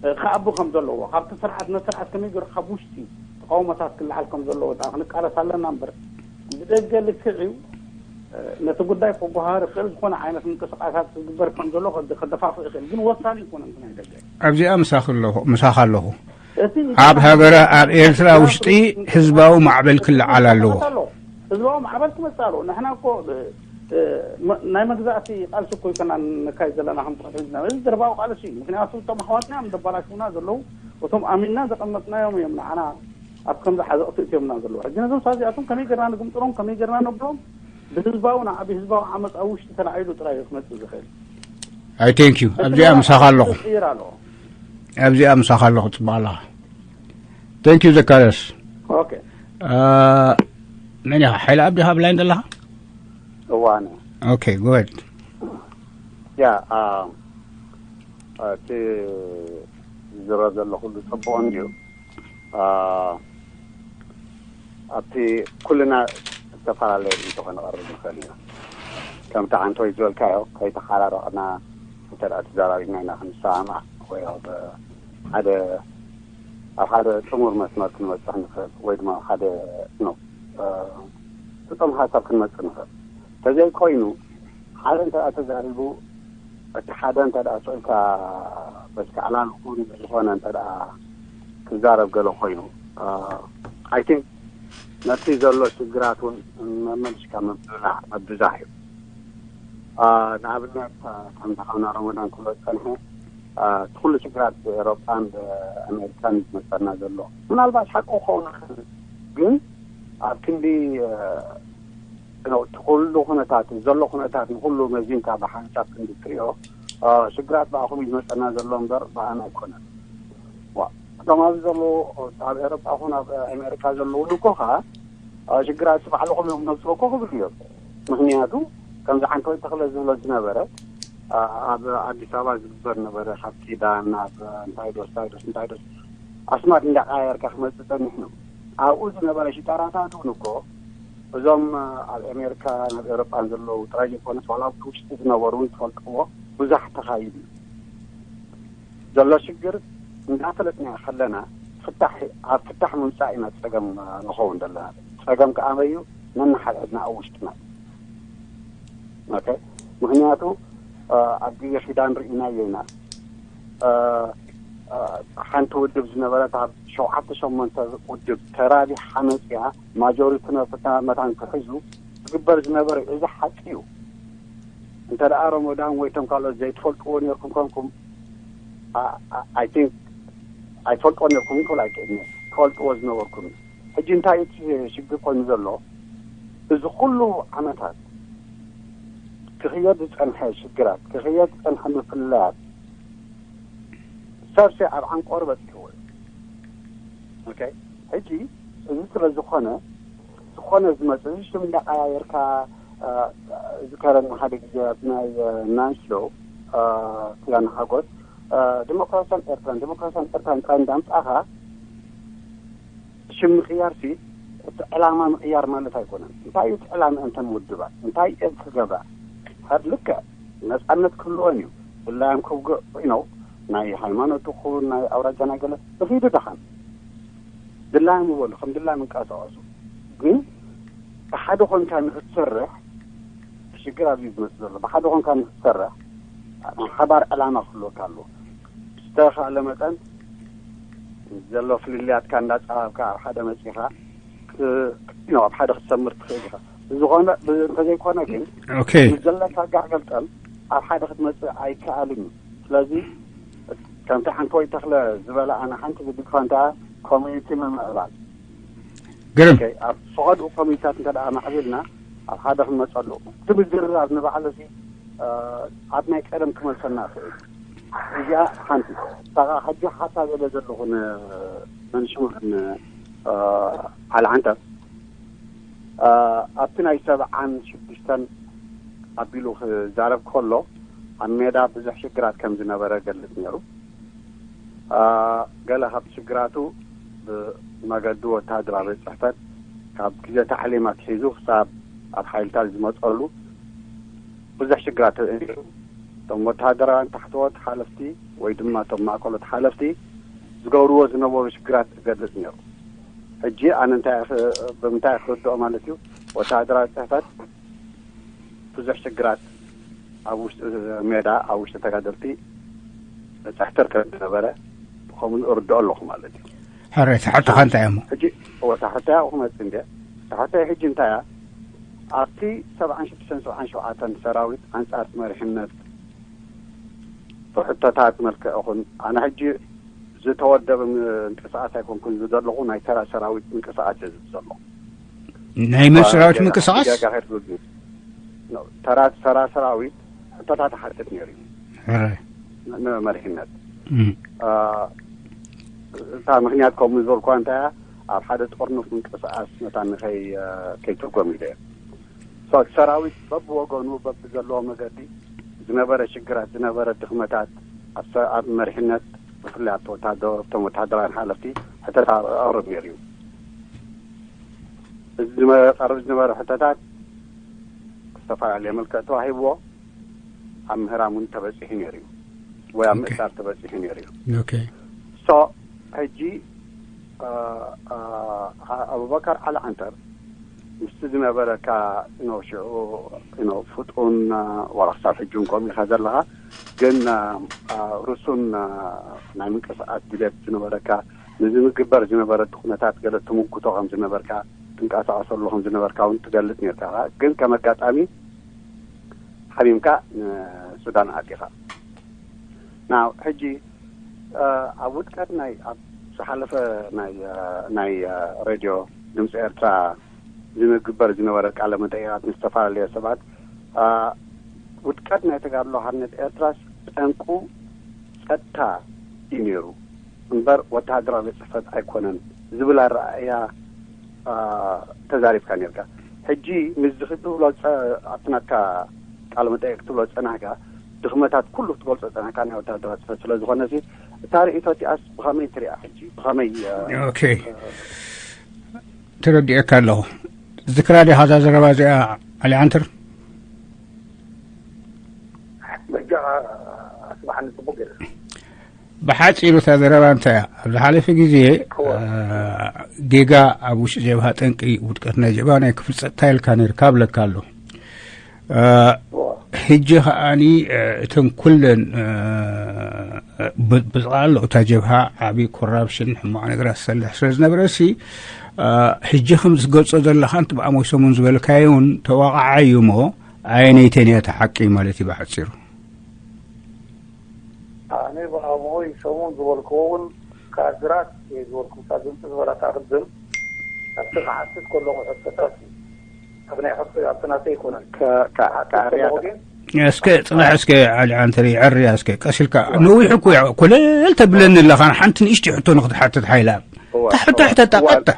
እ፣ ክኣቢ ከም ዘለዎ፣ ካብቲ ስርዓት ነቲ ስርዓት ከመይ ገይሩ ካብ ውሽጢ ተቃውሞታት ክለዓል ከም ዘለዎ ጥራሕ ክንቃለስ ኣለና እምበር፣ ብደገ ልክዕ እዩ፣ እ፣ ነቲ ጉዳይ ከጓሃር ይኽእል፣ ዝኾነ ዓይነት ምንቅስቃሳት ክግበር ከም ዘሎ ከደ-፣ ከደፋፍእ ይኽእል። ግን ወሳኒ ይኮነ እንትን ናይ ደገ ኣብዚኣ ምሳኽ ኣለኹ፣ ምሳኻ ኣለኹ። እቲ ኣብ ሃገረ፣ ኣብ ኤርትራ ውሽጢ ህዝባዊ ማዕበል ክለዓል ኣለዎ። ክመጽእ ኣለዎ። ህዝባዊ ማዕበል ክመጽእ ኣለዎ። ንሕና እኮ፣ እ፣ እ፣ መ-፣ ናይ መግዛእቲ ቃልሲ እኮ ይኮና ንካይድ ዘለና ከም ትፈልጥ። እዚ ደርባዊ ቃልሲ እዩ። ምክንያቱ እቶም ኣሕዋትና እዮም ደባላሽውና ዘለዉ። እቶም ኣሚንና ዘቐመጥናዮም እዮም ንዓና ኣብ ከምዚ ዓዘቕቲ እትዮምና ዘለዉ። ሕጂ ነዞም ሰባት እዚኣቶም ከመይ ጌርና ንግምጥሎም፣ ከመይ ጌርና ነብሎም? ብህዝባዊ፣ ንዓቢ ህዝባዊ ዓመፅ ኣብ ውሽጢ ተላዒሉ ጥራይ እዩ ክመጽእ ዝኽእል። ኣይ፣ ቴንክ ዩ። እቲ ኣብዚኣ ሜላ ምሳኻ ኣለኹ። ክቕይር ኣለዎ። ኣብዚኣ ምሳኻ ኣለኹ። ጽቡቕ ኣለኻ። ቴንክ ዩ ዘካርያስ። ኦኬ። አ፣ መን ኢኻ? ሓይለ ኣብ ዲኻ ኣብ ላይን ዘለኻ? እዋነ። ኦኬ፣ ጎ ኣሄድ። ያ፣ አ፣ እቲ ዝረብ ዘሎ ኩሉ ጽቡቕ እንድዩ። አ፣ ኣብቲ ኩልና ዝተፈላለየ ርእይቶ ክንቐርብ ንኽእል ኢና። ከምቲ ዓንቶይ ዝበልካዮ፣ ከይተሓራረቕና እንተ ደኣ ተዛራሪብና ኢና ክንሰማማዕ፣ ወይ ኣብ ሓደ፣ ኣብ ሓደ ጥሙር መስመር ክንበጽሕ ንኽእል፣ ወይ ድማ ኣብ ሓደ፣ ኖ፣ እ፣ ጥጡም ሓሳብ ክንመጽእ ንኽእል። እንተዘይኮይኑ፣ ሓደ እንተ ደኣ ተዛሪቡ፣ እቲ ሓደ እንተ ደኣ ስቕ ኢልካ በቲ ኣዕላል ይኹን ብዝኾነ እንተ ደኣ ክዛረብ ገለ ኮይኑ፣ እ፣ ኣይ ቲንክ ነቲ ዘሎ ሽግራት እውን መመልሽካ ምብላዕ፣ ምብዛሕ እዩ። እ፣ ንኣብነት፣ እ፣ ከምቲ ሓውና ረመዳን ክብሎ ዝጸንሐ፣ እ፣ እቲ ኩሉ ሽግራት ብኤውሮጳን ብኣሜሪካን እዩ ዝመጸና ዘሎ። ምናልባት ሓቂ ክኸውን ይኽእል፣ ግን ኣብ ክንዲ፣ እ፣ እቲ ኩሉ ኩነታት፣ ዘሎ ኩነታት ንኩሉ መዚንካ ብሓንሳብ ክንዲ ትሪኦ፣ እ፣ ሽግራት ብኣኹም እዩ ዝመጸና ዘሎ እምበር ብኣና ኣይኮነን። ዋ፣ እቶም ኣብዚ ዘለዉ፣ ኣብ ኤውሮጳ ይኹን ኣብ ኣሜሪካ ዘለዉ እውን እኮ ኸኣ፣ እ፣ ሽግራት ባዕልኹም እዮም መጽእኮ ክብሉ እዮም። ምኽንያቱ ከምዚ ዓንተወይ ተኽለ ዝብሎ ዝነበረ፣ እ፣ ኣብ ኣዲስ ኣበባ ዝግበር ነበረ፣ ካብ ኪዳን ናብ እንታይ ዶስ፣ እንታይ ዶስ፣ እንታይ ዶስ፣ ኣስማት እንዳቀያየርካ ክመጽእ ጸኒሑ ነው። ኣብኡ ዝነበረ ሽጣራታት እውን እኮ እዞም፣ እ፣ ኣብ ኣሜሪካ፣ ናብ ኤውሮጳን ዘለዉ ጥራይ ዘይኮነስ፣ ዋላ ኣብቲ ውሽጢ ዝነበሩ እውን ትፈልጥዎ ብዙሕ ተኻይዱ እዩ። ዘሎ ሽግር እንዳፈለጥና ከለና፣ ፍታሕ፣ ኣብ ፍታሕ ምምጻእ ኢና ጸገም፣ እ፣ ንኸውን ዘለና። ጸገም ከኣ መን እዩ? ነንሓድሕድና ኣብ ውሽጥና። ኦኬ? ምኽንያቱ፣ እ፣ ኣብ ግዜ ኪዳን ርኢናዮ ኢና። እ፣ እ፣ ሓንቲ ውድብ ዝነበረት ኣብ ሸውዓተ ሸሞንተ ውድብ ተራቢሓ መጺኣ፣ ማጆሪቲ መፍታ-፣ መታን ክሕዙ ዝግበር ዝነበረ እዩ። እዚ ሓቂ እዩ። እንተ ደኣ ረመዳን ወይ እቶም ካልኦት ዘይትፈልጥዎ ነርኩም ኮንኩም፣ ኣ-፣ ኣ-፣ ኣይ ቲንክ ኣይትፈልጥዎ ነርኩም ክብል ኣይክእልን እየ። ትፈልጥዎ ዝነበርኩም እዩ። ሕጂ እንታይ እቲ ሽግር ኮይኑ ዘሎ? እዚ ኩሉ ዓመታት ክኽየድ ዝጸንሐ ሽግራት፣ ክኽየድ ዝጸንሐ ምፍልላያት፣ ሰብሲ ኣብ ዓንቆሩ በጺሕዎ እዩ። ኦኬ፣ ሕጂ እዚ ስለ ዝኾነ፣ ዝኾነ ዝመጽእ፣ እዚ ሽም እንዳቀያየርካ፣ እ፣ ዝከረኒ ሓደ ግዜ ኣብ ናይ፣ እ፣ ናይት ሾው፣ እ፣ ክያን ሓጎስ፣ እ፣ ዲሞክራሲያን ኤርትራን፣ ዲሞክራሲያን ኤርትራን ጥራይ እንዳምጻእኻ ሽም ምቕያርሲ፣ እቲ ዕላማ ምቕያር ማለት ኣይኮነን። እንታይ እዩ እቲ ዕላማ እንተን ውድባት? እንታይ እየን ክገብራ? ካብ ልክዕ ነጻነት ክህልወን እዩ። ድላዮም ክውግእ ኮይኖም፣ ናይ ሃይማኖት ይኹን ናይ ኣውራጃ ናይ ገለ፣ ብኺዱ ደሓን። ድላዮም ይበሉ፣ ከም ድላዮም ይንቀሳቐሱ። ግን ብሓደ ኮንካ ንክትሰርሕ፣ ሽግር ኣብዚ ዝመጽእ ዘሎ፣ ብሓደ ኮንካ ንክትሰርሕ፣ ናይ ሓባር ዕላማ ክህልወካ ኣለዎ። ዝተኻእለ መጠን ዘሎ ፍልልያትካ እንዳጻበብካ ኣብ ሓደ መጺኻ ክ-፣ ክ-፣ ኖ፣ ኣብ ሓደ ክትሰምር ትኽእል ኢኻ። ብዝኾነ፣ ብ-፣ እንተዘይኮነ ግን፣ ኦኬ። ምስ ዘለካ ጋዕ ገልጠም ኣብ ሓደ ክትመጽእ ኣይከኣልን እዩ። ስለዚ ከምቲ ሓንቲ ወይ ተኽለ ዝበላ ኣነ ሓንቲ ዝድግፋ እንተ ኮሚኒቲ ምምዕባል ግርም ኦኬ፣ ኣብ ፈቐድኡ ኮሚኒታት እንተ ደኣ ማዕቢልና ኣብ ሓደ ክንመፀሉ እቲ ምዝርራብ ንባዕሉ ሲ ኣብ ናይ ቀደም ክመልሰና ክእል። እዚኣ ሓንቲ ሳኻ ሕጂ ሓሳብ የለ ዘለኹ ንመንሽሙርን ዓልዓንተር ኣብቲ ናይ ሰብዓን ሽዱሽተን ኣቢሉ ክዛረብ ከሎ ኣብ ሜዳ ብዙሕ ሽግራት ከም ዝነበረ ገልጽ ነይሩ። ገለ ካብ ሽግራቱ ብመገዲ ወታደራዊ ጽሕፈት ካብ ግዜ ታዕሊም ኣትሒዙ ክሳብ ኣብ ሓይልታት ዝመጸሉ ብዙሕ ሽግራት ተርእዩ ነይሩ። እቶም ወታደራውያን ታሕተዎት ሓለፍቲ ወይ ድማ እቶም ማእከሎት ሓለፍቲ ዝገብርዎ ዝነበሩ ሽግራት ዝገልጽ ነይሩ። ሕጂ ኣነ እንታይ ብምንታይ ክርድኦ ማለት እዩ ወታደራዊ ጽሕፈት ብዙሕ ሽግራት ኣብ ውሽጢ ሜዳ ኣብ ውሽጢ ተጋደልቲ መጻሕተር ከም ዝነበረ ብኸምኡ እርድኦ ኣለኹ ማለት እዩ። ሕረ ተሓቶኻ እንታይ እሞ ሕጂ ወታ ሕቶያ ክመጽእ እንደ ተሓቶያ ሕጂ እንታይ እያ ኣብቲ ሰብዓን ሽዱሽተን ሰብዓን ሸውዓተን ሰራዊት ኣንጻር መሪሕነት ብሕቶታት መልክዕ ኹን ኣነ ሕጂ ዝተወደበ ምንቅስቃስ ኣይኮንኩን ዝደለኹ ናይ ተራ ሰራዊት ምንቅስቃስ እየ ዝብል ዘለኹ። ናይ መን ሰራዊት ምንቅስቃስ? ተራ ተራ ሰራዊት ሕቶታት ሓትት ነይሩ እዩ። መሪሕነት እታ ምክንያት ከምኡ ዝበልኳ እንታይ እያ ኣብ ሓደ ጦርነት ምንቅስቃስ መታን ከይትርጎም ኢለ እየ። ሰራዊት በብወገኑ በብዘለዎ መገዲ ዝነበረ ሽግራት ዝነበረ ድኽመታት ኣብ መሪሕነት ብፍላይ ኣብቲ ወታደር ኣብቶም ወታደራውያን ሓለፍቲ ሕተት ኣቕርብ ነይሩ እዩ። እዚ ዝመ- ቀርብ ዝነበረ ሕቶታት ዝተፈላለየ መልክዕ ተዋሂብዎ ኣብ ምህራም እውን ተበፂሑ ነይሩ እዩ ወይ ኣብ ምእሳር ተበፂሑ ነይሩ እዩ። ሶ ሕጂ ኣቡበከር ዓሊ ዓንተር ምስቲ ዝነበረካ ኖ ሽዑ ኖ ፍጡን ዋላ ክሳብ ሕጂ እውን ከምኡ ኢኻ ዘለኻ ግን ርሱን ናይ ምንቅስቃስ ድሌት ዝነበረካ ንዝምግበር ዝነበረ እቲ ኩነታት ገለ ትምጉቶ ከም ዝነበርካ ትንቀሳቀሰሉ ከም ዝነበርካ እውን ትገልጽ ነርካ ግን ከም ኣጋጣሚ ሓሚምካ ንሱዳን ኣቲኻ ና ሕጂ ኣብ ውድቀት ናይ ኣብ ዝሓለፈ ናይ ሬድዮ ድምፂ ኤርትራ ዝግበር ዝነበረ ቃለ መጠይቃት ንዝተፈላለየ ሰባት ውድቀት ናይ ተጋድሎ ሓርነት ኤርትራስ ጠንቁ ጸጥታ እዩ ነይሩ እምበር ወተሃደራዊ ቤት ጽሕፈት ኣይኮነን ዝብል ኣረኣእያ ተዛሪብካ ነርካ። ሕጂ ምስዚ ክትብሎ ኣብቲ ናትካ ቃለ መጠይቅ ክትብሎ ዝጸናሕካ ድኽመታት ኩሉ ክትገልጾ ዝጸናሕካ ናይ ወተሃደራዊ ጽሕፈት ስለ ዝኾነ እታ ርእይቶ እቲኣስ ብኸመይ ትሪኣ ሕጂ ብኸመይ ኦኬ ተረዲኤካ ኣለኹ። ዝክራ ዲኻ እዛ ዘረባ እዚኣ ኣሊ ዓንትር? በጃኻ ኣስማዓኒ ጽቡቅ ገይርካ። ብሓጺሩ እታ ዘረባ እንታይ እያ? ኣብ ዝሓለፈ ግዜ ጌጋ ኣብ ውሽጢ ጀብሃ ጠንቂ ውድቀት ናይ ጀብሃ ናይ ክፍሊ ጸጥታ ኢልካ ነይርካ ብለካ ኣሎ። ሕጂ ከዓኒ እተን ኩለን ብጥቓሎ እታ ጀብሃ ዓብዪ ኮራፕሽን ሕማቕ ነገራት ዝሰርሕ ስለ ዝነበረ ሲ ሕጂ ከም ዝትገልጾ ዘለኻ እንቲ ብኣሞይ ሰሙን ዝበልካዮ እውን ተዋቕዓ እዩ እሞ ኣየነይተን እያ እታ ሓቂ ማለት እዩ ብሓፂሩ። ኣነ ብኣሞይ ሰሙን ዝበልክዎ እውን ካድራት እየ ዝበልኩ እታ ድምፂ ዝበላ እታ ክድም ኣብቲ ክሓትት ከለኹ ሕቶታት እዩ ኣብ ናይ ሕቶ ኣብቲ ናተይ ኣይኮነን ክሓትት ከለኹ ግን እስከ ፅናሕ እስከ ዓሊ ዓንተሪ ዕርያ እስከ ቀስ ኢልካ ነዊሕ እኮ ኮለል ተብለኒ ኣለኻ ሓንቲ ንእሽቲ ሕቶ ንክትሓትት ሓይላ እታ ሕቶ ሕተታ ቀጥታ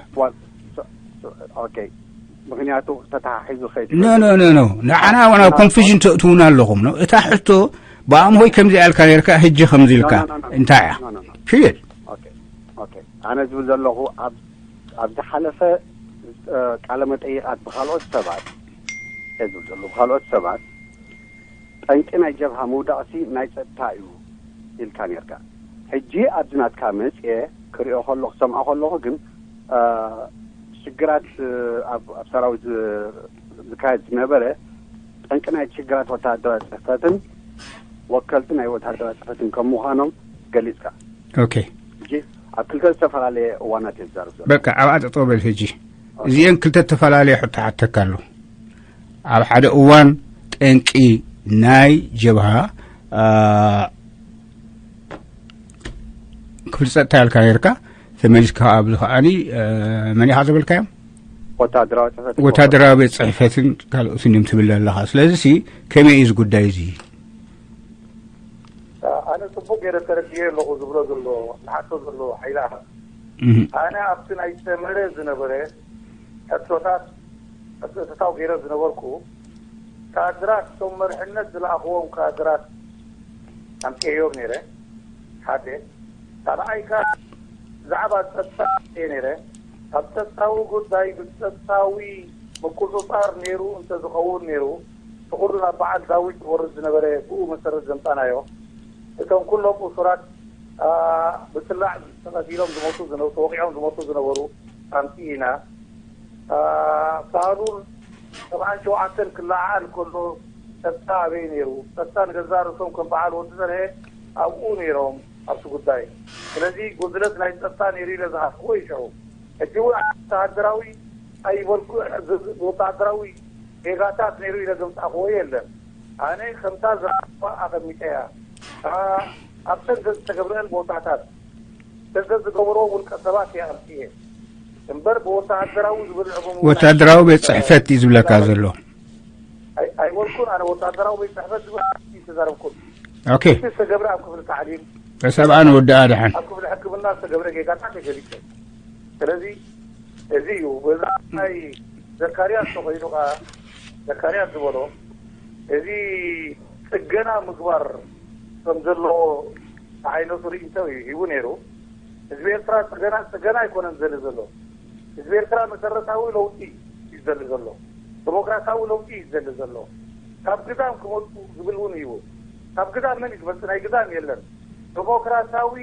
ምክንያቱ ተተሓሒዙ ከይድ ኖ ኖ ኖ ኖ ንዓና ዋና ኮንፊዥን ተእትውና ኣለኹም ነው እታ ሕቶ ብኣምሆይ ከምዚ ኣልካ ነርካ ህጂ ከምዚ ኢልካ እንታይ እያ ፒሪየድ ኣነ ዝብል ዘለኹ ኣብ ዝሓለፈ ቃለ መጠይቃት ብካልኦት ሰባት ዝብል ዘሎ ብካልኦት ሰባት ጠንቂ ናይ ጀብሃ ምውዳቕሲ ናይ ጸጥታ እዩ ኢልካ ነርካ። ሕጂ ኣብዚ ናትካ መጽየ ክሪኦ ከሎ ክሰምዖ ከለኹ ግን ሽግራት ኣብ ሰራዊት ዝካየድ ዝነበረ ጠንቂ ናይ ሽግራት ወተሃደራዊ ጽሕፈትን ወከልቲ ናይ ወተሃደራዊ ጽሕፈትን ከም ምዃኖም ገሊጽካ። ኦኬ። ሕጂ ኣብ ክልተ ዝተፈላለየ እዋናት እየ ዝዛረብ ዘሎ። በቃ ኣብኣ ጠጠው በል ሕጂ። እዚአን ክልተ ዝተፈላለየ ሕቶ ሓተካ ኣሎ። ኣብ ሓደ እዋን ጠንቂ ናይ ጀብሃ አ፣ ክፍሊ ጸጥታ ያልካ ነርካ፣ ተመሊስካ ኣብዚ ከዓኒ፣ እ፣ መን ኢኻ ዘበልካዮም? ወታደራዊ ጽሕፈት ወታደራዊ ቤት ጽሕፈትን ካልኦትን እዮም ትብል ኣለኻ። ስለዚ ሲ ከመይ እዩ እዚ ጉዳይ እዚ? ኣነ ጽቡቅ ገይረ ተረድኤ ኣለኹ ዝብሎ ዘሎ ዝሓቶ ዘሎ ሓይላ። ኣነ ኣብቲ ናይ ሰመረ ዝነበረ ሕቶታት ሕቶታው ገይረ ዝነበርኩ፣ ካድራት እቶም መርሕነት ዝለኣኽዎም ካድራት ኣምፅኤዮም ነይረ። ሓደ ካልኣይ ከ ብዛዕባ ፀጥታ እየ ነይረ። ኣብ ፀጥታዊ ጉዳይ ብፀጥታዊ ምቁፅፃር ነይሩ እንተዝኸውን ነይሩ፣ እቲ ኩሉ ናብ በዓል ዳዊት ዝወርድ ዝነበረ ብኡ መሰረት ዘምፃናዮ። እቶም ኩሎም እሱራት ብስላዕ ተቐቲሎም ዝሞቱ ዝነበሩ፣ ተወቒዖም ዝሞቱ ዝነበሩ ኣምፂእና። ሳህሉን ሰብዓን ሸውዓተን ክለዓዓል ከሎ ፀጥታ ኣበይ ነይሩ? ፀጥታ ንገዛእ ርእሶም ከም በዓል ወዲ ጸንሐ ኣብኡ ነይሮም ኣብቲ ጉዳይ። ስለዚ ጉድለት ናይ ፀጥታ ነይሩ ኢለ ዝሃብክዎ እዩ ሽዑ። ሕጂ እውን ወታሃደራዊ ኣይበልኩ፣ ወታሃደራዊ ጌጋታት ነይሩ ኢለ ዘምፃእክዎ የለን። ኣነ ከምታ ዝረኣኽዋ ኣቐሚጠያ። ኣብተን ዘዝተገብረአን ቦታታት፣ እተን ዘዝገበርዎ ውልቀ ሰባት እየ ኣምፅኤ እምበር ብወታሃደራዊ ዝብል ዕሙም ወታደራዊ ቤት ፅሕፈት እዩ ዝብለካ ዘሎ። ኣይበልኩን። ኣነ ወታደራዊ ቤት ፅሕፈት ዝብል ኣይተዛረብኩን። ኦኬ። እቲ ዝተገብረ ኣብ ክፍሊ ታዕሊም በሰብኣ ንወድኣ ድሓን ኣብ ክፍሊ ሕክምና ዝተገብረ ጌጋታት የገሊፀ። ስለዚ እዚ እዩ። በዛ ናይ ዘካርያስ ተኾይኑ ከኣ ዘካርያስ ዝበሎ፣ እዚ ጽገና ምግባር ከም ዘለዎ ዝዓይነቱ ርእይቶ እዩ ሂቡ ነይሩ። ህዝቢ ኤርትራ ጽገና፣ ጽገና ኣይኮነን ዝደሊ ዘሎ። ህዝቢ ኤርትራ መሰረታዊ ለውጢ እዩ ዝደሊ ዘሎ። ዲሞክራሲያዊ ለውጢ እዩ ዝደሊ ዘሎ። ካብ ግዛም ክመጹ ዝብል እውን እዩ። ካብ ግዛም መን እዩ ዝመጽእ? ናይ ግዛም የለን። ዲሞክራሲያዊ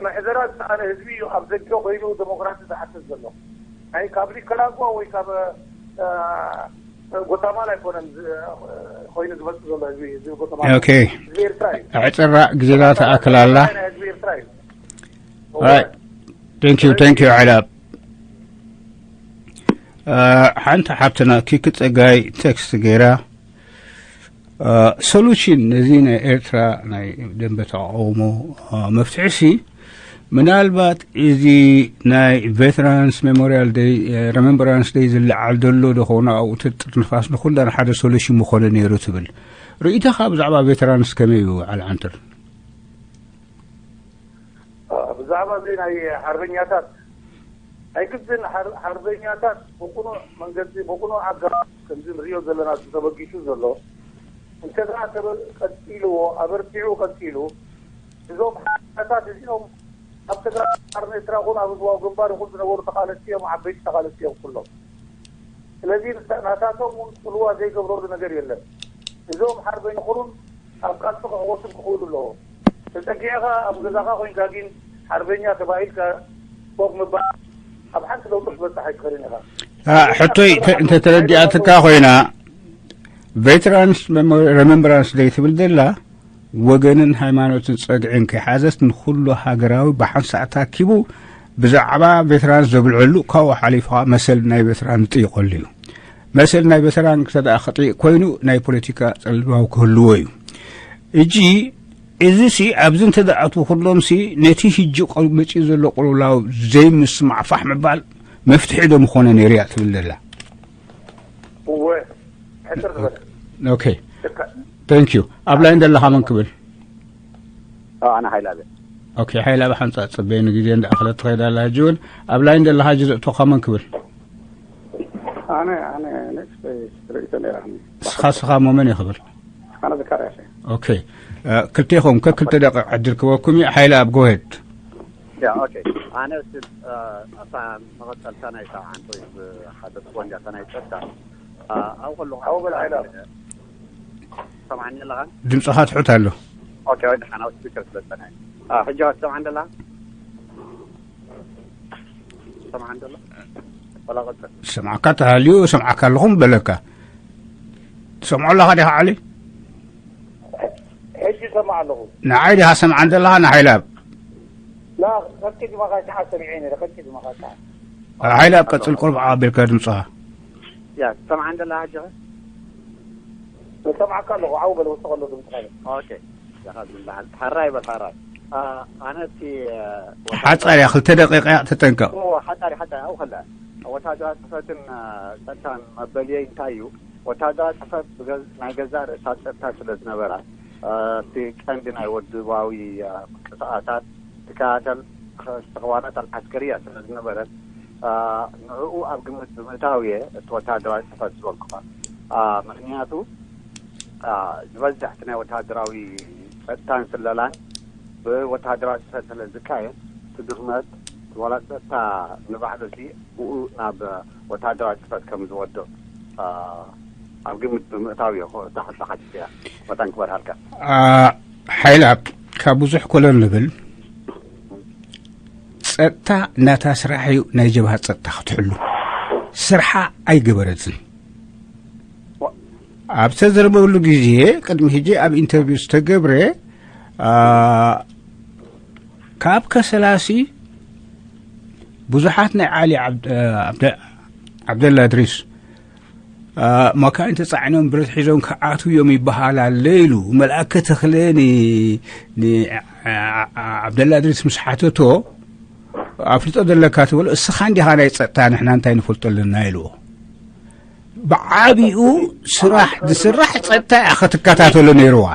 መሕደራ ዝሰኣነ ህዝቢ እዩ ኣብ ደገ ኮይኑ ዲሞክራሲ ዝሓትት ዘሎ። ናይ ካብ ኒካራጓ ወይ ካብ ጎታማላ ኣይኮነን ኮይኑ ዝመፅእ ዘሎ ህዝቢ። ህዝቢ ጎታማላ ኦኬ። ህዝቢ ኤርትራ እዩ። ኣዕፅራ ግዜና ተኣክል ኣላ። ህዝቢ ኤርትራ እዩ። Right. Thank you, thank you, ዓላብ። ሓንቲ ሓብትና ኪኪ ጸጋይ ቴክስት ገይራ፣ ሶሉሽን ነዚ ናይ ኤርትራ ናይ ደንበ ተቃውሞ መፍትሒ ሲ ምናልባት እዚ ናይ ቬተራንስ ሜሞሪያል ደይ፣ ሪመምበራንስ ደይ ዝለዓል ዘሎ ዶ ኾነ ኣብኡ ትጥር ንፋስ ንኹለን ሓደ ሶሉሽን ምኾነ ነይሩ ትብል። ርእይቶኻ ብዛዕባ ቬተራንስ ከመይ እዩ ዓልዓንትር? ብዛዕባ እዚ ናይ ሓርበኛታት ናይ ግድን ሓርበኛታት ብቁኑዕ መንገዲ ብቁኑዕ ኣገባብ ከምዚ ንሪኦ ዘለና ተበጊሱ ዘሎ እንተደኣ ቀፂልዎ ኣበርቲዑ ቀፂሉ እዞም ሓርበኛታት እዚኦም ኣብ ትግራይ ኣርነ ኤርትራ ኹን ኣብ ህዝባዊ ግንባር ይኹን ዝነበሩ ተቓለስቲ እዮም። ዓበይቲ ተቓለስቲ እዮም ኩሎም። ስለዚ ናታቶም እውን ፅልዋ ዘይገብረሉ ነገር የለን። እዞም ሓርበኛ ኩሩን ኣብ ቃልሲ ክዕወቱን ክኽእሉ ኣለዎ። ተፀጊዕኻ ኣብ ገዛኻ ኮይንካ ግን ሓርበኛ ተባሂልካ ኮፍ ምባል ኣብ ሓንቲ ለውጢ ክትበፅሕ ኣይትኽእልን ኢኻ። ሕቶይ እንተተረዲኣትካ ኮይና ቬተራንስ ሪመምበራንስ ደይ ትብል ዘላ ወገንን ሃይማኖትን ጸግዕን ከይሓዘት ንኹሉ ሃገራዊ ብሓንሳእ ታኪቡ ብዛዕባ ቬተራን ዘብልዐሉ ካብኡ ሓሊፉ መሰል ናይ ቬተራን ዝጥይቀሉ እዩ። መሰል ናይ ቬተራን ክተደኣ ክጥይቅ ኮይኑ ናይ ፖለቲካ ጸልማው ክህልዎ እዩ። እጂ እዚ ሲ ኣብዚ እንተደኣቱ ኩሎም ሲ ነቲ ህጂ መጺኡ ዘሎ ቅልውላው ዘይምስማዕ ፋሕ ምባል መፍትሒ ዶ ምኾነ ነይሩ እያ ትብል ዘላ። እወ ሕፅር ዝበለ ኦኬ። Thank you። ኣብ ላይን ዘለኻ መን ክብል? ኣነ ሓይላ ቤት ኦኬ። ሓይላ ብሓንጻ ጽበይ ንግዜ እንዳኣኸለት ትኸይድ ኣላ። ሕጂ እውን ኣብ ላይን ዘለኻ ሕጂ ዘእቶኻ መን ክብል? ኣነ ኣነ ኔክስት ርእይቶ ነይራኒ። ስኻ ስኻ እሞ መን እዩ ክብል? ኣነ ዘካርያስ እየ። ኦኬ። ክልቴኹም ከክልተ ደቂቕ ዕድል ክበኩም እዩ። ሓይላ ኣብ ጎሄድ ያ ኦኬ። ኣነ ኣብታ መቐጸልታ ናይ ሰብዓን ወይ ሓደ ስፖንጃ ናይ ጸጥታ ኣብ ከለኹ ሓው በል ሓይላ ሰማዕኒ ኣለኻን ድምፅኻ ትሑት ኣሎ። ኦኬ። ወይ ደሓን ኣብ ስፒከር ስለ ዝጸንሐ ሕጂ ትሰምዓን ደላ ትሰምዓን ደላ ወላ ቀጽል ሰምዓካ ተሃልዩ ሰምዓካ ኣለኹም በለካ። ትሰምዖ ኣለኻ ዲኻ ዓሊ? ሕጂ ሰማዕ ኣለኹ። ንዓይ ዲኻ ሰምዓን ዘለኻ ንሓይላብ? ላ ከኪ ድማ ካቻዓ ሰሚዐ ነረ ከኪ ድማ ካቻዓ ሓይላብ ቀጽል ቁርብ ዓቢልካ ድምፅኻ። ያ ትሰምዓን ደላ ሕጂ ሰማዕካ ኣለኹ። ዓው በለ ውስጥ ከሎ ድምፅኻ ኦኬ። ያኻ ዝብል ሓራይ በል ሓራይ ኣነ እቲ ሓፃር እያ፣ ክልተ ደቂቃ እያ፣ ተጠንቀቕ። ሓፃሪ ሓፃሪ ኣብኡ ከላ ወታደራዊ ፅፈትን ፀጥታን መበልየይ እንታይ እዩ? ወታደራዊ ፅፈት ናይ ገዛ ርእሳ ፀጥታ ስለ ዝነበራ፣ እቲ ቀንዲ ናይ ወድባዊ ምንቅስቃሳት ትከታተል ተግባራት ኣልዓስከርያ ስለ ዝነበረት፣ ንዕኡ ኣብ ግምት ብምእታው እየ እቲ ወታደራዊ ፅፈት ዝበልኩኻ። ምክንያቱ ዝበዝሕ እቲ ናይ ወታደራዊ ፀጥታን ስለላን ብወታደራዊ ፅፈት ስለ ዝካየድ፣ እቲ ድኽመት ዋላ ፀጥታ ንባዕሉ እቲ ብኡ ናብ ወታደራዊ ፅፈት ከም ዝወድቕ ኣብ ግምት ብምእታው እየ። እዛ ሕቶ ሓቲተ እያ። መታን ክበርሃልካ። ሓይላ ካብ ብዙሕ ኮሎ ንብል፣ ጸጥታ ናታ ስራሕ እዩ ናይ ጀብሃ ጸጥታ ክትሕሉ። ስርሓ ኣይገበረትን። ኣብ ዝተዘረበሉ ግዜ፣ ቅድሚ ሕጂ ኣብ ኢንተርቪው ዝተገብረ፣ ካብ ከሰላሲ ብዙሓት ናይ ዓሊ ዓብደላ እድሪስ መካይን ተጻዒኖም ብረት ሒዞም ክኣትዉ እዮም ይበሃል ኣሎ ኢሉ። መልኣከ ተኽለ ንዓብደላ እድሪስ ምስ ሓተቶ፣ ኣፍልጦ ዘለካ ትበሎ፣ እስኻ እንዲኻ ናይ ጸጥታ፣ ንሕና እንታይ ንፈልጦ ኣለና ኢልዎ። ብዓቢኡ ስራሕ ዝስራሕ ጸጥታ እያ ክትከታተሎ ነይርዋ።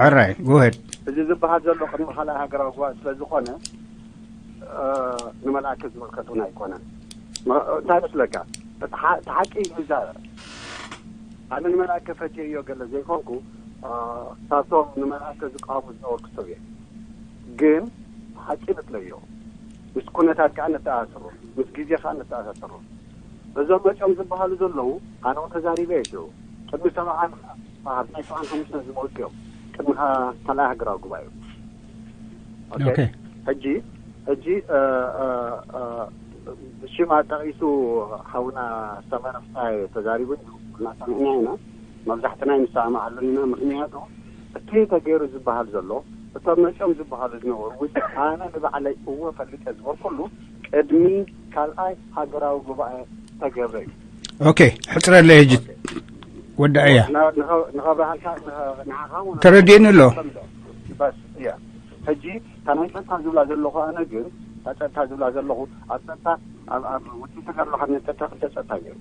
ሕራይ፣ ጎሄድ። እዚ ዝበሃል ዘሎ ቅድሚ ካልኣይ ሃገራዊ ጉባኤ ስለ ዝኾነ፣ ንመልኣከ ዝምልከት እውን ኣይኮነን። እንታይ መስለካ? እቲ ሓቂ ይዛረብ። ኣነ ንመልኣከ ፈትየዮ ገለ ዘይኮንኩ፣ ካብቶም ንመልኣከ ዝቃወሙ ዝነበርኩ ሰብ እየ። ግን ሓቂ ንጥለዮ። ምስ ኩነታት ከዓ ነተኣሳስሮ፣ ምስ ግዜ ከዓ ነተኣሳስሮ። እዞም መፂኦም ዝበሃሉ ዘለዉ፣ ኣነ እውን ተዛሪበ እየ ሽዑ። ቅድሚ ሰብዓን፣ ኣብ ናይ ሰብዓን ሓሙሽተን ዝመፁ እዮም። ቅድሚ ካልኣይ ሃገራዊ ጉባኤ። ኦኬ። ሕጂ፣ ሕጂ፣ ሽም ኣጠቒሱ ሓውና ሰመረ ፍስሃየ ተዛሪቡ እዩ። ኩልና ሰሚዕና ኢና። መብዛሕትና ኣይንሰማማዓሉን ኢና። ምክንያቱ እቲ ተገይሩ ዝበሃል ዘሎ፣ እቶም መፂኦም ዝበሃሉ ዝነበሩ፣ ኣነ ንባዕለይ እወ ፈሊጠ ዝበልኩሉ ቅድሚ ካልኣይ ሃገራዊ ጉባኤ ተገብረ እዩ። ኦኬ፣ ሕፅረለይ ሕጂ። ወዳእያ። ንኸብረሃልካ፣ ንዓኻ እውን ተረዲእኒ ኣሎ። በስ እያ። ሕጂ እታ ናይ ጸጥታ ዝብላ ዘለኹ፣ ኣነ ግን እታ ጸጥታ ዝብላ ዘለኹ፣ ኣብ ጸጥታ፣ ኣብ ውድብ ተጋድሎ ሓርነት ኤርትራ ክልተ ጸጥታ ነይሩ።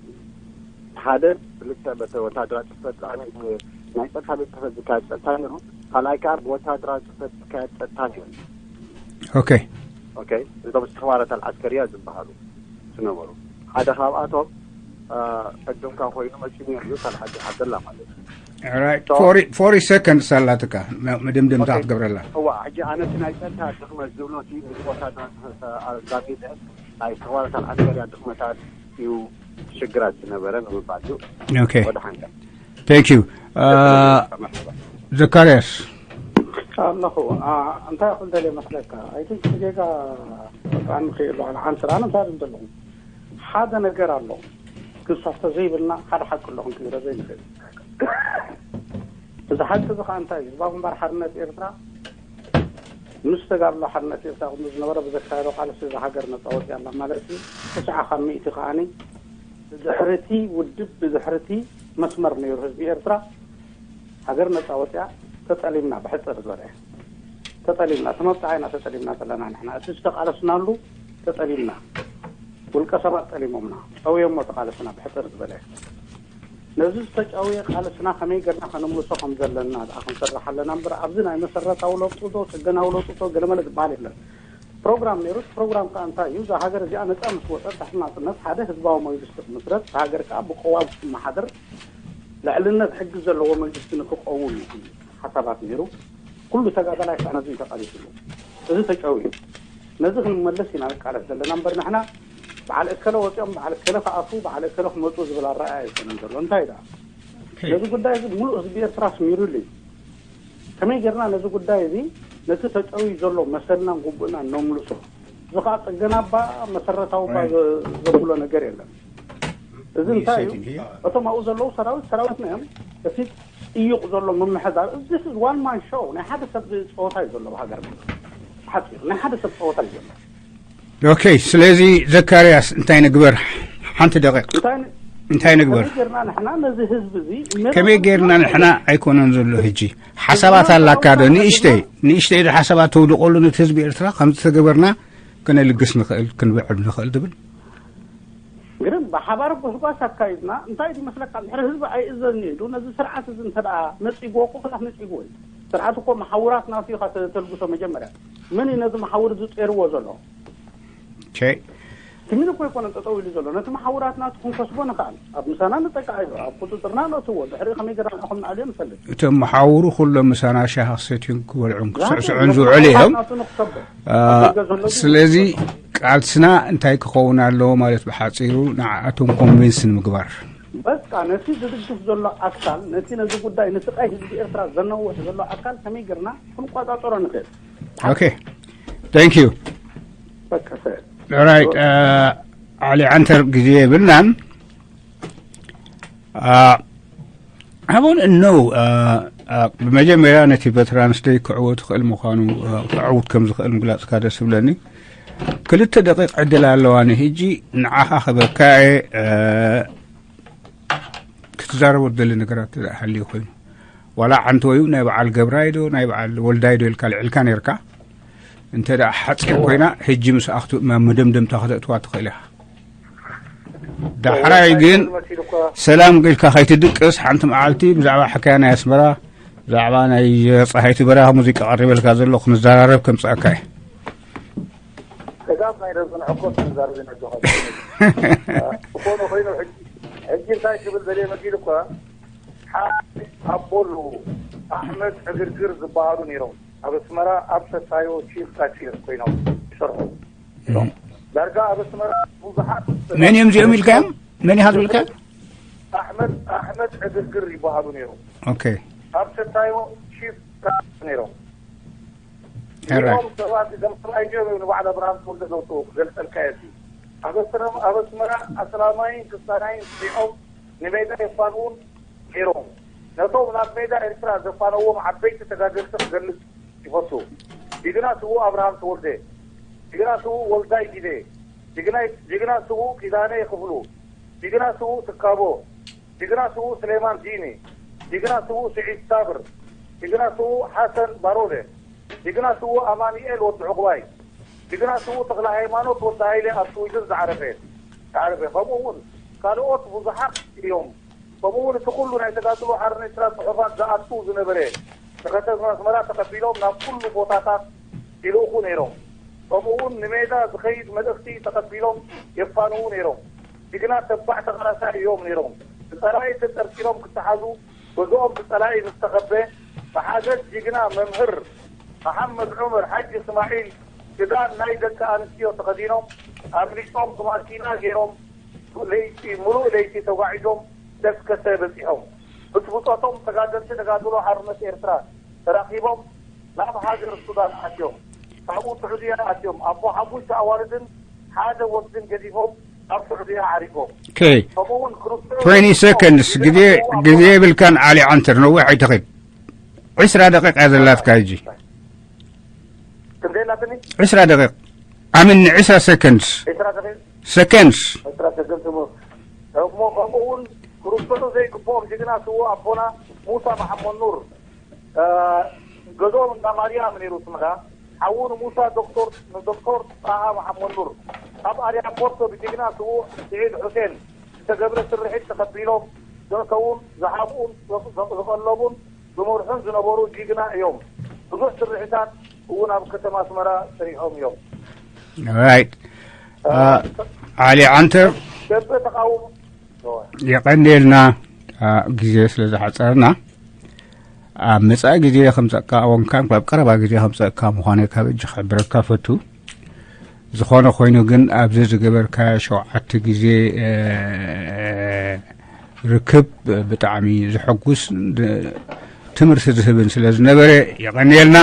ሓደ ብልክዕ በቲ ወታደራዊ ጽሕፈት፣ ላዕሊ ናይ ጸጥታ ቤት ጽሕፈት ዝካየድ ጸጥታ ነይሩ። ካልኣይ ከኣ ብወታደራዊ ጽሕፈት ዝካየድ ጸጥታ ነይሩ። ኦኬ። ኦኬ፣ እቶም እስትኽባራት ኣልዓስከርያ ዝበሃሉ ዝነበሩ። ሓደ ካብኣቶም ዕዱምካ ኮይኑ መፂኡ ነይሩ እዩ፣ ካልእ ዓዲ ዓብደላ ማለት እዩ። ፎርቲ ሰከንድስ ኣላትካ፣ መደምደምታ ክትገብረላ። እዋ፣ ሕጂ ኣነ እቲ ናይ ጸጥታ ድኽመት ዝብሎ እቲ ምስ ወታደራት ዛቢለ ናይ እስትኽባራት ኣልዓስከርያ ድኽመታት እዩ ሽግራት ዝነበረ ብምባል እዩ። ኦኬ። ወደ ሓንካ። Thank you። ዘካርያስ ኣለኹ። እንታይ ክልደል መስለካ? ኣይ ቲንክ ጌጋ ኣንክኢሉ ኣነ ሓንቲ ስራ ኣነ እንታይ ዘለኹ ሓደ ነገር ኣሎ። ክንሳተ ዘይብልና ሓደ ሓቂ ኣሎ ክንክይረ ዘይንኽእል። እዚ ሓቂ እዚ ከዓ እንታይ እዩ? ህዝባዊ ግንባር ሓርነት ኤርትራ ምስ ተጋድሎ ሓርነት ኤርትራ ቅድሚ ዝነበረ ብዘካየዶ ቃልሲ እዛ ሃገር ነፃ ወፂኣ ኣላ ማለት እዩ። ተስዓ ካብ ሚእቲ ከዓኒ ብድሕርቲ ውድብ ብድሕርቲ መስመር ነይሩ ህዝቢ ኤርትራ ሃገር ነፃ ወፂኣ። ተጠሊምና ብሕፅር ዝበለ ተጠሊምና፣ እቲ መብፅዓ ኢና ተጠሊምና ዘለና ንሕና። እቲ ዝተቃለስናሉ ተጠሊምና፣ ውልቀ ሰባት ጠሊሞምና፣ ጨውዮሞ ተቃለስና ብሕፅር ዝበለ። ነዚ ዝተጨውየ ቃልስና ከመይ ገርና ከነምልሶ ከም ዘለና ደኣ ክንሰርሕ ኣለና እምበር ኣብዚ ናይ መሰረታዊ ለውጢ ዶ ፅገናዊ ለውጢ ዶ ገለመለ ዝበሃል የለን። ፕሮግራም ነይሩ። እቲ ፕሮግራም ከዓ እንታይ እዩ? እዛ ሃገር እዚኣ ነፃ ምስ ወፀት ትሕቲ ናፅነት ሓደ ህዝባዊ መንግስቲ ክምስረት፣ እዛ ሃገር ከዓ ብቅዋም ክትመሓደር፣ ልዕልነት ሕጊ ዘለዎ መንግስቲ ንክቀውም እዩ ሓሳባት ነይሩ። ኩሉ ተጋዳላይ ከዓ ነዚ እዩ ተቃሊስሉ። እዚ ተጨውዩ። ነዚ ክንመለስ ኢና ንቃለስ ዘለና እምበር ንሕና በዓል እከለ ወፂኦም በዓል እከለ ክኣትዉ በዓል እከለ ክመፁ ዝብል ኣረኣእያ ኣይኮነን ዘሎ። እንታይ ደኣ ነዚ ጉዳይ እዚ ሙሉእ ህዝቢ ኤርትራ ኣስሚሩሉ እዩ። ከመይ ጌርና ነዚ ጉዳይ እዚ ነቲ ተጨውዩ ዘሎ መሰልናን ግቡእናን ነምልሶ? እዚ ከዓ ፅገና እባ መሰረታዊ እባ ዘብሎ ነገር የለን። እዚ እንታይ እዩ? እቶም ኣብኡ ዘለዉ ሰራዊት ሰራዊትና እዮም። እቲ ፅዩቕ ዘሎ ምምሕዳር እዚ ዋን ማን ሾው ናይ ሓደ ሰብ ፀወታ እዩ ዘሎ። ብሃገርና ሓፂር ናይ ሓደ ሰብ ፀወታ እዩ ዘሎ። ኦኬ፣ ስለዚ ዘካርያስ እንታይ ንግበር? ሓንቲ ደቂቕ። እንታይ ን- እንታይ ንግበር? ከመይ ጌርና ንሕና ነዚ ህዝቢ እዚ ከመይ ጌርና ንሕና ኣይኮነን ዘሎ ሕጂ። ሓሳባት ኣላካ ዶ? ንእሽተይ፣ ንእሽተይ ዶ ሓሳባት ተውድቐሉ ነቲ ህዝቢ ኤርትራ? ከምዚ ተገበርና ከነልግስ ንኽእል፣ ክንብዕል ንኽእል ትብል? ግን ብሓባር ጉሕጓስ ኣካይድና፣ እንታይ ድዩ መስለካ፣ ድሕሪ ህዝቢ ኣይእዘዝን እዩ ኢሉ፣ ነዚ ስርዓት እዚ እንተ ደኣ ነጺግዎ እኮ ክላፍ ነጺግዎ እዩ። ስርዓት እኮ መሓውራት ናቱ ኢኻ ተ-፣ ተልግሶ መጀመርያ። መን እዩ ነዚ መሓውር እዚ ጸይርዎ ዘሎ? ቸይ። ትሚን እኮ ኣይኮነን ጠጠው ኢሉ ዘሎ። ነቲ መሓውራት ናቱ ክንከስቦ ንኽኣል። ኣብ ምሳና ንጠቃዓዮ፣ ኣብ ቁጽጽርና ነእትዎ። ድሕሪ ከመይ ጌርና ንዕኹም ንኣልዮ ንፈልጥ። እቶም መሓውሩ ኩሎም ምሳና ሻሂ ክሰትዩን ክበልዑን ክስዕስዑን ዛት ዝውዕሉ እዮም። መሓውራት ናቱ ንክሰቦ። አ፣ ኣብ ደገ ዘሎ ግን ስለዚ ቃልስና እንታይ ክኸውን ኣለዎ ማለት ብሓጺሩ ንዓኣቶም ኮንቪንስ ንምግባር። በቃ ነቲ ዝድግፍ ዘሎ ኣካል፣ ነቲ ነዚ ጉዳይ ንስቃይ ህዝቢ ኤርትራ ዘነውሕ ዘሎ ኣካል ከመይ ጌርና ክንቆጻጸሮ ንኽእል? ኦኬ። Thank you። በቃ ሰ- ኦራይት፣ አ፣ ዓሊ ዓንተር ግዜ የብልናን። አ፣ I want to know፣ አ፣ አ፣ ብመጀመርያ ነቲ ቨተራንስ ደይ ክዕወት ይኽእል ምዃኑ፣ አ፣ ክዕውት ከም ዝኽእል ምግላጽካ ደስ ይብለኒ። ክልተ ደቂቕ ዕድል ኣለዋኒ። ሕጂ ንዓኻ ክበካ እየ፣ አ፣ ክትዛረቦ ትደሊ ነገራት እንተ ደኣ ሃልዩ ኮይኑ፣ ዋላ ዓንተ ወዩ ናይ በዓል ገብራይ ዶ ናይ በዓል ወልዳይ ዶ ኢልካ ልዕልካ ነርካ። እንተ ደኣ ሓጺር ኮይና፣ ሕጂ ምስ ኣኽቱ-፣ ናብ መደምደምታ ከተእትዋ ትኽእል ኢኻ። ዳሕራይ ግን ሰላም ኢልካ ከይትድቅስ፣ ሓንቲ መዓልቲ ብዛዕባ ሕካያ ናይ ኣስመራ፣ ብዛዕባ ናይ ጸሃይቲ በራኺ ሙዚቃ ቀሪበልካ ዘሎ ክንዘራረብ ከምጽኣካ እየ። ስጋብ ናይ ረዘን ዕኮስ ንዛረብ ኢና ጆኻ። ዝኾነ ኮይኑ ሕጂ፣ ሕጂ እንታይ ክብል ደልየ መሲሉ እኳ፣ ሓደ ኣቦሉ ኣሕመድ ዕግርግር ዝበሃሉ ነይሮም። ኣብ ኣስመራ ኣብ ሰታዮ ቺፍ ካቺር ኮይኖም ይሰርሑ። እም። ዳርጋ ኣብ ኣስመራ ብዙሓት መን እዮም እዚኦም ኢልካዮም? መን ኢኻ ዝብልካ? ኣሕመድ፣ ኣሕመድ ዕግርግር ይበሃሉ ነይሮም። ኦኬ። ኣብ ሰታዮ ቺፍ ካቺር ነይሮም። ኦራይት። እዚኦም ሰባት እዞም ሰብኣይ እዚኦም እዮም ንባዕል ኣብርሃም ተወልደ ዘውፅኡ ክገልፀልካ እየ። ኣብ ኣስመራ፣ ኣብ ኣስመራ ኣስላማይን ክስታናይን ስሪዖም ንሜዳ የፋንዉን ነይሮም። ነቶም ናብ ሜዳ ኤርትራ ዘፋነዎም ዓበይቲ ተጋደልቲ ክገልጽ ይፈቱ። ጅግና ስዉእ ኣብርሃም ተወልደ፣ ጅግና ስዉእ ወልዳይ ጊዜ፣ ጅግና፣ ጅግና ስዉእ ኪዳነ ክፍሉ፣ ጅግና ስዉእ ትካቦ፣ ጅግና ስዉእ ስሌማን ዲኒ፣ ጅግና ስዉእ ስዒድ ሳብር፣ ጅግና ስዉእ ሓሰን ባሮደ፣ ጅግና ስዉእ ኣማኑኤል ወዲ ዕቑባይ፣ ጅግና ስዉእ ተኽለ ሃይማኖት ወዲ ሃይለ ኣብ ስዊድን ዝዓረፈ፣ ዝዓረፈ። ከምኡ እውን ካልኦት ብዙሓት እዮም። ከምኡ እውን እቲ ኩሉ ናይ ተጋድሎ ሓርነት ኤርትራ ጽሑፋት ዝኣቱ ዝነበረ ብከተማ ኣስመራ ተቐቢሎም ናብ ኩሉ ቦታታት ይልእኹ ነይሮም። ከምኡ እውን ንሜዳ ዝኸይድ መልእኽቲ ተቐቢሎም የፋንዉ ነይሮም። ጅግና ተባዕ ተቓላሳይ እዮም ነይሮም። ብጸላኢ ተጠርጢሮም ክተሓዙ፣ ገዝኦም ብጸላኢ ምስ ተኸበ፣ ብሓገዝ ጅግና መምህር መሓመድ ዑመር ሓጂ እስማዒል፣ ክዳን ናይ ደቂ ኣንስትዮ ተኸዲኖም፣ ኣምሊጦም ብማኪና ገይሮም፣ ለይቲ፣ ምሉእ ለይቲ ተጓዒዞም ደስከሰ በጺሖም። ብጽብጾቶም ተጋደልቲ ተጋድሎ ሓርነት ኤርትራ ተራኺቦም ናብ ሃገር ሱዳን ኣትዮም። ካብኡ ስዑድያ ኣትዮም። ኣቦ ሓሙሽተ ኣዋልድን ሓደ ወድን ገዲፎም ኣብ ስዑድያ ዓሪፎም። ኦኬ። ከምኡ እውን ክርስቶስ twenty seconds ግዜ፣ ግዜ የብልካን ዓሊ ዓንተር፣ ነዊሕ ኣይትኺድ። ዕስራ ደቂቃ እያ ዘላትካ ሕጂ። ክንደይ ኣላትኒ? ዕስራ ደቂቕ። ኣምን ዕስራ ሰከንድስ። ዕስራ ደቂቕ? ሰከንድስ። ዕስራ ሰከንድ እሞ። እሞ ከምኡ እውን ክርስቶስ ዘይግብኦም ጅግና ስዉእ ኣቦና ሙሳ መሓመድ ኑር፣ እ፣ ገዝኦም እንዳ ማርያም ነይሩ ስምካ። ሓዉ ንሙሳ ዶክተር፣ ንዶክተር ጣሃ መሓመድ ኑር ኣብ ኣርያፖርቶ ብጅግና ስዉእ ስዒድ ሑሴን ዝተገብረ ስርሒት ተቐቢሎም ዘእተዉን ዝሃብኡን ዘ-፣ ዘ-፣ ዝቐለቡን ዝመርሑን ዝነበሩ ጅግና እዮም። ብዙሕ ስርሒታት እውን ኣብ ከተማ ኣስመራ ሰሪሖም እዮም። ኦራይት። እ፣ አ፣ ዓሊ ዓንተር፣ ደበ ተቃውሞ የቐንየልና፣ አ፣ ግዜ ስለ ዝሓጸረና፣ ኣብ መጻኢ ግዜ ከምጸእካ፣ ወንካን ኣብ ቀረባ ግዜ ከምጸእካ ምዃነ ካብ እጅ ክሕብረካ ፈቱ። ዝኾነ ኮይኑ ግን ኣብዚ ዝገበርካዮ ሸውዓተ ግዜ፣ እ፣ ርክብ ብጣዕሚ ዘሐጉስ፣ ድ-፣ ትምህርቲ ዝህብን ስለ ዝነበረ የቐንየልና።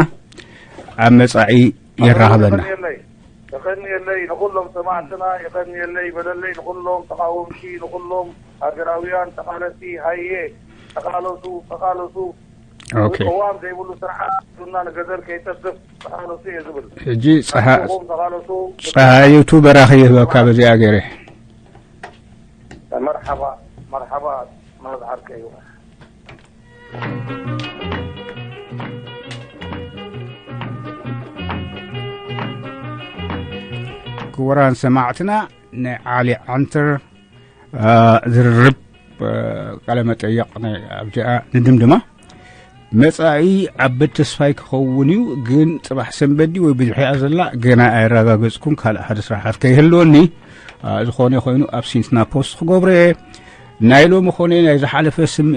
ኣብ መጻኢ የራኽበና። የቐንየለይ፣ የቐንየለይ ንኹሎም ሰማዕትና፣ የቐንየለይ በለለይ ንኹሎም ተቓወምቲ፣ ንኹሎም ሃገራውያን ተቓለስቲ። ሃየ ተቓለሱ፣ ተቓለሱ። ኦኬ። ቅዋም ዘይብሉ ስርዓት ዱና ንገደል ከይጠድፍ ተቓለሱ እየ ዝብል። ሕጂ ጸሃ-፣ ንስኹም ተቓለሱ። ጸሃይቱ በራኺ ይህበካ በዚኣ ገይረ። መርሓባ። መርሓባ መዝዓርከ እዩ። ክቡራን ሰማዕትና፣ ናይ ዓሊ ዓንተር ዝርርብ ቃለ መጠየቕ ኣብዚኣ ንድምድማ። መጻኢ ዓበድ ተስፋይ ክኸውን እዩ፣ ግን ጽባሕ ሰንበት ድዩ ወይ ብድሕሪኣ ዘላ ገና ኣየረጋገጽኩን። ካልእ ሓደ ስራሓት ከይህልወኒ ዝኾነ ኮይኑ ኣብ ሲንትና ፖስት ክገብሮ እየ። ናይ ሎሚ ኮነ ናይ ዝሓለፈ ስም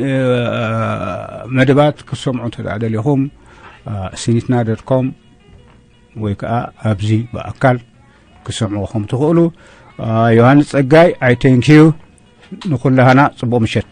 መደባት ክትሰምዑ እንተ ደኣ ደሊኹም፣ ሲኒትና ዶት ኮም ወይ ከዓ ኣብዚ ብኣካል ክሰምዑ ከም ትኽእሉ። ዮሃንስ ጸጋይ፣ ኣይ ቴንክ ዩ። ንኹላህና ጽቡቕ ምሸት።